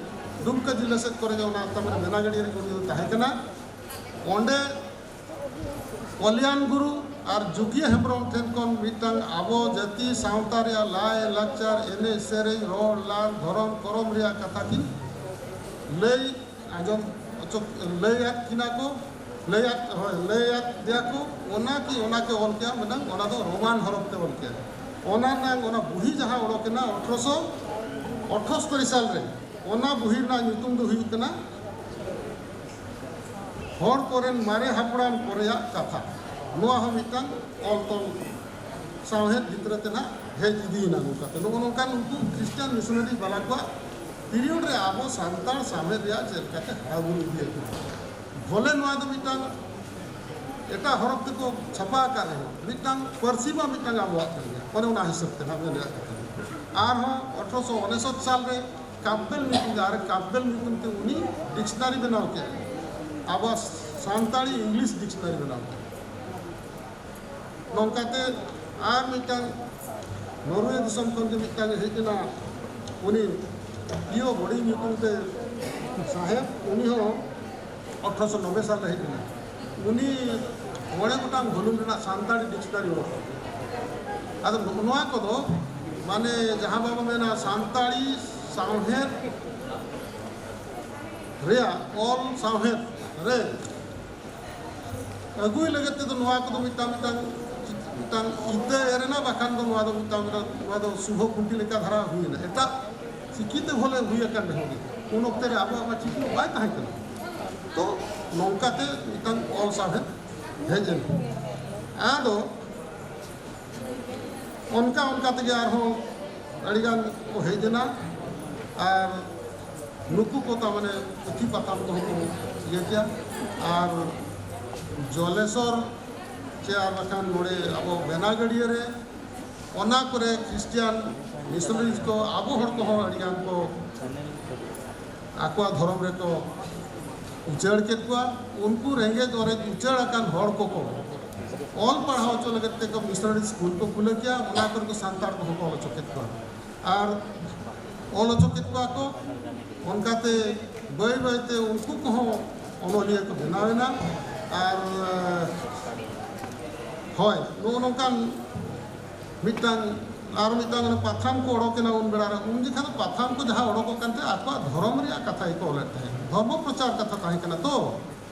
ᱰᱩᱢᱠᱟ ᱡᱮᱞᱟ ᱥᱮᱫ ᱠᱚᱨᱮ ᱜᱮ ᱚᱱᱟ ᱛᱟᱨᱢᱟᱱᱮ ᱢᱮᱱᱟᱜᱟᱹᱰᱤ ᱨᱮ ᱩᱱᱤ ᱫᱚ ᱛᱟᱦᱮᱸ ᱠᱟᱱᱟ᱾ ᱚᱸᱰᱮ ᱠᱚᱞᱭᱟᱱ ᱜᱩᱨᱩ ᱟᱨ ᱡᱩᱜᱤᱭᱟᱹ ᱦᱮᱢᱵᱨᱚᱢ ᱴᱷᱮᱱ ᱠᱷᱚᱱ ᱢᱤᱫᱴᱟᱝ ᱟᱵᱚ ᱡᱟᱹᱛᱤ ᱥᱟᱶᱛᱟ ᱨᱮᱭᱟᱜ ᱞᱟᱭ ᱞᱟᱠᱪᱟᱨ, ᱮᱱᱮᱡ ᱥᱮᱨᱮᱧ, ᱨᱚᱲ ᱞᱟᱸᱫᱽ, ᱫᱷᱚᱨᱚᱢ ᱠᱚᱨᱚᱢ ᱨᱮᱭᱟᱜ ᱠᱟᱛᱷᱟ ᱠᱤᱱ ᱞᱟᱹᱭ ᱟᱸᱡᱚᱢ ᱦᱚᱪᱚ, ᱞᱟᱹᱭᱟᱫ ᱠᱤᱱᱟ ᱠᱚ, ᱞᱟᱹᱭᱟᱫ, ᱦᱳᱭ, ᱞᱟᱹᱭᱟᱫ ᱫᱮᱭᱟ ᱠᱚ᱾ ᱚᱱᱟ ᱠᱤ ᱚᱱᱟ ᱠᱮ ᱚᱞ ᱠᱮᱜᱼᱟ, ᱢᱮᱱᱟᱝ ᱚᱱᱟ ᱫᱚ ᱨᱳᱢᱟᱱ ᱦᱚᱨᱚᱯ ᱛᱮ ᱚᱞ ᱠᱮᱜᱼᱟ᱾ ᱚᱱᱟ ᱨᱮᱱᱟᱝ ᱚᱱᱟ ᱵᱩᱦᱤ ᱡᱟᱦᱟᱸ ᱚᱰᱚᱠ ᱮᱱᱟ ᱟᱴᱷᱨᱚᱥᱚ ᱟᱴᱷᱚᱥᱛᱚᱨᱤ ᱥᱟᱞ ᱨᱮ, ᱚᱱᱟ ᱵᱩᱦᱤ ᱨᱮᱱᱟᱜ ᱧᱩᱛᱩᱢ ᱫᱚ ᱦᱩᱭᱩᱜ ᱠᱟᱱᱟ ᱦᱚᱲ ᱠᱚᱨᱮᱱ ᱢᱟᱨᱮ ᱦᱟᱯᱲᱟᱢ ᱠᱚᱨᱮᱭᱟᱜ ᱠᱟᱛᱷᱟ᱾ ᱱᱚᱣᱟ ᱦᱚᱸ ᱢᱤᱫᱴᱟᱝ ᱚᱞ ᱛᱚᱞ ᱥᱟᱶᱦᱮᱫ ᱵᱷᱤᱛᱨᱤ ᱛᱮ ᱱᱟᱜ ᱦᱮᱡ ᱤᱫᱤᱭᱮᱱᱟ᱾ ᱱᱚᱝᱠᱟᱛᱮ ᱱᱚᱜᱼᱚ ᱱᱚᱝᱠᱟᱱ ᱩᱱᱠᱩ ᱠᱷᱨᱤᱥᱴᱤᱭᱟᱱ ᱢᱤᱥᱚᱱᱟᱨᱤ ᱵᱟᱞᱟ ᱠᱚᱣᱟᱜ ᱯᱤᱨᱤᱭᱚᱰ ᱨᱮ ᱟᱵᱚ ᱥᱟᱱᱛᱟᱲ ᱥᱟᱶᱦᱮᱫ ᱨᱮᱭᱟᱜ ᱪᱮᱫ ᱞᱮᱠᱟᱛᱮ ᱦᱟᱨᱟᱵᱩᱨᱩ ᱤᱫᱤ ᱟᱠᱟᱱᱟ᱾ ᱵᱷᱚᱞᱮ ᱱᱚᱣᱟ ᱫᱚ ᱢᱤᱫᱴᱟᱝ ᱮᱴᱟᱜ ᱦᱚᱨᱚᱯ ᱛᱮᱠᱚ ᱪᱷᱟᱯᱟ ᱟᱠᱟᱫ ᱨᱮᱦᱚᱸ, ᱢᱤᱫᱴᱟᱝ ᱯᱟᱹᱨᱥᱤ ᱢᱟ ᱢᱤᱫᱴᱟᱝ ᱟᱵᱚᱣᱟᱜ ᱠᱟᱱ ᱜᱮᱭᱟ᱾ ᱚᱱᱮ ᱚᱱᱟ ᱦᱤᱥᱟᱹᱵ ᱛᱮ ᱱᱟᱜ ᱢᱮᱱ ᱨᱮᱭᱟᱜ ᱠᱟᱛᱷᱟ᱾ ᱟᱨᱦᱚᱸ ᱟᱴᱷᱨᱚᱥᱚ ᱩᱱᱤᱥᱚᱛ ᱥᱟᱞ ᱨᱮ ᱠᱟᱯᱵᱮᱞ ᱧᱩᱛᱩᱢ ᱛᱮ, ᱟᱨ ᱠᱟᱯᱵᱮᱞ ᱧᱩᱛᱩᱢ ᱛᱮ ᱩᱱᱤ ᱰᱤᱠᱥᱱᱟᱨᱤ ᱵᱮᱱᱟᱣ ᱠᱮᱫᱼᱟ, ᱟᱵᱚᱣᱟᱜ ᱥᱟᱱᱛᱟᱲᱤ ᱤᱝᱞᱤᱥ ᱰᱤᱠᱥᱱᱟᱨᱤ ᱵᱮᱱᱟᱣ ᱠᱮᱫᱼᱟ᱾ ᱱᱚᱝᱠᱟᱛᱮ ᱟᱨ ᱢᱤᱫᱴᱟᱝ ᱱᱚᱨᱣᱮ ᱫᱤᱥᱚᱢ ᱠᱷᱚᱱ ᱜᱮ ᱢᱤᱫᱴᱟᱝ ᱮ ᱦᱮᱡ ᱮᱱᱟ, ᱩᱱᱤ ᱯᱤᱭᱳ ᱵᱚᱰᱤ ᱧᱩᱛᱩᱢ ᱛᱮ ᱥᱟᱦᱮᱵ, ᱩᱱᱤ ᱦᱚᱸ ᱟᱴᱷᱨᱚᱥᱚ ᱱᱚᱵᱵᱳᱭ ᱥᱟᱞ ᱨᱮ ᱦᱮᱡ ᱮᱱᱟ᱾ ᱩᱱᱤ ᱢᱚᱬᱮ ᱜᱚᱴᱟᱝ ᱵᱷᱚᱞᱩᱢ ᱨᱮᱱᱟᱜ ᱥᱟᱱᱛᱟᱲᱤ ᱰᱤᱠᱥᱱᱟᱨᱤ ᱚᱰᱚᱠ ᱠᱮᱫᱟ᱾ ᱟᱫᱚ ᱱᱚᱜᱼᱚ ᱱᱚᱣᱟ ᱠᱚᱫᱚ ᱢᱟᱱᱮ ᱡᱟᱦᱟᱸ ᱵᱟᱵᱚ ᱢᱮᱱᱟ ᱥᱟᱱᱛᱟᱲᱤ ᱥᱟᱶᱦᱮᱫ ᱨᱮᱭᱟᱜ ᱚᱞ ᱥᱟᱶᱦᱮᱫ ᱨᱮ ᱟᱹᱜᱩᱭ ᱞᱟᱹᱜᱤᱫ ᱛᱮᱫᱚ ᱱᱚᱣᱟ ᱠᱚᱫᱚ ᱢᱤᱫᱴᱟᱝ ᱢᱤᱫᱴᱟᱝ ᱢᱤᱫᱴᱟᱝ ᱤᱛᱟᱹ ᱮᱨ ᱮᱱᱟ, ᱵᱟᱠᱷᱟᱱ ᱫᱚ ᱱᱚᱣᱟ ᱫᱚ ᱢᱤᱫᱴᱟᱝ ᱢᱤᱫᱴᱟᱝ ᱱᱚᱣᱟ ᱫᱚ ᱥᱩᱵᱷᱚ ᱠᱩᱱᱴᱤ ᱞᱮᱠᱟ ᱫᱷᱟᱨᱟ ᱦᱩᱭᱮᱱᱟ᱾ ᱮᱴᱟᱜ ᱪᱤᱠᱤᱛᱮ ᱵᱷᱚᱞᱮ ᱦᱩᱭ ᱟᱠᱟᱱ ᱨᱮᱦᱚᱸ ᱜᱮ, ᱩᱱ ᱚᱠᱛᱮ ᱨᱮ ᱟᱵᱚᱣᱟᱜ ᱢᱟ ᱪᱤᱠᱤ ᱵᱟᱭ ᱛᱟᱦᱮᱸ ᱠᱟᱱᱟ᱾ ᱛᱚ ᱱᱚᱝᱠᱟᱛᱮ ᱢᱤᱫᱴᱟᱝ ᱚᱞ ᱥᱟᱶᱦᱮᱫ ᱦᱮᱡ ᱮᱱᱟ᱾ ᱟᱫᱚ ᱚᱱᱠᱟ ᱚᱱᱠᱟ ᱛᱮᱜᱮ ᱟᱨᱦᱚᱸ ᱟᱹᱰᱤᱜᱟᱱ ᱠᱚ ᱦᱮᱡ ᱮᱱᱟ᱾ ᱟᱨ ᱱᱩᱠᱩ ᱠᱚ ᱛᱟᱨ ᱢᱟᱱᱮ ᱯᱩᱛᱷᱤ ᱯᱟᱛᱷᱟᱢ ᱠᱚᱦᱚᱸ ᱠᱚ ᱤᱭᱟᱹ ᱠᱮᱭᱟ᱾ ᱟᱨ ᱡᱚᱞᱮᱥᱚᱨ ᱪᱮ ᱟᱨ ᱵᱟᱠᱷᱟᱱ ᱱᱚᱰᱮ ᱟᱵᱚ ᱵᱮᱱᱟᱜᱟᱹᱲᱤᱭᱟᱹ ᱨᱮ ᱚᱱᱟ ᱠᱚᱨᱮ ᱠᱷᱨᱤᱥᱴᱤᱭᱟᱱ ᱢᱤᱥᱚᱱᱟᱨᱤᱡᱽ ᱠᱚ ᱟᱵᱚ ᱦᱚᱲ ᱠᱚᱦᱚᱸ ᱟᱹᱰᱤᱜᱟᱱ ᱠᱚ ᱟᱠᱚᱣᱟᱜ ᱫᱷᱚᱨᱚᱢ ᱨᱮᱠᱚ ᱩᱪᱟᱹᱲ ᱠᱮᱫ ᱠᱚᱣᱟ᱾ ᱩᱱᱠᱩ ᱨᱮᱸᱜᱮᱡ ᱚᱨᱮᱡ ᱩᱪᱟᱹᱲ ᱟᱠᱟᱱ ᱦᱚᱲ ᱠᱚᱠᱚ ᱚᱞ ᱯᱟᱲᱦᱟᱣ ᱦᱚᱪᱚ ᱞᱟᱹᱜᱤᱫ ᱛᱮᱠᱚ ᱢᱤᱥᱚᱱᱟᱨᱤ ᱥᱠᱩᱞ ᱠᱚ ᱠᱷᱩᱞᱟᱹᱣ ᱠᱮᱜᱼᱟ᱾ ᱚᱱᱟ ᱠᱚᱨᱮ ᱠᱚ ᱥᱟᱱᱛᱟᱲ ᱠᱚᱦᱚᱸ ᱠᱚ ᱚᱞ ᱦᱚᱪᱚ ᱠᱮᱫ ᱠᱚᱣᱟ ᱟᱨ ᱚᱞ ᱦᱚᱪᱚ ᱠᱮᱫ ᱠᱚᱣᱟ ᱠᱚ᱾ ᱚᱱᱠᱟᱛᱮ ᱵᱟᱹᱭ ᱵᱟᱹᱭᱛᱮ ᱩᱱᱠᱩ ᱠᱚᱦᱚᱸ ᱚᱱᱚᱞᱤᱭᱟᱹ ᱠᱚ ᱵᱮᱱᱟᱣ ᱮᱱᱟ᱾ ᱟᱨ ᱦᱳᱭ, ᱱᱚᱜᱼᱚ ᱱᱚᱝᱠᱟᱱ ᱢᱤᱫᱴᱟᱝ ᱟᱨ ᱢᱤᱫᱴᱟᱝ ᱚᱱᱟ ᱯᱟᱛᱷᱟᱢ ᱠᱚ ᱚᱰᱚᱠ ᱮᱱᱟ ᱩᱱ ᱵᱮᱲᱟ ᱨᱮ᱾ ᱩᱱ ᱡᱚᱠᱷᱟ ᱫᱚ ᱯᱟᱛᱷᱟᱢ ᱠᱚ ᱡᱟᱦᱟᱸ ᱚᱰᱚᱠᱚᱜ ᱠᱟᱱ ᱛᱟᱦᱮᱸᱫ ᱟᱠᱚᱣᱟᱜ ᱫᱷᱚᱨᱚᱢ ᱨᱮᱭᱟᱜ ᱠᱟᱛᱷᱟ ᱜᱮᱠᱚ ᱚᱞᱮᱫ ᱛᱟᱦᱮᱸᱫ, ᱫᱷᱚᱨᱢᱚ ᱯᱨᱚᱪᱟᱨ ᱠᱟᱛᱷᱟ ᱛᱟᱦᱮᱸ ᱠᱟᱱᱟ᱾ ᱛᱚ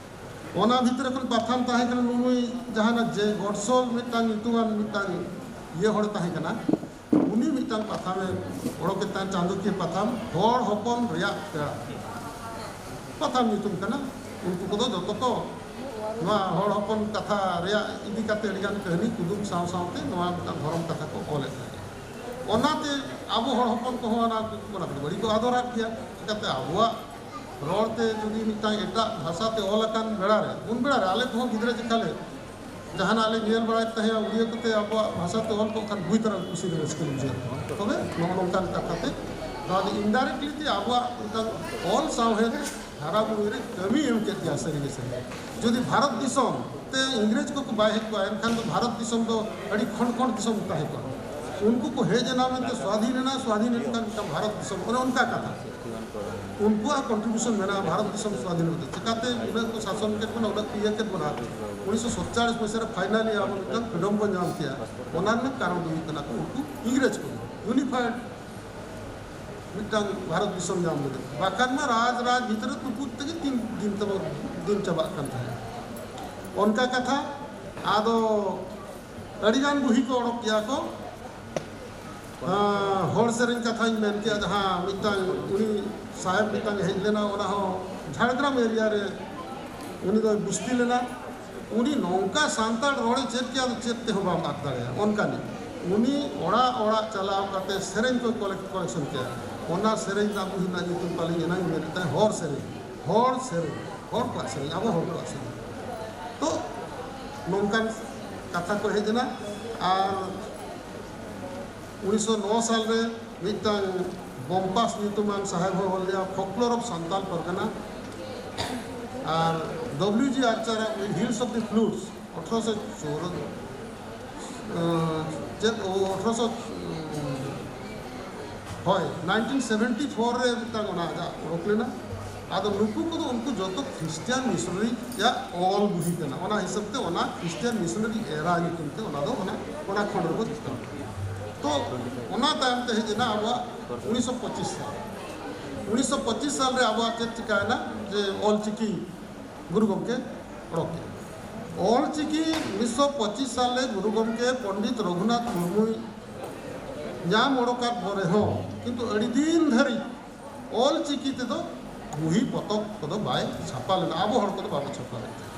ᱚᱱᱟ ᱵᱷᱤᱛᱨᱤ ᱠᱷᱚᱱ ᱯᱟᱛᱷᱟᱢ ᱛᱟᱦᱮᱸ ᱠᱟᱱᱟ ᱱᱩᱱᱩᱭ ᱡᱟᱦᱟᱱᱟᱜ ᱡᱮ ᱜᱚᱰᱥᱚᱞ ᱢᱤᱫᱴᱟᱝ ᱧᱩᱛᱩᱢᱟᱱ ᱢᱤᱫᱴᱟᱝ ᱤᱭᱟᱹ ᱦᱚᱲᱮ ᱛᱟᱦᱮᱸ ᱠᱟᱱᱟ᱾ ᱩᱱᱤ ᱢᱤᱫᱴᱟᱝ ᱯᱟᱛᱷᱟᱢᱮ ᱚᱰᱚᱠᱮᱫ ᱛᱟᱦᱮᱸᱫ, ᱪᱟᱸᱫᱳᱠᱤᱭᱟᱹ ᱯᱟᱛᱷᱟᱢ, ᱦᱚᱲ ᱦᱚᱯᱚᱱ ᱨᱮᱭᱟᱜ ᱯᱮᱲᱟ ᱯᱟᱛᱷᱟᱢ ᱧᱩᱛᱩᱢ ᱠᱟᱱᱟ᱾ ᱩᱱᱠᱩ ᱠᱚᱫᱚ ᱡᱚᱛᱚ ᱠᱚ ᱱᱚᱣᱟ ᱦᱚᱲ ᱦᱚᱯᱚᱱ ᱠᱟᱛᱷᱟ ᱨᱮᱭᱟᱜ ᱤᱫᱤ ᱠᱟᱛᱮ ᱟᱹᱰᱤᱜᱟᱱ ᱠᱟᱹᱦᱱᱤ ᱠᱩᱫᱩᱢ ᱥᱟᱶ ᱥᱟᱶᱛᱮ ᱱᱚᱣᱟ ᱢᱤᱫᱴᱟᱝ ᱫᱷᱚᱨᱚᱢ ᱠᱟᱛᱷᱟ ᱠᱚ ᱚᱞᱮᱫ ᱛᱟᱦᱮᱸᱫ᱾ ᱚᱱᱟᱛᱮ ᱟᱵᱚ ᱦᱚᱲ ᱦᱚᱯᱚᱱ ᱠᱚᱦᱚᱸ ᱚᱱᱟ ᱠᱚ ᱚᱱᱟ ᱠᱚᱫᱚ ᱵᱟᱹᱲᱤᱡ ᱠᱚ ᱟᱫᱚᱨᱟᱜ ᱜᱮᱭᱟ᱾ ᱪᱤᱠᱟᱹᱛᱮ ᱟᱵᱚᱣᱟᱜ ᱨᱚᱲ ᱛᱮ ᱡᱩᱫᱤ ᱢᱤᱫᱴᱟᱝ ᱮᱴᱟᱜ ᱵᱷᱟᱥᱟ ᱛᱮ ᱚᱞ ᱟᱠᱟᱱ ᱵᱮᱲᱟ ᱨᱮ, ᱩᱱ ᱵᱮᱲᱟ ᱨᱮ ᱟᱞᱮ ᱠᱚᱦᱚᱸ ᱜᱤᱫᱽᱨᱟᱹ ᱡᱚᱠᱷᱟ ᱞᱮ ᱡᱟᱦᱟᱱᱟᱜ ᱞᱮ ᱧᱮᱞ ᱵᱟᱲᱟᱭᱮᱫ ᱛᱟᱦᱮᱸᱫ, ᱩᱲᱤᱭᱟᱹ ᱠᱚᱛᱮ ᱟᱵᱚᱣᱟᱜ ᱵᱷᱟᱥᱟ ᱛᱮ ᱚᱞ ᱠᱚᱜ ᱠᱷᱟᱱ ᱵᱩᱡᱽ ᱛᱟᱨᱟ ᱠᱩᱥᱤ ᱨᱮ ᱨᱟᱹᱥᱠᱟᱹ ᱵᱩᱡᱷᱟᱹᱜ ᱠᱟᱱᱟ᱾ ᱛᱚᱵᱮ ᱱᱚᱜᱼᱚ ᱱᱚᱝᱠᱟᱱ ᱠᱟᱛᱷᱟ ᱛᱮ ᱱᱚᱣᱟ ᱫᱚ indirectly ᱛᱮ ᱟᱵᱚᱣᱟᱜ ᱢᱤᱫᱴᱟᱝ ᱚᱞ ᱥᱟᱶᱦᱮᱫ ᱦᱟᱨᱟ ᱵᱩᱨᱩᱭ ᱨᱮ ᱠᱟᱹᱢᱤ ᱮᱢ ᱠᱮᱫ ᱜᱮᱭᱟ ᱥᱟᱹᱨᱤ ᱜᱮ ᱥᱟᱹᱨᱤ᱾ ᱡᱩᱫᱤ ᱵᱷᱟᱨᱚᱛ ᱫᱤᱥᱚᱢ ᱛᱮ ᱤᱝᱨᱮᱡᱽ ᱠᱚᱠᱚ ᱵᱟᱭ ᱦᱮᱡ ᱠᱚᱜᱼᱟ, ᱮᱱᱠᱷᱟᱱ ᱫᱚ ᱵᱷᱟᱨᱚᱛ ᱫᱤᱥᱚᱢ ᱫᱚ ᱟᱹᱰᱤ ᱠᱷᱚᱸᱰ ᱠᱷᱚᱸᱰ ᱫᱤᱥᱚᱢ ᱛᱟᱦᱮᱸ ᱠᱚᱜᱼᱟ᱾ ᱩᱱᱠᱩ ᱠᱚ ᱦᱮᱡ ᱮᱱᱟ ᱢᱮᱱᱛᱮ ᱥᱣᱟᱫᱷᱤᱱ ᱮᱱᱟ, ᱥᱣᱟᱫᱷᱤᱱ ᱮᱱ ᱠᱷᱟᱱ ᱢᱤᱫᱴᱟᱝ ᱵᱷᱟᱨᱚᱛ ᱫᱤᱥᱚᱢ, ᱚᱱᱮ ᱚᱱᱠᱟ ᱠᱟᱛᱷᱟ᱾ ᱩᱱᱠᱩᱣᱟᱜ ᱠᱚᱱᱴᱨᱤᱵᱤᱭᱩᱥᱚᱱ ᱢᱮᱱᱟᱜᱼᱟ ᱵᱷᱟᱨᱚᱛ ᱫᱤᱥᱚᱢ ᱥᱣᱟᱫᱷᱤᱱ ᱠᱟᱛᱮ᱾ ᱪᱤᱠᱟᱛᱮ ᱩᱱᱟᱹᱜ ᱠᱚ ᱥᱟᱥᱚᱱ ᱠᱮᱫ ᱵᱚᱱᱟ, ᱩᱱᱟᱹᱜ ᱠᱚ ᱤᱭᱟᱹ ᱠᱮᱫ ᱵᱚᱱᱟ, ᱩᱱᱤᱥᱥᱚ ᱥᱟᱛᱪᱟᱲᱤᱥ ᱢᱟᱹᱦᱤᱛ ᱨᱮ ᱯᱷᱟᱭᱱᱟᱞᱤ ᱟᱵᱚ ᱢᱤᱫᱴᱟᱝ ᱯᱷᱨᱤᱰᱚᱢ ᱵᱚᱱ ᱧᱟᱢ ᱠᱮᱜᱼᱟ᱾ ᱚᱱᱟ ᱨᱮᱱᱟᱜ ᱠᱟᱨᱚᱱ ᱫᱚ ᱦᱩᱭᱩᱜ ᱠᱟᱱᱟ ᱠᱚ ᱩᱱᱠᱩ ᱤᱝᱨᱮᱡᱽ ᱠᱚ ᱤᱭᱩᱱᱤᱯᱷᱟᱭᱰ ᱢᱤᱫᱴᱟᱝ ᱵᱷᱟᱨᱚᱛ ᱫᱤᱥᱚᱢ ᱧᱟᱢ ᱞᱟᱹᱜᱤᱫ᱾ ᱵᱟᱠᱷᱟᱱ ᱢᱟ ᱨᱟᱡᱽ ᱨᱟᱡᱽ ᱵᱷᱤᱛᱨᱤ ᱛᱩᱯᱩᱫ ᱛᱮᱜᱮ ᱫᱤᱱ ᱫᱤᱱ ᱛᱟᱵᱚ ᱫᱤᱱ ᱪᱟᱵᱟᱜ ᱠᱟᱱ ᱛᱟᱦᱮᱸᱫ᱾ ᱚᱱᱠᱟ ᱠᱟᱛᱷᱟ᱾ ᱟᱫᱚ ᱟᱹᱰᱤᱜᱟᱱ ᱵᱩᱦᱤ ᱠᱚ ᱚᱰᱚᱠ ᱠᱮᱜᱼᱟ ᱠᱚ᱾ ᱦᱚᱲ ᱥᱮᱨᱮᱧ ᱠᱟᱛᱷᱟᱧ ᱢᱮᱱ ᱠᱮᱜᱼᱟ, ᱡᱟᱦᱟᱸ ᱢᱤᱫᱴᱟᱝ ᱩᱱᱤ ᱥᱟᱦᱮᱵᱽ ᱢᱤᱫᱴᱟᱝ ᱦᱮᱡ ᱞᱮᱱᱟ, ᱚᱱᱟ ᱦᱚᱸ ᱡᱷᱟᱲᱜᱨᱟᱢ ᱮᱨᱤᱭᱟ ᱨᱮ ᱩᱱᱤ ᱫᱚᱭ ᱵᱩᱥᱛᱤ ᱞᱮᱱᱟ᱾ ᱩᱱᱤ ᱱᱚᱝᱠᱟ ᱥᱟᱱᱛᱟᱲ ᱨᱚᱲᱮ ᱪᱮᱫ ᱠᱮᱜᱼᱟ, ᱟᱫᱚ ᱪᱮᱫ ᱛᱮᱦᱚᱸ ᱵᱟᱢ ᱟᱫ ᱫᱟᱲᱮᱭᱟᱜᱼᱟ᱾ ᱚᱱᱠᱟᱱᱤᱡ ᱩᱱᱤ ᱚᱲᱟᱜ ᱚᱲᱟᱜ ᱪᱟᱞᱟᱣ ᱠᱟᱛᱮ ᱥᱮᱨᱮᱧ ᱠᱚᱭ ᱠᱚᱞᱮᱠᱴ ᱠᱚᱞᱮᱠᱥᱚᱱ ᱠᱮᱜᱼᱟ᱾ ᱚᱱᱟ ᱥᱮᱨᱮᱧ ᱨᱮᱱᱟᱜ ᱵᱩᱦᱤ ᱨᱮᱱᱟᱜ ᱧᱩᱛᱩᱢ ᱯᱟᱞᱮᱧ ᱮᱱᱟᱝ ᱢᱮᱱᱮᱫ ᱛᱟᱦᱮᱸᱫ, ᱦᱚᱲ ᱥᱮᱨᱮᱧ, ᱦᱚᱲ ᱥᱮᱨᱮᱧ, ᱦᱚᱲ ᱠᱚᱣᱟᱜ ᱥᱮᱨᱮᱧ, ᱟᱵᱚ ᱦᱚᱲ ᱠᱚᱣᱟᱜ ᱥᱮᱨᱮᱧ᱾ ᱛᱚ ᱱᱚᱝᱠᱟᱱ ᱠᱟᱛᱷᱟ ᱠᱚ ᱦᱮᱡ ᱮᱱᱟ᱾ ᱟᱨ ᱩᱱᱤᱥᱥᱚ ᱱᱚ ᱥᱟᱞ ᱨᱮ ᱢᱤᱫᱴᱟᱝ ᱵᱚᱢᱯᱟᱥ ᱧᱩᱛᱩᱢᱟᱱ ᱥᱟᱦᱮᱵᱽ ᱦᱚᱸ ᱚᱞ ᱞᱮᱫᱟ, ᱯᱷᱚᱠᱞᱳᱨ ᱚᱯᱷ ᱥᱟᱱᱛᱟᱞ ᱯᱟᱨᱜᱟᱱᱟ᱾ ᱟᱨ ᱰᱚᱵᱞᱤᱭᱩ ᱡᱤ ᱟᱨᱪᱟᱨᱟᱜ ᱦᱤᱞᱥ ᱚᱯᱷ ᱫᱤ ᱯᱷᱞᱩᱴᱥ, ᱟᱴᱷᱨᱚᱥᱚ ᱪᱳᱫᱽᱫᱳ, ᱟᱸ, ᱪᱮᱫ, ᱳ, ᱟᱴᱷᱨᱚᱥᱚ, ᱦᱳᱭ, ᱱᱟᱭᱤᱱᱴᱤᱱ ᱥᱮᱵᱷᱮᱱᱴᱤ ᱯᱷᱳᱨ ᱨᱮ ᱢᱤᱫᱴᱟᱝ ᱚᱱᱟ ᱟᱡᱟᱜ ᱚᱰᱚᱠ ᱞᱮᱱᱟ᱾ ᱟᱫᱚ ᱱᱩᱠᱩ ᱠᱚᱫᱚ ᱩᱱᱠᱩ ᱡᱚᱛᱚ ᱠᱷᱨᱤᱥᱴᱤᱭᱟᱱ ᱢᱤᱥᱚᱱᱟᱨᱤᱭᱟᱜ ᱚᱞ ᱵᱩᱦᱤ ᱠᱟᱱᱟ᱾ ᱚᱱᱟ ᱦᱤᱥᱟᱹᱵ ᱛᱮ ᱚᱱᱟ ᱠᱷᱨᱤᱥᱴᱤᱭᱟᱱ ᱢᱤᱥᱚᱱᱟᱨᱤ ᱮᱨᱟ ᱧᱩᱛᱩᱢ ᱛᱮ ᱚᱱᱟ ᱫᱚ ᱚᱱᱟ, ᱚᱱᱟ ᱠᱷᱚᱸᱰ ᱨᱮᱠᱚ ᱪᱷᱟᱯᱟ᱾ ᱛᱚ ᱚᱱᱟ ᱛᱟᱭᱚᱢ ᱛᱮ ᱦᱮᱡ ᱮᱱᱟ ᱟᱵᱚᱣᱟᱜ ᱩᱱᱤᱥᱥᱚ ᱯᱚᱸᱪᱤᱥ ᱥᱟᱞ᱾ ᱩᱱᱤᱥᱥᱚ ᱯᱚᱸᱪᱤᱥ ᱥᱟᱞ ᱨᱮ ᱟᱵᱚᱣᱟᱜ ᱪᱮᱫ ᱪᱤᱠᱟᱭᱮᱱᱟ, ᱡᱮ ᱚᱞ ᱪᱤᱠᱤ ᱜᱩᱨᱩ ᱜᱚᱢᱠᱮ ᱚᱰᱚᱠ ᱠᱮᱫᱟ᱾ ᱚᱞ ᱪᱤᱠᱤ ᱩᱱᱤᱥᱥᱚ ᱯᱚᱸᱪᱤᱥ ᱥᱟᱞ ᱨᱮ ᱜᱩᱨᱩ ᱜᱚᱢᱠᱮ ᱯᱚᱱᱰᱤᱛ ᱨᱚᱜᱷᱩᱱᱟᱛᱷ ᱢᱩᱨᱢᱩᱭ ᱧᱟᱢ ᱚᱰᱚᱠᱟᱫ ᱯᱚᱨᱮ ᱦᱚᱸ ᱠᱤᱱᱛᱩ ᱟᱹᱰᱤ ᱫᱤᱱ ᱫᱷᱟᱹᱨᱤᱡ ᱚᱞ ᱪᱤᱠᱤ ᱛᱮᱫᱚ ᱵᱩᱦᱤ ᱯᱚᱛᱚᱵ ᱠᱚᱫᱚ ᱵᱟᱭ ᱪᱷᱟᱯᱟ ᱞᱮᱱᱟ᱾ ᱟᱵᱚ ᱦᱚᱲ ᱠᱚᱫᱚ ᱵᱟᱵᱚ ᱪᱷᱟᱯᱟ ᱞᱮᱫ ᱛᱟᱦᱮᱸᱫ᱾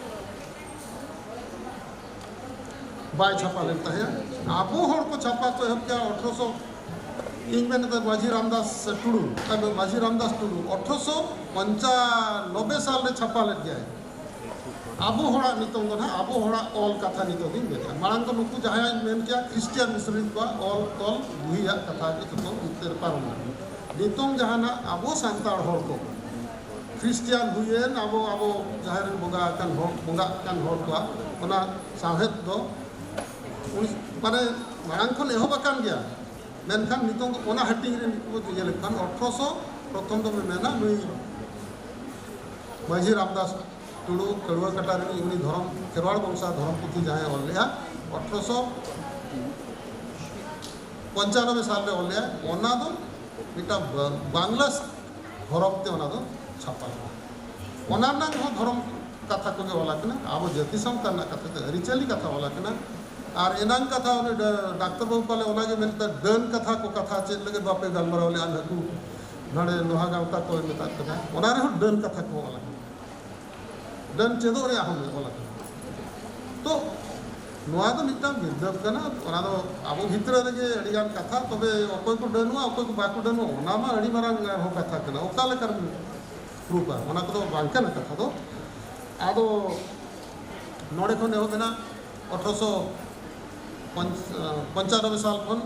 ᱵᱟᱭ ᱪᱷᱟᱯᱟ ᱞᱮᱱ ᱛᱟᱦᱮᱸᱫ᱾ ᱟᱵᱚ ᱦᱚᱲ ᱠᱚ ᱪᱷᱟᱯᱟ ᱠᱚ ᱮᱦᱚᱵ ᱠᱮᱜᱼᱟ ᱟᱴᱷᱨᱚᱥᱚ, ᱤᱧ ᱢᱮᱱ ᱮᱫᱟ ᱢᱟᱹᱡᱷᱤ ᱨᱟᱢᱫᱟᱥ ᱴᱩᱰᱩ, ᱟᱨ ᱢᱟᱹᱡᱷᱤ ᱨᱟᱢᱫᱟᱥ ᱴᱩᱰᱩ ᱟᱴᱷᱨᱚᱥᱚ ᱯᱚᱧᱪᱟᱱᱚᱵᱵᱳᱭ ᱥᱟᱞ ᱨᱮ ᱪᱷᱟᱯᱟ ᱞᱮᱫ ᱜᱮᱭᱟᱭ᱾ ᱟᱵᱚ ᱦᱚᱲᱟᱜ ᱱᱤᱛᱚᱝ ᱫᱚ ᱱᱟᱦᱟᱜ, ᱟᱵᱚ ᱦᱚᱲᱟᱜ ᱚᱞ ᱠᱟᱛᱷᱟ ᱱᱤᱛᱚᱝ ᱤᱧ ᱢᱮᱱᱮᱫᱼᱟ᱾ ᱢᱟᱲᱟᱝ ᱫᱚ ᱱᱩᱠᱩ ᱡᱟᱦᱟᱸᱭ ᱢᱮᱱ ᱠᱮᱜᱼᱟ ᱠᱷᱨᱤᱥᱴᱤᱭᱟᱱ ᱢᱤᱥᱚᱱᱟᱨᱤ ᱠᱚᱣᱟᱜ ᱚᱞ ᱛᱚᱞ ᱵᱩᱦᱤᱭᱟᱜ ᱠᱟᱛᱷᱟ ᱜᱮ ᱡᱚᱛᱚ ᱩᱛᱟᱹᱨ ᱯᱟᱨᱚᱢ ᱮᱱᱟ᱾ ᱱᱤᱛᱚᱝ ᱡᱟᱦᱟᱱᱟᱜ ᱟᱵᱚ ᱥᱟᱱᱛᱟᱲ ᱦᱚᱲ ᱠᱚ ᱠᱷᱨᱤᱥᱴᱤᱭᱟᱱ ᱦᱩᱭᱮᱱ, ᱟᱵᱚ, ᱟᱵᱚ ᱡᱟᱦᱮᱨ ᱨᱮᱱ ᱵᱚᱸᱜᱟ ᱟᱠᱟᱱ ᱦᱚᱲ, ᱵᱚᱸᱜᱟ ᱟᱠᱟᱱ ᱦᱚᱲ ᱠᱚᱣᱟᱜ ᱚᱱᱟ ᱥᱟᱶᱦᱮᱫ ᱫᱚ ᱩᱱᱤ, ᱢᱟᱱᱮ, ᱢᱟᱲᱟᱝ ᱠᱷᱚᱱ ᱮᱦᱚᱵ ᱟᱠᱟᱱ ᱜᱮᱭᱟ᱾ ᱢᱮᱱᱠᱷᱟᱱ ᱱᱤᱛᱚᱝ ᱫᱚ ᱚᱱᱟ ᱦᱟᱹᱴᱤᱧ ᱨᱮ ᱱᱤᱛᱚᱜ ᱵᱚ ᱤᱭᱟᱹ ᱞᱮᱠᱷᱟᱱ ᱟᱴᱷᱨᱚᱥᱚ ᱯᱨᱚᱛᱷᱚᱢ ᱫᱚ ᱢᱮᱱᱟ ᱱᱩᱭ ᱢᱟᱹᱡᱷᱤ ᱨᱟᱢᱫᱟᱥ ᱴᱩᱰᱩ ᱠᱟᱹᱲᱩᱣᱟᱹ ᱠᱟᱴᱟ ᱨᱤᱱᱤᱡ, ᱩᱱᱤ ᱫᱷᱚᱨᱚᱢ ᱠᱷᱮᱨᱣᱟᱲ ᱵᱚᱝᱥᱟ ᱫᱷᱚᱨᱚᱢ ᱯᱩᱛᱷᱤ ᱡᱟᱦᱟᱸᱭ ᱚᱞ ᱞᱮᱫᱼᱟ ᱟᱴᱷᱨᱚᱥᱚ ᱯᱚᱧᱪᱟᱱᱚᱵᱵᱳᱭ ᱥᱟᱞ ᱨᱮ ᱚᱞ ᱞᱮᱫᱼᱟ, ᱚᱱᱟ ᱫᱚ ᱢᱤᱫᱴᱟᱝ ᱵᱟ- ᱵᱟᱝᱞᱟ ᱦᱚᱨᱚᱯ ᱛᱮ ᱚᱱᱟ ᱫᱚ ᱪᱷᱟᱯᱟ ᱞᱮᱱᱟ᱾ ᱚᱱᱟ ᱨᱮᱱᱟᱜ ᱦᱚᱸ ᱫᱷᱚᱨᱚᱢ ᱠᱟᱛᱷᱟ ᱠᱚᱜᱮ ᱚᱞ ᱟᱠᱟᱱᱟ, ᱟᱵᱚ ᱡᱟᱹᱛᱤ ᱥᱟᱶᱛᱟ ᱨᱮᱱᱟᱜ ᱠᱟᱛᱷᱟ ᱛᱮ ᱟᱹᱨᱤᱪᱟᱹᱞᱤ ᱠᱟᱛᱷᱟ ᱚᱞ ᱟᱠᱟᱱᱟ᱾ ᱟᱨ ᱮᱱᱟᱝ ᱠᱟᱛᱷᱟ ᱩᱱᱤ ᱰᱟ- ᱰᱟᱠᱛᱚᱨ ᱵᱟᱹᱵᱩ ᱯᱟᱞᱮ ᱚᱱᱟᱜᱮ ᱢᱮᱱ ᱠᱮᱫᱟ, ᱰᱟᱹᱱ ᱠᱟᱛᱷᱟ ᱠᱚ ᱠᱟᱛᱷᱟ ᱪᱮᱫ ᱞᱟᱹᱜᱤᱫ ᱵᱟᱯᱮ ᱜᱟᱞᱢᱟᱨᱟᱣ ᱞᱮᱫᱼᱟ ᱱᱟᱹᱠᱩ ᱱᱚᱰᱮ ᱱᱚᱣᱟ ᱜᱟᱶᱛᱟ ᱠᱚ ᱢᱮᱛᱟᱜ ᱠᱟᱱᱟ, ᱚᱱᱟ ᱨᱮᱦᱚᱸ ᱰᱟᱹᱱ ᱠᱟᱛᱷᱟ ᱠᱚ ᱚᱞ ᱟᱠᱟᱱᱟ᱾ ᱰᱟᱹᱱ ᱪᱮᱫᱚᱜ ᱨᱮᱭᱟᱜ ᱦᱚᱸ ᱚᱞ ᱟᱠᱟᱱᱟ᱾ ᱛᱚ ᱱᱚᱣᱟ ᱫᱚ ᱢᱤᱫᱴᱟᱝ ᱵᱤᱨᱫᱟᱹᱵ ᱠᱟᱱᱟ, ᱚᱱᱟ ᱫᱚ ᱟᱵᱚ ᱵᱷᱤᱛᱨᱤ ᱨᱮᱜᱮ ᱟᱹᱰᱤᱜᱟᱱ ᱠᱟᱛᱷᱟ, ᱛᱚᱵᱮ ᱚᱠᱚᱭ ᱠᱚ ᱰᱟᱹᱱᱩᱜᱼᱟ ᱚᱠᱚᱭ ᱠᱚ ᱵᱟᱠᱚ ᱰᱟᱹᱱᱩᱜᱼᱟ ᱚᱱᱟ ᱢᱟ ᱟᱹᱰᱤ ᱢᱟᱨᱟᱝ ᱟᱨᱦᱚᱸ ᱠᱟᱛᱷᱟ ᱠᱟᱱᱟ, ᱚᱠᱟ ᱞᱮᱠᱟᱨ ᱯᱨᱩᱯᱟ ᱚᱱᱟ ᱠᱚᱫᱚ ᱵᱟᱝ ᱠᱟᱱᱟ ᱠᱟᱛᱷᱟ ᱫᱚ᱾ ᱟᱫᱚ ᱱᱚᱰᱮ ᱠᱷᱚᱱ ᱮᱦᱚᱵ ᱮᱱᱟ ᱟᱴᱷᱨᱚᱥᱚ ᱯᱚᱧᱪᱟᱱᱚᱵᱵᱳᱭ ᱥᱟᱞ ᱠᱷᱚᱱ,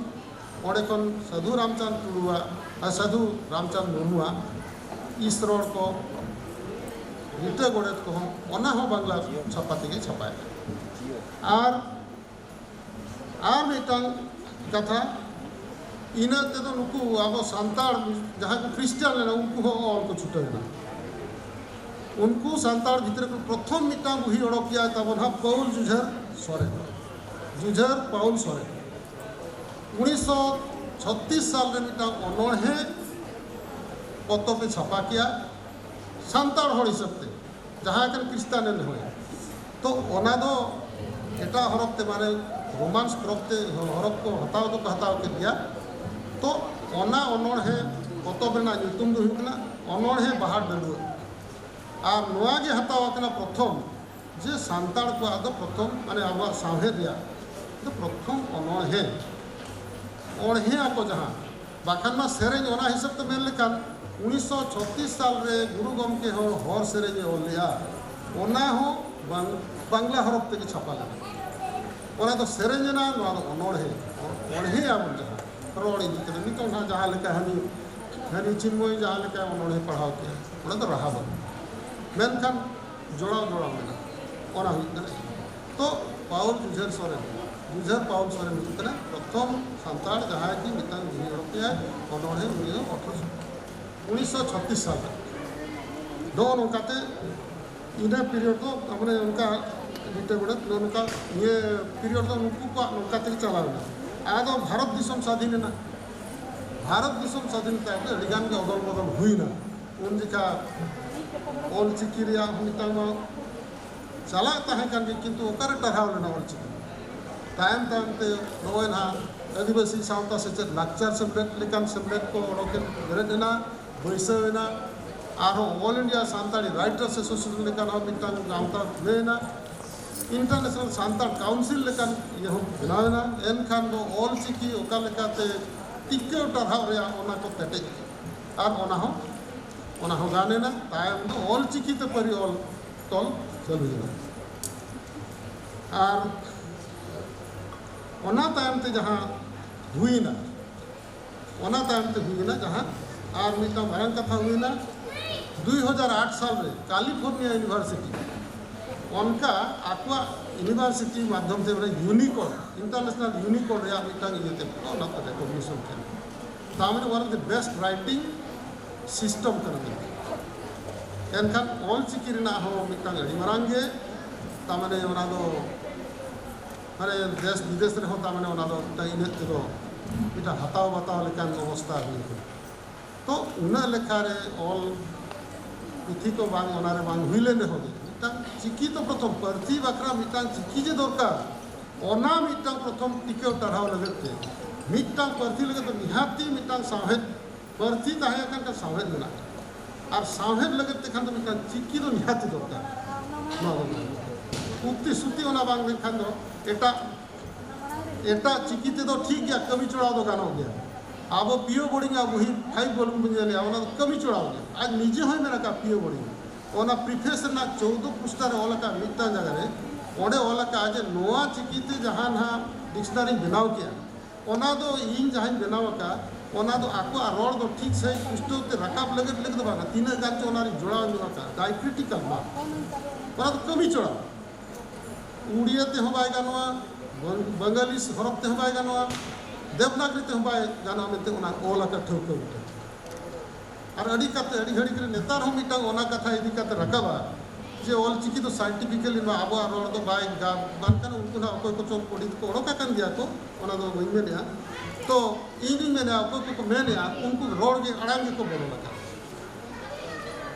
ᱚᱸᱰᱮ ᱠᱷᱚᱱ ᱥᱟᱹᱫᱷᱩ ᱨᱟᱢᱪᱟᱸᱫᱽ ᱴᱩᱰᱩᱣᱟᱜ ᱟᱨ ᱥᱟᱹᱫᱷᱩ ᱨᱟᱢᱪᱟᱸᱫᱽ ᱢᱩᱨᱢᱩᱣᱟᱜ ᱤᱥ ᱨᱚᱲ ᱠᱚ, ᱞᱤᱴᱟᱹ ᱜᱚᱰᱮᱛ ᱠᱚᱦᱚᱸ, ᱚᱱᱟ ᱦᱚᱸ ᱵᱟᱝᱞᱟ ᱪᱷᱟᱯᱟ ᱛᱮᱜᱮ ᱪᱷᱟᱯᱟᱭᱮᱱᱟ᱾ ᱟᱨ ᱟᱨ ᱢᱤᱫᱴᱟᱝ ᱠᱟᱛᱷᱟ, ᱤᱱᱟᱹ ᱛᱮᱫᱚ ᱱᱩᱠᱩ ᱟᱵᱚ ᱥᱟᱱᱛᱟᱲ ᱡᱟᱦᱟᱸᱭ ᱠᱚ ᱠᱷᱨᱤᱥᱴᱟᱱ ᱞᱮᱱᱟ ᱩᱱᱠᱩ ᱦᱚᱸ ᱚᱞ ᱠᱚ ᱪᱷᱩᱴᱟᱹᱣ ᱮᱱᱟ᱾ ᱩᱱᱠᱩ ᱥᱟᱱᱛᱟᱲ ᱵᱷᱤᱛᱨᱤ ᱠᱷᱚᱱ ᱯᱨᱚᱛᱷᱚᱢ ᱢᱤᱫᱴᱟᱝ ᱵᱩᱦᱤ ᱚᱰᱚᱠ ᱠᱮᱜᱼᱟᱭ ᱛᱟᱵᱚᱱ ᱦᱟᱸᱜ ᱯᱟᱹᱣᱩᱞ ᱡᱩᱡᱷᱟᱹᱨ ᱥᱚᱨᱮᱱ᱾ ᱡᱩᱡᱷᱟᱹᱨ ᱯᱟᱹᱣᱩᱞ ᱥᱚᱨᱮᱱ ᱩᱱᱤᱥᱥᱚ ᱪᱷᱚᱛᱤᱥ ᱥᱟᱞ ᱨᱮ ᱢᱤᱫᱴᱟᱝ ᱚᱱᱚᱬᱦᱮ ᱯᱚᱛᱚᱵ ᱮ ᱪᱷᱟᱯᱟ ᱠᱮᱜᱼᱟ ᱥᱟᱱᱛᱟᱲ ᱦᱚᱲ ᱦᱤᱥᱟᱹᱵ ᱛᱮ, ᱡᱟᱦᱟᱸ ᱠᱟᱱ ᱠᱷᱨᱤᱥᱴᱟᱱ ᱮ ᱦᱩᱭ᱾ ᱛᱚ ᱚᱱᱟ ᱫᱚ ᱮᱴᱟᱜ ᱦᱚᱨᱚᱯ ᱛᱮ, ᱢᱟᱱᱮ ᱨᱳᱢᱟᱱᱥ ᱦᱚᱨᱚᱯ ᱛᱮ, ᱦᱚᱨᱚᱯ ᱠᱚ ᱦᱟᱛᱟᱣ ᱫᱚᱠᱚ ᱦᱟᱛᱟᱣ ᱠᱮᱫ ᱜᱮᱭᱟ᱾ ᱛᱚ ᱚᱱᱟ ᱚᱱᱚᱬᱦᱮ ᱯᱚᱛᱚᱵ ᱨᱮᱱᱟᱜ ᱧᱩᱛᱩᱢ ᱫᱚ ᱦᱩᱭᱩᱜ ᱠᱟᱱᱟ ᱚᱱᱚᱬᱦᱮ ᱵᱟᱦᱟ ᱰᱟᱹᱲᱩᱣᱟᱹ᱾ ᱟᱨ ᱱᱚᱣᱟ ᱜᱮ ᱦᱟᱛᱟᱣ ᱟᱠᱟᱱᱟ ᱯᱨᱚᱛᱷᱚᱢ, ᱡᱮ ᱥᱟᱱᱛᱟᱲ ᱠᱚᱣᱟᱜ ᱫᱚ ᱯᱨᱚᱛᱷᱚᱢ, ᱢᱟᱱᱮ ᱟᱵᱚᱣᱟᱜ ᱥᱟᱶᱦᱮᱫ ᱨᱮᱭᱟᱜ ᱫᱚ ᱯᱨᱚᱛᱷᱚᱢ ᱚᱱᱚᱬᱦᱮ, ᱚᱬᱦᱮ ᱟᱠᱚ ᱡᱟᱦᱟᱸ, ᱵᱟᱠᱷᱟᱱ ᱢᱟ ᱥᱮᱨᱮᱧ, ᱚᱱᱟ ᱦᱤᱥᱟᱹᱵ ᱛᱮ ᱢᱮᱱ ᱞᱮᱠᱷᱟᱱ ᱩᱱᱤᱥᱥᱚ ᱪᱷᱚᱛᱤᱥ ᱥᱟᱞ ᱨᱮ ᱜᱩᱨᱩ ᱜᱚᱢᱠᱮ ᱦᱚᱸ ᱦᱚᱲ ᱥᱮᱨᱮᱧ ᱮ ᱚᱞ ᱞᱮᱜᱼᱟ, ᱚᱱᱟ ᱦᱚᱸ ᱵᱟᱝ, ᱵᱟᱝᱞᱟ ᱦᱚᱨᱚᱯ ᱛᱮᱜᱮ ᱪᱷᱟᱯᱟ ᱞᱮᱱᱟ᱾ ᱚᱱᱟ ᱫᱚ ᱥᱮᱨᱮᱧ ᱮᱱᱟ, ᱱᱚᱣᱟ ᱫᱚ ᱚᱱᱚᱬᱦᱮ, ᱚᱬᱦᱮ ᱟᱵᱚᱱ ᱡᱟᱦᱟᱸ ᱨᱚᱲ ᱤᱫᱤ ᱠᱟᱛᱮ᱾ ᱱᱤᱛᱚᱜ ᱱᱟᱦᱟᱜ ᱡᱟᱦᱟᱸ ᱞᱮᱠᱟ ᱦᱟᱹᱱᱤ, ᱦᱟᱹᱱᱤ ᱪᱤᱱᱢᱚᱭ ᱡᱟᱦᱟᱸ ᱞᱮᱠᱟ ᱚᱱᱚᱬᱦᱮ ᱯᱟᱲᱦᱟᱣ ᱠᱮᱜᱼᱟ, ᱚᱱᱟ ᱫᱚ ᱨᱟᱦᱟ ᱵᱟᱹᱱᱩᱜᱼᱟ, ᱢᱮᱱᱠᱷᱟᱱ ᱡᱚᱲᱟᱣ ᱡᱚᱲᱟᱣ ᱢᱮᱱᱟᱜᱼᱟ᱾ ᱚᱱᱟ ᱦᱩᱭᱩᱜ ᱠᱟᱱᱟ᱾ ᱛᱚ ᱯᱟᱣᱩᱞ ᱡᱩᱡᱷᱟᱹᱨ ᱥᱚᱨᱮᱱ, ᱡᱩᱡᱷᱟᱹᱨ ᱯᱟᱣᱩᱞ ᱥᱚᱨᱮᱱ ᱦᱩᱭᱩᱜ ᱠᱟᱱᱟ ᱯᱨᱚᱛᱷᱚᱢ ᱥᱟᱱᱛᱟᱲ ᱡᱟᱦᱟᱸᱭ ᱜᱮ ᱢᱤᱫᱴᱟᱝ ᱵᱩᱦᱤ ᱚᱰᱚᱠ ᱠᱮᱜᱼᱟᱭ ᱚᱱᱚᱬᱦᱮ, ᱩᱱᱤ ᱫᱚ ᱟᱴᱷᱨᱚᱥᱚ ᱩᱱᱤᱥᱥᱚ ᱪᱷᱚᱛᱤᱥ ᱥᱟᱞ ᱨᱮ᱾ ᱱᱚᱜᱼᱚ ᱱᱚᱝᱠᱟᱛᱮ ᱤᱱᱟᱹ ᱯᱤᱨᱤᱭᱚᱰ ᱫᱚ ᱢᱟᱱᱮ ᱚᱱᱠᱟ ᱢᱤᱫᱴᱮᱱ ᱜᱚᱰᱮᱛ ᱱᱚᱜᱼᱚ ᱱᱚᱝᱠᱟ ᱤᱭᱟᱹ ᱯᱤᱨᱤᱭᱚᱰ ᱫᱚ ᱱᱩᱠᱩ ᱠᱚᱣᱟᱜ ᱱᱚᱝᱠᱟ ᱛᱮᱜᱮ ᱪᱟᱞᱟᱣ ᱮᱱᱟ᱾ ᱟᱫᱚ ᱵᱷᱟᱨᱚᱛ ᱫᱤᱥᱚᱢ ᱥᱟᱫᱷᱤᱱ ᱮᱱᱟ᱾ ᱵᱷᱟᱨᱚᱛ ᱫᱤᱥᱚᱢ ᱥᱟᱫᱷᱤᱱ ᱛᱟᱭᱚᱢ ᱨᱮ ᱟᱹᱰᱤ ᱜᱟᱱ ᱜᱮ ᱚᱫᱚᱞ ᱵᱚᱫᱚᱞ ᱦᱩᱭᱱᱟ᱾ ᱩᱱ ᱡᱚᱠᱷᱟ ᱚᱞ ᱪᱤᱠᱤ ᱨᱮᱭᱟᱜ ᱦᱚᱸ ᱢᱤᱫᱴᱟᱝ ᱱᱚᱣᱟ ᱪᱟᱞᱟᱜ ᱛᱟᱦᱮᱸ ᱠᱟᱱ ᱜᱮ, ᱠᱤᱱᱛᱩ ᱚᱠᱟᱨᱮ ᱴᱟᱨᱦᱟᱣ ᱞᱮᱱᱟ ᱚᱞ ᱪᱤᱠᱤ? ᱛᱟᱭᱚᱢ ᱛᱟᱭᱚᱢ ᱛᱮ ᱱᱚᱜᱼᱚᱭ ᱱᱟᱦᱟᱜ ᱟᱹᱫᱤᱵᱟᱹᱥᱤ ᱥᱟᱶᱛᱟ ᱥᱮᱪᱮᱫ ᱞᱟᱠᱪᱟᱨ ᱥᱮᱢᱞᱮᱫ ᱞᱮᱠᱟᱱ ᱥᱮᱢᱞᱮᱫ ᱠᱚ ᱚᱰᱚᱠ ᱮᱱ, ᱵᱮᱨᱮᱫ ᱮᱱᱟ, ᱵᱟᱹᱭᱥᱟᱹᱣ ᱮᱱᱟ᱾ ᱟᱨᱦᱚᱸ All India Santali Writers Association ᱞᱮᱠᱟᱱ ᱦᱚᱸ ᱢᱤᱫᱴᱟᱝ ᱜᱟᱶᱛᱟ ᱠᱷᱩᱞᱟᱹᱣ ᱮᱱᱟ᱾ International Santal Council ᱞᱮᱠᱟᱱ ᱤᱭᱟᱹ ᱦᱚᱸ ᱵᱮᱱᱟᱣ ᱮᱱᱟ᱾ ᱮᱱᱠᱷᱟᱱ ᱫᱚ ᱚᱞ ᱪᱤᱠᱤ ᱚᱠᱟ ᱞᱮᱠᱟᱛᱮ ᱴᱤᱠᱟᱹᱣ ᱴᱟᱨᱦᱟᱣ ᱨᱮᱭᱟᱜ ᱚᱱᱟ ᱠᱚ ᱛᱮᱴᱮᱡ ᱮᱱᱟ᱾ ᱟᱨ ᱚᱱᱟ ᱦᱚᱸ, ᱚᱱᱟ ᱦᱚᱸ ᱜᱟᱱ ᱮᱱᱟ᱾ ᱛᱟᱭᱚᱢ ᱫᱚ ᱚᱞ ᱪᱤᱠᱤ ᱛᱮ ᱯᱟᱹᱨᱤ ᱚᱞ ᱛᱚᱞ ᱪᱟᱹᱞᱩᱭᱮᱱᱟ᱾ ᱟᱨ ᱚᱱᱟ ᱛᱟᱭᱚᱢ ᱛᱮ ᱡᱟᱦᱟᱸ ᱦᱩᱭᱮᱱᱟ, ᱚᱱᱟ ᱛᱟᱭᱚᱢ ᱛᱮ ᱦᱩᱭᱮᱱᱟ ᱡᱟᱦᱟᱸ ᱟᱨ ᱢᱤᱫᱴᱟᱝ ᱢᱟᱨᱟᱝ ᱠᱟᱛᱷᱟ ᱦᱩᱭᱮᱱᱟ, ᱫᱩᱭ ᱦᱟᱡᱟᱨ ᱟᱴ ᱥᱟᱞ ᱨᱮ ᱠᱟᱞᱤᱯᱷᱳᱨᱱᱤᱭᱟ ᱤᱭᱩᱱᱤᱵᱷᱟᱨᱥᱤᱴᱤ ᱚᱱᱠᱟ ᱟᱠᱚᱣᱟᱜ ᱤᱭᱩᱱᱤᱵᱷᱟᱨᱥᱤᱴᱤ ᱢᱟᱫᱽᱫᱷᱚᱢ ᱛᱮ ᱢᱟᱱᱮ ᱤᱭᱩᱱᱤᱠᱳᱰ, ᱤᱱᱴᱟᱨᱱᱮᱥᱱᱟᱞ ᱤᱭᱩᱱᱤᱠᱳᱰ ᱨᱮᱭᱟᱜ ᱢᱤᱫᱴᱟᱝ ᱤᱭᱟᱹ ᱛᱮ ᱚᱱᱟ ᱠᱚ ᱨᱮᱠᱚᱜᱱᱤᱥᱚᱱ ᱠᱮᱫᱟ᱾ ᱛᱟᱨ ᱢᱟᱱᱮ one of the best writing system ᱠᱟᱱᱟ ᱢᱮᱱᱛᱮ᱾ ᱮᱱᱠᱷᱟᱱ ᱚᱞ ᱪᱤᱠᱤ ᱨᱮᱱᱟᱜ ᱦᱚᱸ ᱢᱤᱫᱴᱟᱝ ᱟᱹᱰᱤ ᱢᱟᱨᱟᱝ ᱜᱮ, ᱛᱟᱨ ᱢᱟᱱᱮ ᱚᱱᱟ ᱫᱚ ᱢᱟᱱᱮ ᱫᱮᱥ ᱵᱤᱫᱮᱥ ᱨᱮᱦᱚᱸ ᱛᱟᱨ ᱢᱟᱱᱮ ᱚᱱᱟ ᱫᱚ ᱢᱤᱫᱴᱟᱝ ᱤᱱᱟᱹᱜ ᱛᱮᱫᱚ ᱢᱤᱫᱴᱟᱝ ᱦᱟᱛᱟᱣ ᱵᱟᱛᱟᱣ ᱞᱮᱠᱟᱱ ᱚᱵᱚᱥᱛᱟ ᱦᱩᱭ ᱟᱠᱟᱱᱟ᱾ ᱛᱚ ᱩᱱᱟᱹᱜ ᱞᱮᱠᱷᱟ ᱨᱮ ᱚᱞ ᱯᱩᱛᱷᱤ ᱠᱚ ᱵᱟᱝ ᱚᱱᱟ ᱨᱮ ᱵᱟᱝ ᱦᱩᱭ ᱞᱮᱱ ᱨᱮᱦᱚᱸ ᱜᱮ, ᱢᱤᱫᱴᱟᱝ ᱪᱤᱠᱤ ᱛᱚ ᱯᱨᱚᱛᱷᱚᱢ ᱯᱟᱹᱨᱥᱤ ᱵᱟᱠᱷᱨᱟ ᱢᱤᱫᱴᱟᱝ ᱪᱤᱠᱤ ᱡᱮ ᱫᱚᱨᱠᱟᱨ, ᱚᱱᱟ ᱢᱤᱫᱴᱟᱝ ᱯᱨᱚᱛᱷᱚᱢ ᱴᱤᱠᱟᱹᱣ ᱴᱟᱨᱦᱟᱣ ᱞᱟᱹᱜᱤᱫ ᱛᱮ ᱢᱤᱫᱴᱟᱝ ᱯᱟᱹᱨᱥᱤ ᱞᱟᱹᱜᱤᱫ ᱫᱚ ᱱᱤᱦᱟᱹᱛᱤ ᱢᱤᱫᱴᱟᱝ ᱥᱟᱶᱦᱮᱫ, ᱯᱟᱹᱨᱥᱤ ᱛᱟᱦᱮᱸ ᱟᱠᱟᱱ ᱠᱷᱟᱱ ᱥᱟᱶᱦᱮᱫ ᱢᱮᱱᱟᱜᱼᱟ, ᱟᱨ ᱥᱟᱶᱦᱮᱫ ᱞᱟᱹᱜᱤᱫ ᱛᱮᱠᱷᱟᱱ ᱫᱚ ᱢᱤᱫᱴᱟᱝ ᱪᱤᱠᱤ ᱫᱚ ᱱᱤᱦᱟᱹᱛᱤ ᱫᱚᱨᱠᱟᱨ᱾ ᱱᱚᱣᱟ ᱫᱚ ᱵᱟᱝ᱾ ᱩᱠᱛᱤ ᱥᱩᱛᱤ ᱚᱱᱟ ᱵᱟᱝ ᱞᱮᱱᱠᱷᱟᱱ ᱫᱚ ᱮᱴᱟᱜ, ᱮᱴᱟᱜ ᱪᱤᱠᱤ ᱛᱮᱫᱚ ᱴᱷᱤᱠ ᱜᱮᱭᱟ, ᱠᱟᱹᱢᱤ ᱪᱚᱲᱟᱣ ᱫᱚ ᱜᱟᱱᱚᱜ ᱜᱮᱭᱟ᱾ ᱟᱵᱚ ᱯᱤᱭᱳ ᱵᱳᱨᱰᱤᱝ ᱟᱜ ᱵᱚᱦᱤ ᱯᱷᱟᱭᱤᱵᱷ ᱵᱷᱚᱞᱩᱢ ᱵᱚᱱ ᱧᱮᱞᱮᱜᱼᱟ, ᱚᱱᱟ ᱫᱚ ᱠᱟᱹᱢᱤ ᱪᱚᱲᱟᱣ ᱜᱮᱭᱟ᱾ ᱟᱡ ᱱᱤᱡᱮ ᱦᱚᱸᱭ ᱢᱮᱱ ᱟᱠᱟᱫ ᱯᱤᱭᱳ ᱵᱳᱨᱰᱤᱝ, ᱚᱱᱟ ᱯᱨᱤᱯᱷᱮᱥ ᱨᱮᱱᱟᱜ ᱪᱳᱣᱫᱚ ᱯᱨᱚᱥᱴᱟ ᱨᱮ ᱚᱞ ᱟᱠᱟᱫ ᱢᱤᱫᱴᱟᱝ ᱡᱟᱭᱜᱟ ᱨᱮ, ᱚᱸᱰᱮ ᱚᱞ ᱟᱠᱟᱫ ᱡᱮ ᱱᱚᱣᱟ ᱪᱤᱠᱤ ᱛᱮ ᱡᱟᱦᱟᱸ ᱱᱟᱦᱟᱜ ᱰᱤᱠᱥᱱᱟᱨᱤᱧ ᱵᱮᱱᱟᱣ ᱠᱮᱜᱼᱟ, ᱚᱱᱟ ᱫᱚ ᱤᱧ ᱡᱟᱦᱟᱸᱧ ᱵᱮᱱᱟᱣ ᱟᱠᱟᱫ, ᱚᱱᱟ ᱫᱚ ᱟᱠᱚᱣᱟᱜ ᱨᱚᱲ ᱫᱚ ᱴᱷᱤᱠ ᱥᱟᱺᱦᱤᱡ ᱯᱩᱥᱴᱟᱹᱣ ᱛᱮ ᱨᱟᱠᱟᱵ ᱞᱟᱹᱜᱤᱫ ᱞᱟᱹᱜᱤᱫ ᱫᱚ ᱵᱟᱝᱟ, ᱛᱤᱱᱟᱹᱜ ᱜᱟᱱ ᱪᱚ ᱚᱱᱟ ᱨᱤᱧ ᱡᱚᱲᱟᱣ ᱧᱚᱜ ᱟᱠᱟᱫ, ᱰᱟᱭᱠᱨᱤᱴᱤᱠᱟᱞ ᱢᱟᱨᱠ, ᱚᱱᱟ ᱫᱚ ᱠᱟᱹᱢᱤ ᱪᱚᱲᱟᱣ᱾ ᱩᱲᱤᱭᱟ ᱛᱮᱦᱚᱸ ᱵᱟᱭ ᱜᱟᱱᱚᱜᱼᱟ, ᱵᱟᱝ-, ᱵᱟᱝᱜᱟᱞᱤ ᱦᱚᱨᱚᱯ ᱛᱮᱦᱚᱸ ᱵᱟᱭ ᱜᱟᱱᱚᱜᱼᱟ, ᱫᱮᱵᱽᱱᱟᱜᱽᱨᱤ ᱛᱮᱦᱚᱸ ᱵᱟᱭ ᱜᱟᱱᱚᱜᱼᱟ ᱢᱮᱱᱛᱮ ᱚᱱᱟ ᱚᱞ ᱟᱠᱟᱫ ᱴᱷᱟᱹᱣᱠᱟᱹ ᱢᱤᱫᱴᱟᱝ᱾ ᱟᱨ ᱟᱹᱰᱤ ᱠᱟᱛᱮ ᱟᱹᱰᱤ ᱜᱷᱟᱹᱲᱤᱡ ᱨᱮ ᱱᱮᱛᱟᱨ ᱦᱚᱸ ᱢᱤᱫᱴᱟᱝ ᱚᱱᱟ ᱠᱟᱛᱷᱟ ᱤᱫᱤ ᱠᱟᱛᱮ ᱨᱟᱠᱟᱵᱟ ᱡᱮ ᱚᱞ ᱪᱤᱠᱤ ᱫᱚ ᱥᱟᱭᱮᱱᱴᱤᱯᱷᱤᱠᱟᱞᱤ ᱱᱚᱣᱟ ᱟᱵᱚᱣᱟᱜ ᱨᱚᱲ ᱫᱚ ᱵᱟᱭ ᱜᱟᱱ ᱵᱟᱝ ᱠᱟᱱᱟ᱾ ᱩᱱᱠᱩ ᱱᱟᱜ ᱚᱠᱚᱭ ᱠᱚᱪᱚᱝ ᱯᱚᱸᱰᱤᱛ ᱠᱚ ᱚᱰᱚᱠ ᱟᱠᱟᱱ ᱜᱮᱭᱟ ᱠᱚ, ᱚᱱᱟ ᱫᱚ ᱵᱟᱹᱧ ᱢᱮᱱᱮᱫᱼᱟ᱾ ᱛᱚ ᱤᱧ ᱫᱩᱧ ᱢᱮᱱᱮᱫᱼᱟ, ᱚᱠᱚᱭ ᱠᱚᱠᱚ ᱢᱮᱱᱮᱫᱼᱟ ᱩᱱᱠᱩ ᱨᱚᱲ ᱜᱮ ᱟᱲᱟᱝ ᱜᱮᱠᱚ ᱵᱚᱫᱚᱞ ᱟᱠᱟᱫᱟ᱾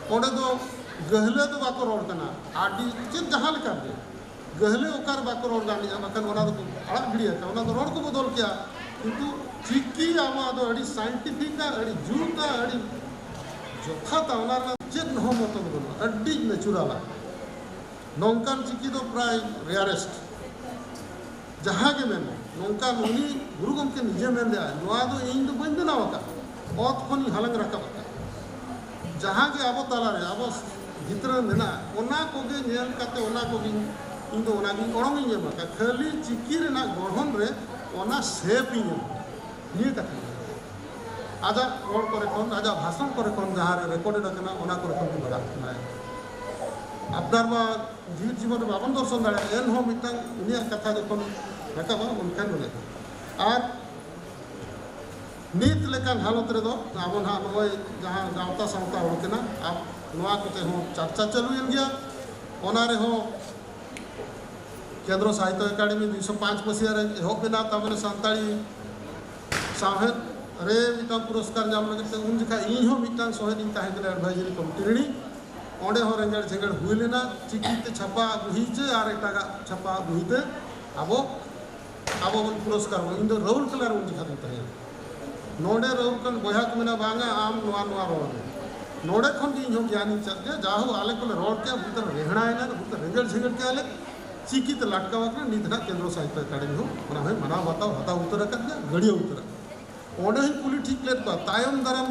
ᱚᱸᱰᱮ ᱫᱚ ᱜᱟᱹᱦᱞᱟᱹ ᱫᱚ ᱵᱟᱠᱚ ᱨᱚᱲ ᱠᱟᱱᱟ, ᱟᱹᱰᱤ ᱪᱮᱫ ᱡᱟᱦᱟᱸ ᱞᱮᱠᱟ ᱜᱮ ᱜᱟᱹᱦᱞᱟᱹ ᱚᱠᱟᱨᱮ ᱵᱟᱠᱚ ᱨᱚᱲ ᱜᱟᱱᱮᱜᱼᱟ, ᱵᱟᱠᱷᱟᱱ ᱚᱱᱟ ᱫᱚᱠᱚ ᱟᱲᱟᱜ ᱜᱤᱰᱤ ᱟᱠᱟᱫ, ᱚᱱᱟ ᱫᱚ ᱨᱚᱲ ᱠᱚ ᱵᱚᱫᱚᱞ ᱠᱮᱭᱟ᱾ ᱠᱤᱱᱛᱩ ᱪᱤᱠᱤ ᱟᱵᱚᱣᱟᱜ ᱫᱚ ᱟᱹᱰᱤ ᱥᱟᱭᱮᱱᱴᱤᱯᱷᱤᱠᱟ, ᱟᱹᱰᱤ ᱡᱩᱛᱟ, ᱟᱹᱰᱤ ᱡᱚᱛᱷᱟᱛᱟ, ᱚᱱᱟ ᱨᱮᱱᱟᱜ ᱪᱮᱫ ᱦᱚᱸ ᱢᱚᱛᱚᱵ ᱵᱟᱹᱱᱩᱜᱼᱟ, ᱟᱹᱰᱤ ᱱᱮᱪᱩᱨᱟᱞᱟ᱾ ᱱᱚᱝᱠᱟᱱ ᱪᱤᱠᱤ ᱫᱚ ᱯᱨᱟᱭ ᱨᱮᱭᱟᱨᱮᱥᱴ᱾ ᱡᱟᱦᱟᱸ ᱜᱮ ᱢᱮᱱᱟ, ᱱᱚᱝᱠᱟᱱ ᱩᱱᱤ ᱜᱩᱨᱩ ᱜᱚᱢᱠᱮ ᱱᱤᱡᱮ ᱢᱮᱱ ᱞᱮᱫᱼᱟᱭ, ᱱᱚᱣᱟ ᱫᱚ ᱤᱧ ᱫᱚ ᱵᱟᱹᱧ ᱵᱮᱱᱟᱣ ᱟᱠᱟᱫ, ᱚᱛ ᱠᱷᱚᱱᱤᱧ ᱦᱟᱞᱟᱝ ᱨᱟᱠᱟᱵ ᱟᱠᱟᱫ᱾ ᱡᱟᱦᱟᱸ ᱜᱮ ᱟᱵᱚ ᱛᱟᱞᱟᱨᱮ, ᱟᱵᱚ ᱵᱷᱤᱛᱨᱤ ᱨᱮ ᱢᱮᱱᱟᱜᱼᱟ, ᱚᱱᱟ ᱠᱚᱜᱮ ᱧᱮᱞ ᱠᱟᱛᱮ ᱚᱱᱟ ᱠᱚᱜᱮ ᱤᱧ ᱫᱚ ᱚᱱᱟᱜᱤᱧ ᱚᱲᱚᱝ ᱤᱧ ᱮᱢ ᱟᱠᱟᱫ᱾ ᱠᱷᱟᱹᱞᱤ ᱪᱤᱠᱤ ᱨᱮᱱᱟᱜ ᱜᱚᱲᱦᱚᱱ ᱨᱮ ᱚᱱᱟ ᱥᱮᱯ ᱤᱧ ᱮᱢ ᱟᱠᱟᱫ᱾ ᱱᱤᱭᱟᱹ ᱠᱟᱛᱷᱟ ᱟᱡᱟᱜ ᱨᱚᱲ ᱠᱚᱨᱮ ᱠᱷᱚᱱ, ᱟᱡᱟᱜ ᱵᱷᱟᱥᱚᱱ ᱠᱚᱨᱮ ᱠᱷᱚᱱ ᱡᱟᱦᱟᱸ ᱨᱮ ᱨᱮᱠᱚᱨᱰᱮᱰ ᱟᱠᱟᱱᱟ, ᱚᱱᱟ ᱠᱚᱨᱮ ᱠᱷᱚᱱ ᱜᱮ ᱵᱟᱲᱟᱭ ᱠᱟᱱᱟᱭ᱾ ᱟᱯᱱᱟᱨ ᱢᱟ ᱡᱤᱣᱤᱫ ᱡᱤᱵᱚᱱ ᱨᱮ ᱵᱟᱵᱚᱱ ᱫᱚᱨᱥᱚᱱ ᱫᱟᱲᱮᱭᱟᱜᱼᱟ, ᱮᱱᱦᱚᱸ ᱢᱤᱫᱴᱟᱝ ᱩᱱᱤᱭᱟᱜ ᱠᱟᱛᱷᱟ ᱡᱚᱠᱷᱚᱱ ᱨᱟᱠᱟᱵᱟ, ᱩᱱᱠᱷᱟᱱ ᱵᱚᱞᱮ᱾ ᱟᱨ ᱱᱤᱛ ᱞᱮᱠᱟᱱ ᱦᱟᱞᱚᱛ ᱨᱮᱫᱚ ᱟᱵᱚ ᱱᱟᱦᱟᱜ ᱱᱚᱜᱼᱚᱭ ᱡᱟᱦᱟᱸ ᱜᱟᱶᱛᱟ ᱥᱟᱶᱛᱟ ᱦᱚᱲ ᱠᱟᱱᱟ, ᱟᱨ ᱱᱚᱣᱟ ᱠᱚᱛᱮ ᱦᱚᱸ ᱪᱟᱨᱪᱟ ᱪᱟᱹᱞᱩᱭᱮᱱ ᱜᱮᱭᱟ᱾ ᱚᱱᱟ ᱨᱮᱦᱚᱸ ᱠᱮᱱᱫᱨᱚ ᱥᱟᱦᱤᱛᱛᱚ ᱮᱠᱟᱰᱮᱢᱤ ᱫᱩᱭᱥᱚ ᱯᱟᱸᱪ ᱢᱟᱹᱥᱤᱭᱟ ᱨᱮ ᱮᱦᱚᱵ ᱮᱱᱟ, ᱛᱟᱨᱢᱟᱱᱮ ᱥᱟᱱᱛᱟᱲᱤ ᱥᱟᱶᱦᱮᱫ ᱨᱮ ᱢᱤᱫᱴᱟᱝ ᱯᱩᱨᱚᱥᱠᱟᱨ ᱧᱟᱢ ᱞᱟᱹᱜᱤᱫ ᱛᱮ᱾ ᱩᱱ ᱡᱚᱠᱷᱟᱡ ᱤᱧ ᱦᱚᱸ ᱢᱤᱫᱴᱟᱝ ᱥᱚᱦᱮᱫ ᱤᱧ ᱛᱟᱦᱮᱸ ᱠᱟᱱᱟ, ᱮᱰᱵᱷᱟᱭᱡᱟᱨᱤ ᱠᱚᱢᱤᱴᱤ ᱨᱤᱱᱤᱡ᱾ ᱚᱸᱰᱮ ᱦᱚᱸ ᱨᱮᱸᱜᱮᱲ ᱡᱷᱮᱸᱜᱮᱲ ᱦᱩᱭ ᱞᱮᱱᱟ, ᱪᱤᱠᱤᱛᱮ ᱪᱷᱟᱯᱟ ᱵᱩᱦᱤ ᱪᱮ ᱟᱨ ᱮᱴᱟᱜᱟᱜ ᱪᱷᱟᱯᱟ ᱵᱩᱦᱤᱛᱮ ᱟᱵᱚ ᱟᱵᱚ ᱵᱚᱱ ᱯᱩᱨᱚᱥᱠᱟᱨ ᱵᱚᱱ᱾ ᱤᱧ ᱫᱚ ᱨᱟᱹᱦᱩᱞ ᱠᱮᱞᱟ ᱨᱮ ᱩᱱ ᱡᱚᱠᱷᱟᱡ ᱫᱚᱧ ᱛᱟᱦᱮᱸ ᱠᱟᱱᱟ᱾ ᱱᱚᱰᱮ ᱨᱟᱹᱦᱩᱞ ᱠᱟᱱ ᱵᱚᱭᱦᱟ ᱠᱚ ᱢᱮᱱᱟ, "ᱵᱟᱝᱟ, ᱟᱢ ᱱᱚᱣᱟ, ᱱᱚᱣᱟ ᱨᱚᱲ ᱢᱮ᱾" ᱱᱚᱰᱮ ᱠᱷᱚᱱ ᱜᱮ ᱤᱧ ᱦᱚᱸ ᱜᱮᱭᱟᱱᱤᱧ ᱪᱮᱫ ᱠᱮᱫᱟ᱾ ᱡᱟᱦᱳ, ᱟᱞᱮ ᱠᱚᱞᱮ ᱨᱚᱲ ᱠᱮᱫᱟ, ᱵᱩᱦᱩᱛ ᱞᱮ ᱨᱮᱦᱲᱟᱭᱮᱱᱟ, ᱵᱩᱦᱩᱛ ᱨᱮᱸᱜᱮᱲ ᱡᱷᱮᱸᱜᱮᱲ ᱠᱮᱫᱟ ᱞᱮ, ᱪᱤᱠᱤᱛᱮ ᱞᱟᱴᱠᱟᱣ ᱟᱠᱟᱱᱟ᱾ ᱱᱤᱛ ᱱᱟᱜ ᱠᱮᱱᱫᱨᱚ ᱥᱟᱦᱤᱛᱛᱚ ᱮᱠᱟᱰᱮᱢᱤ ᱦᱚᱸ ᱚᱱᱟ ᱦᱚᱸᱭ ᱢᱟᱱᱟᱣ ᱵᱟᱛᱟᱣ ᱦᱟᱛᱟᱣ ᱩᱛᱟᱹᱨ ᱟᱠᱟᱫ ᱜᱮᱭᱟ, ᱜᱟᱹᱲᱭᱟᱹ ᱩᱛᱟᱹᱨ ᱟᱠᱟᱫ᱾ ᱚᱸᱰᱮ ᱦᱚᱸᱧ ᱠᱩᱞᱤ ᱴᱷᱤᱠ ᱞᱮᱫ ᱠᱚᱣᱟ, ᱛᱟᱭᱚᱢ ᱫᱟᱨᱟᱢ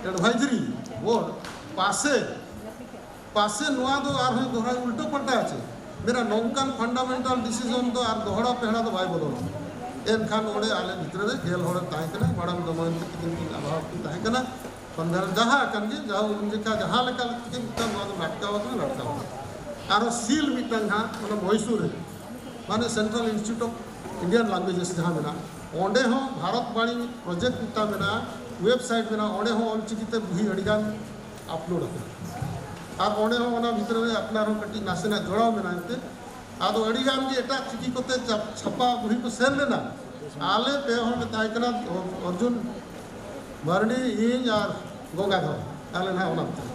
ᱮᱰᱵᱷᱟᱭᱡᱟᱨᱤ ᱵᱳᱨᱰ ᱯᱟᱥᱮ ᱯᱟᱥᱮ ᱱᱚᱣᱟ ᱫᱚ ᱟᱨᱦᱚᱸ ᱫᱚᱦᱲᱟ ᱩᱞᱴᱟᱹ ᱯᱟᱞᱴᱟ ᱟᱪᱮ, ᱢᱮᱱᱟ ᱱᱚᱝᱠᱟᱱ ᱯᱷᱟᱱᱰᱟᱢᱮᱱᱴᱟᱞ ᱰᱤᱥᱤᱡᱚᱱ ᱫᱚ ᱟᱨ ᱫᱚᱦᱲᱟ ᱯᱮᱦᱲᱟ ᱫᱚ ᱵᱟᱭ ᱵᱚᱫᱚᱞᱟ᱾ ᱮᱱᱠᱷᱟᱱ ᱚᱸᱰᱮ ᱟᱞᱮ ᱵᱷᱤᱛᱨᱤ ᱨᱮ ᱜᱮᱞ ᱦᱚᱲ ᱛᱟᱦᱮᱸ ᱠᱟᱱᱟ, ᱢᱟᱲᱟᱝ ᱫᱚᱢᱚᱭᱚᱱᱛᱤ ᱛᱟᱹᱠᱤᱱ ᱠᱤᱱ ᱟᱵᱷᱟᱣ ᱠᱤᱱ ᱛᱟᱦᱮᱸ ᱠᱟᱱᱟ, ᱠᱚᱱᱵᱷᱮᱱᱚᱨ ᱡᱟᱦᱟᱸ ᱟᱠᱟᱱ ᱜᱮ, ᱡᱟᱦᱟᱸ ᱩᱱ ᱡᱚᱠᱷᱟ ᱡᱟᱦᱟᱸ ᱞᱮᱠᱟ ᱛᱮᱜᱮ ᱢᱤᱫᱴᱟᱝ ᱱᱚᱣᱟ ᱫᱚ ᱞᱟᱴᱠᱟᱣ ᱟᱠᱟᱱᱟ, ᱞᱟᱴᱠᱟᱣ ᱟᱠᱟᱱᱟ᱾ ᱟᱨᱚ ᱥᱤᱞ ᱢᱤᱫᱴᱟᱝ ᱦᱟᱸᱜ ᱚᱱᱟ ᱢᱚᱭᱥᱩᱨ ᱨᱮ, ᱢᱟᱱᱮ ᱥᱮᱱᱴᱨᱟᱞ ᱤᱱᱥᱴᱤᱴᱤᱭᱩᱴ ᱚᱯᱷ ᱤᱱᱰᱤᱭᱟᱱ ᱞᱟᱝᱜᱩᱭᱮᱡᱮᱥ ᱡᱟᱦᱟᱸ ᱢᱮᱱᱟᱜᱼᱟ, ᱚᱸᱰᱮ ᱦᱚᱸ ᱵᱷᱟᱨᱚᱛ ᱵᱟᱬᱤ ᱯᱨᱚᱡᱮᱠᱴ ᱢᱤᱫᱴᱟᱝ ᱢᱮᱱᱟᱜᱼᱟ, ᱳᱭᱮᱵᱽᱥᱟᱭᱤᱴ ᱢᱮᱱᱟᱜᱼᱟ, ᱚᱸᱰᱮ ᱦᱚᱸ ᱚᱞᱪᱤᱠᱤ ᱛᱮ ᱵᱩᱦᱤ ᱟᱹᱰᱤᱜᱟᱱ ᱟᱯᱞᱳᱰ ᱟᱠᱟᱱᱟ᱾ ᱟᱨ ᱚᱸᱰᱮ ᱦᱚᱸ ᱚᱱᱟ ᱵᱷᱤᱛᱨᱤ ᱨᱮ ᱟᱯᱱᱟᱨ ᱦᱚᱸ ᱠᱟᱹᱴᱤᱡ ᱱᱟᱥᱮᱱᱟᱜ ᱡᱚᱲᱟᱣ ᱢᱮᱱᱟᱜ ᱮᱱᱛᱮ, ᱟᱫᱚ ᱟᱹᱰᱤᱜᱟᱱ ᱜᱮ ᱮᱴᱟᱜ ᱪᱤᱠᱤ ᱠᱚᱛᱮ ᱪᱟᱯ- ᱪᱷᱟᱯᱟ ᱵᱩᱦᱤ ᱠᱚ ᱥᱮᱱ ᱞᱮᱱᱟ᱾ ᱟᱞᱮ ᱯᱮ ᱦᱚᱲ ᱞᱮ ᱛᱟᱦᱮᱸ ᱠᱟᱱᱟ, ᱚᱨᱡᱩᱱ ᱢᱟᱨᱰᱤ, ᱤᱧ ᱟᱨ ᱜᱚᱝᱜᱟᱫᱷᱚᱨ᱾ ᱟᱞᱮ ᱱᱟᱦᱟᱜ ᱚᱱᱟ ᱵᱷᱤᱛᱨᱤ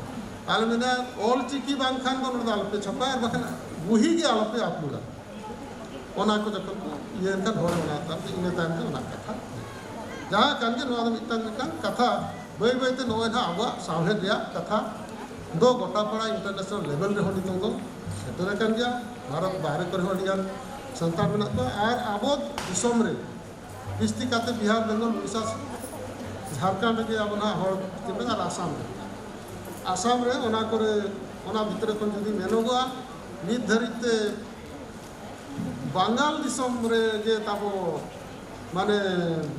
ᱟᱞᱮ ᱢᱮᱱᱟ ᱚᱞ ᱪᱤᱠᱤ ᱵᱟᱝᱠᱷᱟᱱ ᱫᱚ ᱱᱚᱰᱮ ᱫᱚ ᱟᱞᱚᱯᱮ ᱪᱷᱟᱯᱟᱭᱟ, ᱟᱨ ᱵᱟᱠᱷᱟᱱ ᱵᱩᱦᱤ ᱜᱮ ᱟᱞᱚᱯᱮ ᱟᱯᱞᱳᱰᱟ᱾ ᱚᱱᱟ ᱠᱚ ᱡᱚᱠᱷᱚᱱ ᱠᱚ ᱤᱭᱟᱹ ᱮᱱᱠᱷᱟᱱ ᱦᱚᱲ ᱚᱱᱟ ᱛᱟᱭᱚᱢ ᱛᱮ, ᱤᱱᱟᱹ ᱛᱟᱭᱚᱢ ᱛᱮ ᱚᱱᱟ ᱠᱟᱛᱷᱟ᱾ ᱡᱟᱦᱟᱸ ᱠᱟᱱ ᱜᱮ, ᱱᱚᱣᱟ ᱫᱚ ᱢᱤᱫᱴᱟᱝ ᱢᱤᱫᱴᱟᱝ ᱠᱟᱛᱷᱟ᱾ ᱵᱟᱹᱭ ᱵᱟᱹᱭ ᱛᱮ ᱱᱚᱜᱼᱚᱭ ᱱᱟᱦᱟᱜ ᱟᱵᱚᱣᱟᱜ ᱥᱟᱶᱦᱮᱫ ᱨᱮᱭᱟᱜ ᱠᱟᱛᱷᱟ ᱫᱚ ᱜᱚᱴᱟ ᱯᱟᱲᱟ ᱤᱱᱴᱟᱨᱱᱮᱥᱱᱟᱞ ᱞᱮᱵᱮᱞ ᱨᱮᱦᱚᱸ ᱱᱤᱛᱚᱝ ᱫᱚ ᱥᱮᱴᱮᱨ ᱟᱠᱟᱱ ᱜᱮᱭᱟ᱾ ᱵᱷᱟᱨᱚᱛ ᱵᱟᱦᱨᱮ ᱠᱚᱨᱮ ᱦᱚᱸ ᱟᱹᱰᱤᱜᱟᱱ ᱥᱟᱱᱛᱟᱲ ᱢᱮᱱᱟᱜ ᱠᱚᱣᱟ᱾ ᱟᱨ ᱟᱵᱚ ᱫᱤᱥᱚᱢ ᱨᱮ ᱵᱤᱥᱛᱤ ᱠᱟᱛᱮ ᱵᱤᱦᱟᱨ, ᱵᱮᱝᱜᱚᱞ, ᱩᱲᱤᱥᱥᱟ, ᱡᱷᱟᱨᱠᱷᱚᱸᱰ ᱨᱮᱜᱮ ᱟᱵᱚ ᱱᱟᱦᱟᱜ ᱦᱚᱲ ᱛᱤᱱᱟᱹᱜ, ᱟᱨ ᱟᱥᱟᱢ ᱨᱮ, ᱟᱥᱟᱢ ᱨᱮ ᱚᱱᱟ ᱠᱚᱨᱮ, ᱚᱱᱟ ᱵᱷᱤᱛᱨᱤ ᱠᱷᱚᱱ ᱡᱩᱫᱤ ᱢᱮᱱᱚᱜᱚᱜᱼᱟ, ᱱᱤᱛ ᱫᱷᱟᱹᱨᱤᱡ ᱛᱮ ᱵᱟᱝᱜᱟᱞ ᱫᱤᱥᱚᱢ ᱨᱮᱜᱮ ᱛᱟᱵᱚ, ᱢᱟᱱᱮ,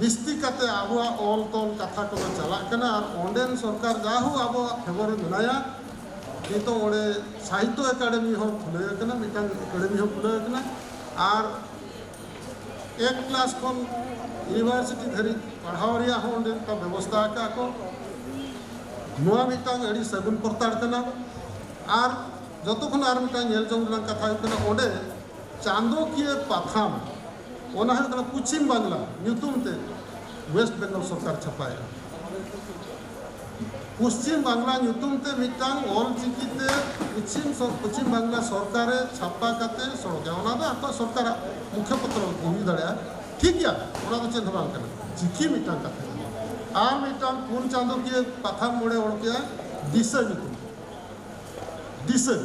ᱵᱤᱥᱛᱤ ᱠᱟᱛᱮ ᱟᱵᱚᱣᱟᱜ ᱚᱞ ᱛᱚᱞ ᱠᱟᱛᱷᱟ ᱠᱚᱫᱚ ᱪᱟᱞᱟᱜ ᱠᱟᱱᱟ᱾ ᱟᱨ ᱚᱸᱰᱮᱱ ᱥᱚᱨᱠᱟᱨ ᱡᱟᱦᱳ ᱟᱵᱚᱣᱟᱜ ᱯᱷᱮᱵᱚᱨ ᱨᱮ ᱢᱮᱱᱟᱭᱟ᱾ ᱱᱤᱛᱚᱜ ᱚᱸᱰᱮ ᱥᱟᱦᱤᱛᱛᱚ ᱮᱠᱟᱰᱮᱢᱤ ᱦᱚᱸ ᱠᱷᱩᱞᱟᱹᱣ ᱟᱠᱟᱱᱟ, ᱢᱤᱫᱴᱟᱝ ᱮᱠᱟᱰᱮᱢᱤ ᱦᱚᱸ ᱠᱷᱩᱞᱟᱹᱣ ᱟᱠᱟᱱᱟ᱾ ᱟᱨ ᱮᱠ ᱠᱞᱟᱥ ᱠᱷᱚᱱ ᱤᱭᱩᱱᱤᱵᱷᱟᱨᱥᱤᱴᱤ ᱫᱷᱟᱹᱨᱤᱡ ᱯᱟᱲᱦᱟᱣ ᱨᱮᱭᱟᱜ ᱦᱚᱸ ᱚᱸᱰᱮ ᱢᱤᱫᱴᱟᱝ ᱵᱮᱵᱚᱥᱛᱷᱟ ᱟᱠᱟᱫ ᱠᱚ᱾ ᱱᱚᱣᱟ ᱢᱤᱫᱴᱟᱝ ᱟᱹᱰᱤ ᱥᱟᱹᱜᱩᱱ ᱠᱚᱨᱛᱟᱲ ᱠᱟᱱᱟ᱾ ᱟᱨ ᱡᱚᱛᱚ ᱠᱷᱚᱱ ᱟᱨ ᱢᱤᱫᱴᱟᱝ ᱧᱮᱞ ᱡᱚᱝ ᱨᱮᱱᱟᱜ ᱠᱟᱛᱷᱟ ᱦᱩᱭᱩᱜ ᱠᱟᱱᱟ, ᱚᱸᱰᱮ ᱪᱟᱸᱫᱚᱠᱤᱭᱟᱹ ᱯᱟᱛᱷᱟᱢ, ᱚᱱᱟ ᱦᱩᱭᱩᱜ ᱠᱟᱱᱟ ᱯᱚᱪᱷᱤᱢ ᱵᱟᱝᱞᱟ ᱧᱩᱛᱩᱢ ᱛᱮ ᱳᱭᱮᱥᱴ ᱵᱮᱝᱜᱚᱞ ᱥᱚᱨᱠᱟᱨ ᱪᱷᱟᱯᱟᱭᱮᱫᱼᱟ᱾ ᱯᱚᱪᱷᱤᱢ ᱵᱟᱝᱞᱟ ᱧᱩᱛᱩᱢ ᱛᱮ ᱢᱤᱫᱴᱟᱝ ᱚᱞ ᱪᱤᱠᱤ ᱛᱮ ᱯᱚᱪᱷᱤᱢ ᱥᱚ-, ᱯᱚᱪᱷᱤᱢ ᱵᱟᱝᱞᱟ ᱥᱚᱨᱠᱟᱨᱮ ᱪᱷᱟᱯᱟ ᱠᱟᱛᱮ ᱥᱚᱲᱚᱠᱮ, ᱚᱱᱟ ᱫᱚ ᱟᱠᱚᱣᱟᱜ ᱥᱚᱨᱠᱟᱨᱟᱜ ᱢᱩᱠᱷᱭᱚ ᱯᱚᱛᱨᱚ ᱠᱚ ᱦᱩᱭ ᱫᱟᱲᱮᱭᱟᱜᱼᱟ, ᱴᱷᱤᱠ ᱜᱮᱭᱟ, ᱚᱱᱟ ᱫᱚ ᱪᱮᱫ ᱦᱚᱸ ᱵᱟᱝ ᱠᱟᱱᱟ᱾ ᱪᱤᱠᱤ ᱢᱤᱫᱴᱟᱝ ᱠᱟᱛᱷᱟ ᱠᱟᱱᱟ᱾ ᱟᱨ ᱢᱤᱫᱴᱟᱝ ᱯᱩᱱ ᱪᱟᱸᱫᱚᱠᱤᱭᱟᱹ ᱯᱟᱛᱷᱟᱢ ᱢᱚᱬᱮ ᱚᱰᱚᱠᱮᱜᱼᱟ, ᱫᱤᱥᱟᱹ ᱧᱩᱛᱩᱢ, ᱫᱤᱥᱟᱹ,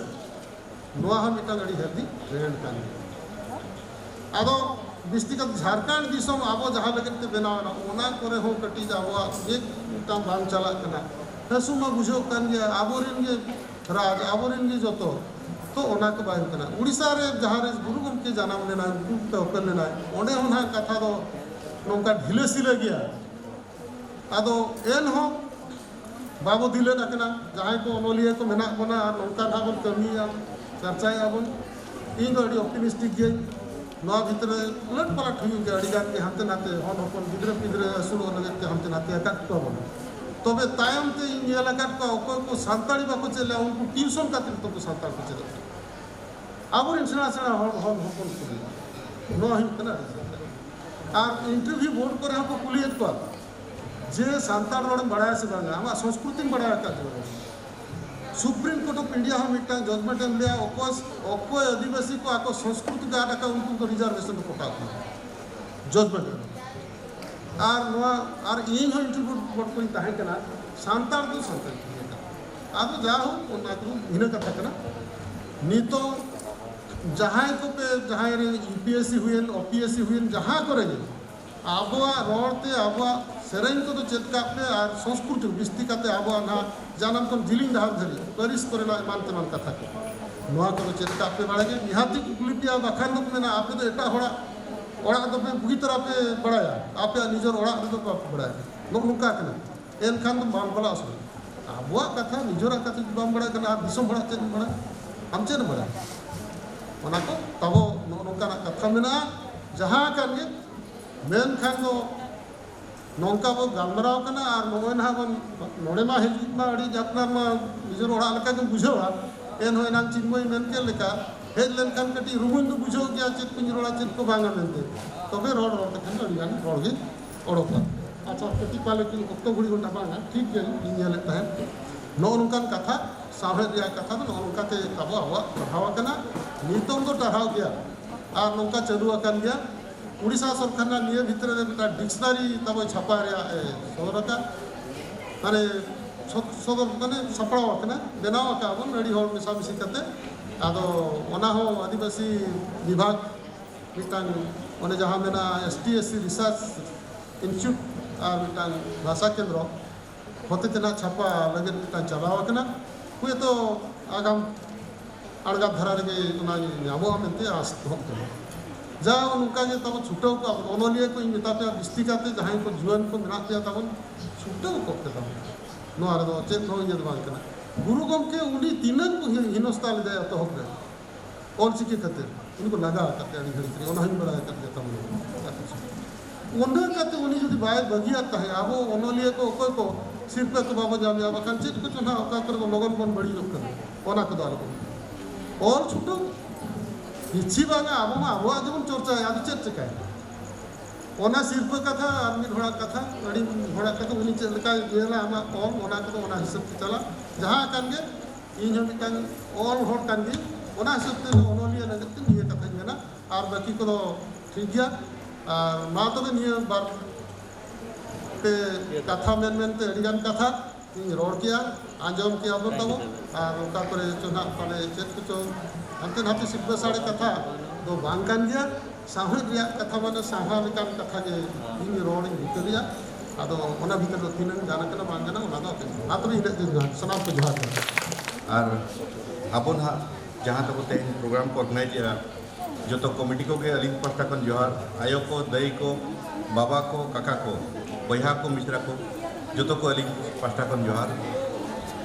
ᱱᱚᱣᱟ ᱦᱚᱸ ᱢᱤᱫᱴᱟᱝ ᱟᱹᱰᱤ ᱦᱮᱞᱫᱤ ᱴᱨᱮᱱᱰ ᱠᱟᱱ ᱜᱮᱭᱟ᱾ ᱟᱫᱚ ᱵᱤᱥᱛᱤ ᱠᱟᱛᱮ ᱡᱷᱟᱲᱠᱷᱚᱸᱰ ᱫᱤᱥᱚᱢ ᱟᱵᱚ ᱡᱟᱦᱟᱸ ᱞᱟᱹᱜᱤᱫ ᱛᱮ ᱵᱮᱱᱟᱣ ᱮᱱᱟ, ᱚᱱᱟ ᱠᱚᱨᱮ ᱦᱚᱸ ᱠᱟᱹᱴᱤᱡ ᱟᱵᱚᱣᱟᱜ ᱪᱮᱫ ᱢᱤᱫᱴᱟᱝ ᱵᱟᱝ ᱪᱟᱞᱟᱜ ᱠᱟᱱᱟ᱾ ᱦᱟᱹᱥᱩ ᱢᱟ ᱵᱩᱡᱷᱟᱹᱜ ᱠᱟᱱ ᱜᱮᱭᱟ, ᱟᱵᱚᱨᱮᱱ ᱜᱮ ᱨᱟᱡᱽ, ᱟᱵᱚᱨᱮᱱ ᱜᱮ ᱡᱚᱛᱚ᱾ ᱛᱚ ᱚᱱᱟ ᱠᱚ ᱵᱟᱝ ᱠᱟᱱᱟ᱾ ᱩᱲᱤᱥᱥᱟ ᱨᱮ ᱡᱟᱦᱟᱸ ᱨᱮ ᱜᱩᱨᱩ ᱜᱚᱢᱠᱮ ᱡᱟᱱᱟᱢ ᱞᱮᱱᱟᱭ, ᱜᱩᱨᱩ ᱜᱚᱢᱠᱮ ᱦᱚᱯᱮᱱ ᱞᱮᱱᱟᱭ, ᱚᱸᱰᱮ ᱦᱚᱸ ᱱᱟᱦᱟᱜ ᱠᱟᱛᱷᱟ ᱫᱚ ᱱᱚᱝᱠᱟ ᱰᱷᱤᱞᱟᱹ ᱥᱤᱞᱟᱹ ᱜᱮᱭᱟ᱾ ᱟᱫᱚ ᱮᱱᱦᱚᱸ ᱵᱟᱵᱚ ᱫᱤᱞᱟᱹᱫ ᱟᱠᱟᱱᱟ᱾ ᱡᱟᱦᱟᱸᱭ ᱠᱚ ᱚᱱᱚᱞᱤᱭᱟᱹ ᱠᱚ ᱢᱮᱱᱟᱜ ᱵᱚᱱᱟ ᱟᱨ ᱱᱚᱝᱠᱟ ᱱᱟᱦᱟᱜ ᱵᱚᱱ ᱠᱟᱹᱢᱤᱭᱟ, ᱪᱟᱨᱪᱟᱭᱮᱫᱼᱟ ᱵᱚᱱ, ᱤᱧ ᱫᱚ ᱟᱹᱰᱤ ᱚᱯᱴᱤᱢᱤᱥᱴᱤᱠ ᱜᱤᱭᱟᱹᱧ᱾ ᱱᱚᱣᱟ ᱵᱷᱤᱛᱨᱤ ᱨᱮ ᱩᱞᱟᱹᱴ ᱯᱟᱞᱟᱴ ᱦᱩᱭᱩᱜ ᱜᱮᱭᱟ, ᱟᱹᱰᱤ ᱜᱟᱱ ᱜᱮ ᱦᱟᱱᱛᱮ ᱱᱟᱛᱮ, ᱦᱚᱱ ᱦᱚᱯᱚᱱ ᱜᱤᱫᱽᱨᱟᱹ ᱯᱤᱫᱽᱨᱟᱹ ᱟᱹᱥᱩᱞᱚᱜ ᱞᱟᱹᱜᱤᱫ ᱛᱮ ᱦᱟᱱᱛᱮ ᱱᱟᱛᱮ ᱟᱠᱟᱫ ᱠᱚᱣᱟ ᱵᱚᱱ᱾ ᱛᱚᱵᱮ ᱛᱟᱭᱚᱢ ᱛᱮ ᱤᱧ ᱧᱮᱞ ᱟᱠᱟᱫ ᱠᱚᱣᱟ, ᱚᱠᱚᱭ ᱠᱚ ᱥᱟᱱᱛᱟᱲᱤ ᱵᱟᱠᱚ ᱪᱮᱫ ᱞᱮᱫᱟ, ᱩᱱᱠᱩ ᱴᱤᱭᱩᱥᱚᱱ ᱠᱟᱛᱮ ᱱᱤᱛᱚᱜ ᱠᱚ ᱥᱟᱱᱛᱟᱲ ᱠᱚ ᱪᱮᱫᱚᱜ ᱠᱟᱱᱟ᱾ ᱟᱵᱚᱨᱮᱱ ᱥᱮᱬᱟ ᱥᱮᱬᱟ ᱦᱚᱲ, ᱦᱚᱱ ᱦᱚᱯᱚᱱ ᱠᱚ ᱞᱟᱹᱭᱟ᱾ ᱱᱚᱣᱟ ᱦᱩᱭᱩᱜ ᱠᱟᱱᱟ ᱟᱹᱰᱤ ᱥᱟᱱᱛᱟᱲ᱾ ᱟᱨ ᱤᱱᱴᱟᱨᱵᱷᱤᱭᱩ ᱵᱳᱨᱰ ᱠᱚᱨᱮ ᱦᱚᱸᱠᱚ ᱠᱩᱞᱤᱭᱮᱫ ᱠᱚᱣᱟ ᱡᱮ, "ᱥᱟᱱᱛᱟᱲ ᱨᱚᱲᱮᱢ ᱵᱟᱲᱟᱭᱟ ᱥᱮ ᱵᱟᱝᱟ? ᱟᱢᱟᱜ ᱥᱚᱝᱥᱠᱨᱤᱛᱤᱢ ᱵᱟᱲᱟᱭ ᱟᱠᱟᱫ ᱪᱮ ᱵᱟᱝᱟ?" ᱥᱩᱯᱨᱤᱢ ᱠᱳᱨᱴ ᱚᱯᱷ ᱤᱱᱰᱤᱭᱟ ᱦᱚᱸ ᱢᱤᱫᱴᱟᱝ ᱡᱟᱡᱽᱢᱮᱱᱴ ᱮᱢ ᱞᱟᱹᱭᱟ, ᱚᱠᱚᱭ, ᱚᱠᱚᱭ ᱟᱹᱫᱤᱵᱟᱹᱥᱤ ᱠᱚ ᱟᱠᱚ ᱥᱚᱝᱥᱠᱨᱤᱛᱤ ᱠᱚ ᱟᱫ ᱟᱠᱟᱫ, ᱩᱱᱠᱩ ᱫᱚ ᱨᱤᱡᱟᱨᱵᱷᱮᱥᱚᱱ ᱨᱮᱠᱚ ᱠᱚᱴᱟᱜ ᱠᱟᱱᱟ, ᱡᱟᱡᱽᱢᱮᱱᱴ ᱨᱮ᱾ ᱟᱨ ᱱᱚᱣᱟ, ᱟᱨ ᱤᱧ ᱦᱚᱸ ᱤᱱᱴᱟᱨᱵᱷᱤᱭᱩ ᱵᱳᱨᱰ ᱠᱚᱨᱮᱧ ᱛᱟᱦᱮᱸ ᱠᱟᱱᱟ, ᱥᱟᱱᱛᱟᱲ ᱫᱚ ᱥᱟᱱᱛᱟᱲ ᱠᱚ ᱤᱭᱟᱹ ᱠᱟᱱᱟ᱾ ᱟᱫᱚ ᱡᱟᱭᱦᱳᱠ, ᱚᱱᱟ ᱠᱚ ᱤᱱᱟᱹ ᱠᱟᱛᱷᱟ ᱠᱟᱱᱟ᱾ ᱱᱤᱛᱚᱝ ᱡᱟᱦᱟᱸᱭ ᱠᱚᱯᱮ, ᱡᱟᱦᱟᱸᱭ ᱨᱮ ᱤᱭᱩ ᱯᱤ ᱮᱥ ᱥᱤ ᱦᱩᱭᱮᱱ, ᱳ ᱯᱤ ᱮᱥ ᱥᱤ ᱦᱩᱭᱮᱱ, ᱡᱟᱦᱟᱸ ᱠᱚᱨᱮ ᱜᱮ ᱟᱵᱚᱣᱟᱜ ᱨᱚᱲ ᱛᱮ ᱟᱵᱚᱣᱟᱜ ᱥᱮᱨᱮᱧ ᱠᱚᱫᱚ ᱪᱮᱫ ᱠᱟᱜ ᱯᱮ, ᱟᱨ ᱥᱚᱝᱥᱠᱨᱤᱛᱤ ᱵᱤᱥᱛᱤ ᱠᱟᱛᱮ ᱟᱵᱚᱣᱟᱜ ᱱᱟᱦᱟᱜ ᱡᱟᱱᱟᱢ ᱠᱷᱚᱱ ᱡᱤᱞᱤᱧ ᱰᱟᱦᱟᱨ ᱫᱷᱟᱹᱨᱤᱡ ᱯᱟᱹᱨᱤᱥ ᱠᱚᱨᱮᱱᱟᱜ ᱮᱢᱟᱱ ᱛᱮᱢᱟᱱ ᱠᱟᱛᱷᱟ ᱠᱚ, ᱱᱚᱣᱟ ᱠᱚᱫᱚ ᱪᱮᱫ ᱠᱟᱜ ᱯᱮ ᱵᱟᱲᱟᱭ ᱜᱮ᱾ ᱱᱤᱦᱟᱹᱛᱤ ᱠᱩᱠᱞᱤ ᱯᱮᱭᱟ, ᱵᱟᱠᱷᱟᱱ ᱫᱚᱠᱚ ᱢᱮᱱᱟ, "ᱟᱯᱮ ᱫᱚ ᱮᱴᱟᱜ ᱦᱚᱲᱟᱜ ᱚᱲᱟᱜ ᱫᱚᱯᱮ ᱵᱩᱜᱤ ᱛᱟᱨᱟ ᱯᱮ ᱵᱟᱲᱟᱭᱟ, ᱟᱯᱮᱭᱟᱜ ᱱᱤᱡᱮᱨ ᱚᱲᱟᱜ ᱨᱮᱫᱚ ᱵᱟᱯᱮ ᱵᱟᱲᱟᱭᱟ", ᱱᱚᱜᱼᱚ ᱱᱚᱝᱠᱟ ᱠᱟᱱᱟ᱾ ᱮᱱᱠᱷᱟᱱ ᱫᱚ ᱵᱟᱝ ᱯᱟᱲᱟᱜ ᱥᱚᱢᱚᱭ ᱟᱵᱚᱣᱟᱜ ᱠᱟᱛᱷᱟ, ᱱᱤᱡᱮᱨᱟᱜ ᱠᱟᱛᱷᱟ ᱡᱩᱫᱤ ᱵᱟᱢ ᱵᱟᱲᱟᱭ ᱠᱟᱱᱟ, ᱟᱨ ᱫᱤᱥᱚᱢ ᱦᱚᱲᱟᱜ ᱪᱮᱫ ᱮᱢ ᱵᱟᱲᱟᱭᱟ? ᱟᱢ ᱪᱮᱫ ᱮᱢ ᱵᱟᱲᱟᱭᱟ? ᱚᱱᱟ ᱠᱚ ᱛᱟᱵᱚ ᱱᱚᱜᱼᱚ ᱱᱚᱝᱠᱟᱱᱟᱜ ᱠᱟᱛᱷᱟ ᱢᱮᱱᱟᱜᱼᱟ᱾ ᱡᱟᱦᱟᱸ ᱠᱟᱱ ᱜᱮ, ᱢᱮᱱᱠᱷᱟᱱ ᱫᱚ ᱱᱚᱝᱠᱟ ᱵᱚ ᱜᱟᱞᱢᱟᱨᱟᱣ ᱠᱟᱱᱟ, ᱟᱨ ᱱᱚᱜᱼᱚᱭ ᱱᱟᱦᱟᱜ ᱵᱚᱱ ᱱᱚᱰᱮ ᱢᱟ ᱦᱤᱡᱩᱜ ᱢᱟ ᱟᱹᱰᱤ ᱟᱯᱱᱟᱨ ᱢᱟ ᱱᱤᱡᱮᱨ ᱚᱲᱟᱜ ᱞᱮᱠᱟ ᱜᱮᱢ ᱵᱩᱡᱷᱟᱹᱣᱟ᱾ ᱮᱱᱦᱚᱸ ᱮᱱᱟᱝ ᱪᱤᱱᱢᱚᱭ ᱢᱮᱱ ᱠᱮᱫ ᱞᱮᱠᱟ, ᱦᱮᱡ ᱞᱮᱱᱠᱷᱟᱱ ᱠᱟᱹᱴᱤᱡ ᱨᱩᱢᱩᱧ ᱫᱚ ᱵᱩᱡᱷᱟᱹᱣ ᱜᱮᱭᱟ, ᱪᱮᱫ ᱠᱚᱧ ᱨᱚᱲᱟ, ᱪᱮᱫ ᱠᱚ ᱵᱟᱝᱟ ᱢᱮᱱᱛᱮ᱾ ᱛᱚᱵᱮ ᱨᱚᱲ ᱨᱚᱲ ᱛᱮᱠᱷᱟᱱ ᱫᱚ ᱟᱹᱰᱤ ᱜᱟᱱ ᱨᱚᱲ ᱜᱮ ᱚᱰᱚᱠᱟ᱾ ᱟᱪᱪᱷᱟ, ᱠᱟᱹᱴᱤᱡ ᱯᱟᱞᱮ ᱠᱤ ᱚᱠᱛᱚ ᱜᱷᱩᱲᱤ ᱜᱷᱚᱱᱴᱟ ᱵᱟᱝᱟ, ᱴᱷᱤᱠ ᱜᱮᱭᱟ, ᱤᱧ ᱧᱮᱞᱮᱫ ᱛᱟᱦᱮᱸᱫ᱾ ᱱᱚᱜᱼᱚ ᱱᱚᱝᱠᱟᱱ ᱠᱟᱛᱷᱟ, ᱥᱟᱶᱦᱮᱫ ᱨᱮᱭᱟᱜ ᱠᱟᱛᱷᱟ ᱫᱚ ᱱᱚᱜᱼᱚ ᱱᱚᱝᱠᱟ ᱛᱮ ᱛᱟᱵᱚ ᱟᱵᱚᱣᱟᱜ ᱯᱟᱲᱦᱟᱣ ᱟᱠᱟᱱᱟ, ᱱᱤᱛᱚᱝ ᱫᱚ ᱴᱟᱨᱦᱟᱣ ᱜᱮᱭᱟ᱾ ᱟᱨ ᱱᱚᱝᱠᱟ ᱪᱟᱹᱞᱩ ᱟᱠᱟᱱ ᱜᱮᱭᱟ᱾ ᱩᱲᱤᱥᱥᱟ ᱥᱚᱨᱠᱟᱨ ᱨᱮᱱᱟᱜ ᱱᱤᱭᱟᱹ ᱵᱷᱤᱛᱨᱤ ᱨᱮ ᱢᱤᱫᱴᱟᱝ ᱰᱤᱠᱥᱱᱟᱨᱤ ᱛᱟᱵᱚ ᱪᱷᱟᱯᱟ ᱨᱮᱭᱟᱜ ᱮ ᱥᱚᱫᱚᱨ ᱟᱠᱟᱫ, ᱢᱟᱱᱮ ᱥᱚᱫ-, ᱥᱚᱫᱚᱨ, ᱢᱟᱱᱮ ᱥᱟᱯᱲᱟᱣ ᱟᱠᱟᱱᱟ, ᱵᱮᱱᱟᱣ ᱟᱠᱟᱫ ᱵᱚᱱ ᱟᱹᱰᱤ ᱦᱚᱲ ᱢᱮᱥᱟᱢᱤᱥᱤ ᱠᱟᱛᱮ᱾ ᱟᱫᱚ ᱚᱱᱟ ᱦᱚᱸ ᱟᱹᱫᱤᱵᱟᱹᱥᱤ ᱵᱤᱵᱷᱟᱜᱽ ᱢᱤᱫᱴᱟᱝ, ᱚᱱᱮ ᱡᱟᱦᱟᱸ ᱢᱮᱱᱟᱜᱼᱟ, S T S C research institute ᱟᱨ ᱢᱤᱫᱴᱟᱝ ᱵᱷᱟᱥᱟ ᱠᱮᱱᱫᱨᱚ ᱦᱚᱛᱮ ᱛᱮᱱᱟᱜ ᱪᱷᱟᱯᱟ ᱞᱟᱹᱜᱤᱫ ᱢᱤᱫᱴᱟᱝ ᱪᱟᱞᱟᱣ ᱟᱠᱟᱱᱟ᱾ ᱦᱳᱭᱛᱳ ᱟᱜᱟᱢ ᱟᱬᱜᱟᱛ ᱫᱷᱟᱨᱟ ᱨᱮᱜᱮ ᱚᱱᱟ ᱧᱟᱢᱚᱜᱼᱟ ᱢᱮᱱᱛᱮ ᱟᱸᱥ ᱫᱚᱦᱚᱜ ᱠᱟᱱᱟ᱾ ᱡᱟ ᱱᱚᱝᱠᱟ ᱜᱮ ᱛᱟᱵᱚ ᱪᱷᱩᱴᱟᱹᱣ ᱠᱚᱜᱼᱟ ᱵᱚᱱ᱾ ᱚᱱᱚᱞᱤᱭᱟᱹ ᱠᱚᱧ ᱢᱮᱛᱟ ᱯᱮᱭᱟ, ᱵᱤᱥᱛᱤ ᱠᱟᱛᱮ ᱡᱟᱦᱟᱸᱭ ᱠᱚ ᱡᱩᱣᱟᱹᱱ ᱠᱚ ᱢᱮᱱᱟᱜ ᱯᱮᱭᱟ ᱛᱟᱵᱚᱱ, ᱪᱷᱩᱴᱟᱹᱣ ᱠᱚᱜ ᱯᱮ ᱛᱟᱵᱚᱱ᱾ ᱱᱚᱣᱟ ᱨᱮᱫᱚ ᱪᱮᱫ ᱦᱚᱸ ᱤᱭᱟᱹ ᱫᱚ ᱵᱟᱝ ᱠᱟᱱᱟ᱾ ᱜᱩᱨᱩ ᱜᱚᱢᱠᱮ ᱩᱱᱤ ᱛᱤᱱᱟᱹᱜ ᱠᱚ ᱦᱤ-, ᱦᱤᱱᱚᱥᱛᱟ ᱞᱮᱫᱟᱭ ᱮᱛᱚᱦᱚᱵ ᱨᱮ, ᱚᱞᱪᱤᱠᱤ ᱠᱷᱟᱹᱛᱤᱨ ᱩᱱᱤ ᱠᱚ ᱞᱟᱜᱟ ᱟᱠᱟᱫ ᱛᱟᱭᱟ ᱟᱹᱰᱤ ᱜᱷᱟᱹᱲᱤᱡ ᱨᱮ, ᱚᱱᱟ ᱦᱚᱸᱧ ᱵᱟᱲᱟᱭ ᱟᱠᱟᱫ ᱜᱮᱭᱟ ᱛᱟᱵᱚᱱ᱾ ᱩᱱᱟᱹᱜ ᱠᱟᱛᱮ ᱩᱱᱤ ᱡᱩᱫᱤ ᱵᱟᱭ ᱵᱟᱹᱜᱤᱭᱟᱜ ᱛᱟᱦᱮᱸᱫ, ᱟᱵᱚ ᱚᱱᱚᱞᱤᱭᱟᱹ ᱠᱚ ᱚᱠᱚᱭ ᱠᱚ ᱥᱤᱨᱯᱟᱹ ᱠᱚ ᱵᱟᱵᱚ ᱧᱟᱢᱮᱜᱼᱟ, ᱵᱟᱠᱷᱟᱱ ᱪᱮᱫ ᱠᱚᱪᱚ ᱱᱟᱦᱟᱜ ᱚᱠᱟ ᱠᱚᱨᱮ ᱵᱚ ᱞᱚᱜᱚᱱ ᱵᱚᱱ ᱵᱟᱹᱲᱤᱡᱚᱜ ᱠᱟᱱᱟ, ᱚᱱᱟ ᱠᱚᱫᱚ ᱟᱞᱚᱵᱚᱱ ᱚᱞ ᱪᱷᱩᱴᱟᱹᱣ᱾ ᱠᱤᱪᱷᱤ ᱵᱟᱝᱟ, ᱟᱵᱚ ᱢᱟ ᱟᱵᱚᱣᱟᱜ ᱜᱮᱵᱚᱱ ᱪᱚᱨᱪᱟᱭᱟ, ᱟᱫᱚ ᱪᱮᱫ ᱪᱤᱠᱟᱹᱭᱟ? ᱚᱱᱟ ᱥᱤᱨᱯᱟᱹ ᱠᱟᱛᱷᱟ ᱟᱨ ᱢᱤᱫ ᱦᱚᱲᱟᱜ ᱠᱟᱛᱷᱟ, ᱟᱹᱰᱤ ᱦᱚᱲᱟᱜ ᱠᱟᱛᱷᱟ, ᱩᱱᱤ ᱪᱮᱫ ᱞᱮᱠᱟᱭ ᱧᱮᱞᱟ ᱟᱢᱟᱜ ᱚᱞ, ᱚᱱᱟ ᱠᱚᱫᱚ ᱚᱱᱟ ᱦᱤᱥᱟᱹᱵ ᱛᱮ ᱪᱟᱞᱟᱜ᱾ ᱡᱟᱦᱟᱸ ᱠᱟᱱ ᱜᱮ, ᱤᱧ ᱦᱚᱸ ᱢᱤᱫᱴᱟᱝ ᱚᱞ ᱦᱚᱲ ᱠᱟᱱ ᱜᱤᱭᱟᱹᱧ, ᱚᱱᱟ ᱦᱤᱥᱟᱹᱵ ᱛᱮ ᱚᱱᱚᱞᱤᱭᱟᱹ ᱞᱟᱹᱜᱤᱫ ᱛᱮ ᱱᱤᱭᱟᱹ ᱠᱟᱛᱷᱟᱧ ᱢᱮᱱᱟ, ᱟᱨ ᱵᱟᱹᱠᱤ ᱠᱚᱫᱚ ᱴᱷᱤᱠ ᱜᱮᱭᱟ᱾ ᱟᱨ ᱢᱟ ᱛᱚᱵᱮ ᱱᱤᱭᱟᱹ ᱵᱟᱨ ᱯᱮ ᱠᱟᱛᱷᱟ ᱢᱮᱱ ᱢᱮᱱᱛᱮ ᱟᱹᱰᱤᱜᱟᱱ ᱠᱟᱛᱷᱟ ᱤᱧ ᱨᱚᱲ ᱠᱮᱜᱼᱟ, ᱟᱸᱡᱚᱢ ᱠᱮᱜᱼᱟ ᱵᱚᱱ ᱛᱟᱵᱚ, ᱟᱨ ᱚᱠᱟ ᱠᱚᱨᱮ ᱪᱚ ᱱᱟᱜ ᱯᱟᱞᱮ ᱪᱮᱫ ᱠᱚᱪᱚ ᱦᱟᱱᱛᱮ ᱱᱟᱛᱮ ᱥᱤᱵᱽᱫᱟᱹ ᱥᱟᱹᱲᱮ ᱠᱟᱛᱷᱟ ᱫᱚ ᱵᱟᱝ ᱠᱟᱱ ᱜᱮᱭᱟ᱾ ᱥᱟᱶᱦᱮᱫ ᱨᱮᱭᱟᱜ ᱠᱟᱛᱷᱟ ᱢᱟᱱᱮ ᱥᱟᱶᱦᱟ ᱞᱮᱠᱟᱱ ᱠᱟᱛᱷᱟ ᱜᱮ ᱤᱧ ᱨᱚᱲ ᱤᱧ ᱨᱤᱠᱟᱹ ᱞᱮᱜᱼᱟ᱾ ᱟᱫᱚ ᱚᱱᱟ ᱵᱷᱤᱛᱤᱨ ᱫᱚ ᱛᱤᱱᱟᱹᱝ ᱜᱟᱱ ᱟᱠᱟᱱᱟ ᱵᱟᱝ ᱜᱟᱱᱟ ᱚᱱᱟ ᱫᱚ ᱟᱯᱮ ᱢᱟ ᱛᱚᱵᱮ ᱤᱱᱟᱹᱜ ᱜᱮ ᱡᱚᱦᱟᱨ, ᱥᱟᱱᱟᱢ ᱠᱚ ᱡᱚᱦᱟᱨ ᱜᱮ᱾ ᱟᱨ ᱟᱵᱚ ᱱᱟᱦᱟᱜ ᱡᱟᱦᱟᱸ ᱛᱟᱵᱚ ᱛᱮᱦᱮᱧ ᱯᱨᱳᱜᱨᱟᱢ ᱠᱚ ᱚᱨᱜᱟᱱᱟᱭᱤᱡᱽ ᱮᱜᱼᱟ, ᱡᱚᱛᱚ ᱠᱚᱢᱤᱴᱤ ᱠᱚᱜᱮ ᱟᱹᱞᱤᱧ ᱯᱟᱦᱴᱟ ᱠᱷᱚᱱ ᱡᱚᱦᱟᱨ, ᱟᱭᱳ ᱠᱚ, ᱫᱟᱹᱭ ᱠᱚ, ᱵᱟᱵᱟ ᱠᱚ, ᱠᱟᱠᱟ ᱠᱚ, ᱵᱚᱭᱦᱟ ᱠᱚ, ᱢᱤᱥᱨᱟ ᱠᱚ, ᱡᱚᱛᱚ ᱠᱚ ᱟᱹᱞᱤᱧ ᱯᱟᱦᱴᱟ ᱠᱷᱚᱱ ᱡᱚᱦᱟᱨ᱾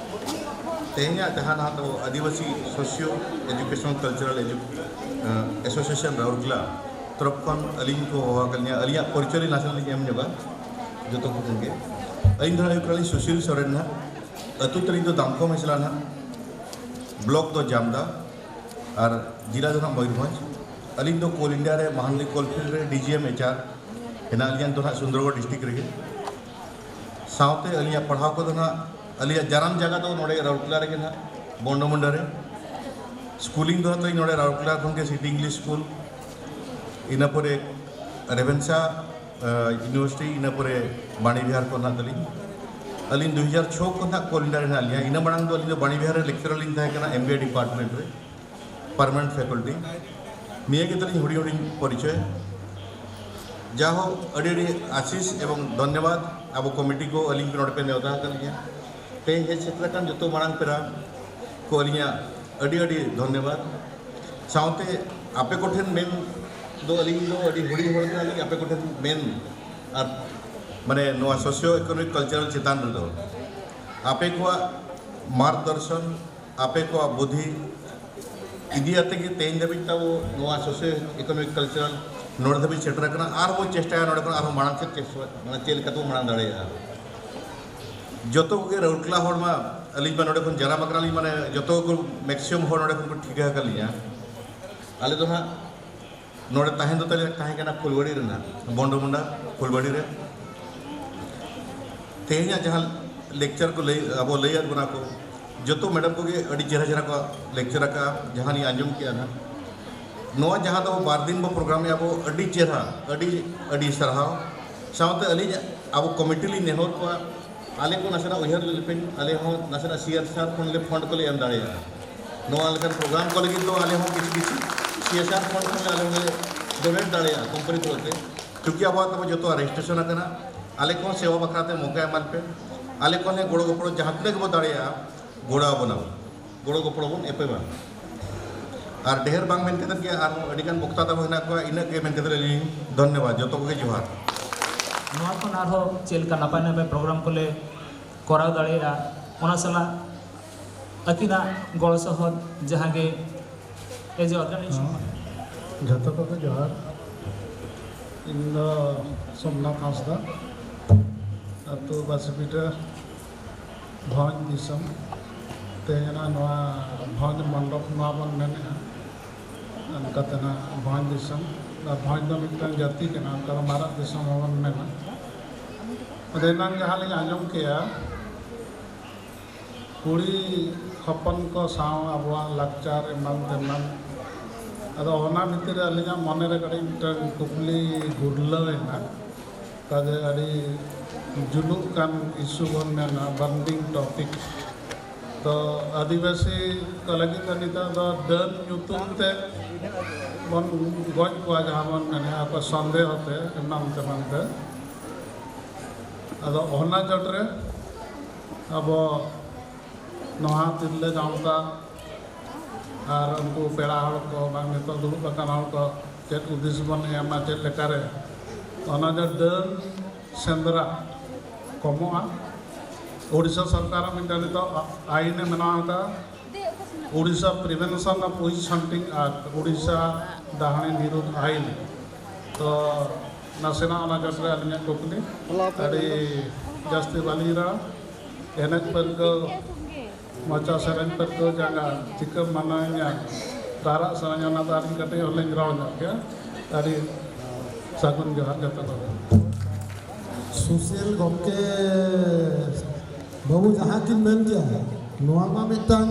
ᱛᱮᱦᱮᱧᱟᱜ ᱡᱟᱦᱟᱸ ᱱᱟᱦᱟᱜ ᱫᱚ ᱟᱹᱫᱤᱵᱟᱹᱥᱤ ᱥᱳᱥᱤᱭᱳ ᱮᱡᱩᱠᱮᱥᱚᱱᱟᱞ ᱠᱟᱞᱪᱟᱨᱟᱞ ᱮᱡᱩ-, ᱮ, ᱮᱥᱳᱥᱤᱭᱮᱥᱚᱱ ᱨᱟᱩᱨᱠᱮᱞᱟ ᱛᱚᱨᱚᱯ ᱠᱷᱚᱱ ᱟᱹᱞᱤᱧ ᱠᱚ ᱦᱚᱦᱚ ᱟᱠᱟᱫ ᱞᱤᱧᱟ, ᱟᱹᱞᱤᱧᱟᱜ ᱯᱚᱨᱤᱪᱚᱭ ᱞᱤᱧ ᱱᱟᱥᱮ ᱞᱤᱧ ᱮᱢ ᱧᱚᱜᱟ ᱡᱚᱛᱚ ᱠᱚ ᱴᱷᱮᱱ ᱜᱮ᱾ ᱟᱹᱞᱤᱧ ᱫᱚ ᱦᱩᱭᱩᱜ ᱠᱟᱱᱟᱞᱤᱧ ᱥᱩᱥᱤᱞ ᱥᱚᱨᱮᱱ ᱱᱟᱦᱟᱜ, ᱟᱹᱛᱩ ᱛᱟᱹᱞᱤᱧ ᱫᱚ ᱫᱟᱢᱠᱚᱢ ᱦᱮᱥᱞᱟ ᱱᱟᱦᱟᱜ, ᱵᱞᱚᱠ ᱫᱚ ᱡᱟᱢᱫᱟ, ᱟᱨ ᱡᱮᱞᱟ ᱫᱚ ᱱᱟᱦᱟᱜ ᱢᱚᱭᱩᱨᱵᱷᱚᱸᱡᱽ᱾ ᱟᱹᱞᱤᱧ ᱫᱚ ᱠᱳᱞ ᱤᱱᱰᱤᱭᱟ ᱨᱮ ᱢᱟᱦᱟᱱᱫᱤ ᱠᱳᱞᱯᱷᱤᱞᱰ ᱨᱮ ᱰᱤ ᱡᱤ ᱮᱢ ᱮᱭᱤᱪ ᱟᱨ ᱦᱮᱱᱟᱜ ᱞᱤᱧᱟ ᱱᱤᱛᱚᱜ ᱱᱟᱦᱟᱜ ᱥᱩᱱᱫᱚᱨᱜᱚᱲ ᱰᱤᱥᱴᱨᱤᱠᱴ ᱨᱮᱜᱮ᱾ ᱥᱟᱶᱛᱮ ᱟᱹᱞᱤᱧᱟᱜ ᱯᱟᱲᱦᱟᱣ ᱠᱚᱫᱚ ᱱᱟᱦᱟᱜ ᱟᱹᱞᱤᱧᱟᱜ ᱡᱟᱱᱟᱢ ᱡᱟᱭᱜᱟ ᱫᱚ ᱱᱚᱰᱮ ᱨᱟᱩᱨᱠᱮᱞᱟ ᱨᱮᱜᱮ ᱱᱟᱦᱟᱜ, ᱵᱚᱱᱰᱚᱢᱩᱱᱰᱟ ᱨᱮ᱾ ᱥᱠᱩᱞᱤᱝ ᱫᱚ ᱱᱟᱦᱟᱜ ᱛᱟᱹᱞᱤᱧ ᱱᱚᱰᱮ ᱨᱟᱩᱨᱠᱮᱞᱟ ᱠᱷᱚᱱ ᱜᱮ ᱥᱤᱴᱤ ᱤᱝᱞᱤᱥ ᱥᱠᱩᱞ, ᱤᱱᱟᱹ ᱯᱚᱨᱮ ᱨᱮᱵᱷᱮᱱᱥᱟ, ᱟ, ᱤᱭᱩᱱᱤᱵᱷᱟᱨᱥᱤᱴᱤ, ᱤᱱᱟᱹ ᱯᱚᱨᱮ ᱵᱟᱬᱤ ᱵᱤᱦᱟᱨ ᱠᱷᱚᱱ ᱱᱟᱦᱟᱜ ᱛᱟᱹᱞᱤᱧ᱾ ᱟᱹᱞᱤᱧ ᱫᱩ ᱦᱟᱡᱟᱨ ᱪᱷᱚ ᱠᱷᱚᱱ ᱱᱟᱦᱟᱜ ᱠᱳᱞ ᱤᱱᱰᱤᱭᱟ ᱨᱮ ᱦᱮᱱᱟᱜ ᱞᱤᱧᱟ᱾ ᱤᱱᱟᱹ ᱢᱟᱲᱟᱝ ᱫᱚ ᱟᱹᱞᱤᱧ ᱫᱚ ᱵᱟᱬᱤ ᱵᱤᱦᱟᱨ ᱨᱮ ᱞᱮᱠᱪᱟᱨᱟᱨ ᱞᱤᱧ ᱛᱟᱦᱮᱸ ᱠᱟᱱᱟ, ᱮᱢ ᱵᱤ ᱮ ᱰᱤᱯᱟᱨᱴᱢᱮᱱᱴ ᱨᱮ᱾ ᱯᱟᱨᱢᱟᱱᱮᱱᱴ ᱯᱷᱮᱠᱚᱞᱴᱤ᱾ ᱱᱤᱭᱟᱹ ᱜᱮ ᱛᱟᱹᱞᱤᱧ ᱦᱩᱰᱤᱧ ᱦᱩᱰᱤᱧ ᱯᱚᱨᱤᱪᱚᱭ᱾ ᱡᱟᱦᱳᱠ, ᱟᱹᱰᱤ ᱟᱹᱰᱤ ᱟᱥᱤᱥ ᱮᱵᱚᱝ ᱫᱷᱚᱱᱭᱚᱵᱟᱫ ᱟᱵᱚ ᱠᱚᱢᱤᱴᱤ ᱠᱚ, ᱟᱹᱞᱤᱧ ᱠᱚ ᱱᱚᱰᱮ ᱯᱮ ᱱᱮᱣᱛᱟ ᱟᱠᱟᱫ ᱞᱤᱧᱟ᱾ ᱛᱮᱦᱮᱧ ᱦᱮᱡ ᱥᱮᱴᱮᱨ ᱟᱠᱟᱱ ᱡᱚᱛᱚ ᱢᱟᱲᱟᱝ ᱯᱮᱲᱟ ᱠᱚ ᱟᱹᱞᱤᱧᱟᱜ ᱟᱹᱰᱤ ᱟᱹᱰᱤ ᱫᱷᱚᱱᱭᱚᱵᱟᱫ᱾ ᱥᱟᱶᱛᱮ ᱟᱯᱮ ᱠᱚᱴᱷᱮᱱ ᱢᱮᱱ ᱫᱚ, ᱟᱹᱞᱤᱧ ᱫᱚ ᱟᱹᱰᱤ ᱦᱩᱰᱤᱧ ᱦᱚᱲ ᱠᱟᱱᱟᱞᱤᱧ, ᱟᱯᱮ ᱠᱚᱴᱷᱮᱱ ᱢᱮᱱ ᱟᱨ ᱢᱟᱱᱮ ᱱᱚᱣᱟ ᱥᱳᱥᱤᱭᱳ ᱤᱠᱳᱱᱚᱢᱤᱠ ᱠᱟᱞᱪᱟᱨᱟᱞ ᱪᱮᱛᱟᱱ ᱨᱮᱫᱚ ᱟᱯᱮ ᱠᱚᱣᱟᱜ ᱢᱟᱨᱜᱽᱫᱚᱨᱥᱚᱱ, ᱟᱯᱮ ᱠᱚᱣᱟᱜ ᱵᱩᱫᱷᱤ, ᱤᱫᱤ ᱟᱛᱮ ᱜᱮ ᱛᱮᱦᱮᱧ ᱫᱷᱟᱹᱵᱤᱡ ᱛᱟᱵᱚ ᱱᱚᱣᱟ ᱥᱳᱥᱤᱭᱳ ᱤᱠᱳᱱᱚᱢᱤᱠ ᱠᱟᱞᱪᱟᱨᱟᱞ ᱱᱚᱰᱮ ᱫᱷᱟᱹᱵᱤᱡ ᱥᱮᱴᱮᱨ ᱟᱠᱟᱱᱟ᱾ ᱟᱨ ᱵᱚ ᱪᱮᱥᱴᱟᱭᱟ ᱱᱚᱰᱮ ᱠᱷᱚᱱ ᱟᱨᱦᱚᱸ ᱢᱟᱲᱟᱝ ᱥᱮᱫ ᱪᱮᱥᱴᱟ, ᱢᱟᱱᱮ ᱪᱮᱫ ᱞᱮᱠᱟ ᱛᱮᱵᱚ ᱢᱟᱲᱟᱝ ᱫᱟᱲᱮᱭᱟᱜᱼᱟ᱾ ᱡᱚᱛᱚ ᱠᱚᱜᱮ ᱨᱟᱩᱨᱠᱮᱞᱟ ᱦᱚᱲ ᱢᱟ ᱟᱹᱞᱤᱧ ᱢᱟ ᱱᱚᱰᱮ ᱠᱷᱚᱱ ᱡᱟᱱᱟᱢ ᱟᱠᱟᱱᱟᱞᱤᱧ, ᱢᱟᱱᱮ ᱡᱚᱛᱚ ᱠᱚ ᱢᱮᱠᱥᱤᱢᱟᱢ ᱦᱚᱲ ᱱᱚᱰᱮ ᱠᱷᱚᱱ ᱠᱚ ᱴᱷᱤᱠᱟᱹ ᱟᱠᱟᱫ ᱞᱤᱧᱟ᱾ ᱟᱞᱮ ᱫᱚ ᱦᱟᱸᱜ ᱱᱚᱰᱮ ᱛᱟᱦᱮᱱ ᱫᱚ ᱛᱟᱞᱮ ᱛᱟᱦᱮᱸ ᱠᱟᱱᱟ ᱯᱷᱩᱞᱵᱟᱲᱤ ᱨᱮᱱᱟᱜ ᱵᱚᱱᱰᱚᱢᱩᱱᱰᱟ ᱯᱷᱩᱞᱵᱟᱲᱤ ᱨᱮ᱾ ᱛᱮᱦᱮᱧᱟᱜ ᱡᱟᱦᱟᱸ ᱞᱮᱠᱪᱟᱨ ᱠᱚ ᱞᱟᱹᱭ, ᱟᱵᱚ ᱞᱟᱹᱭᱟᱫ ᱵᱚᱱᱟ ᱠᱚ, ᱡᱚᱛᱚ ᱢᱮᱰᱟᱢ ᱠᱚᱜᱮ ᱟᱹᱰᱤ ᱪᱮᱦᱨᱟ ᱪᱮᱦᱨᱟ ᱠᱚ ᱞᱮᱠᱪᱟᱨ ᱟᱠᱟᱫᱼᱟ, ᱡᱟᱦᱟᱸ ᱞᱤᱧ ᱟᱸᱡᱚᱢ ᱠᱮᱜᱼᱟ ᱱᱟᱦᱟᱜ᱾ ᱱᱚᱣᱟ ᱡᱟᱦᱟᱸ ᱫᱚ ᱵᱟᱨ ᱫᱤᱱ ᱵᱚ ᱯᱨᱳᱜᱨᱟᱢᱮᱜᱼᱟ ᱵᱚ, ᱟᱹᱰᱤ ᱪᱮᱦᱨᱟ, ᱟᱹᱰᱤ ᱟᱹᱰᱤ ᱥᱟᱨᱦᱟᱣ᱾ ᱥᱟᱶᱛᱮ ᱟᱹᱞᱤᱧ ᱟᱵᱚ ᱠᱚᱢᱤᱴᱤ ᱞᱤᱧ ᱱᱮᱦᱚᱨ ᱠᱚᱣᱟ, ᱟᱞᱮ ᱠᱚ ᱱᱟᱥᱮᱱᱟᱜ ᱩᱭᱦᱟᱹᱨ ᱞᱮᱯᱮ, ᱟᱞᱮ ᱦᱚᱸ ᱱᱟᱥᱮᱱᱟᱜ ᱥᱤ ᱮᱥ ᱟᱨ ᱠᱷᱚᱱ ᱞᱮ ᱯᱷᱚᱱᱰ ᱠᱚᱞᱮ ᱮᱢ ᱫᱟᱲᱮᱭᱟᱜᱼᱟ᱾ ᱱᱚᱣᱟ ᱞᱮᱠᱟᱱ ᱯᱨᱳᱜᱨᱟᱢ ᱠᱚ ᱞᱟᱹᱜᱤᱫ ᱫᱚ ᱟᱞᱮ ᱦᱚᱸ ᱠᱤᱪᱷᱩ ᱠᱤᱪᱷᱩ ᱥᱤ ᱮᱥ ᱟᱨ ᱯᱷᱚᱱᱰ ᱠᱷᱚᱱ ᱟᱞᱮ ᱦᱚᱸᱞᱮ ᱰᱚᱱᱮᱴ ᱫᱟᱲᱮᱭᱟᱜᱼᱟ ᱠᱳᱢᱯᱟᱱᱤ ᱛᱚᱨᱚᱯ ᱛᱮ᱾ ᱪᱩᱸᱠᱤ ᱟᱵᱚᱣᱟᱜ ᱛᱟᱵᱚ ᱡᱚᱛᱚ ᱨᱮᱡᱤᱥᱴᱨᱮᱥᱚᱱ ᱟᱠᱟᱱᱟ, ᱟᱞᱮ ᱠᱚᱦᱚᱸ ᱥᱮᱵᱟ ᱵᱟᱠᱷᱨᱟ ᱛᱮ ᱢᱚᱠᱟ ᱮᱢᱟᱱ ᱯᱮ, ᱟᱞᱮ ᱠᱷᱚᱱ ᱞᱮ ᱜᱚᱲᱚ ᱜᱚᱯᱚᱲᱚ ᱡᱟᱦᱟᱸ ᱛᱤᱱᱟᱹᱜ ᱜᱮᱵᱚ ᱫᱟᱲᱮᱭᱟᱜᱼᱟ, ᱜᱚᱲᱚ ᱟᱵᱚᱱᱟ, ᱜᱚᱲᱚ ᱜᱚᱯᱚᱲᱚ ᱵᱚᱱ ᱮᱯᱮᱢᱟ᱾ ᱟᱨ ᱰᱷᱮᱨ ᱵᱟᱝ ᱢᱮᱱ ᱠᱟᱛᱮᱫ ᱜᱮ ᱟᱨᱦᱚᱸ ᱟᱹᱰᱤᱜᱟᱱ ᱵᱚᱠᱛᱟ ᱛᱟᱵᱚ ᱦᱮᱱᱟᱜ ᱠᱚᱣᱟ, ᱤᱱᱟᱹᱜ ᱜᱮ ᱢᱮᱱ ᱠᱟᱛᱮᱫ ᱟᱹᱞᱤᱧ ᱫᱷᱚᱱᱭᱚᱵᱟᱫᱽ, ᱡᱚᱛᱚ ᱠᱚᱜᱮ ᱡᱚᱦᱟᱨ᱾ ᱱᱚᱣᱟ ᱠᱷᱚᱱ ᱟᱨᱦᱚᱸ ᱪᱮᱫ ᱞᱮᱠᱟ ᱱᱟᱯᱟᱭ ᱱᱟᱯᱟᱭ ᱯᱨᱳᱜᱨᱟᱢ ᱠᱚᱞᱮ ᱠᱚᱨᱟᱣ ᱫᱟᱲᱮᱭᱟᱜᱼᱟ, ᱚᱱᱟ ᱥᱟᱞᱟᱜ ᱟᱹᱠᱤᱱᱟᱜ ᱜᱚᱲᱚ ᱥᱚᱦᱚᱫ ᱡᱟᱦᱟᱸ ᱜᱮ ᱮᱡ ᱚᱨᱜᱟᱱᱟᱭᱡᱮᱥᱚᱱ᱾ ᱦᱚᱸ, ᱡᱷᱚᱛᱚ ᱠᱚᱜᱮ ᱡᱚᱦᱟᱨ᱾ ᱤᱧ ᱫᱚ ᱥᱳᱢᱱᱟᱛᱷ ᱦᱟᱸᱥᱫᱟ, ᱟᱹᱛᱩ ᱵᱟᱥᱤᱯᱤᱴᱷᱟᱹ, ᱵᱷᱚᱸᱡᱽ ᱫᱤᱥᱚᱢ᱾ ᱛᱮᱦᱮᱧ ᱚᱱᱟ ᱱᱚᱣᱟ ᱵᱷᱚᱸᱡᱽ ᱢᱚᱱᱰᱚᱯ ᱱᱚᱣᱟ ᱵᱚᱱ ᱢᱮᱱᱮᱫᱼᱟ, ᱚᱱᱠᱟ ᱛᱮᱱᱟᱜ ᱵᱷᱚᱸᱡᱽ ᱫᱤᱥᱚᱢ᱾ ᱟᱨ ᱵᱷᱚᱸᱡᱽ ᱫᱚ ᱢᱤᱫᱴᱟᱝ ᱡᱟᱹᱛᱤ ᱠᱟᱱᱟ, ᱚᱱᱠᱟ ᱫᱚ ᱢᱟᱨᱟᱜ ᱫᱤᱥᱚᱢ ᱦᱚᱸᱵᱚᱱ ᱢᱮᱱᱟ᱾ ᱟᱫᱚ ᱮᱱᱟᱝ ᱡᱟᱦᱟᱸ ᱞᱤᱧ ᱟᱸᱡᱚᱢ ᱠᱮᱜᱼᱟ, ᱠᱩᱲᱤ ᱦᱚᱯᱚᱱ ᱠᱚ ᱥᱟᱶ ᱟᱵᱚᱣᱟᱜ ᱞᱟᱠᱪᱟᱨ ᱮᱢᱟᱱ ᱛᱮᱢᱟᱱ᱾ ᱟᱫᱚ ᱚᱱᱟ ᱵᱷᱤᱛᱤᱨ ᱨᱮ ᱟᱹᱞᱤᱧᱟᱜ ᱢᱚᱱᱮ ᱨᱮ ᱠᱟᱹᱴᱤᱡ ᱢᱤᱫᱴᱟᱝ ᱠᱩᱠᱞᱤ ᱜᱩᱨᱞᱟᱹᱣ ᱮᱱᱟ, ᱠᱟᱡᱮ ᱟᱹᱰᱤ ᱡᱩᱞᱩᱜ ᱠᱟᱱ ᱤᱥᱩ ᱵᱚᱱ ᱢᱮᱱᱟ, ᱵᱟᱨᱱᱤᱝ ᱴᱚᱯᱤᱠ᱾ ᱛᱚ ᱟᱹᱫᱤᱵᱟᱹᱥᱤ ᱠᱚ ᱞᱟᱹᱜᱤᱫ ᱫᱚ ᱱᱤᱛᱚᱜ ᱫᱚ ᱰᱟᱹᱱ ᱧᱩᱛᱩᱢ ᱛᱮ ᱵᱚᱱ ᱜᱚᱡ ᱠᱚᱣᱟ, ᱡᱟᱦᱟᱸ ᱵᱚᱱ ᱢᱮᱱᱮᱫᱼᱟ, ᱚᱠᱚᱭ ᱥᱚᱱᱫᱮᱦᱚ ᱛᱮ ᱮᱢᱟᱱ ᱛᱮᱢᱟᱱ ᱛᱮ᱾ ᱟᱫᱚ ᱚᱱᱟ ᱡᱚᱴ ᱨᱮ ᱟᱵᱚ ᱱᱚᱣᱟ ᱛᱤᱨᱞᱟᱹ ᱜᱟᱶᱛᱟ ᱟᱨ ᱩᱱᱠᱩ ᱯᱮᱲᱟ ᱦᱚᱲ ᱠᱚ, ᱵᱟᱝ ᱱᱤᱛᱚᱜ ᱫᱩᱲᱩᱵ ᱟᱠᱟᱱ ᱦᱚᱲ ᱠᱚ, ᱪᱮᱫ ᱦᱩᱫᱤᱥ ᱵᱚᱱ ᱮᱢᱟ, ᱪᱮᱫ ᱞᱮᱠᱟᱨᱮ ᱚᱱᱟ ᱡᱮ ᱰᱟᱹᱱ ᱥᱮᱸᱫᱽᱨᱟ ᱠᱚᱢᱚᱜᱼᱟ? ᱳᱰᱤᱥᱟ ᱥᱚᱨᱠᱟᱨ ᱦᱚᱸ ᱢᱤᱫᱴᱟᱝ ᱱᱤᱛᱚᱜ ᱟᱭᱤᱱ ᱮ ᱵᱮᱱᱟᱣ ᱟᱠᱟᱫᱼᱟ, ᱳᱰᱤᱥᱟ ᱯᱨᱤᱵᱷᱮᱱᱥᱚᱱ ᱚᱯᱷ ᱣᱤᱪ ᱦᱟᱱᱴᱤᱝ ᱟᱨ ᱳᱰᱤᱥᱟ ᱰᱟᱦᱟᱱᱤ ᱱᱤᱨᱳᱫᱷ ᱟᱭᱤᱱ᱾ ᱛᱚ ᱱᱟᱥᱮᱱᱟᱜ ᱚᱱᱟ ᱡᱚᱥ ᱨᱮ ᱟᱹᱞᱤᱧᱟᱜ ᱠᱩᱠᱞᱤ, ᱟᱹᱰᱤ ᱡᱟᱹᱥᱛᱤ ᱵᱟᱹᱞᱤᱧ ᱨᱚᱲᱟ᱾ ᱮᱱᱮᱡ ᱯᱟᱹᱨᱠᱟᱹᱣ, ᱢᱚᱪᱟ ᱥᱮᱨᱮᱧ ᱯᱟᱹᱨᱠᱟᱹᱣ ᱡᱟᱸᱜᱟ, ᱪᱤᱠᱟᱹᱢ ᱢᱟᱱᱟᱣᱤᱧᱟ, ᱨᱟᱨᱟᱜ ᱥᱟᱱᱟᱧᱟ, ᱚᱱᱟ ᱫᱚ ᱟᱹᱞᱤᱧ ᱠᱟᱹᱴᱤᱡ ᱦᱚᱸᱞᱤᱧ ᱨᱚᱲ ᱧᱚᱜ ᱜᱮᱭᱟ᱾ ᱟᱹᱰᱤ ᱥᱟᱹᱜᱩᱱ ᱡᱚᱦᱟᱨ ᱡᱚᱛᱚ ᱠᱚᱜᱮ᱾ ᱥᱩᱥᱤᱞ ᱜᱚᱢᱠᱮ ᱵᱟᱹᱵᱩ ᱡᱟᱦᱟᱸ ᱠᱤᱱ ᱢᱮᱱ ᱠᱮᱜᱼᱟ, ᱱᱚᱣᱟ ᱢᱟ ᱢᱤᱫᱴᱟᱝ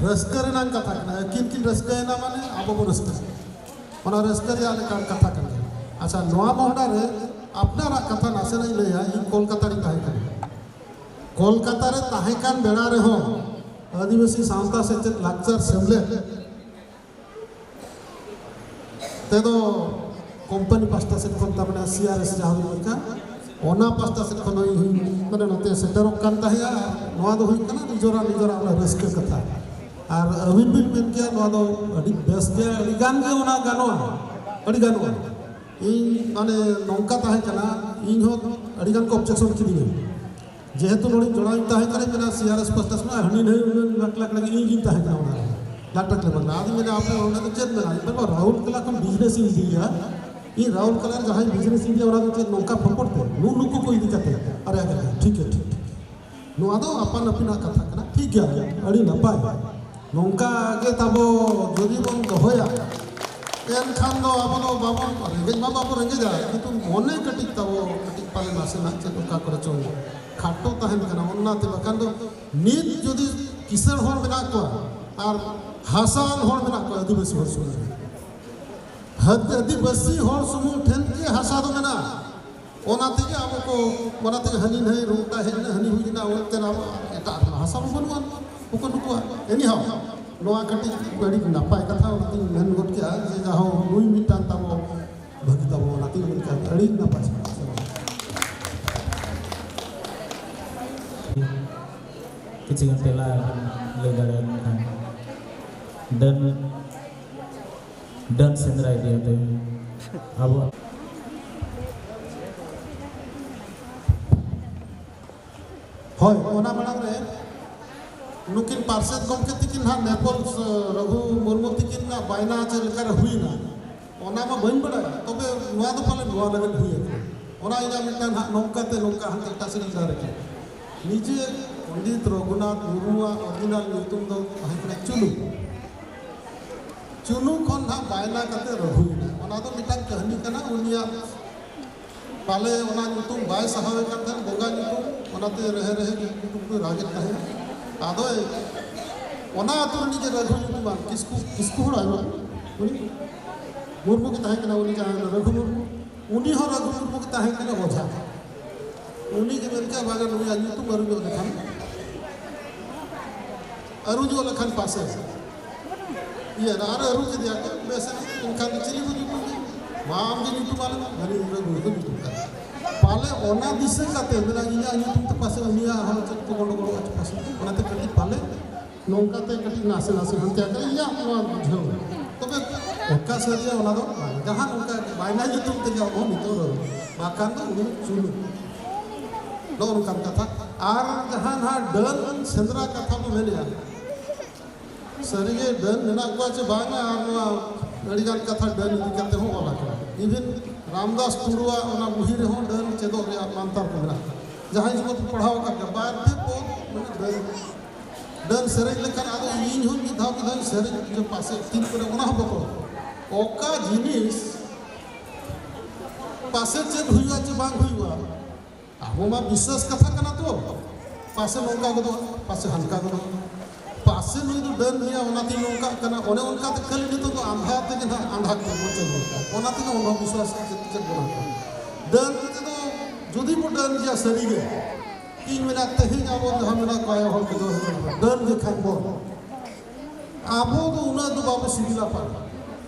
ᱨᱟᱹᱥᱠᱟᱹ ᱨᱮᱱᱟᱜ ᱠᱟᱛᱷᱟ ᱠᱟᱱᱟ᱾ ᱟᱹᱠᱤᱱ ᱠᱤᱱ ᱨᱟᱹᱥᱠᱟᱹᱭᱮᱱᱟ ᱢᱟᱱᱮ ᱟᱵᱚ ᱵᱚ ᱨᱟᱹᱥᱠᱟᱹ, ᱚᱱᱟ ᱨᱟᱹᱥᱠᱟᱹ ᱨᱮᱭᱟᱜ ᱞᱮᱠᱟᱱ ᱠᱟᱛᱷᱟ ᱠᱟᱱᱟ᱾ ᱟᱪᱪᱷᱟ, ᱱᱚᱣᱟ ᱢᱚᱦᱰᱟ ᱨᱮ ᱟᱯᱱᱟᱨᱟᱜ ᱠᱟᱛᱷᱟ ᱱᱟᱥᱮᱱᱟᱜ ᱤᱧ ᱞᱟᱹᱭᱟ᱾ ᱤᱧ ᱠᱳᱞᱠᱟᱛᱟ ᱨᱤᱧ ᱛᱟᱦᱮᱸ ᱠᱟᱱᱟ᱾ ᱠᱳᱞᱠᱟᱛᱟ ᱨᱮ ᱛᱟᱦᱮᱸ ᱠᱟᱱ ᱵᱮᱲᱟ ᱨᱮᱦᱚᱸ ᱟᱹᱫᱤᱵᱟᱹᱥᱤ ᱥᱟᱶᱛᱟ ᱥᱮᱪᱮᱫ ᱞᱟᱠᱪᱟᱨ ᱥᱮᱢᱞᱮᱫ ᱛᱮᱫᱚ ᱠᱳᱢᱯᱟᱱᱤ ᱯᱟᱥᱴᱟ ᱥᱮᱫ ᱠᱷᱚᱱ, ᱛᱟᱨᱢᱟᱱᱮ ᱥᱤ ᱟᱨ ᱮᱥ ᱡᱟᱦᱟᱸ ᱵᱚᱱ ᱢᱮᱱ ᱠᱟᱱ, ᱚᱱᱟ ᱯᱟᱥᱴᱟ ᱥᱮᱫ ᱠᱷᱚᱱ ᱦᱚᱸ ᱤᱧ ᱦᱚᱸᱧ, ᱢᱟᱱᱮ, ᱱᱚᱛᱮ ᱥᱮᱴᱮᱨᱚᱜ ᱠᱟᱱ ᱛᱟᱦᱮᱸᱜᱼᱟ᱾ ᱟᱨ ᱱᱚᱣᱟ ᱫᱚ ᱦᱩᱭᱩᱜ ᱠᱟᱱᱟ ᱱᱤᱡᱚᱨᱟᱜ, ᱱᱤᱡᱚᱨᱟᱜ ᱚᱱᱟ ᱨᱟᱹᱥᱠᱟᱹ ᱠᱟᱛᱷᱟ᱾ ᱟᱨ ᱟᱹᱵᱤᱱ ᱵᱤᱱ ᱢᱮᱱ ᱠᱮᱭᱟ ᱱᱚᱣᱟ ᱫᱚ ᱟᱹᱰᱤ ᱵᱮᱥ ᱜᱮᱭᱟ, ᱟᱹᱰᱤ ᱜᱟᱱ ᱜᱮ ᱚᱱᱟ ᱜᱟᱱᱚᱜᱼᱟ, ᱟᱹᱰᱤ ᱜᱟᱱᱚᱜᱼᱟ᱾ ᱤᱧ, ᱢᱟᱱᱮ, ᱱᱚᱝᱠᱟ ᱛᱟᱦᱮᱸ ᱠᱟᱱᱟ, ᱤᱧ ᱦᱚᱸ ᱟᱹᱰᱤ ᱜᱟᱱ ᱠᱚ ᱚᱵᱡᱮᱠᱥᱚᱱ ᱠᱤᱫᱤᱧᱟ᱾ ᱡᱮᱦᱮᱛᱩ ᱱᱚᱰᱮ ᱡᱚᱲᱟᱣᱤᱧ ᱛᱟᱦᱮᱸ ᱠᱟᱱᱟ, ᱢᱮᱱᱟ ᱥᱤ ᱟᱨ ᱮᱥ ᱯᱟᱥᱴᱟ ᱥᱮᱫ ᱦᱟᱹᱱᱤ ᱱᱟᱹᱭ ᱩᱱᱟᱹᱜ ᱞᱟᱠᱷ ᱞᱟᱠᱷ ᱞᱟᱹᱜᱤᱫ ᱤᱧ ᱜᱤᱧ ᱛᱟᱦᱮᱸ ᱠᱟᱱᱟ ᱚᱱᱟ ᱨᱮ, ᱞᱟᱠᱷ ᱴᱟᱠᱟ ᱞᱮ ᱵᱟᱝ᱾ ᱟᱫᱚᱧ ᱢᱮᱱᱟ, "ᱟᱯᱮ ᱚᱸᱰᱮ ᱫᱚ ᱪᱮᱫ ᱢᱮᱱᱟᱜᱼᱟ?" ᱤᱧ ᱢᱮᱱᱟ, "ᱨᱟᱦᱩᱞ ᱠᱮᱞᱟ ᱠᱷᱚᱱ ᱵᱤᱡᱽᱱᱮᱥ ᱤᱧ ᱤᱫᱤᱭᱟ, ᱤᱧ ᱨᱟᱦᱩᱞ ᱠᱮᱞᱟ ᱨᱮ ᱡᱟᱦᱟᱸᱭ ᱵᱤᱡᱽᱱᱮᱥ ᱤᱧ ᱤᱫᱤᱭᱟ, ᱚᱱᱟ ᱫᱚ ᱪᱮᱫ ᱱᱚᱝᱠᱟ ᱯᱷᱚᱠᱚᱴ ᱛᱮ ᱱᱩ-, ᱱᱩᱠᱩ ᱠᱚ ᱤᱫᱤ ᱠᱟᱛᱮ?" ᱟᱨᱮ, ᱟᱨᱮ, ᱟᱨᱮ, ᱴᱷᱤᱠ ᱜᱮᱭᱟ, ᱴᱷᱤᱠ, ᱴᱷᱤᱠ᱾ ᱱᱚᱣᱟ ᱫᱚ ᱟᱯᱟᱱ ᱟᱹᱯᱤᱱᱟᱜ ᱠᱟᱛᱷᱟ ᱠᱟᱱᱟ, ᱴᱷᱤᱠ ᱜᱮᱭᱟ, ᱟᱹᱰᱤ ᱱᱟᱯᱟᱭ᱾ ᱱᱚᱝᱠᱟ ᱜᱮ ᱛᱟᱵᱚ ᱡᱩᱫᱤ ᱵᱚᱱ ᱫᱚᱦᱚᱭᱟ, ᱮᱱᱠᱷᱟᱱ ᱫᱚ ᱟᱵᱚ ᱫᱚ ᱵᱟᱵᱚᱱ, ᱨᱮᱸᱜᱮᱡ ᱢᱟ ᱵᱟᱵᱚᱱ ᱨᱮᱸᱜᱮᱡᱟ, ᱠᱤᱱᱛᱩ ᱢᱚᱱᱮ ᱠᱟᱹᱴᱤᱡ ᱛᱟᱵᱚ ᱠᱟᱹᱴᱤᱡ ᱯᱟᱞᱮ ᱱᱟᱥᱮᱱᱟᱜ ᱪᱮᱫ ᱚᱠᱟ ᱠᱚᱨᱮ ᱪᱚᱝ ᱠᱷᱟᱴᱚ ᱛᱟᱦᱮᱱ ᱠᱟᱱᱟ᱾ ᱚᱱᱟᱛᱮ ᱵᱟᱠᱷᱟᱱ ᱫᱚ ᱱᱤᱛ ᱡᱩᱫᱤ ᱠᱤᱥᱟᱹᱬ ᱦᱚᱲ ᱢᱮᱱᱟᱜ ᱠᱚᱣᱟ ᱟᱨ ᱦᱟᱥᱟᱣᱟᱱ ᱦᱚᱲ ᱢᱮᱱᱟᱜ ᱠᱚᱣᱟ, ᱟᱹᱫᱤᱵᱟᱹᱥᱤ ᱦᱚᱲ ᱥᱩᱢᱩᱝ ᱨᱮ, ᱦᱟᱹᱫ-, ᱟᱹᱫᱤᱵᱟᱹᱥᱤ ᱦᱚᱲ ᱥᱩᱢᱩᱝ ᱴᱷᱮᱱ ᱜᱮ ᱦᱟᱥᱟ ᱫᱚ ᱢᱮᱱᱟᱜᱼᱟ᱾ ᱚᱱᱟ ᱛᱮᱜᱮ ᱟᱵᱚ ᱠᱚ, ᱚᱱᱟ ᱛᱮᱜᱮ ᱦᱟᱹᱱᱤ ᱱᱟᱹᱭ ᱨᱩᱣᱟᱹᱲ ᱦᱮᱡ ᱮᱱᱟ, ᱦᱟᱹᱱᱤ ᱦᱩᱭ ᱮᱱᱟ, ᱚᱱᱛᱮ ᱨᱮ ᱟᱵᱚ ᱮᱴᱟᱜ ᱨᱮᱢᱟ ᱦᱟᱥᱟ ᱢᱟ ᱵᱟᱹᱱᱩᱜᱼᱟ᱾ ᱩᱱᱠᱩ ᱱᱩᱠᱩᱣᱟᱜ, anyhow, ᱱᱚᱣᱟ ᱠᱟᱹᱴᱤᱡ ᱟᱹᱰᱤ ᱱᱟᱯᱟᱭ ᱠᱟᱛᱷᱟ, ᱚᱱᱟᱛᱤᱧ ᱢᱮᱱ ᱜᱚᱫ ᱠᱮᱜᱼᱟ ᱡᱮ ᱡᱟᱦᱳ ᱱᱩᱭ ᱢᱤᱫᱴᱟᱝ ᱛᱟᱵᱚ ᱵᱷᱟᱹᱜᱤ ᱛᱟᱵᱚ, ᱚᱱᱟᱛᱤᱧ ᱢᱮᱱ ᱠᱮᱜᱼᱟ ᱟᱹᱰᱤ ᱱᱟᱯᱟᱭ᱾ ᱠᱤᱪᱷᱩ ᱜᱟᱱ ᱛᱮᱞᱟ ᱞᱟᱹᱭ ᱫᱟᱲᱮᱭᱟᱜ ᱠᱷᱟᱱ ᱰᱟᱹᱱ, ᱰᱟᱹᱱ ᱥᱮᱸᱫᱽᱨᱟ ᱤᱫᱤ ᱠᱟᱛᱮ ᱟᱵᱚ᱾ ᱦᱳᱭ, ᱚᱱᱟ ᱢᱟᱲᱟᱝ ᱨᱮ ᱱᱩᱠᱤᱱ ᱯᱟᱨᱥᱮᱛ ᱜᱚᱢᱠᱮ ᱛᱤᱠᱤᱱ ᱦᱟᱸᱜ ᱱᱮᱯᱚᱞ ᱨᱚᱜᱷᱩ ᱢᱩᱨᱢᱩ ᱛᱤᱠᱤᱱ ᱨᱮᱱᱟᱜ ᱵᱟᱭᱱᱟ ᱪᱮᱫ ᱞᱮᱠᱟᱨᱮ ᱦᱩᱭᱱᱟ, ᱚᱱᱟ ᱢᱟ ᱵᱟᱹᱧ ᱵᱟᱲᱟᱭᱟ, ᱛᱚᱵᱮ ᱱᱚᱣᱟ ᱫᱚ ᱯᱟᱞᱮ ᱱᱚᱣᱟ ᱞᱟᱹᱜᱤᱫ ᱦᱩᱭ ᱟᱠᱟᱱᱟ᱾ ᱚᱱᱟ ᱤᱧᱟᱹᱜ ᱢᱤᱫᱴᱟᱝ ᱦᱟᱸᱜ ᱱᱚᱝᱠᱟ ᱛᱮ ᱱᱚᱝᱠᱟ ᱦᱟᱱᱛᱮ ᱮᱴᱟᱜ ᱥᱮᱫ ᱤᱧ ᱫᱟᱨᱮ ᱠᱮᱫᱟ᱾ ᱱᱤᱡᱮ ᱯᱚᱱᱰᱤᱛ ᱨᱚᱜᱷᱩᱱᱟᱛᱷ ᱢᱩᱨᱢᱩᱣᱟᱜ ᱚᱨᱤᱡᱤᱱᱟᱞ ᱧᱩᱛᱩᱢ ᱫᱚ ᱛᱟᱦᱮᱸ ᱠᱟᱱᱟ ᱪᱩᱱᱩ᱾ ᱪᱩᱱᱩ ᱠᱷᱚᱱ ᱦᱟᱸᱜ ᱵᱟᱭᱱᱟ ᱠᱟᱛᱮ ᱨᱚᱜᱷᱩᱭᱮᱱᱟ᱾ ᱚᱱᱟ ᱫᱚ ᱢᱤᱫᱴᱟᱝ ᱠᱟᱹᱦᱱᱤ ᱠᱟᱱᱟ᱾ ᱩᱱᱤᱭᱟᱜ ᱯᱟᱞᱮ ᱚᱱᱟ ᱧᱩᱛᱩᱢ ᱵᱟᱭ ᱥᱟᱦᱟᱣᱮᱫ ᱠᱟᱱ ᱛᱟᱦᱮᱸᱫ, ᱵᱚᱸᱜᱟ ᱧᱩᱛᱩᱢ, ᱚᱱᱟᱛᱮ ᱨᱮᱦᱮ ᱨᱮᱦᱮ ᱧᱩᱛᱩᱢ ᱠᱚ ᱨᱟᱜᱮᱫ ᱛᱟᱦᱮᱸᱫ᱾ ᱟᱫᱚ ᱚᱱᱟ ᱟᱹᱛᱩ ᱨᱤᱱᱤᱡ ᱜᱮ ᱨᱟᱹᱜᱷᱩ ᱧᱩᱛᱩᱢᱟᱱ ᱠᱤᱥᱠᱩ, ᱠᱤᱥᱠᱩ ᱦᱚᱲ ᱟᱭᱢᱟ, ᱩᱱᱤ ᱢᱩᱨᱢᱩ ᱜᱮ ᱛᱟᱦᱮᱸ ᱠᱟᱱᱟ, ᱩᱱᱤ ᱡᱟᱦᱟᱸᱭ ᱨᱟᱹᱜᱷᱩ ᱢᱩᱨᱢᱩ, ᱩᱱᱤ ᱦᱚᱸ ᱨᱟᱹᱜᱷᱩ ᱢᱩᱨᱢᱩ ᱜᱮ ᱛᱟᱦᱮᱸ ᱠᱟᱱᱟ ᱚᱡᱷᱟ᱾ ᱩᱱᱤ ᱜᱮ ᱢᱮᱱ ᱠᱮᱫᱟ, "ᱵᱟᱝᱟ, ᱱᱩᱭᱟᱜ ᱧᱩᱛᱩᱢ ᱟᱹᱨᱩ ᱧᱚᱜ ᱞᱮᱠᱷᱟᱱ, ᱟᱹᱨᱩ ᱧᱚᱜ ᱞᱮᱠᱷᱟᱱ ᱯᱟᱥᱮ ᱤᱭᱟᱹ ᱟᱨ ᱟᱹᱨᱩ ᱠᱮᱫᱮᱭᱟ ᱠᱚ, ᱵᱮᱥ ᱮᱱᱟ, ᱮᱱᱠᱷᱟᱱ ᱫᱚ ᱪᱤᱞᱤ ᱵᱚ ᱧᱩᱛᱩᱢ ᱠᱮᱫ? ᱢᱟ ᱟᱢ ᱜᱮ ᱧᱩᱛᱩᱢ ᱟᱞᱮ ᱢᱮ, ᱵᱷᱟᱹᱞᱤ ᱨᱟᱹᱜᱷᱩ ᱜᱮ ᱧᱩᱛᱩᱢ ᱠᱟᱫᱮ᱾ ᱯᱟᱞᱮ ᱚᱱᱟ ᱫᱤᱥᱟᱹ ᱠᱟᱛᱮ ᱢᱮᱱᱟ, ᱤᱧᱟᱹᱜ ᱧᱩᱛᱩᱢ ᱛᱮ ᱯᱟᱥᱮ ᱩᱱᱤᱭᱟᱜ ᱦᱚᱸ ᱪᱮᱫ ᱠᱚ ᱜᱚᱸᱰᱜᱚᱞᱚᱜᱼᱟ ᱪᱮ ᱯᱟᱥᱮ, ᱚᱱᱟᱛᱮ ᱠᱟᱹᱴᱤᱡ ᱯᱟᱞᱮ ᱱᱚᱝᱠᱟ ᱛᱮ ᱠᱟᱹᱴᱤᱡ ᱱᱟᱥᱮ ᱱᱟᱥᱮ ᱦᱟᱱᱛᱮ ᱦᱟᱱᱛᱮ ᱤᱧᱟᱹᱜ ᱱᱚᱣᱟ ᱵᱩᱡᱷᱟᱹᱣ᱾ ᱛᱚᱵᱮ ᱚᱠᱟ ᱥᱟᱹᱨᱤᱭᱟ ᱚᱱᱟ ᱫᱚ ᱵᱟᱝ, ᱡᱟᱦᱟᱸ ᱱᱚᱝᱠᱟ ᱵᱟᱭᱱᱟ ᱧᱩᱛᱩᱢ ᱛᱮᱜᱮ ᱟᱵᱚ ᱱᱤᱛᱚᱜ ᱫᱚ, ᱵᱟᱠᱷᱟᱱ ᱫᱚ ᱩᱱᱤ ᱪᱩᱱᱩ᱾ ᱱᱚᱜᱼᱚ ᱱᱚᱝᱠᱟᱱ ᱠᱟᱛᱷᱟ᱾ ᱟᱨ ᱡᱟᱦᱟᱸ ᱱᱟᱦᱟᱜ ᱰᱟᱹᱱ ᱥᱮᱸᱫᱽᱨᱟ ᱠᱟᱛᱷᱟ ᱵᱚ ᱢᱮᱱᱮᱫᱼᱟ, ᱥᱟᱹᱨᱤᱜᱮ ᱰᱟᱹᱱ ᱢᱮᱱᱟᱜ ᱠᱚᱣᱟ ᱪᱮ ᱵᱟᱝᱟ, ᱟᱨ ᱱᱚᱣᱟ ᱟᱹᱰᱤᱜᱟᱱ ᱠᱟᱛᱷᱟ ᱰᱟᱹᱱ ᱤᱫᱤ ᱠᱟᱛᱮ ᱦᱚᱸ ᱚᱞ ᱟᱠᱟᱱᱟ᱾ Even ᱨᱟᱢᱫᱟᱥ ᱴᱩᱰᱩᱣᱟᱜ ᱚᱱᱟ ᱵᱩᱦᱤ ᱨᱮᱦᱚᱸ ᱰᱟᱹᱱ ᱪᱮᱫᱚᱜ ᱨᱮᱭᱟᱜ ᱢᱟᱱᱛᱟᱨ ᱠᱚ ᱢᱮᱱᱟᱜᱼᱟ᱾ ᱡᱟᱦᱟᱸᱭ ᱡᱮᱢᱚᱱ ᱯᱮ ᱯᱟᱲᱦᱟᱣ ᱟᱠᱟᱫ ᱜᱮᱭᱟ, ᱵᱟᱨ ᱯᱮ ᱯᱚᱫ ᱢᱟᱱᱮ ᱰᱟᱹᱱ, ᱰᱟᱹᱱ ᱥᱮᱨᱮᱧ ᱞᱮᱠᱷᱟᱱ ᱟᱫᱚ ᱤᱧ ᱦᱚᱸ ᱢᱤᱫ ᱫᱷᱟᱣ ᱢᱤᱫ ᱫᱷᱟᱣ ᱤᱧ ᱥᱮᱨᱮᱧ ᱡᱮ ᱯᱟᱥᱮ ᱛᱤᱱ ᱠᱚᱨᱮ ᱚᱱᱟ ᱦᱚᱸ ᱵᱚᱛᱚᱨ᱾ ᱚᱠᱟ ᱡᱤᱱᱤᱥ ᱯᱟᱥᱮ ᱪᱮᱫ ᱦᱩᱭᱩᱜᱼᱟ ᱪᱮ ᱵᱟᱝ ᱦᱩᱭᱩᱜᱼᱟ, ᱟᱵᱚ ᱢᱟ ᱵᱤᱥᱥᱟᱥ ᱠᱟᱛᱷᱟ ᱠᱟᱱᱟ ᱛᱚ, ᱯᱟᱥᱮ ᱱᱚᱝᱠᱟ ᱜᱚᱫᱚᱜᱼᱟ, ᱯᱟᱥᱮ ᱦᱟᱱᱠᱟ ᱜᱚᱫᱚᱜᱼᱟ, ᱯᱟᱥᱮ ᱱᱩᱭ ᱫᱚ ᱰᱟᱹᱱ ᱜᱮᱭᱟ ᱚᱱᱟᱛᱮ ᱱᱚᱝᱠᱟᱜ ᱠᱟᱱᱟ᱾ ᱚᱱᱮ ᱚᱱᱠᱟ ᱛᱮ ᱠᱷᱟᱹᱞᱤ ᱱᱤᱛᱚᱜ ᱫᱚ ᱟᱸᱫᱷᱟ ᱛᱮᱜᱮ ᱱᱟᱦᱟᱜ ᱟᱸᱫᱷᱟ ᱠᱚ ᱵᱚᱱ ᱪᱟᱹᱞᱩ ᱟᱠᱟᱫᱟ᱾ ᱚᱱᱟ ᱛᱮᱜᱮ ᱚᱱᱫᱷᱚ ᱵᱤᱥᱥᱟᱥ ᱪᱮᱫ ᱪᱮᱫ ᱵᱚᱱᱟ ᱠᱚ᱾ ᱰᱟᱹᱱ ᱛᱮᱫᱚ ᱡᱩᱫᱤ ᱵᱚ ᱰᱟᱹᱱ ᱜᱮᱭᱟ ᱥᱟᱹᱨᱤ ᱜᱮ, ᱤᱧ ᱢᱮᱱᱟ ᱛᱮᱦᱮᱧ ᱟᱵᱚ ᱡᱟᱦᱟᱸ ᱢᱮᱱᱟᱜ ᱠᱚᱣᱟ ᱟᱭᱳ ᱦᱚᱲ ᱠᱚᱫᱚ ᱰᱟᱹᱱ ᱜᱮ ᱠᱷᱟᱱ ᱵᱚᱱ, ᱟᱵᱚ ᱫᱚ ᱩᱱᱟᱹᱜ ᱫᱚ ᱵᱟᱵᱚ ᱥᱤᱵᱤᱞᱟ ᱯᱟᱞᱮ᱾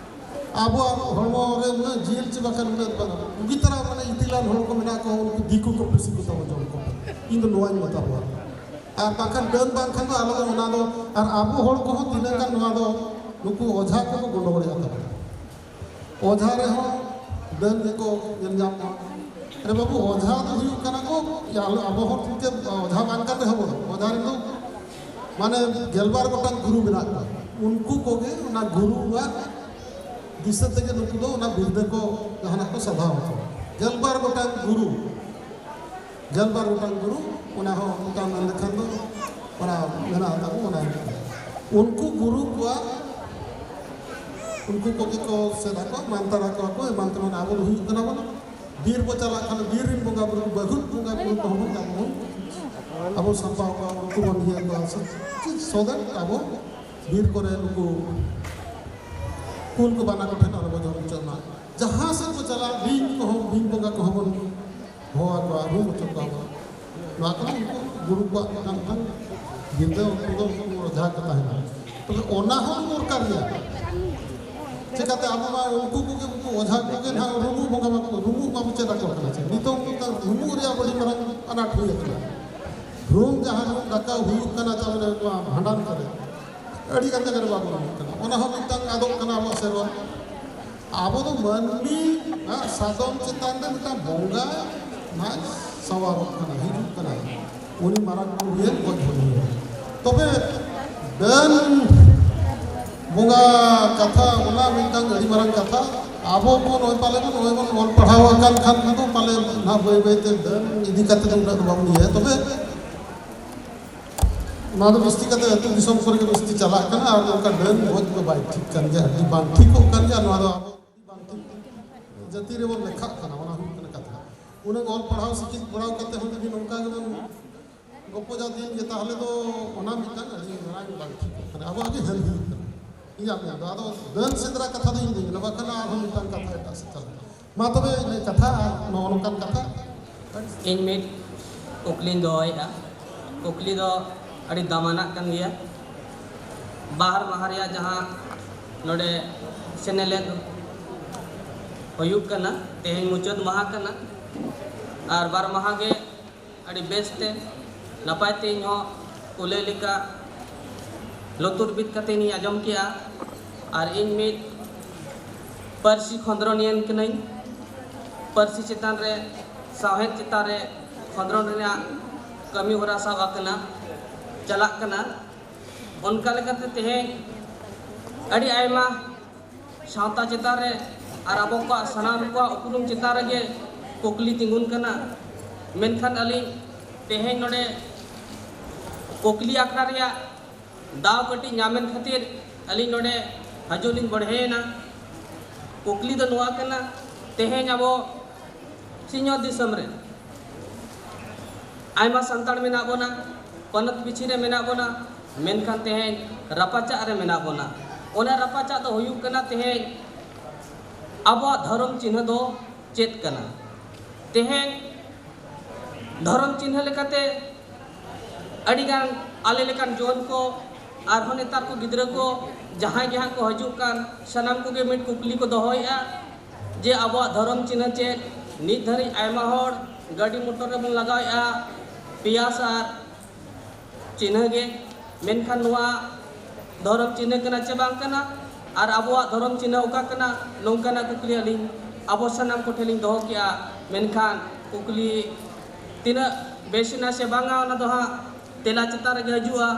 ᱟᱵᱚᱣᱟᱜ ᱦᱚᱲᱢᱚ ᱨᱮ ᱩᱱᱟᱹᱜ ᱡᱤᱞ ᱪᱮ ᱵᱟᱠᱷᱟᱱ ᱩᱱᱟᱹᱜ ᱫᱚ ᱵᱟᱹᱱᱩᱜᱼᱟ᱾ ᱵᱩᱜᱤ ᱛᱟᱨᱟ ᱢᱟᱱᱮ ᱤᱛᱤᱞᱟᱱ ᱦᱚᱲ ᱠᱚ ᱢᱮᱱᱟᱜ ᱠᱚᱣᱟ, ᱩᱱᱠᱩ ᱫᱤᱠᱩ ᱠᱚ ᱯᱩᱥᱤ ᱠᱚ ᱛᱟᱵᱚ ᱡᱚᱢ ᱠᱚ᱾ ᱤᱧ ᱫᱚ ᱱᱚᱣᱟᱧ ᱢᱮᱛᱟ ᱠᱚᱣᱟ᱾ ᱟᱨ ᱵᱟᱠᱷᱟᱱ ᱰᱟᱹᱱ ᱵᱟᱝᱠᱷᱟᱱ ᱫᱚ ᱟᱞᱚ ᱫᱚ ᱚᱱᱟ ᱫᱚ, ᱟᱨ ᱟᱵᱚ ᱦᱚᱲ ᱠᱚᱦᱚᱸ ᱛᱤᱱᱟᱹᱜ ᱜᱟᱱ ᱱᱚᱣᱟ ᱫᱚ ᱱᱩᱠᱩ ᱚᱡᱷᱟ ᱠᱚᱠᱚ ᱜᱚᱸᱰᱜᱚᱲᱮᱫ ᱛᱟᱵᱚᱱᱟ᱾ ᱚᱡᱷᱟ ᱨᱮᱦᱚᱸ ᱰᱟᱹᱱ ᱜᱮᱠᱚ ᱧᱮᱞ ᱧᱟᱢᱚᱜᱼᱟ᱾ ᱟᱨᱮ ᱵᱟᱹᱵᱩ, ᱚᱡᱷᱟ ᱫᱚ ᱦᱩᱭᱩᱜ ᱠᱟᱱᱟ ᱠᱚ, ᱟᱞᱚ, ᱟᱵᱚ ᱦᱚᱲ ᱛᱤᱛᱮ ᱚᱡᱷᱟ ᱵᱟᱝ ᱠᱟᱱ ᱨᱮᱦᱚᱸ ᱵᱚᱱ, ᱚᱡᱷᱟ ᱨᱮᱫᱚ ᱢᱟᱱᱮ ᱜᱮᱞᱵᱟᱨ ᱜᱚᱴᱟᱝ ᱜᱩᱨᱩ ᱢᱮᱱᱟᱜ ᱠᱚᱣᱟ᱾ ᱩᱱᱠᱩ ᱠᱚᱜᱮ ᱚᱱᱟ ᱜᱩᱨᱩᱣᱟᱜ ᱫᱤᱥᱟᱹ ᱛᱮᱜᱮ ᱱᱩᱠᱩ ᱫᱚ ᱚᱱᱟ ᱵᱤᱨᱫᱟᱹ ᱠᱚ ᱡᱟᱦᱟᱱᱟᱜ ᱠᱚ ᱥᱟᱫᱷᱟᱣ ᱟᱠᱚ᱾ ᱜᱮᱞᱵᱟᱨ ᱜᱚᱴᱟᱝ ᱜᱩᱨᱩ, ᱜᱮᱞᱵᱟᱨ ᱜᱚᱴᱟᱝ ᱜᱩᱨᱩ, ᱚᱱᱟ ᱦᱚᱸ ᱢᱤᱫᱴᱟᱝ ᱢᱮᱱ ᱞᱮᱠᱷᱟᱱ ᱫᱚ ᱚᱱᱟ ᱢᱮᱱᱟᱜ ᱛᱟᱵᱚ᱾ ᱚᱱᱟ ᱩᱱᱠᱩ ᱜᱩᱨᱩ ᱠᱚᱣᱟᱜ, ᱩᱱᱠᱩ ᱠᱚᱜᱮ ᱠᱚ ᱥᱮᱫ ᱟᱠᱚ, ᱢᱟᱱᱛᱟᱨ ᱟᱠᱚ ᱟᱠᱚ, ᱮᱢᱟᱱ ᱛᱮᱢᱟᱱ᱾ ᱟᱵᱚ ᱫᱚ ᱦᱩᱭᱩᱜ ᱠᱟᱱᱟ ᱵᱚᱱ ᱵᱤᱨ ᱵᱚ ᱪᱟᱞᱟᱜ ᱠᱷᱟᱱ ᱵᱤᱨ ᱨᱮᱱ ᱵᱚᱸᱜᱟ ᱵᱩᱨᱩ, ᱵᱟᱹᱦᱩ ᱵᱚᱸᱜᱟ ᱵᱩᱨᱩ ᱠᱚᱦᱚᱸ ᱵᱚᱱ ᱟᱵᱚ ᱵᱚᱱ ᱟᱵᱚ ᱥᱟᱯᱲᱟᱣ ᱠᱚᱣᱟ, ᱩᱱᱠᱩ ᱵᱚᱱ ᱤᱭᱟᱹ ᱠᱚᱣᱟ᱾ So that ᱟᱵᱚ ᱵᱤᱨ ᱠᱚᱨᱮ ᱱᱩᱠᱩ ᱠᱩᱞ ᱠᱚ ᱵᱟᱱᱟ ᱠᱚ ᱴᱷᱮᱱ ᱟᱞᱚ ᱵᱚ ᱡᱚᱢ ᱦᱚᱪᱚᱜ ᱢᱟ᱾ ᱡᱟᱦᱟᱸ ᱥᱮᱫ ᱵᱚ ᱪᱟᱞᱟᱜ, ᱵᱤᱧ ᱠᱚᱦᱚᱸ, ᱵᱤᱧ ᱵᱚᱸᱜᱟ ᱠᱚᱦᱚᱸ ᱵᱚᱱ ᱦᱚᱦᱚ ᱟᱠᱚᱣᱟ, ᱨᱩᱢ ᱦᱚᱪᱚ ᱠᱚᱣᱟ ᱵᱚᱱ᱾ ᱱᱚᱣᱟ ᱠᱚᱫᱚ ᱩᱱᱠᱩ ᱜᱩᱨᱩ ᱠᱚᱣᱟᱜ ᱢᱤᱫᱴᱟᱝ ᱢᱤᱫᱴᱟᱝ ᱵᱤᱨᱫᱟᱹ, ᱩᱱᱠᱩ ᱫᱚ ᱩᱱᱠᱩ ᱚᱡᱷᱟ ᱠᱚ ᱛᱟᱦᱮᱱᱟ᱾ ᱛᱚᱵᱮ ᱚᱱᱟ ᱦᱚᱸ ᱫᱚᱨᱠᱟᱨ ᱜᱮᱭᱟ᱾ ᱪᱮᱠᱟᱛᱮ ᱟᱵᱚ ᱢᱟ ᱩᱱᱠᱩ ᱠᱚᱜᱮ, ᱩᱱᱠᱩ ᱚᱡᱷᱟ ᱠᱚᱜᱮ ᱱᱟᱦᱟᱜ ᱨᱩᱢᱩᱜ ᱵᱚᱸᱜᱟ ᱢᱟ, ᱨᱩᱢᱩᱜ ᱢᱟ ᱪᱮᱫ ᱟᱠᱚ ᱠᱟᱱᱟ᱾ ᱪᱮ ᱱᱤᱛᱚᱝ ᱨᱩᱢᱩᱜ ᱨᱮᱭᱟᱜ ᱵᱟᱹᱰᱤ ᱢᱟᱨᱟᱝ ᱟᱱᱟᱴ ᱦᱩᱭ ᱟᱠᱟᱱᱟ᱾ ᱨᱩᱢ ᱡᱟᱦᱟᱸ ᱨᱩᱢ ᱰᱟᱠᱟᱣ ᱦᱩᱭᱩᱜ ᱠᱟᱱᱟ, ᱛᱟᱨᱢᱟᱱᱮ ᱱᱚᱣᱟ ᱵᱷᱟᱸᱰᱟᱱ ᱠᱚᱨᱮ ᱟᱹᱰᱤ ᱜᱟᱱ ᱡᱟᱭᱜᱟ ᱨᱮ ᱵᱟᱵᱚᱱ ᱨᱩᱢᱩᱜ ᱠᱟᱱᱟ᱾ ᱚᱱᱟ ᱦᱚᱸ ᱢᱤᱫᱴᱟᱝ ᱟᱫᱚᱜ ᱠᱟᱱᱟ ᱟᱵᱚᱣᱟᱜ ᱥᱮᱨᱣᱟ᱾ ᱟᱵᱚ ᱫᱚ ᱢᱟᱹᱱᱢᱤ ᱟᱜ ᱥᱟᱫᱚᱢ ᱪᱮᱛᱟᱱ ᱨᱮ ᱢᱤᱫᱴᱟᱝ ᱵᱚᱸᱜᱟ ᱱᱟᱭ ᱥᱟᱶᱟᱨᱚᱜ ᱠᱟᱱᱟ, ᱦᱤᱡᱩᱜ ᱠᱟᱱᱟᱭ᱾ ᱩᱱᱤ ᱢᱟᱨᱟᱝ ᱵᱩᱨᱩ ᱜᱮ ᱜᱚᱡ ᱦᱩᱭ ᱮᱱᱟ᱾ ᱛᱚᱵᱮ ᱰᱟᱹᱱ ᱵᱚᱸᱜᱟ ᱠᱟᱛᱷᱟ, ᱚᱱᱟ ᱢᱤᱫᱴᱟᱝ ᱟᱹᱰᱤ ᱢᱟᱨᱟᱝ ᱠᱟᱛᱷᱟ᱾ ᱟᱵᱚ ᱠᱚ ᱱᱚᱜᱼᱚᱭ ᱯᱟᱞᱮ ᱵᱚᱱ, ᱱᱚᱜᱼᱚᱭ ᱵᱚᱱ ᱚᱞ ᱯᱟᱲᱦᱟᱣ ᱟᱠᱟᱱ ᱠᱷᱟᱱ ᱫᱚ ᱯᱟᱞᱮ ᱱᱟᱦᱟᱜ ᱵᱟᱹᱭ ᱵᱟᱹᱭ ᱛᱮ ᱰᱟᱹᱱ ᱤᱫᱤ ᱠᱟᱛᱮ ᱫᱚ ᱩᱱᱟᱹᱜ ᱫᱚ ᱵᱟᱵᱚᱱ ᱤᱭᱟᱹᱭᱟ᱾ ᱛᱚᱵᱮ ᱱᱚᱣᱟ ᱫᱚ ᱵᱤᱥᱛᱤ ᱠᱟᱛᱮ ᱟᱹᱛᱩ ᱫᱤᱥᱚᱢ ᱠᱚᱨᱮ ᱜᱮ ᱵᱤᱥᱛᱤ ᱪᱟᱞᱟᱜ ᱠᱟᱱᱟ᱾ ᱟᱨ ᱱᱚᱝᱠᱟ ᱰᱟᱹᱱ ᱜᱚᱡ ᱫᱚ ᱵᱟᱭ ᱴᱷᱤᱠ ᱠᱟᱱ ᱜᱮᱭᱟ, ᱟᱹᱰᱤ ᱵᱟᱝ ᱴᱷᱤᱠᱚᱜ ᱠᱟᱱ ᱜᱮᱭᱟ᱾ ᱱᱚᱣᱟ ᱫᱚ ᱟᱵᱚ ᱵᱟᱝ ᱴᱷᱤᱠ ᱡᱟᱹᱛᱤ ᱨᱮᱵᱚᱱ ᱞᱮᱠᱷᱟᱜ ᱠᱟᱱᱟ, ᱚᱱᱟ ᱦᱩᱭᱩᱜ ᱠᱟᱱᱟ ᱠᱟᱛᱷᱟ᱾ ᱩᱱᱟᱹᱜ ᱚᱞ ᱯᱟᱲᱦᱟᱣ ᱥᱤᱠᱷᱤᱛ ᱠᱚᱨᱟᱣ ᱠᱟᱛᱮ ᱦᱚᱸ ᱡᱩᱫᱤ ᱱᱚᱝᱠᱟ ᱜᱮᱵᱚᱱ ᱜᱚᱯᱚᱡᱟ ᱫᱤᱱ ᱜᱮ, ᱛᱟᱦᱚᱞᱮ ᱫᱚ ᱚᱱᱟ ᱢᱤᱫᱴᱟᱝ ᱟᱹᱰᱤ ᱢᱟᱨᱟᱝ ᱵᱟᱝ ᱴᱷᱤᱠᱚᱜ ᱠᱟᱱᱟ᱾ ᱟᱵᱚᱣᱟᱜ ᱜᱮ ᱦᱟᱹᱱ ᱦᱩᱭᱩᱜ ᱠᱟᱱᱟ᱾ ᱤᱧᱟᱹᱜ ᱢᱮᱱ ᱫᱚ, ᱟᱫᱚ ᱰᱟᱹᱱ ᱥᱮᱸᱫᱽᱨᱟ ᱠᱟᱛᱷᱟ ᱫᱚ ᱤᱧ ᱫᱚᱧ ᱢᱮᱱᱟ, ᱵᱟᱠᱷᱟᱱ ᱟᱨᱦᱚᱸ ᱢᱤᱫᱴᱟᱝ ᱠᱟᱛᱷᱟ ᱮᱴᱟᱜ ᱥᱮᱫ ᱪᱟᱞᱟᱜᱼᱟ᱾ ᱢᱟ ᱛᱚᱵᱮ ᱤᱱᱟᱹ ᱠᱟᱛᱷᱟ, ᱱᱚᱜᱼᱚ ᱱᱚᱝᱠᱟᱱ ᱠᱟᱛᱷᱟ᱾ ᱤᱧ ᱢᱤᱫ ᱠᱩᱠᱞᱤᱧ ᱫᱚᱦᱚᱭᱮᱫᱼᱟ᱾ ᱠᱩᱠᱞᱤ ᱫᱚ ᱟᱹᱰᱤ ᱫᱟᱢᱟᱱᱟᱜ ᱠᱟᱱ ᱜᱮᱭᱟ᱾ ᱵᱟᱦᱟᱨ ᱢᱟᱦᱟ ᱨᱮᱭᱟᱜ ᱡᱟᱦᱟᱸ ᱱᱚᱰᱮ ᱥᱮᱱᱮᱞᱮᱫ ᱦᱩᱭᱩᱜ ᱠᱟᱱᱟ, ᱛᱮᱦᱮᱧ ᱢᱩᱪᱟᱹᱫ ᱢᱟᱦᱟ ᱠᱟᱱᱟ᱾ ᱟᱨ ᱵᱟᱨ ᱢᱟᱦᱟ ᱜᱮ ᱟᱹᱰᱤ ᱵᱮᱥᱛᱮ, ᱱᱟᱯᱟᱭᱛᱮ ᱤᱧ ᱦᱚᱸ ᱠᱚ ᱞᱟᱹᱭ ᱞᱮᱠᱟ ᱞᱩᱛᱩᱨ ᱵᱤᱫ ᱠᱟᱛᱮ ᱤᱧ ᱟᱸᱡᱚᱢ ᱠᱮᱜᱼᱟ᱾ ᱟᱨ ᱤᱧ ᱢᱤᱫ ᱯᱟᱹᱨᱥᱤ ᱠᱷᱚᱸᱫᱽᱨᱚᱱᱤᱭᱟᱹ ᱠᱟᱹᱱᱟᱹᱧ᱾ ᱯᱟᱹᱨᱥᱤ ᱪᱮᱛᱟᱱ ᱨᱮ, ᱥᱟᱶᱦᱮᱫ ᱪᱮᱛᱟᱱ ᱨᱮ ᱠᱷᱚᱸᱫᱽᱨᱚᱱ ᱨᱮᱱᱟᱜ ᱠᱟᱹᱢᱤ ᱦᱚᱨᱟ ᱥᱟᱵ ᱟᱠᱟᱱᱟ᱾ ᱪᱟᱞᱟᱜ ᱠᱟᱱᱟ᱾ ᱚᱱᱠᱟ ᱞᱮᱠᱟᱛᱮ ᱛᱮᱦᱮᱧ ᱟᱹᱰᱤ ᱟᱭᱢᱟ ᱥᱟᱶᱛᱟ ᱪᱮᱛᱟᱱ ᱨᱮ ᱟᱨ ᱟᱵᱚ ᱠᱚᱣᱟᱜ ᱥᱟᱱᱟᱢ ᱠᱚᱣᱟᱜ ᱩᱯᱨᱩᱢ ᱪᱮᱛᱟᱱ ᱨᱮᱜᱮ ᱠᱩᱠᱞᱤ ᱛᱤᱸᱜᱩᱱ ᱠᱟᱱᱟ᱾ ᱢᱮᱱᱠᱷᱟᱱ ᱟᱹᱞᱤᱧ ᱛᱮᱦᱮᱧ ᱱᱚᱰᱮ ᱠᱩᱠᱞᱤ ᱟᱠᱷᱲᱟ ᱨᱮᱭᱟᱜ ᱫᱟᱣ ᱠᱟᱹᱴᱤᱡ ᱧᱟᱢᱮᱱ ᱠᱷᱟᱹᱛᱤᱨ ᱟᱹᱞᱤᱧ ᱱᱚᱰᱮ ᱦᱤᱡᱩᱜ ᱞᱤᱧ ᱵᱚᱲᱦᱮᱭᱮᱱᱟ᱾ ᱠᱩᱠᱞᱤ ᱫᱚ ᱱᱚᱣᱟ ᱠᱟᱱᱟ, ᱛᱮᱦᱮᱧ ᱟᱵᱚ ᱥᱤᱧᱚᱛ ᱫᱤᱥᱚᱢ ᱨᱮ ᱟᱭᱢᱟ ᱥᱟᱱᱛᱟᱲ ᱢᱮᱱᱟᱜ ᱵᱚᱱᱟ, ᱯᱚᱱᱚᱛ ᱯᱤᱪᱷᱤ ᱨᱮ ᱢᱮᱱᱟᱜ ᱵᱚᱱᱟ, ᱢᱮᱱᱠᱷᱟᱱ ᱛᱮᱦᱮᱧ ᱨᱟᱯᱟᱪᱟᱜ ᱨᱮ ᱢᱮᱱᱟᱜ ᱵᱚᱱᱟ᱾ ᱚᱱᱟ ᱨᱟᱯᱟᱪᱟᱜ ᱫᱚ ᱦᱩᱭᱩᱜ ᱠᱟᱱᱟ ᱛᱮᱦᱮᱧ ᱟᱵᱚᱣᱟᱜ ᱫᱷᱚᱨᱚᱢ ᱪᱤᱱᱦᱟᱹ ᱫᱚ ᱪᱮᱫ ᱠᱟᱱᱟ? ᱛᱮᱦᱮᱧ ᱫᱷᱚᱨᱚᱢ ᱪᱤᱱᱦᱟᱹ ᱞᱮᱠᱟᱛᱮ ᱟᱹᱰᱤᱜᱟᱱ ᱟᱞᱮ ᱞᱮᱠᱟᱱ ᱡᱩᱣᱟᱹᱱ ᱠᱚ ᱟᱨᱦᱚᱸ ᱱᱮᱛᱟᱨ ᱠᱚ ᱜᱤᱫᱽᱨᱟᱹ ᱠᱚ ᱡᱟᱦᱟᱸᱭ ᱜᱮ ᱦᱟᱸᱜ ᱠᱚ ᱦᱤᱡᱩᱜ ᱠᱟᱱ, ᱥᱟᱱᱟᱢ ᱠᱚᱜᱮ ᱢᱤᱫ ᱠᱩᱠᱞᱤ ᱠᱚ ᱫᱚᱦᱚᱭᱮᱫᱼᱟ ᱡᱮ ᱟᱵᱚᱣᱟᱜ ᱫᱷᱚᱨᱚᱢ ᱪᱤᱱᱦᱟᱹ ᱪᱮᱫ? ᱱᱤᱛ ᱫᱷᱟᱹᱨᱤᱡ ᱟᱭᱢᱟ ᱦᱚᱲ ᱜᱟᱹᱰᱤ ᱢᱚᱴᱚᱨ ᱨᱮᱵᱚᱱ ᱞᱟᱜᱟᱣᱮᱫᱼᱟ ᱯᱮᱭᱟ ᱥᱟᱨ ᱪᱤᱱᱦᱟᱹ ᱜᱮ, ᱢᱮᱱᱠᱷᱟᱱ ᱱᱚᱣᱟ ᱫᱷᱚᱨᱚᱢ ᱪᱤᱱᱦᱟᱹ ᱠᱟᱱᱟ ᱪᱮ ᱵᱟᱝ ᱠᱟᱱᱟ ᱟᱨ ᱟᱵᱚᱣᱟᱜ ᱫᱷᱚᱨᱚᱢ ᱪᱤᱱᱦᱟᱹ ᱚᱠᱟ ᱠᱟᱱᱟ, ᱱᱚᱝᱠᱟᱱᱟᱜ ᱠᱩᱠᱞᱤ ᱟᱹᱞᱤᱧ ᱟᱵᱚ ᱥᱟᱱᱟᱢ ᱠᱚᱴᱷᱮᱱ ᱞᱤᱧ ᱫᱚᱦᱚ ᱠᱮᱜᱼᱟ᱾ ᱢᱮᱱᱠᱷᱟᱱ ᱠᱩᱠᱞᱤ ᱛᱤᱱᱟᱹᱜ ᱵᱮᱥ ᱮᱱᱟ ᱥᱮ ᱵᱟᱝᱟ, ᱚᱱᱟ ᱫᱚ ᱦᱟᱸᱜ ᱛᱮᱞᱟ ᱪᱮᱛᱟᱱ ᱨᱮᱜᱮ ᱦᱤᱡᱩᱜᱼᱟ᱾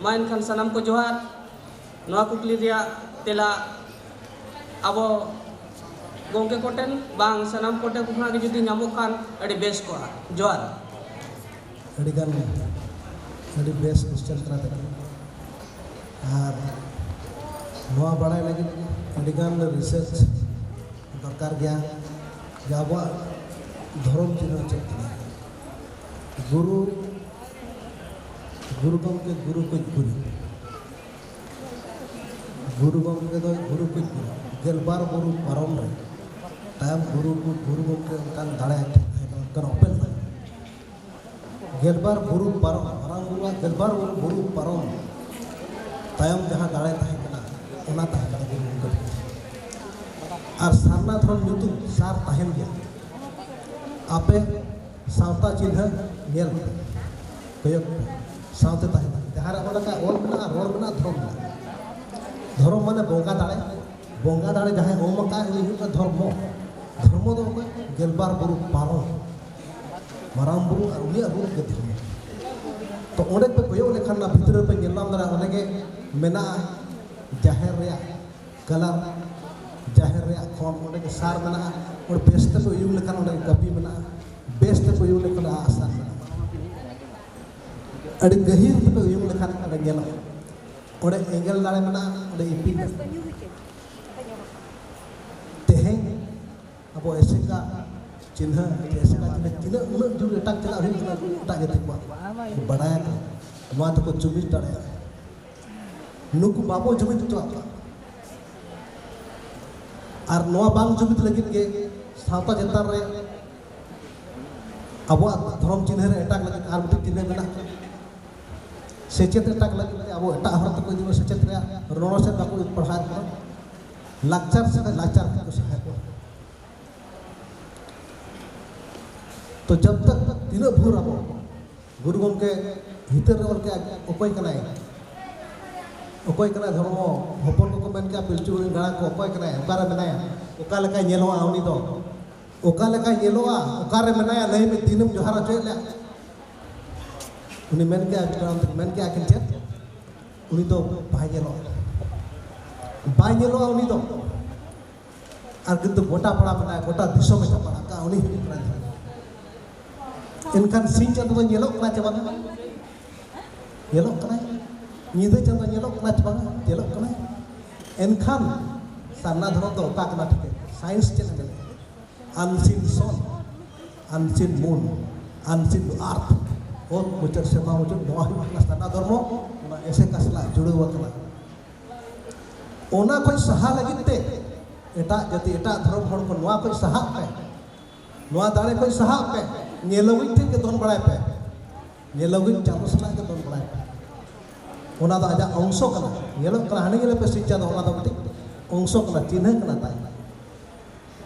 ᱢᱟ ᱮᱱᱠᱷᱟᱱ ᱥᱟᱱᱟᱢ ᱠᱚ ᱡᱚᱦᱟᱨ᱾ ᱱᱚᱣᱟ ᱠᱩᱠᱞᱤ ᱨᱮᱭᱟᱜ ᱛᱮᱞᱟ ᱟᱵᱚ ᱜᱚᱢᱠᱮ ᱠᱚᱴᱷᱮᱱ ᱵᱟᱝ ᱥᱟᱱᱟᱢ ᱠᱚᱴᱷᱮᱱ ᱠᱷᱚᱱᱟᱜ ᱜᱮ ᱡᱩᱫᱤ ᱧᱟᱢᱚᱜ ᱠᱷᱟᱱ ᱟᱹᱰᱤ ᱵᱮᱥ ᱠᱚᱜᱼᱟ᱾ ᱡᱚᱦᱟᱨ᱾ ᱟᱹᱰᱤᱜᱟᱱ ᱟᱹᱰᱤ ᱵᱮᱥ ᱠᱚᱥᱪᱮᱱ ᱠᱟᱱᱟ ᱛᱟᱹᱠᱤᱱ᱾ ᱟᱨ ᱱᱚᱣᱟ ᱵᱟᱲᱟᱭ ᱞᱟᱹᱜᱤᱫ ᱟᱹᱰᱤᱜᱟᱱ ᱨᱤᱥᱟᱨᱪ ᱫᱚᱨᱠᱟᱨ ᱜᱮᱭᱟ ᱡᱮ ᱟᱵᱚᱣᱟᱜ ᱫᱷᱚᱨᱚᱢ ᱪᱤᱱᱦᱟᱹ ᱪᱮᱫ ᱠᱟᱱᱟ᱾ ᱜᱩᱨᱩ, ᱜᱩᱨᱩ ᱜᱚᱢᱠᱮ ᱜᱩᱨᱩ ᱠᱚ ᱜᱩᱨᱩ ᱜᱩᱨᱩ ᱜᱚᱢᱠᱮ ᱫᱚ ᱜᱩᱨᱩ ᱠᱚ ᱜᱩᱨᱩ, ᱜᱮᱞᱵᱟᱨ ᱵᱩᱨᱩ ᱯᱟᱨᱚᱢ ᱨᱮ ᱛᱟᱭᱚᱢ ᱜᱩᱨᱩ ᱠᱚ ᱜᱩᱨᱩ ᱜᱚᱢᱠᱮ ᱚᱱᱠᱟᱱ ᱫᱟᱲᱮ ᱟᱡ ᱴᱷᱮᱱ ᱛᱟᱦᱮᱸ ᱠᱟᱱᱟ, ᱚᱱᱠᱟᱱ ᱚᱯᱮᱞ ᱛᱟᱦᱮᱸ ᱠᱟᱱᱟ᱾ ᱜᱮᱞᱵᱟᱨ ᱵᱩᱨᱩ ᱯᱟᱨᱚᱢ, ᱢᱟᱨᱟᱝ ᱵᱩᱨᱩᱣᱟᱜ ᱜᱮᱞᱵᱟᱨ ᱵᱩᱨᱩ, ᱵᱩᱨᱩ ᱯᱟᱨᱚᱢ ᱛᱟᱭᱚᱢ ᱡᱟᱦᱟᱸ ᱫᱟᱲᱮ ᱛᱟᱦᱮᱸ ᱠᱟᱱᱟ, ᱚᱱᱟ ᱛᱟᱦᱮᱸ ᱠᱟᱱᱟ ᱜᱩᱨᱩ ᱜᱚᱢᱠᱮ ᱴᱷᱮᱱ᱾ ᱟᱨ ᱥᱟᱨᱱᱟ ᱫᱷᱚᱨᱚᱢ ᱧᱩᱛᱩᱢ ᱥᱟᱨ ᱛᱟᱦᱮᱱ ᱜᱮᱭᱟ᱾ ᱟᱯᱮ ᱥᱟᱶᱛᱟ ᱪᱤᱱᱦᱟᱹ ᱧᱮᱞ ᱯᱮ, ᱠᱚᱭᱚᱜ ᱯᱮ, ᱥᱟᱶᱛᱮ ᱛᱟᱦᱮᱱᱟ᱾ ᱡᱟᱦᱟᱸ ᱨᱮ ᱚᱱᱟ ᱞᱮᱠᱟ ᱚᱞ ᱢᱮᱱᱟᱜᱼᱟ, ᱨᱚᱲ ᱢᱮᱱᱟᱜᱼᱟ, ᱫᱷᱚᱨᱚᱢ ᱢᱮᱱᱟᱜᱼᱟ᱾ ᱫᱷᱚᱨᱚᱢ ᱢᱟᱱᱮ ᱵᱚᱸᱜᱟ ᱫᱟᱲᱮ, ᱵᱚᱸᱜᱟ ᱫᱟᱲᱮ ᱡᱟᱦᱟᱸᱭ ᱮᱢ ᱟᱠᱟᱫ ᱩᱱᱤ ᱦᱩᱭᱩᱜ ᱠᱟᱱᱟ ᱫᱷᱚᱨᱢᱚ᱾ ᱫᱷᱚᱨᱢᱚ ᱫᱚ ᱚᱠᱚᱭ? ᱜᱮᱞᱵᱟᱨ ᱵᱩᱨᱩ ᱯᱟᱨᱚᱢ, ᱢᱟᱨᱟᱝ ᱵᱩᱨᱩ ᱟᱨ ᱩᱱᱤᱭᱟᱜ ᱨᱩᱯ ᱜᱮ ᱫᱷᱚᱨᱢᱚ᱾ ᱛᱚ ᱚᱸᱰᱮ ᱯᱮ ᱠᱚᱭᱚᱜ ᱞᱮᱠᱷᱟᱱ ᱚᱱᱟ ᱵᱷᱤᱛᱨᱤ ᱨᱮᱯᱮ ᱧᱮᱞ ᱧᱟᱢ ᱫᱟᱲᱮᱭᱟᱜᱼᱟ, ᱚᱸᱰᱮ ᱜᱮ ᱢᱮᱱᱟᱜᱼᱟ ᱡᱟᱦᱮᱨ ᱨᱮᱭᱟᱜ ᱠᱟᱞᱟᱨ, ᱡᱟᱦᱮᱨ ᱨᱮᱭᱟᱜ ᱠᱷᱚᱸᱰ, ᱚᱸᱰᱮ ᱜᱮ ᱥᱟᱨ ᱢᱮᱱᱟᱜᱼᱟ᱾ ᱚᱸᱰᱮ ᱵᱮᱥ ᱛᱮᱯᱮ ᱩᱭᱩᱝ ᱞᱮᱠᱷᱟᱱ ᱚᱸᱰᱮ ᱜᱮ ᱠᱟᱹᱯᱤ ᱢᱮᱱᱟᱜᱼᱟ, ᱵᱮᱥ ᱛᱮᱯᱮ ᱩᱭᱩᱝ ᱞᱮᱠᱷᱟᱱ ᱚᱸᱰᱮ ᱟᱜᱼᱥᱟᱨ ᱢᱮᱱᱟᱜᱼᱟ᱾ ᱟᱹᱰᱤ ᱜᱟᱹᱦᱤᱨ ᱛᱮᱯᱮ ᱩᱭᱩᱝ ᱞᱮᱠᱷᱟᱱ ᱚᱸᱰᱮ ᱧᱮᱞᱚᱜᱼᱟ, ᱚᱸᱰᱮ ᱮᱸᱜᱮᱞ ᱫᱟᱲᱮ ᱢᱮᱱᱟᱜᱼᱟ, ᱚᱸᱰᱮ ᱤᱯᱤᱞ ᱢᱮᱱᱟᱜᱼᱟ᱾ ᱛᱮᱦᱮᱧ ᱟᱵᱚ ᱮᱥᱮᱠᱟ ᱪᱤᱱᱦᱟᱹ, ᱮᱥᱮᱠᱟ ᱪᱤᱱᱦᱟᱹ ᱛᱤᱱᱟᱹᱜ ᱩᱱᱟᱹᱜ ᱡᱩᱜᱽ ᱮᱴᱟᱜ ᱪᱟᱞᱟᱜ ᱦᱩᱭᱩᱜ ᱠᱟᱱᱟ ᱮᱴᱟᱜ ᱡᱟᱹᱛᱤ ᱠᱚᱣᱟᱜ, ᱵᱟᱲᱟᱭᱟᱠᱚ, ᱱᱚᱣᱟ ᱛᱮᱠᱚ ᱡᱩᱢᱤᱫ ᱫᱟᱲᱮᱭᱟᱜᱼᱟ᱾ ᱱᱩᱠᱩ ᱵᱟᱵᱚ ᱡᱩᱢᱤᱫ ᱦᱚᱪᱚᱣᱟᱜ ᱠᱚᱣᱟ᱾ ᱟᱨ ᱱᱚᱣᱟ ᱵᱟᱝ ᱡᱩᱢᱤᱫ ᱞᱟᱹᱜᱤᱫ ᱜᱮ ᱥᱟᱶᱛᱟ ᱪᱮᱛᱟᱱ ᱨᱮ ᱟᱵᱚᱣᱟᱜ ᱫᱷᱚᱨᱚᱢ ᱪᱤᱱᱦᱟᱹ ᱨᱮ ᱮᱴᱟᱜ ᱞᱟᱹᱜᱤᱫ ᱟᱨ ᱢᱤᱫᱴᱤᱡ ᱪᱤᱱᱦᱟᱹ ᱢᱮᱱᱟᱜᱼᱟ᱾ ᱥᱮᱪᱮᱫ ᱮᱴᱟᱜ ᱞᱟᱹᱜᱤᱫ ᱛᱮ ᱟᱵᱚ ᱮᱴᱟᱜ ᱦᱚᱨ ᱛᱮᱠᱚ ᱤᱫᱤ ᱵᱚᱱᱟ, ᱥᱮᱪᱮᱫ ᱨᱮᱭᱟᱜ ᱨᱚᱲ ᱥᱮᱫ ᱵᱟᱠᱚ ᱯᱟᱲᱦᱟᱣᱮᱫ ᱵᱚᱱᱟ, ᱞᱟᱠᱪᱟᱨ ᱥᱮᱫ ᱞᱟᱠᱪᱟᱨ ᱠᱚ ᱥᱟᱦᱟᱭᱮᱫ ᱵᱚᱱᱟ᱾ ᱛᱚ ᱡᱟᱵ ᱛᱟᱠ ᱛᱤᱱᱟᱹᱜ ᱵᱷᱳᱨ ᱟᱵᱚ ᱜᱩᱨᱩ ᱜᱚᱢᱠᱮ ᱦᱤᱛᱟᱹᱞ ᱨᱮ ᱚᱞ ᱠᱮᱜᱼᱟ, ᱚᱠᱚᱭ ᱠᱟᱱᱟᱭ? ᱚᱠᱚᱭ ᱠᱟᱱᱟᱭ ᱫᱷᱚᱨᱢᱚ? ᱦᱚᱯᱚᱱ ᱠᱚᱠᱚ ᱢᱮᱱ ᱠᱮᱜᱼᱟ, ᱯᱤᱞᱪᱩ ᱦᱟᱲᱟᱢ ᱜᱟᱲᱟ ᱠᱚ ᱚᱠᱚᱭ ᱠᱟᱱᱟᱭ? ᱚᱠᱟᱨᱮ ᱢᱮᱱᱟᱭᱟ? ᱚᱠᱟ ᱞᱮᱠᱟᱭ ᱧᱮᱞᱚᱜᱼᱟ ᱩᱱᱤ ᱫᱚ? ᱚᱠᱟ ᱞᱮᱠᱟᱭ ᱧᱮᱞᱚᱜᱼᱟ? ᱚᱠᱟᱨᱮ ᱢᱮᱱᱟᱭᱟ? ᱞᱟᱹᱭ ᱢᱮ, ᱫᱤᱱᱮᱢ ᱡᱚᱦᱟᱨ ᱦᱚᱪᱚᱭᱮᱫ ᱞᱮᱭᱟ? ᱩᱱᱤ ᱢᱮᱱ ᱠᱮᱜᱼᱟ, ᱢᱮᱱ ᱠᱮᱜᱼᱟ ᱠᱤᱱ ᱪᱮᱫ? ᱩᱱᱤ ᱫᱚ ᱵᱟᱭ ᱧᱮᱞᱚᱜᱼᱟ᱾ ᱵᱟᱭ ᱧᱮᱞᱚᱜᱼᱟ ᱩᱱᱤ ᱫᱚ᱾ ᱟᱨ ᱠᱤᱱᱛᱩ ᱜᱚᱴᱟ ᱯᱟᱲᱟ ᱢᱮᱱᱟᱜᱼᱟ, ᱜᱚᱴᱟ ᱫᱤᱥᱚᱢᱮ ᱪᱟᱯᱟᱲ ᱟᱠᱟᱫᱼᱟ, ᱩᱱᱤ ᱦᱤᱡᱩᱜ ᱠᱟᱱᱟᱭ᱾ ᱮᱱᱠᱷᱟᱱ ᱥᱤᱧ ᱪᱟᱸᱫᱚ ᱫᱚ ᱧᱮᱞᱚᱜ ᱠᱟᱱᱟ ᱪᱮ ᱵᱟᱝᱟ? ᱧᱮᱞᱚᱜ ᱠᱟᱱᱟᱭ᱾ ᱧᱤᱫᱟᱹ ᱪᱟᱸᱫᱚ ᱧᱮᱞᱚᱜ ᱠᱟᱱᱟ ᱪᱮ ᱵᱟᱝᱟ? ᱧᱮᱞᱚᱜ ᱠᱟᱱᱟᱭ᱾ ᱮᱱᱠᱷᱟᱱ ᱥᱟᱨᱱᱟ ᱫᱷᱚᱨᱚᱢ ᱫᱚ ᱚᱠᱟ ᱠᱟᱱᱟ ᱴᱷᱤᱠᱟᱹ? ᱥᱟᱭᱮᱱᱥ ᱪᱮᱫ ᱮ ᱢᱮᱱᱟ? Unseen sun, unseen moon, unseen earth, ᱚᱛ ᱢᱩᱪᱟᱹᱫ ᱥᱮᱨᱢᱟ ᱢᱩᱪᱟᱹᱫ, ᱱᱚᱣᱟ ᱦᱩᱭᱩᱜ ᱠᱟᱱᱟ ᱥᱟᱨᱱᱟ ᱫᱷᱚᱨᱢᱚ᱾ ᱚᱱᱟ ᱮᱥᱮᱠᱟ ᱥᱟᱞᱟᱜ ᱡᱩᱲᱟᱹᱣ ᱟᱠᱟᱱᱟ᱾ ᱚᱱᱟ ᱠᱷᱚᱱ ᱥᱟᱦᱟ ᱞᱟᱹᱜᱤᱫ ᱛᱮ ᱮᱴᱟᱜ ᱡᱟᱹᱛᱤ, ᱮᱴᱟᱜ ᱫᱷᱚᱨᱚᱢ ᱦᱚᱲ ᱠᱚ ᱱᱚᱣᱟ ᱠᱷᱚᱱ ᱥᱟᱦᱟᱜ ᱯᱮ, ᱱᱚᱣᱟ ᱫᱟᱲᱮ ᱠᱷᱚᱱ ᱥᱟᱦᱟᱜ ᱯᱮ, ᱧᱮᱞᱚᱜᱤᱡ ᱴᱷᱮᱱ ᱜᱮ ᱫᱚᱱ ᱵᱟᱲᱟᱭ ᱯᱮ, ᱧᱮᱞᱚᱜᱤᱡ ᱪᱟᱸᱫᱚ ᱥᱟᱞᱟᱜ ᱜᱮ ᱫᱚᱱ ᱵᱟᱲᱟᱭ ᱯᱮ᱾ ᱚᱱᱟ ᱫᱚ ᱟᱡᱟᱜ ᱚᱝᱥᱚ ᱠᱟᱱᱟ, ᱧᱮᱞᱚᱜ ᱠᱟᱱᱟ, ᱦᱟᱱᱮ ᱧᱮᱞ ᱯᱮ ᱥᱤᱧ ᱪᱟᱸᱫᱚ, ᱚᱱᱟ ᱫᱚ ᱢᱤᱫᱴᱤᱡ ᱚᱝᱥᱚ ᱠᱟᱱᱟ, ᱪᱤᱱᱦᱟᱹ ᱠᱟᱱᱟ ᱛᱟᱭ᱾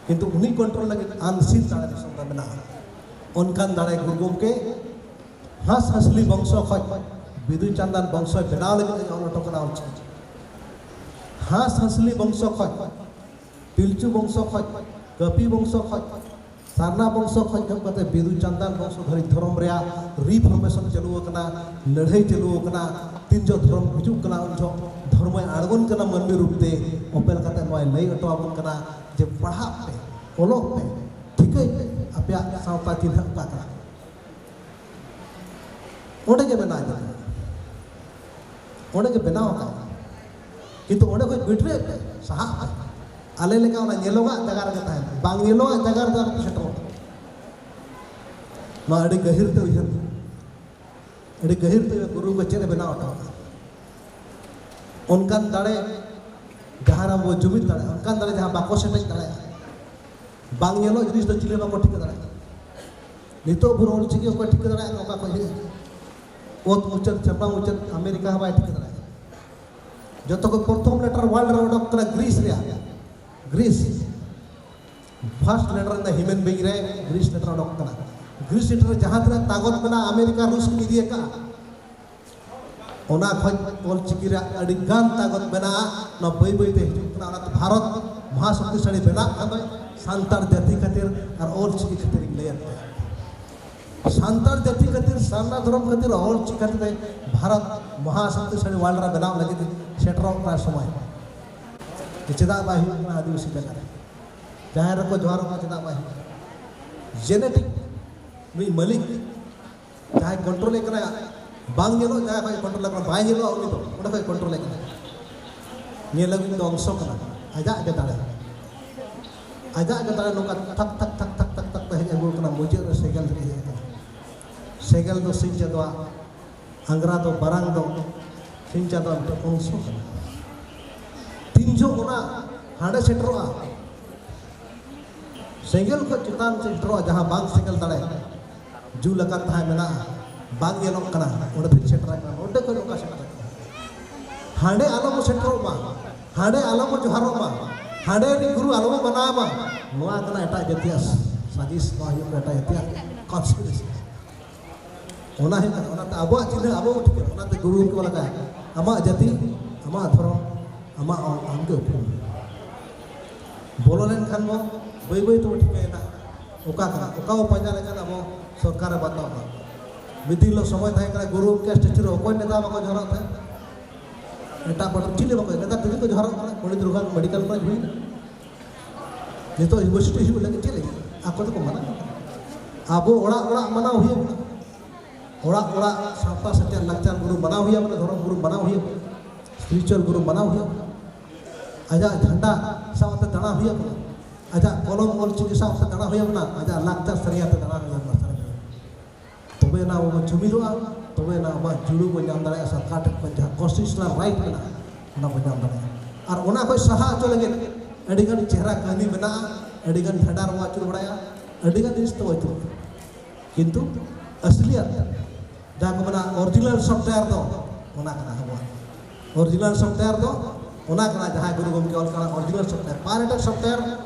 ᱠᱤᱱᱛᱩ ᱩᱱᱤ ᱠᱚᱱᱴᱨᱳᱞ ᱞᱟᱹᱜᱤᱫ ᱟᱱᱥᱤᱱ ᱫᱟᱲᱮ ᱫᱤᱥᱚᱢ ᱨᱮ ᱢᱮᱱᱟᱜᱼᱟ᱾ ᱚᱱᱠᱟᱱ ᱫᱟᱲᱮ ᱜᱩᱨᱩ ᱜᱚᱢᱠᱮ ᱦᱟᱸᱥ ᱦᱟᱸᱥᱞᱤ ᱵᱚᱝᱥᱚ ᱠᱷᱚᱱ ᱵᱤᱫᱩ ᱪᱟᱸᱫᱟᱱ ᱵᱚᱝᱥᱚᱭ ᱵᱮᱱᱟᱣ ᱞᱟᱹᱜᱤᱫ ᱮ ᱚᱞ ᱦᱚᱴᱚ ᱠᱟᱫᱟ ᱚᱞ ᱪᱤᱠᱤ᱾ ᱦᱟᱸᱥ ᱦᱟᱸᱥᱞᱤ ᱵᱚᱝᱥᱚ ᱠᱷᱚᱱ, ᱯᱤᱞᱪᱩ ᱵᱚᱝᱥᱚ ᱠᱷᱚᱱ, ᱠᱟᱹᱯᱤ ᱵᱚᱝᱥᱚ ᱠᱷᱚᱱ, ᱥᱟᱨᱱᱟ ᱵᱚᱝᱥᱚ ᱠᱷᱚᱱ ᱮᱦᱚᱵ ᱠᱟᱛᱮ ᱵᱤᱫᱩ ᱪᱟᱸᱫᱟᱱ ᱵᱚᱝᱥᱚ ᱫᱷᱟᱹᱨᱤᱡ ᱫᱷᱚᱨᱚᱢ ᱨᱮᱭᱟᱜ ᱨᱤᱯᱷᱚᱨᱢᱮᱥᱚᱱ ᱪᱟᱹᱞᱩ ᱟᱠᱟᱱᱟ, ᱞᱟᱹᱲᱦᱟᱹᱭ ᱪᱟᱹᱞᱩ ᱟᱠᱟᱱᱟ᱾ ᱛᱤᱱ ᱡᱚᱦᱚᱜ ᱫᱷᱚᱨᱚᱢ ᱦᱤᱡᱩᱜ ᱠᱟᱱᱟ, ᱩᱱ ᱡᱚᱦᱚᱜ ᱫᱷᱚᱨᱢᱚᱭ ᱟᱬᱜᱚᱱ ᱠᱟᱱᱟ ᱢᱟᱹᱱᱢᱤ ᱨᱩᱯ ᱛᱮ, ᱚᱯᱮᱞ ᱠᱟᱛᱮ ᱱᱚᱣᱟᱭ ᱞᱟᱹᱭ ᱦᱚᱴᱚ ᱟᱵᱚᱱ ᱠᱟᱱᱟ ᱡᱮ ᱯᱟᱲᱦᱟᱜ ᱯᱮ, ᱚᱞᱚᱜ ᱯᱮ, ᱴᱷᱤᱠᱟᱹᱭ ᱯᱮ ᱟᱯᱮᱭᱟᱜ ᱥᱟᱶᱛᱟ ᱪᱤᱱᱦᱟᱹ ᱚᱠᱟ ᱠᱟᱱᱟ᱾ ᱚᱸᱰᱮ ᱜᱮ ᱢᱮᱱᱟᱜᱼᱟ ᱡᱚᱛᱚ᱾ ᱚᱸᱰᱮ ᱜᱮ ᱵᱮᱱᱟᱣ ᱟᱠᱟᱫ᱾ ᱠᱤᱱᱛᱩ ᱚᱸᱰᱮ ᱠᱷᱚᱱ ᱵᱤᱴᱨᱮ ᱯᱮ, ᱥᱟᱦᱟᱜ ᱯᱮ᱾ ᱟᱞᱮ ᱞᱮᱠᱟ ᱚᱱᱟ ᱧᱮᱞᱚᱜᱟᱜ ᱡᱟᱭᱜᱟ ᱨᱮᱜᱮ ᱛᱟᱦᱮᱱ ᱯᱮ᱾ ᱵᱟᱝ ᱧᱮᱞᱚᱜᱟᱜ ᱡᱟᱭᱜᱟ ᱨᱮᱫᱚ ᱟᱞᱚ ᱯᱮ ᱥᱮᱴᱮᱨᱚᱜᱼᱟ᱾ ᱱᱚᱣᱟ ᱟᱹᱰᱤ ᱜᱟᱹᱦᱤᱨ ᱛᱮ ᱩᱭᱦᱟᱹᱨ ᱯᱮ᱾ ᱟᱹᱰᱤ ᱜᱟᱹᱦᱤᱨ ᱛᱮ ᱜᱩᱨᱩ ᱠᱚ ᱪᱮᱫ ᱮ ᱵᱮᱱᱟᱣ ᱦᱚᱴᱚ ᱠᱟᱜᱼᱟ᱾ ᱚᱱᱠᱟᱱ ᱫᱟᱲᱮ ᱡᱟᱦᱟᱸ ᱨᱮ ᱟᱵᱚ ᱡᱩᱢᱤᱫ ᱫᱟᱲᱮᱭᱟᱜᱼᱟ, ᱚᱱᱠᱟᱱ ᱫᱟᱲᱮ ᱡᱟᱦᱟᱸ ᱵᱟᱠᱚ ᱥᱮᱴᱮᱡ ᱫᱟᱲᱮᱭᱟᱜᱼᱟ᱾ ᱵᱟᱝ ᱧᱮᱞᱚᱜ ᱡᱤᱱᱤᱥ ᱫᱚ ᱪᱤᱞᱤ ᱦᱚᱸ ᱵᱟᱠᱚ ᱴᱷᱤᱠᱟᱹ ᱫᱟᱲᱮᱭᱟᱜᱼᱟ᱾ ᱱᱤᱛᱚᱜ ᱵᱚᱱ ᱚᱞ ᱪᱤᱠᱤ ᱚᱠᱚᱭ ᱴᱷᱤᱠᱟᱹ ᱫᱟᱲᱮᱭᱟᱜᱼᱟ ᱚᱠᱟ ᱠᱷᱚᱱ ᱦᱮᱡ ᱮᱱᱟ? ᱚᱛ ᱢᱩᱪᱟᱹᱫ, ᱪᱟᱸᱯᱟ ᱢᱩᱪᱟᱹᱫ ᱟᱢᱮᱨᱤᱠᱟ ᱦᱚᱸ ᱵᱟᱭ ᱴᱷᱤᱠᱟᱹ ᱫᱟᱲᱮᱭᱟᱜᱼᱟ᱾ ᱡᱚᱛᱚ ᱠᱷᱚᱱ ᱯᱨᱚᱛᱷᱚᱢ ᱞᱮᱴᱟᱨ ᱣᱟᱨᱞᱰ ᱨᱮ ᱚᱰᱚᱠ ᱠᱟᱱᱟ ᱜᱨᱤᱥ ᱨᱮᱭᱟᱜ, ᱜᱨᱤᱥ᱾ ᱯᱷᱟᱥᱴ ᱞᱮᱴᱟᱨ ᱫᱚ ᱦᱤᱭᱩᱢᱮᱱ ᱵᱤᱝ ᱨᱮ ᱜᱨᱤᱥ ᱞᱮᱴᱟᱨ ᱚᱰᱚᱠ ᱠᱟᱱᱟ᱾ ᱜᱨᱤᱥ ᱞᱮᱴᱟᱨ ᱨᱮ ᱡᱟᱦᱟᱸ ᱛᱤᱱᱟᱹᱜ ᱛᱟᱠᱚᱛ ᱢᱮᱱᱟᱜᱼᱟ, ᱟᱢᱮᱨᱤᱠᱟ ᱨᱩᱥ ᱠᱤᱱ ᱤᱫᱤ ᱟᱠᱟᱫᱼᱟ᱾ ᱚᱱᱟ ᱠᱷᱚᱱ ᱚᱞ ᱪᱤᱠᱤ ᱨᱮᱭᱟᱜ ᱟᱹᱰᱤ ᱜᱟᱱ ᱛᱟᱠᱚᱛ ᱢᱮᱱᱟᱜᱼᱟ᱾ ᱱᱚᱣᱟ ᱵᱟᱹᱭ ᱵᱟᱹᱭ ᱛᱮ ᱦᱤᱡᱩᱜ ᱠᱟᱱᱟ᱾ ᱚᱱᱟᱛᱮ ᱵᱷᱟᱨᱚᱛ ᱢᱚᱦᱟ ᱥᱚᱠᱛᱤᱥᱟᱞᱤ ᱵᱮᱱᱟᱜ ᱠᱟᱱᱟ ᱥᱟᱱᱛᱟᱲ ᱡᱟᱹᱛᱤ ᱠᱷᱟᱹᱛᱤᱨ ᱟᱨ ᱚᱞ ᱪᱤᱠᱤ ᱠᱷᱟᱹᱛᱤᱨ ᱤᱧ ᱞᱟᱹᱭᱟᱫ ᱯᱮᱭᱟ᱾ ᱥᱟᱱᱛᱟᱲ ᱡᱟᱹᱛᱤ ᱠᱷᱟᱹᱛᱤᱨ, ᱥᱟᱨᱱᱟ ᱫᱷᱚᱨᱚᱢ ᱠᱷᱟᱹᱛᱤᱨ, ᱚᱞ ᱪᱤᱠᱤ ᱠᱷᱟᱹᱛᱤᱨ ᱛᱮ ᱵᱷᱟᱨᱚᱛ ᱢᱚᱦᱟ ᱥᱚᱠᱛᱤᱥᱟᱞᱤ ᱣᱟᱨᱞᱰ ᱨᱮ ᱵᱮᱱᱟᱣ ᱞᱟᱹᱜᱤᱫ ᱥᱮᱴᱮᱨᱚᱜ ᱠᱟᱱᱟ ᱥᱚᱢᱚᱭ᱾ ᱪᱮᱫᱟᱜ ᱵᱟᱭ ᱦᱩᱭᱩᱜ ᱠᱟᱱᱟ ᱟᱹᱫᱤᱵᱟᱹᱥᱤ ᱡᱟᱭᱜᱟ ᱨᱮ? ᱡᱟᱦᱮᱨ ᱨᱮᱠᱚ ᱡᱚᱦᱟᱨᱚᱜ ᱠᱟᱱᱟ, ᱪᱮᱫᱟᱜ ᱵᱟᱭ ᱦᱩᱭᱩᱜ ᱠᱟᱱᱟ? ᱡᱮᱱᱮᱴᱤᱠ ᱱᱩᱭ ᱢᱟᱹᱞᱤᱠ ᱡᱟᱦᱟᱸᱭ ᱠᱚᱱᱴᱨᱳᱞᱮ ᱠᱟᱱᱟ, ᱵᱟᱝ ᱧᱮᱞᱚᱜ ᱡᱟᱭᱜᱟ ᱠᱷᱚᱱ ᱠᱚᱱᱴᱨᱳᱞᱮ ᱠᱟᱱᱟ, ᱵᱟᱭ ᱧᱮᱞᱚᱜᱼᱟ ᱩᱱᱤ ᱫᱚ, ᱚᱸᱰᱮ ᱠᱷᱚᱱ ᱠᱚᱱᱴᱨᱳᱞᱮ ᱠᱟᱱᱟ᱾ ᱧᱮᱞ ᱟᱹᱜᱩ ᱫᱚ ᱚᱝᱥᱚ ᱠᱟᱱᱟ, ᱟᱡᱟᱜ ᱜᱮ ᱫᱟᱲᱮ, ᱟᱡᱟᱜ ᱜᱮ ᱫᱟᱲᱮ ᱱᱚᱝᱠᱟ ᱛᱷᱟᱠ ᱛᱷᱟᱠ ᱛᱷᱟᱠ ᱛᱷᱟᱠ ᱛᱷᱟᱠ ᱛᱮ ᱦᱮᱡ ᱟᱹᱜᱩ ᱠᱟᱱᱟ, ᱢᱩᱪᱟᱹᱫ ᱨᱮ ᱥᱮᱸᱜᱮᱞ ᱨᱮ ᱦᱮᱡ ᱟᱠᱟᱱᱟ᱾ ᱥᱮᱸᱜᱮᱞ ᱫᱚ ᱥᱤᱧ ᱪᱟᱸᱫᱳᱣᱟᱜ, ᱟᱝᱜᱽᱨᱟ ᱫᱚ, ᱵᱟᱨᱟᱝ ᱫᱚ ᱥᱤᱧ ᱪᱟᱸᱫᱳᱣᱟᱜ ᱢᱤᱫᱴᱮᱱ ᱚᱝᱥᱚ ᱠᱟᱱᱟ᱾ ᱛᱤᱱ ᱡᱚᱦᱚᱜ ᱚᱱᱟ ᱦᱟᱸᱰᱮ ᱥᱮᱴᱮᱨᱚᱜᱼᱟ, ᱥᱮᱸᱜᱮᱞ ᱠᱷᱚᱱ ᱪᱮᱛᱟᱱ ᱥᱮᱴᱮᱨᱚᱜᱼᱟ, ᱡᱟᱦᱟᱸ ᱵᱟᱝ ᱥᱮᱸᱜᱮᱞ ᱫᱟᱲᱮ ᱡᱩᱞ ᱟᱠᱟᱱ ᱛᱟᱦᱮᱸ ᱢᱮᱱᱟᱜᱼᱟ, ᱵᱟᱝ ᱧᱮᱞᱚᱜ ᱠᱟᱱᱟ, ᱚᱸᱰᱮ ᱛᱤᱧ ᱥᱮᱴᱮᱨ ᱟᱠᱟᱱᱟ, ᱚᱸᱰᱮ ᱠᱷᱚᱱ ᱚᱠᱟ ᱥᱮᱴᱮᱨ ᱟᱠᱟᱱᱟ? ᱦᱟᱸᱰᱮ ᱟᱞᱚ ᱵᱚ ᱥᱮᱴᱮᱨᱚᱜ ᱢᱟ, ᱦᱟᱸᱰᱮ ᱟᱞᱚ ᱵᱚ ᱡᱚᱦᱟᱨᱚᱜ ᱢᱟ, ᱦᱟᱸᱰᱮ ᱨᱤᱱ ᱜᱩᱨᱩ ᱟᱞᱚ ᱵᱚ ᱢᱟᱱᱟᱣ ᱢᱟ᱾ ᱱᱚᱣᱟ ᱠᱟᱱᱟ ᱮᱴᱟᱜ ᱡᱟᱹᱛᱤᱭᱟᱜ ᱥᱟᱡᱤᱥ, ᱱᱚᱣᱟ ᱦᱩᱭᱩᱜ ᱠᱟᱱᱟ ᱮᱴᱟᱜ ᱡᱟᱹᱛᱤᱭᱟᱜ ᱠᱚᱱᱥᱯᱤᱨᱮᱥᱤ᱾ ᱚᱱᱟ ᱦᱩᱭᱩᱜ ᱠᱟᱱᱟ, ᱚᱱᱟᱛᱮ ᱟᱵᱚᱣᱟᱜ ᱪᱤᱱᱦᱟᱹ ᱟᱵᱚ ᱵᱚ ᱴᱷᱤᱠᱟᱹᱭᱟ᱾ ᱚᱱᱟᱛᱮ ᱜᱩᱨᱩ ᱜᱚᱢᱠᱮ ᱚᱞ ᱟᱠᱟᱫ, ᱟᱢᱟᱜ ᱡᱟᱹᱛᱤ, ᱟᱢᱟᱜ ᱫᱷᱚᱨᱚᱢ, ᱟᱢᱟᱜ ᱚᱞ, ᱟᱢᱜᱮ ᱩᱯᱨᱩᱢ᱾ ᱵᱚᱞᱚ ᱞᱮᱱᱠᱷᱟᱱ ᱵᱚ ᱵᱟᱹᱭ ᱵᱟᱹᱭ ᱛᱮᱵᱚ ᱴᱷᱤᱠᱟᱹᱭᱮᱱᱟ᱾ ᱚᱠᱟ ᱠᱟᱱᱟ? ᱚᱠᱟ ᱵᱚ ᱯᱟᱸᱡᱟ ᱞᱮᱠᱷᱟᱱ ᱟᱵᱚ ᱥᱚᱨᱠᱟᱨᱮ ᱵᱟᱛᱟᱣ ᱠᱟᱱᱟ? ᱢᱤᱫ ᱫᱤᱱ ᱦᱤᱞᱳᱜ ᱥᱚᱢᱚᱭ ᱛᱟᱦᱮᱸ ᱠᱟᱱᱟ, ᱜᱩᱨᱩ ᱜᱚᱢᱠᱮ ᱥᱴᱮᱪᱩ ᱨᱮ ᱚᱠᱚᱭ ᱱᱮᱛᱟ ᱵᱟᱠᱚ ᱡᱟᱣᱨᱟᱜ ᱛᱟᱦᱮᱸᱫ? ᱮᱴᱟᱜ ᱯᱟᱹᱴᱤ ᱪᱤᱞᱤ ᱵᱟᱠᱚ, ᱱᱮᱛᱟᱨ ᱛᱮᱜᱮ ᱠᱚ ᱡᱟᱣᱨᱟᱜ ᱠᱟᱱᱟ᱾ ᱯᱚᱱᱰᱤᱛ ᱨᱚᱜᱷᱩᱱᱟᱛᱷ ᱢᱮᱰᱤᱠᱮᱞ ᱠᱚᱞᱮᱡᱽ ᱦᱩᱭᱱᱟ, ᱱᱤᱛᱚᱜ ᱤᱭᱩᱱᱤᱵᱷᱟᱨᱥᱤᱴᱤ ᱦᱩᱭᱩᱜ ᱞᱟᱹᱜᱤᱫ ᱪᱮᱫ ᱞᱟᱹᱜᱤᱫ? ᱟᱠᱚ ᱫᱚᱠᱚ ᱢᱟᱱᱟ᱾ ᱟᱵᱚ ᱚᱲᱟᱜ ᱚᱲᱟᱜ ᱢᱟᱱᱟᱣ ᱦᱩᱭᱩᱜ ᱠᱟᱱᱟ, ᱚᱲᱟᱜ ᱚᱲᱟᱜ ᱥᱟᱶᱛᱟ ᱥᱮᱪᱮᱫ ᱞᱟᱠᱪᱟᱨ ᱜᱩᱨᱩ ᱢᱟᱱᱟᱣ ᱦᱩᱭᱩᱜ ᱠᱟᱱᱟ, ᱫᱷᱚᱨᱚᱢ ᱜᱩᱨᱩ ᱢᱟᱱᱟᱣ ᱦᱩᱭᱩᱜ ᱠᱟᱱᱟ, ᱥᱯᱤᱨᱤᱪᱩᱣᱟᱞ ᱜᱩᱨᱩ ᱢᱟᱱᱟᱣ ᱦᱩᱭᱩᱜ ᱠᱟᱱᱟ, ᱟᱡᱟᱜ ᱡᱷᱟᱱᱰᱟ ᱥᱟᱶᱛᱮ ᱫᱟᱬᱟ ᱦᱩᱭᱩᱜ ᱠᱟᱱᱟ, ᱟᱡᱟᱜ ᱠᱚᱞᱚᱢ ᱚᱞ ᱪᱤᱠᱤ ᱥᱟᱶᱛᱮ ᱫᱟᱬᱟ ᱦᱩᱭᱩᱜ ᱠᱟᱱᱟ, ᱟᱡᱟᱜ ᱞᱟᱠᱪᱟᱨ ᱥᱮᱨᱮᱧ ᱟᱛᱮ ᱫᱟᱬᱟ ᱦᱩᱭᱩᱜ ᱠᱟᱱᱟ᱾ ᱛᱚᱵᱮ ᱮᱱᱟ ᱟᱵᱚ ᱵᱚᱱ ᱡᱩᱢᱤᱫᱚᱜᱼᱟ, ᱛᱚᱵᱮ ᱮᱱᱟ ᱟᱵᱚᱣᱟᱜ ᱡᱩᱲᱩ ᱵᱚᱱ ᱧᱟᱢ ᱫᱟᱲᱮᱭᱟᱜᱼᱟ, ᱥᱚᱨᱠᱟᱨ ᱴᱷᱮᱱ ᱠᱷᱚᱱ ᱡᱟᱦᱟᱸ ᱠᱚᱱᱥᱴᱤᱴᱭᱩᱥᱚᱱᱟᱞ ᱨᱟᱭᱤᱴ ᱢᱮᱱᱟᱜᱼᱟ, ᱚᱱᱟ ᱵᱚᱱ ᱧᱟᱢ ᱫᱟᱲᱮᱭᱟᱜᱼᱟ᱾ ᱟᱨ ᱚᱱᱟ ᱠᱷᱚᱱ ᱥᱟᱦᱟ ᱦᱚᱪᱚ ᱞᱟᱹᱜᱤᱫ ᱟᱹᱰᱤᱜᱟᱱ ᱪᱮᱦᱨᱟ ᱠᱟᱹᱦᱱᱤ ᱢᱮᱱᱟᱜᱼᱟ, ᱟᱹᱰᱤᱜᱟᱱ ᱡᱷᱟᱰᱟ ᱨᱮᱵᱚ ᱟᱹᱪᱩᱨ ᱵᱟᱲᱟᱭᱟ, ᱟᱹᱰᱤᱜᱟᱱ ᱡᱤᱱᱤᱥ ᱛᱮᱵᱚ ᱟᱹᱪᱩᱨᱚᱜᱼᱟ᱾ ᱠᱤᱱᱛᱩ ᱟᱥᱞᱤᱭᱟᱛ ᱡᱟᱦᱟᱸ ᱠᱚ ᱢᱮᱱᱟ ᱚᱨᱤᱡᱤᱱᱟᱞ ᱥᱚᱯᱷᱴᱣᱮᱭᱟᱨ ᱫᱚ ᱚᱱᱟ ᱠᱟᱱᱟ ᱟᱵᱚᱣᱟᱜ᱾ ᱚᱨᱤᱡᱤᱱᱟᱞ ᱥᱚᱯᱷᱴᱣᱮᱭᱟᱨ ᱫᱚ ᱚᱱᱟ ᱠᱟᱱᱟ, ᱡᱟᱦᱟᱸ ᱜᱩᱨᱩ ᱜᱚᱢᱠᱮ ᱚᱞ ᱠᱟᱱᱟ ᱚᱨᱤᱡᱤᱱᱟᱞ ᱥᱚᱯᱷᱴᱣᱮᱭᱟᱨ᱾ ᱯᱟᱭᱨᱮᱴᱮᱰ ᱥᱚᱯᱷᱴᱣᱮᱭᱟᱨ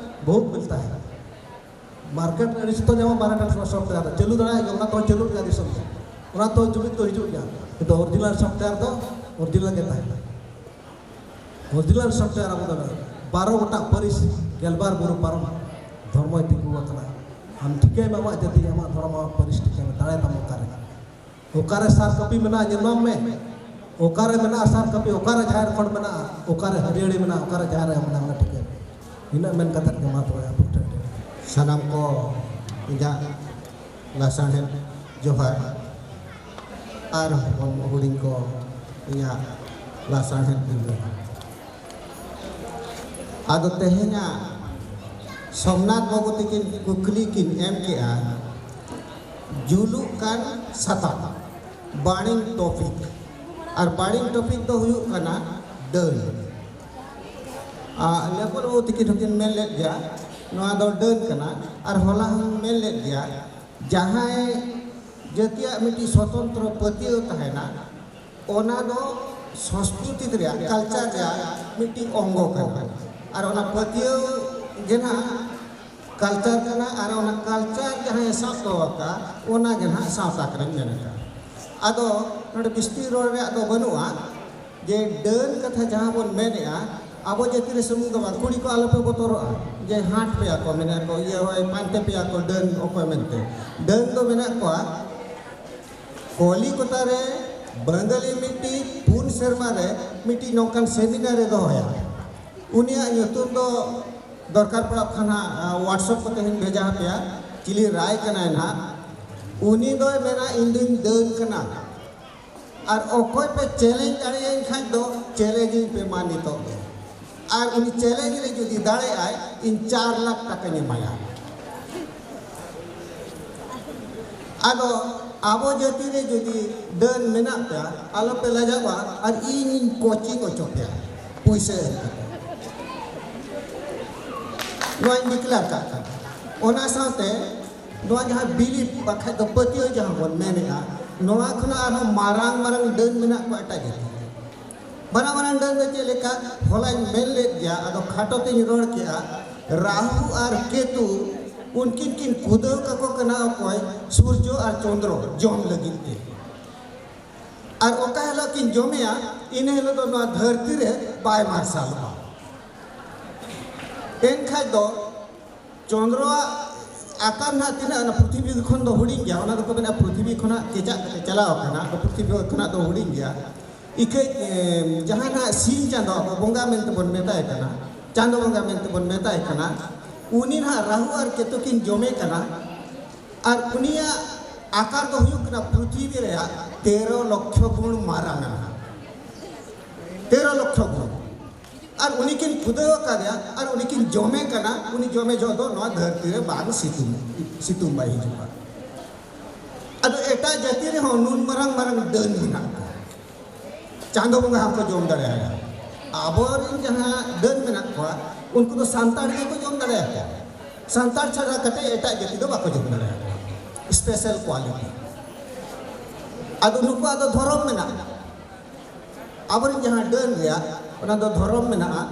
ᱵᱚᱦᱩᱛ ᱢᱤᱞᱛᱟ ᱦᱮ᱾ ᱢᱟᱨᱠᱮᱴ ᱨᱮ ᱟᱹᱰᱤ ᱥᱚᱠᱛᱚ ᱧᱟᱢᱚᱜᱼᱟ ᱯᱟᱭᱨᱮᱴᱮᱰ ᱥᱚᱯᱷᱴᱣᱮᱭᱟᱨ ᱫᱚ, ᱪᱟᱹᱞᱩ ᱫᱟᱲᱮᱭᱟᱜ ᱜᱮᱭᱟ, ᱚᱱᱟ ᱛᱮᱦᱚᱸ ᱪᱟᱹᱞᱩᱜ ᱜᱮᱭᱟ ᱫᱤᱥᱚᱢ ᱨᱮ, ᱚᱱᱟ ᱛᱮᱦᱚᱸ ᱡᱩᱢᱤᱫ ᱫᱚ ᱦᱤᱡᱩᱜ ᱜᱮᱭᱟ, ᱠᱤᱱᱛᱩ ᱚᱨᱤᱡᱤᱱᱟᱞ ᱥᱚᱯᱷᱴᱣᱮᱭᱟᱨ ᱫᱚ ᱚᱨᱤᱡᱤᱱᱟᱞ ᱜᱮ ᱛᱟᱦᱮᱱᱟ᱾ ᱚᱨᱤᱡᱤᱱᱟᱞ ᱥᱚᱯᱷᱴᱣᱮᱭᱟᱨ ᱟᱵᱚ ᱫᱚ ᱵᱟᱨᱚ ᱜᱚᱴᱟᱝ ᱯᱟᱹᱨᱤᱥ, ᱜᱮᱞᱵᱟᱨ ᱵᱩᱨᱩ ᱯᱟᱨᱚᱢ ᱫᱷᱚᱨᱢᱚᱭ ᱛᱤᱸᱜᱩ ᱟᱠᱟᱱᱟ᱾ ᱟᱢ ᱴᱷᱤᱠᱟᱹᱭ ᱢᱮ ᱟᱢᱟᱜ ᱡᱟᱹᱛᱤ, ᱟᱢᱟᱜ ᱫᱷᱚᱨᱚᱢ, ᱟᱢᱟᱜ ᱯᱟᱹᱨᱤᱥ ᱴᱷᱤᱠᱟᱹᱭ ᱢᱮ, ᱫᱟᱲᱮ ᱛᱟᱢ ᱚᱠᱟᱨᱮ? ᱚᱠᱟᱨᱮ ᱥᱟᱨ ᱠᱟᱹᱯᱤ ᱢᱮᱱᱟᱜᱼᱟ, ᱧᱮᱞ ᱢᱮ᱾ ᱚᱠᱟᱨᱮ ᱢᱮᱱᱟᱜᱼᱟ ᱥᱟᱨ ᱠᱟᱹᱯᱤ, ᱚᱠᱟᱨᱮ ᱡᱟᱦᱮᱨ ᱠᱷᱚᱸᱰ ᱢᱮᱱᱟᱜᱼᱟ, ᱚᱠᱟᱨᱮ ᱦᱟᱹᱨᱭᱟᱹᱲᱤ ᱢᱮᱱᱟᱜᱼᱟ, ᱚᱠᱟᱨᱮ ᱡᱟᱦᱮᱨ ᱟᱭᱳ ᱢᱮᱱᱟᱜᱼᱟ, ᱚᱱᱟ ᱴᱷᱤᱠᱟᱹᱭ ᱢᱮ᱾ ᱤᱱᱟᱹᱜ ᱢᱮᱱ ᱠᱟᱛᱮᱫ ᱜᱮ ᱢᱟ ᱛᱚᱵᱮ ᱟᱵᱚ ᱴᱷᱮᱱ ᱥᱟᱱᱟᱢ ᱠᱚ ᱤᱧᱟᱹᱜ ᱞᱟᱥᱟᱲᱦᱮᱫ ᱡᱚᱦᱟᱨ ᱟᱨ ᱦᱚᱯᱚᱱ ᱦᱩᱰᱤᱧ ᱠᱚ ᱤᱧᱟᱹᱜ ᱞᱟᱥᱟᱲᱦᱮᱫ ᱫᱩᱞᱟᱹᱲ᱾ ᱟᱫᱚ ᱛᱮᱦᱮᱧᱟᱜ ᱥᱳᱢᱱᱟᱛᱷ ᱵᱟᱹᱵᱩ ᱛᱟᱹᱠᱤᱱ ᱠᱩᱠᱞᱤ ᱠᱤᱱ ᱮᱢ ᱠᱮᱜᱼᱟ, ᱡᱩᱞᱩᱜ ᱠᱟᱱ ᱥᱟᱛᱟᱢ, ᱵᱟᱨᱱᱤᱝ ᱴᱚᱯᱤᱠ, ᱟᱨ ᱵᱟᱨᱱᱤᱝ ᱴᱚᱯᱤᱠ ᱫᱚ ᱦᱩᱭᱩᱜ ᱠᱟᱱᱟ ᱰᱟᱹᱱ᱾ ᱟᱨ ᱞᱮᱵᱚᱞ ᱵᱟᱹᱵᱩ ᱛᱟᱹᱠᱤᱱ ᱦᱚᱸᱠᱤᱱ ᱢᱮᱱ ᱞᱮᱫ ᱜᱮᱭᱟ, ᱱᱚᱣᱟ ᱫᱚ ᱰᱟᱹᱱ ᱠᱟᱱᱟ, ᱟᱨ ᱦᱚᱞᱟ ᱦᱚᱸᱧ ᱢᱮᱱ ᱞᱮᱫ ᱜᱮᱭᱟ, ᱡᱟᱦᱟᱸᱭ ᱡᱟᱹᱛᱤᱭᱟᱜ ᱢᱤᱫᱴᱤᱡ ᱥᱚᱛᱚᱱᱛᱨᱚ ᱯᱟᱹᱛᱭᱟᱹᱣ ᱛᱟᱦᱮᱱᱟ, ᱚᱱᱟ ᱫᱚ ᱥᱚᱸᱥᱠᱨᱤᱛᱤ ᱨᱮᱭᱟᱜ, ᱠᱟᱞᱪᱟᱨ ᱨᱮᱭᱟᱜ ᱢᱤᱫᱴᱤᱡ ᱚᱝᱜᱚ ᱠᱟᱱᱟ᱾ ᱟᱨ ᱚᱱᱟ ᱯᱟᱹᱛᱭᱟᱹᱣ ᱜᱮ ᱱᱟᱦᱟᱜ ᱠᱟᱞᱪᱟᱨ ᱠᱟᱱᱟ, ᱟᱨ ᱚᱱᱟ ᱠᱟᱞᱪᱟᱨ ᱡᱟᱦᱟᱸᱭ ᱥᱟᱵ ᱫᱚᱦᱚ ᱟᱠᱟᱫ, ᱚᱱᱟ ᱜᱮ ᱱᱟᱦᱟᱜ ᱥᱟᱶᱛᱟ ᱠᱟᱱᱟᱧ ᱢᱮᱱ ᱟᱠᱟᱫ᱾ ᱟᱫᱚ ᱱᱚᱰᱮ ᱵᱤᱥᱛᱤ ᱨᱚᱲ ᱨᱮᱭᱟᱜ ᱫᱚ ᱵᱟᱹᱱᱩᱜᱼᱟ, ᱡᱮ ᱰᱟᱹᱱ ᱠᱟᱛᱷᱟ ᱡᱟᱦᱟᱸ ᱵᱚᱱ ᱢᱮᱱᱮᱜᱼᱟ, ᱟᱵᱚ ᱡᱟᱹᱛᱤ ᱨᱮ ᱥᱩᱢᱩᱝ ᱫᱚ ᱵᱟᱝ, ᱠᱩᱲᱤ ᱠᱚ ᱟᱞᱚᱯᱮ ᱵᱚᱛᱚᱨᱚᱜᱼᱟ ᱡᱮ ᱦᱟᱸᱴ ᱯᱮᱭᱟ ᱠᱚ, ᱢᱮᱱᱟ ᱠᱚ ᱤᱭᱟᱹ ᱦᱳᱭ ᱯᱟᱱᱛᱮ ᱯᱮᱭᱟ ᱠᱚ ᱰᱟᱹᱱ ᱚᱠᱚᱭ ᱢᱮᱱᱛᱮ᱾ ᱰᱟᱹᱱ ᱫᱚ ᱢᱮᱱᱟᱜ ᱠᱚᱣᱟ ᱠᱚᱞᱤᱠᱚᱛᱟ ᱨᱮ᱾ ᱵᱟᱝᱜᱟᱞᱤ ᱢᱤᱫᱴᱤᱡ ᱯᱩᱱ ᱥᱮᱨᱢᱟ ᱨᱮ ᱢᱤᱫᱴᱤᱡ ᱱᱚᱝᱠᱟᱱ ᱥᱮᱢᱤᱱᱟᱨ ᱮ ᱫᱚᱦᱚᱭᱟ᱾ ᱩᱱᱤᱭᱟᱜ ᱧᱩᱛᱩᱢ ᱫᱚ ᱫᱚᱨᱠᱟᱨ ᱯᱟᱲᱟᱜ ᱠᱷᱟᱱ ᱦᱟᱸᱜ WhatsApp ᱠᱚᱛᱮ ᱦᱚᱸᱧ ᱵᱷᱮᱡᱟ ᱟᱯᱮᱭᱟ᱾ ᱪᱤᱞᱤ ᱨᱟᱭ ᱠᱟᱱᱟᱭ ᱱᱟᱦᱟᱜ, ᱩᱱᱤ ᱫᱚᱭ ᱢᱮᱱᱟ ᱤᱧ ᱫᱩᱧ ᱰᱟᱹᱱ ᱠᱟᱱᱟ᱾ ᱟᱨ ᱚᱠᱚᱭ ᱯᱮ ᱪᱮᱞᱮᱧᱡᱽ ᱫᱟᱲᱮᱭᱟᱹᱧ ᱠᱷᱟᱡ ᱫᱚ ᱪᱮᱞᱮᱧᱡᱽ ᱤᱧ ᱯᱮ ᱢᱟ ᱱᱤᱛᱚᱜ ᱜᱮ᱾ ᱟᱨ ᱩᱱᱤ ᱪᱮᱞᱮᱧᱡᱽ ᱨᱮ ᱡᱩᱫᱤ ᱫᱟᱲᱮᱭᱟᱜᱼᱟᱭ, ᱤᱧ ᱪᱟᱨ ᱞᱟᱠᱷ ᱴᱟᱠᱟᱧ ᱮᱢᱟᱭᱟ᱾ ᱟᱫᱚ ᱟᱵᱚ ᱡᱟᱹᱛᱤ ᱨᱮ ᱡᱩᱫᱤ ᱰᱟᱹᱱ ᱢᱮᱱᱟᱜ ᱯᱮᱭᱟ, ᱟᱞᱚᱯᱮ ᱞᱟᱡᱟᱜᱼᱟ, ᱟᱨ ᱤᱧᱤᱧ ᱠᱳᱪᱤᱝ ᱦᱚᱪᱚ ᱯᱮᱭᱟ ᱯᱩᱭᱥᱟᱹ ᱮᱢ ᱠᱟᱛᱮ᱾ ᱱᱚᱣᱟᱧ ᱰᱤᱠᱞᱮᱭᱟᱨ ᱠᱟᱜ ᱠᱟᱱᱟ᱾ ᱚᱱᱟ ᱥᱟᱶᱛᱮ ᱱᱚᱣᱟ ᱡᱟᱦᱟᱸ ᱵᱤᱞᱤᱯ ᱵᱟᱠᱷᱟᱡ ᱫᱚ ᱯᱟᱹᱛᱭᱟᱹᱣ ᱡᱟᱦᱟᱸ ᱵᱚᱱ ᱢᱮᱱᱮᱫᱼᱟ, ᱱᱚᱣᱟ ᱠᱷᱚᱱᱟᱜ ᱟᱨᱦᱚᱸ ᱢᱟᱨᱟᱝ ᱢᱟᱨᱟᱝ ᱰᱟᱹᱱ ᱢᱮᱱᱟᱜ ᱠᱚᱣᱟ ᱮᱴᱟᱜ ᱡᱟᱹᱛᱤ᱾ ᱢᱟᱨᱟᱝ ᱢᱟᱨᱟᱝ ᱰᱟᱹᱱ ᱫᱚ ᱪᱮᱫ ᱞᱮᱠᱟ? ᱦᱚᱞᱟᱧ ᱢᱮᱱ ᱞᱮᱫ ᱜᱮᱭᱟ, ᱟᱫᱚ ᱠᱷᱟᱴᱚ ᱛᱮᱧ ᱨᱚᱲ ᱠᱮᱜᱼᱟ᱾ ᱨᱟᱦᱩ ᱟᱨ ᱠᱮᱛᱩ ᱩᱱᱠᱤᱱ ᱠᱤᱱ ᱠᱩᱫᱟᱹᱣ ᱠᱟᱠᱚ ᱠᱟᱱᱟ ᱚᱠᱚᱭ? ᱥᱩᱨᱡᱚ ᱟᱨ ᱪᱚᱱᱫᱨᱚ ᱡᱚᱢ ᱞᱟᱹᱜᱤᱫ ᱛᱮ᱾ ᱟᱨ ᱚᱠᱟ ᱦᱤᱞᱳᱜ ᱠᱤᱱ ᱡᱚᱢᱮᱭᱟ, ᱤᱱᱟᱹ ᱦᱤᱞᱳᱜ ᱫᱚ ᱱᱚᱣᱟ ᱫᱷᱟᱹᱨᱛᱤ ᱨᱮ ᱵᱟᱭ ᱢᱟᱨᱥᱟᱞᱚᱜᱼᱟ᱾ ᱮᱱᱠᱷᱟᱡ ᱫᱚ ᱪᱚᱱᱫᱨᱚᱣᱟᱜ ᱟᱠᱟᱨ ᱱᱟᱦᱟᱜ ᱛᱤᱱᱟᱹᱜ ᱚᱱᱟ ᱯᱨᱤᱛᱷᱤᱵᱤ ᱠᱷᱚᱱ ᱫᱚ ᱦᱩᱰᱤᱧ ᱜᱮᱭᱟ, ᱚᱱᱟ ᱫᱚᱠᱚ ᱢᱮᱱᱟ ᱯᱨᱤᱛᱷᱤᱵᱤ ᱠᱷᱚᱱᱟᱜ ᱠᱮᱪᱟᱜ ᱠᱟᱛᱮ ᱪᱟᱞᱟᱣ ᱟᱠᱟᱱᱟ, ᱟᱫᱚ ᱯᱨᱤᱛᱷᱤᱵᱤ ᱠᱷᱚᱱᱟᱜ ᱫᱚ ᱦᱩᱰᱤᱧ ᱜᱮᱭᱟ᱾ ᱤᱠᱷᱟᱹᱡ ᱮᱢ, ᱡᱟᱦᱟᱸ ᱱᱟᱦᱟᱜ ᱥᱤᱧ ᱪᱟᱸᱫᱚ ᱟᱵᱚ ᱵᱚᱸᱜᱟ ᱢᱮᱱᱛᱮ ᱵᱚᱱ ᱢᱮᱛᱟᱭ ᱠᱟᱱᱟ, ᱪᱟᱸᱫᱚ ᱵᱚᱸᱜᱟ ᱢᱮᱱᱛᱮ ᱵᱚᱱ ᱢᱮᱛᱟᱭ ᱠᱟᱱᱟ, ᱩᱱᱤ ᱱᱟᱦᱟᱜ ᱨᱟᱦᱩ ᱟᱨ ᱠᱮᱛᱩ ᱠᱤᱱ ᱡᱚᱢᱮ ᱠᱟᱱᱟ᱾ ᱟᱨ ᱩᱱᱤᱭᱟᱜ ᱟᱠᱟᱨ ᱫᱚ ᱦᱩᱭᱩᱜ ᱠᱟᱱᱟ ᱯᱨᱤᱛᱷᱤᱵᱤ ᱨᱮᱭᱟᱜ ᱛᱮᱨᱚ ᱞᱚᱠᱠᱷᱚ ᱜᱩᱬ ᱢᱟᱨᱟᱝ ᱟᱱᱟ᱾ ᱛᱮᱨᱚ ᱞᱚᱠᱠᱷᱚ ᱜᱩᱬ᱾ ᱟᱨ ᱩᱱᱤ ᱠᱤᱱ ᱠᱷᱩᱫᱟᱹᱣ ᱟᱠᱟᱫᱮᱭᱟ, ᱟᱨ ᱩᱱᱤ ᱠᱤᱱ ᱡᱚᱢᱮ ᱠᱟᱱᱟ᱾ ᱩᱱᱤ ᱡᱚᱢᱮ ᱡᱚᱦᱚᱜ ᱫᱚ ᱱᱚᱣᱟ ᱫᱷᱟᱹᱨᱛᱤ ᱨᱮ ᱵᱟᱝ ᱥᱤᱛᱩᱝ, ᱥᱤᱛᱩᱝ ᱵᱟᱭ ᱦᱤᱡᱩᱜᱼᱟ᱾ ᱟᱫᱚ ᱮᱴᱟᱜ ᱡᱟᱹᱛᱤ ᱨᱮᱦᱚᱸ ᱱᱩᱱ ᱢᱟᱨᱟᱝ ᱢᱟᱨᱟᱝ ᱰᱟᱹᱱ ᱢᱮᱱᱟᱜ ᱠᱚᱣᱟ, ᱪᱟᱸᱫᱚ ᱵᱚᱸᱜᱟ ᱦᱚᱸᱠᱚ ᱡᱚᱢ ᱫᱟᱲᱮᱭᱟᱭᱟ᱾ ᱟᱵᱚᱨᱮᱱ ᱡᱟᱦᱟᱸ ᱰᱟᱹᱱ ᱢᱮᱱᱟᱜ ᱠᱚᱣᱟ, ᱩᱱᱠᱩ ᱫᱚ ᱥᱟᱱᱛᱟᱲ ᱜᱮᱠᱚ ᱡᱚᱢ ᱫᱟᱲᱮᱭᱟᱠᱚᱣᱟ᱾ ᱥᱟᱱᱛᱟᱲ ᱪᱷᱟᱰᱟ ᱠᱟᱛᱮ ᱮᱴᱟᱜ ᱡᱟᱹᱛᱤ ᱫᱚ ᱵᱟᱠᱚ ᱡᱚᱢ ᱫᱟᱲᱮᱭᱟᱠᱚᱣᱟ, ᱥᱯᱮᱥᱟᱞ ᱠᱳᱣᱟᱞᱤᱴᱤ᱾ ᱟᱫᱚ ᱱᱩᱠᱩᱣᱟᱜ ᱫᱚ ᱫᱷᱚᱨᱚᱢ ᱢᱮᱱᱟᱜᱼᱟ᱾ ᱟᱵᱚᱨᱮᱱ ᱡᱟᱦᱟᱸ ᱰᱟᱹᱱ ᱨᱮᱭᱟᱜ, ᱚᱱᱟ ᱫᱚ ᱫᱷᱚᱨᱚᱢ ᱢᱮᱱᱟᱜᱼᱟ᱾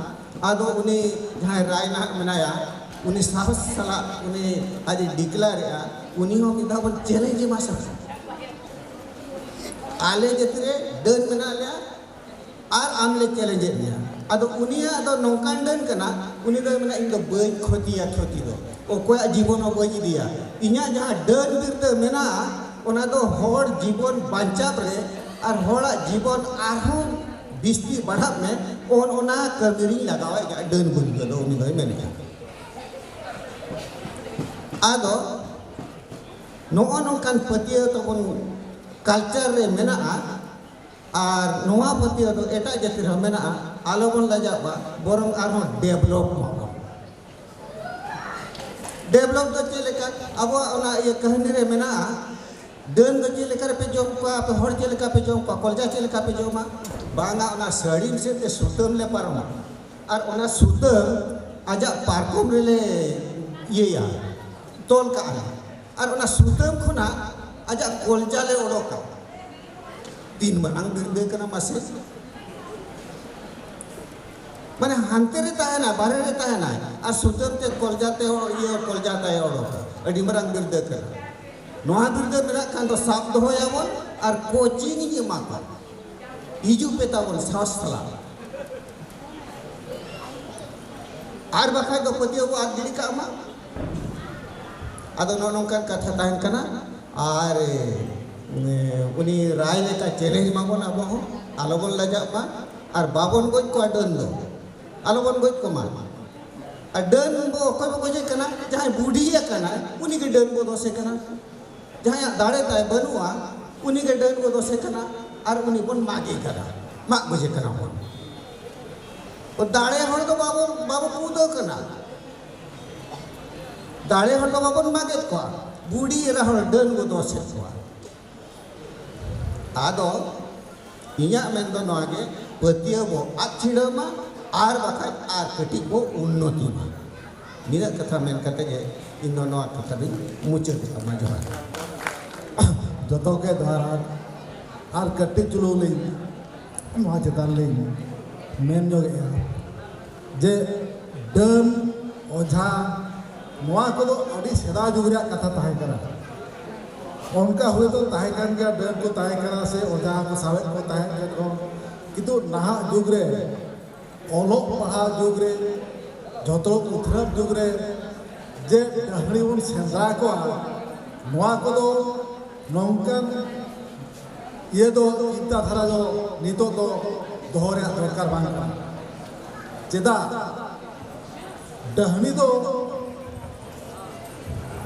ᱟᱫᱚ ᱩᱱᱤ ᱡᱟᱦᱟᱸᱭ ᱨᱟᱭ ᱱᱟᱦᱟᱜ ᱢᱮᱱᱟᱭᱟ, ᱩᱱᱤ ᱥᱟᱦᱚᱥ ᱥᱟᱞᱟᱜ ᱩᱱᱤ ᱟᱡ ᱮ ᱰᱤᱠᱞᱮᱭᱟᱨᱮᱜᱼᱟ, ᱩᱱᱤ ᱦᱚᱸ ᱢᱤᱫ ᱫᱷᱟᱣ ᱵᱚᱱ ᱪᱮᱞᱮᱧᱡᱽ ᱮᱢᱟ ᱥᱮ᱾ ᱟᱞᱮ ᱡᱟᱹᱛᱤ ᱨᱮ ᱰᱟᱹᱱ ᱢᱮᱱᱟᱜ ᱞᱮᱭᱟ ᱟᱨ ᱟᱢ ᱞᱮ ᱪᱮᱞᱮᱧᱡᱽ ᱮᱫ ᱢᱮᱭᱟ᱾ ᱟᱫᱚ ᱩᱱᱤᱭᱟᱜ ᱫᱚ ᱱᱚᱝᱠᱟᱱ ᱰᱟᱹᱱ ᱠᱟᱱᱟ, ᱩᱱᱤ ᱫᱚᱭ ᱢᱮᱱᱟ, "ᱤᱧ ᱫᱚ ᱵᱟᱹᱧ ᱠᱷᱚᱛᱤᱭᱟ ᱠᱷᱚᱛᱤ ᱫᱚ, ᱚᱠᱚᱭᱟᱜ ᱡᱤᱵᱚᱱ ᱦᱚᱸ ᱵᱟᱹᱧ ᱤᱫᱤᱭᱟ, ᱤᱧᱟᱹᱜ ᱡᱟᱦᱟᱸ ᱰᱟᱹᱱ ᱵᱤᱨᱫᱟᱹ ᱢᱮᱱᱟᱜᱼᱟ, ᱚᱱᱟ ᱫᱚ ᱦᱚᱲ ᱡᱤᱵᱚᱱ ᱵᱟᱧᱪᱟᱣ ᱨᱮ ᱟᱨ ᱦᱚᱲᱟᱜ ᱡᱤᱵᱚᱱ ᱟᱨᱦᱚᱸ ᱵᱤᱥᱛᱤ ᱵᱟᱲᱦᱟᱜ ᱢᱮ, ᱚᱱ ᱚᱱᱟ ᱠᱟᱹᱢᱤ ᱨᱤᱧ ᱞᱟᱜᱟᱣᱟ ᱤᱧᱟᱹᱜ ᱰᱟᱹᱱ ᱵᱤᱨᱫᱟᱹ ᱫᱚ", ᱩᱱᱤ ᱫᱚᱭ ᱢᱮᱱᱮᱫᱼᱟ᱾ ᱟᱫᱚ ᱱᱚᱜᱼᱚ ᱱᱚᱝᱠᱟᱱ ᱯᱟᱹᱛᱭᱟᱹᱣ ᱛᱟᱵᱚᱱ ᱠᱟᱞᱪᱟᱨ ᱨᱮ ᱢᱮᱱᱟᱜᱼᱟ, ᱟᱨ ᱱᱚᱣᱟ ᱯᱟᱹᱛᱭᱟᱹᱣ ᱫᱚ ᱮᱴᱟᱜ ᱡᱟᱹᱛᱤ ᱨᱮᱦᱚᱸ ᱢᱮᱱᱟᱜᱼᱟ᱾ ᱟᱞᱚᱵᱚᱱ ᱞᱟᱡᱟᱜ ᱢᱟ, ᱵᱚᱨᱚᱝ ᱟᱨᱦᱚᱸ ᱰᱮᱵᱷᱞᱚᱯ ᱢᱟᱵᱚᱱ᱾ ᱰᱮᱵᱷᱞᱚᱯ ᱫᱚ ᱪᱮᱫ ᱞᱮᱠᱟ? ᱟᱵᱚᱣᱟᱜ ᱚᱱᱟ ᱤᱭᱟᱹ ᱠᱟᱹᱦᱱᱤ ᱨᱮ ᱢᱮᱱᱟᱜᱼᱟ, ᱰᱟᱹᱱ ᱫᱚ ᱪᱮᱫ ᱞᱮᱠᱟ ᱨᱮᱯᱮ ᱡᱚᱢ ᱠᱚᱣᱟ, ᱟᱯᱮ ᱦᱚᱲ ᱪᱮᱫ ᱞᱮᱠᱟ ᱯᱮ ᱡᱚᱢ ᱠᱚᱣᱟ, ᱠᱚᱞᱡᱟ ᱪᱮᱫ ᱞᱮᱠᱟ ᱯᱮ ᱡᱚᱢᱟ? ᱵᱟᱝᱟ, ᱚᱱᱟ ᱥᱟᱹᱲᱤᱢ ᱥᱮᱫ ᱛᱮ ᱥᱩᱛᱟᱹᱢ ᱞᱮ ᱯᱟᱨᱚᱢᱟ ᱟᱨ ᱚᱱᱟ ᱥᱩᱛᱟᱹᱢ ᱟᱡᱟᱜ ᱯᱟᱨᱠᱚᱢ ᱨᱮᱞᱮ ᱤᱭᱟᱹᱭᱟ, ᱛᱚᱞ ᱠᱟᱜᱼᱟ ᱞᱮ᱾ ᱟᱨ ᱚᱱᱟ ᱥᱩᱛᱟᱹᱢ ᱠᱷᱚᱱᱟᱜ ᱟᱡᱟᱜ ᱠᱚᱞᱡᱟ ᱞᱮ ᱚᱰᱚᱠᱟ᱾ ᱛᱤᱱ ᱢᱟᱨᱟᱝ ᱵᱤᱨᱫᱟᱹ ᱠᱟᱱᱟ ᱢᱟᱥᱮ? ᱢᱟᱱᱮ ᱦᱟᱱᱛᱮ ᱨᱮ ᱛᱟᱦᱮᱱᱟ, ᱵᱟᱦᱨᱮ ᱨᱮ ᱛᱟᱦᱮᱱᱟᱭ, ᱟᱨ ᱥᱩᱛᱟᱹᱢ ᱛᱮ ᱠᱚᱞᱡᱟ ᱛᱮ ᱤᱭᱟᱹ, ᱠᱚᱞᱡᱟ ᱛᱟᱭ ᱚᱰᱚᱠᱟ᱾ ᱟᱹᱰᱤ ᱢᱟᱨᱟᱝ ᱵᱤᱨᱫᱟᱹ ᱠᱟᱱᱟ᱾ ᱱᱚᱣᱟ ᱵᱤᱨᱫᱟᱹ ᱢᱮᱱᱟᱜ ᱠᱷᱟᱱ ᱫᱚ ᱥᱟᱵ ᱫᱚᱦᱚᱭᱟᱵᱚᱱ ᱟᱨ ᱠᱳᱪᱤᱝ ᱤᱧ ᱮᱢᱟ ᱠᱚᱣᱟ᱾ ᱦᱤᱡᱩᱜ ᱯᱮ ᱛᱟᱵᱚᱱ ᱥᱟᱦᱚᱥ ᱥᱟᱞᱟᱜ᱾ ᱟᱨ ᱵᱟᱠᱷᱟᱡ ᱫᱚ ᱯᱟᱹᱛᱭᱟᱹᱣ ᱵᱚ ᱟᱫ ᱜᱤᱰᱤ ᱠᱟᱜ ᱢᱟ᱾ ᱟᱫᱚ ᱱᱚᱜᱼᱚ ᱱᱚᱝᱠᱟᱱ ᱠᱟᱛᱷᱟ ᱛᱟᱦᱮᱱ ᱠᱟᱱᱟ᱾ ᱟᱨ, ᱮ, ᱩᱱᱤ ᱨᱟᱭ ᱞᱮᱠᱟ ᱪᱮᱞᱮᱧᱡᱽ ᱢᱟᱵᱚᱱ ᱟᱵᱚ ᱦᱚᱸ, ᱟᱞᱚᱵᱚᱱ ᱞᱟᱡᱟᱜ ᱢᱟ᱾ ᱟᱨ ᱵᱟᱵᱚᱱ ᱜᱚᱡ ᱠᱚᱣᱟ ᱰᱟᱹᱱ ᱫᱚ, ᱟᱞᱚᱵᱚᱱ ᱜᱚᱡ ᱠᱚᱢᱟ᱾ ᱟᱨ ᱰᱟᱹᱱ ᱵᱚ ᱚᱠᱚᱭ ᱵᱚ ᱜᱚᱡᱮ ᱠᱟᱱᱟ? ᱡᱟᱦᱟᱸᱭ ᱵᱩᱰᱷᱤ ᱟᱠᱟᱱᱟᱭ, ᱩᱱᱤ ᱜᱮ ᱰᱟᱹᱱ ᱵᱚ ᱫᱚᱥᱮ ᱠᱟᱱᱟ᱾ ᱡᱟᱦᱟᱸᱭᱟᱜ ᱫᱟᱲᱮ ᱛᱟᱭ ᱵᱟᱹᱱᱩᱜᱼᱟ, ᱩᱱᱤ ᱜᱮ ᱰᱟᱹᱱ ᱵᱚ ᱫᱚᱥᱮ ᱠᱟᱱᱟ᱾ ᱟᱨ ᱩᱱᱤ ᱵᱚᱱ ᱢᱟᱜᱮ ᱠᱟᱱᱟ, ᱢᱟᱜ ᱜᱚᱡᱮ ᱠᱟᱱᱟ ᱵᱚᱱ᱾ ᱫᱟᱲᱮ ᱦᱚᱲ ᱫᱚ ᱵᱟᱵᱚ, ᱵᱟᱵᱚ ᱠᱩᱫᱟᱹ ᱠᱟᱱᱟ᱾ ᱫᱟᱲᱮ ᱦᱚᱲ ᱫᱚ ᱵᱟᱵᱚᱱ ᱢᱟᱜᱮᱫ ᱠᱚᱣᱟ, ᱵᱩᱰᱷᱤ ᱮᱨᱟ ᱦᱚᱲ ᱰᱟᱹᱱ ᱵᱚ ᱫᱚᱥᱮᱫ ᱠᱚᱣᱟ᱾ ᱟᱫᱚ ᱤᱧᱟᱹᱜ ᱢᱮᱱ ᱫᱚ ᱱᱚᱣᱟ ᱜᱮ, ᱯᱟᱹᱛᱭᱟᱹᱣ ᱵᱚ ᱟᱫ ᱪᱷᱤᱰᱟᱹᱣ ᱢᱟ, ᱟᱨ ᱵᱟᱠᱷᱟᱡ ᱟᱨ ᱠᱟᱹᱴᱤᱡ ᱵᱚ ᱩᱱᱱᱚᱛᱤ ᱢᱟ᱾ ᱱᱤᱱᱟᱹᱜ ᱠᱟᱛᱷᱟ ᱢᱮᱱ ᱠᱟᱛᱮ ᱜᱮ ᱤᱧ ᱫᱚ ᱱᱚᱣᱟ ᱠᱟᱛᱷᱟ ᱫᱚᱧ ᱢᱩᱪᱟᱹᱫ ᱮᱫᱟ᱾ ᱢᱟ ᱡᱚᱦᱟᱨ᱾ ᱡᱚᱛᱚ ᱜᱮ ᱡᱚᱦᱟᱨ᱾ ᱟᱨ ᱠᱟᱹᱴᱤᱡ ᱪᱩᱞᱩᱝ ᱞᱤᱧ ᱱᱚᱣᱟ ᱪᱮᱛᱟᱱ ᱞᱤᱧ ᱢᱮᱱ ᱧᱚᱜᱮᱜᱼᱟ ᱡᱮ ᱰᱟᱹᱱ, ᱚᱡᱷᱟ, ᱱᱚᱣᱟ ᱠᱚᱫᱚ ᱟᱹᱰᱤ ᱥᱮᱫᱟᱭ ᱡᱩᱜᱽ ᱨᱮᱭᱟᱜ ᱠᱟᱛᱷᱟ ᱛᱟᱦᱮᱸ ᱠᱟᱱᱟ᱾ ᱚᱱᱠᱟ ᱦᱩᱭ ᱫᱚ ᱛᱟᱦᱮᱸ ᱠᱟᱱ ᱜᱮᱭᱟ, ᱰᱟᱹᱱ ᱠᱚ ᱛᱟᱦᱮᱸ ᱠᱟᱱᱟ ᱥᱮ ᱚᱡᱷᱟ ᱠᱚ ᱥᱟᱶᱮᱫ ᱠᱚ ᱛᱟᱦᱮᱸ ᱠᱟᱱ ᱨᱮᱦᱚᱸ, ᱠᱤᱱᱛᱩ ᱱᱟᱦᱟᱜ ᱡᱩᱜᱽ ᱨᱮ ᱚᱞᱚᱜ ᱯᱟᱲᱦᱟᱣ ᱡᱩᱜᱽ ᱨᱮ, ᱡᱚᱛᱚ ᱩᱛᱷᱱᱟᱹᱣ ᱡᱩᱜᱽ ᱨᱮ ᱡᱮ ᱰᱟᱹᱦᱲᱤ ᱵᱚᱱ ᱥᱮᱸᱫᱽᱨᱟ ᱠᱚᱣᱟ, ᱱᱚᱣᱟ ᱠᱚᱫᱚ ᱱᱚᱝᱠᱟᱱ ᱤᱭᱟᱹ ᱫᱚ, ᱪᱤᱱᱛᱟᱹ ᱫᱷᱟᱨᱟ ᱫᱚ ᱱᱤᱛᱚᱜ ᱫᱚ ᱫᱚᱦᱚ ᱨᱮᱭᱟᱜ ᱫᱚᱨᱠᱟᱨ ᱵᱟᱝ ᱠᱟᱱᱟ᱾ ᱪᱮᱫᱟᱜ? ᱰᱟᱹᱦᱲᱤ ᱫᱚ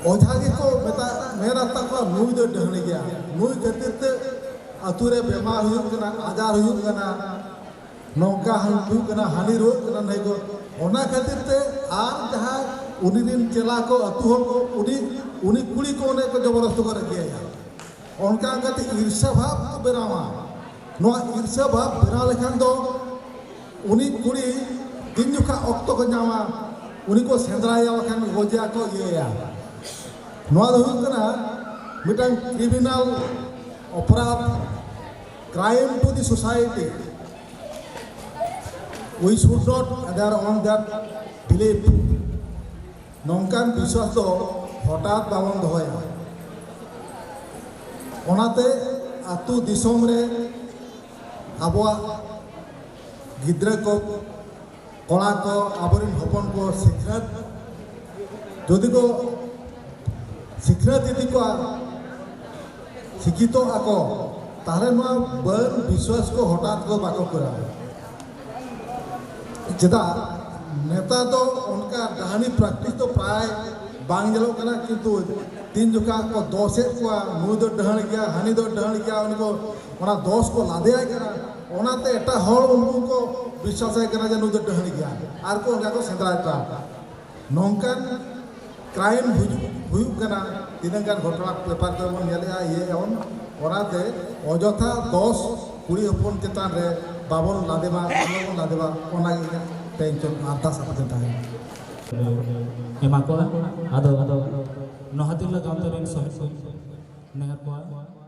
ᱚᱡᱷᱟ ᱜᱮᱠᱚ ᱢᱮᱛᱟ, ᱢᱮᱱ ᱟᱠᱟᱫ ᱠᱚᱣᱟ, "ᱱᱩᱭ ᱫᱚ ᱰᱟᱹᱦᱲᱤ ᱜᱮᱭᱟ, ᱱᱩᱭ ᱠᱷᱟᱹᱛᱤᱨ ᱛᱮ ᱟᱹᱛᱩ ᱨᱮ ᱵᱮᱢᱟᱨ ᱦᱩᱭᱩᱜ ᱠᱟᱱᱟ, ᱟᱡᱟᱨ ᱦᱩᱭᱩᱜ ᱠᱟᱱᱟ, ᱱᱚᱝᱠᱟ ᱦᱩᱭᱩᱜ ᱠᱟᱱᱟ, ᱦᱟᱹᱱᱤ ᱨᱩᱣᱟᱹᱜ ᱠᱟᱱᱟ, ᱱᱩᱭ ᱠᱚ᱾" ᱚᱱᱟ ᱠᱷᱟᱹᱛᱤᱨ ᱛᱮ ᱟᱨ ᱡᱟᱦᱟᱸᱭ ᱩᱱᱤ ᱨᱮᱱ ᱪᱮᱞᱟ ᱠᱚ, ᱟᱹᱛᱩ ᱦᱚᱲ ᱠᱚ, ᱩᱱᱤ, ᱩᱱᱤ ᱠᱩᱲᱤ ᱠᱚ ᱚᱱᱮ ᱠᱚ ᱡᱚᱵᱚᱨᱫᱚᱥᱛ ᱠᱚ ᱨᱮᱜᱮᱭᱟ᱾ ᱚᱱᱠᱟ ᱠᱟᱛᱮ ᱤᱨᱥᱟ ᱵᱷᱟᱵᱽ ᱠᱚ ᱵᱮᱱᱟᱣᱟ᱾ ᱱᱚᱣᱟ ᱤᱨᱥᱟ ᱵᱷᱟᱵᱽ ᱵᱮᱱᱟᱣ ᱞᱮᱠᱷᱟᱱ ᱫᱚ ᱩᱱᱤ ᱠᱩᱲᱤ ᱛᱤᱱ ᱡᱚᱠᱷᱟ ᱚᱠᱛᱚ ᱠᱚ ᱧᱟᱢᱟ, ᱩᱱᱤ ᱠᱚ ᱥᱮᱸᱫᱽᱨᱟᱭᱟ, ᱵᱟᱠᱷᱟᱱ ᱜᱚᱡᱮᱭᱟ ᱠᱚ, ᱤᱭᱟᱹᱭᱟ᱾ ᱱᱚᱣᱟ ᱫᱚ ᱦᱩᱭᱩᱜ ᱠᱟᱱᱟ ᱢᱤᱫᱴᱟᱝ criminal ᱚᱯᱨᱟᱫᱷ, crime to the society. We should not adhere on that belief. ᱱᱚᱝᱠᱟᱱ ᱵᱤᱥᱣᱟᱥ ᱫᱚ ᱦᱚᱴᱟᱛ ᱵᱟᱵᱚᱱ ᱫᱚᱦᱚᱭᱟ᱾ ᱚᱱᱟᱛᱮ ᱟᱹᱛᱩ ᱫᱤᱥᱚᱢ ᱨᱮ ᱟᱵᱚᱣᱟᱜ ᱜᱤᱫᱽᱨᱟᱹ ᱠᱚ, ᱠᱚᱲᱟ ᱠᱚ, ᱟᱵᱚᱨᱮᱱ ᱦᱚᱯᱚᱱ ᱠᱚ ᱥᱤᱠᱷᱱᱟᱹᱛ ᱡᱩᱫᱤ ᱠᱚ ᱥᱤᱠᱷᱱᱟᱹᱛ ᱤᱫᱤ ᱠᱚᱣᱟ, ᱥᱤᱠᱷᱤᱛᱚᱜ ᱟᱠᱚ, ᱛᱟᱦᱞᱮ ᱱᱚᱣᱟ ᱵᱟᱹᱱ ᱵᱤᱥᱣᱟᱥ ᱠᱚ ᱦᱚᱴᱟᱛ ᱠᱚ ᱵᱟᱠᱚ ᱠᱚᱨᱟᱣᱟ᱾ ᱪᱮᱫᱟᱜ? ᱱᱮᱛᱟᱨ ᱫᱚ ᱚᱱᱠᱟ ᱰᱟᱹᱦᱟᱹᱱᱤ practice ᱫᱚ ᱯᱨᱟᱭ ᱵᱟᱝ ᱧᱮᱞᱚᱜ ᱠᱟᱱᱟ, ᱠᱤᱱᱛᱩ ᱛᱤᱱ ᱡᱚᱠᱷᱟ ᱠᱚ ᱫᱚᱥᱮᱫ ᱠᱚᱣᱟ, "ᱱᱩᱭ ᱫᱚ ᱰᱟᱹᱦᱟᱹᱱ ᱜᱮᱭᱟ, ᱦᱟᱹᱱᱤ ᱫᱚ ᱰᱟᱹᱦᱟᱹᱱ ᱜᱮᱭᱟ", ᱩᱱᱠᱩ ᱚᱱᱟ ᱫᱚᱥ ᱠᱚ ᱞᱟᱫᱮᱭᱟᱭ ᱠᱟᱱᱟ, ᱚᱱᱟᱛᱮ ᱮᱴᱟᱜ ᱦᱚᱲ ᱩᱱᱠᱩ ᱠᱚ ᱵᱤᱥᱣᱟᱥᱟᱭ ᱠᱟᱱᱟ ᱡᱮ ᱱᱩᱭ ᱫᱚ ᱰᱟᱹᱦᱟᱹᱱ ᱜᱮᱭᱟ, ᱟᱨ ᱠᱚ ᱚᱱᱠᱟ ᱠᱚ ᱥᱮᱸᱫᱽᱨᱟᱭᱮᱫ ᱠᱚᱣᱟ᱾ ᱱᱚᱝᱠᱟᱱ crime ᱦᱩᱭᱩᱜ, ᱦᱩᱭᱩᱜ ᱠᱟᱱᱟ, ᱛᱤᱱᱟᱹᱜ ᱜᱟᱱ ᱜᱷᱚᱴᱚᱱᱟ ᱯᱮᱯᱟᱨ ᱠᱚᱨᱮ ᱵᱚᱱ ᱧᱮᱞᱮᱜᱼᱟ, ᱤᱭᱟᱹᱭᱮᱜᱼᱟ ᱵᱚᱱ᱾ ᱚᱱᱟᱛᱮ ᱚᱡᱚᱛᱷᱟ ᱫᱚᱥ ᱠᱩᱲᱤ ᱦᱚᱯᱚᱱ ᱪᱮᱛᱟᱱ ᱨᱮ ᱵᱟᱵᱚᱱ ᱞᱟᱫᱮ ᱢᱟ, ᱟᱞᱚᱵᱚᱱ ᱞᱟᱫᱮ ᱢᱟ, ᱚᱱᱟᱜᱮ ᱤᱧᱟᱹᱜ ᱴᱮᱱᱥᱚᱱ ᱟᱨᱫᱟᱥ ᱟᱯᱮ ᱴᱷᱮᱱ ᱛᱟᱦᱮᱸᱭᱮᱱᱟ᱾ ᱮᱢᱟ ᱠᱚᱣᱟ᱾ ᱟᱫᱚ, ᱟᱫᱚ ᱱᱚᱣᱟ ᱛᱤᱨᱞᱟᱹ ᱜᱟᱶᱛᱟ ᱨᱮᱱ ᱥᱚᱦᱮᱫ ᱠᱚ ᱱᱮᱦᱚᱨ ᱠᱚᱣᱟ᱾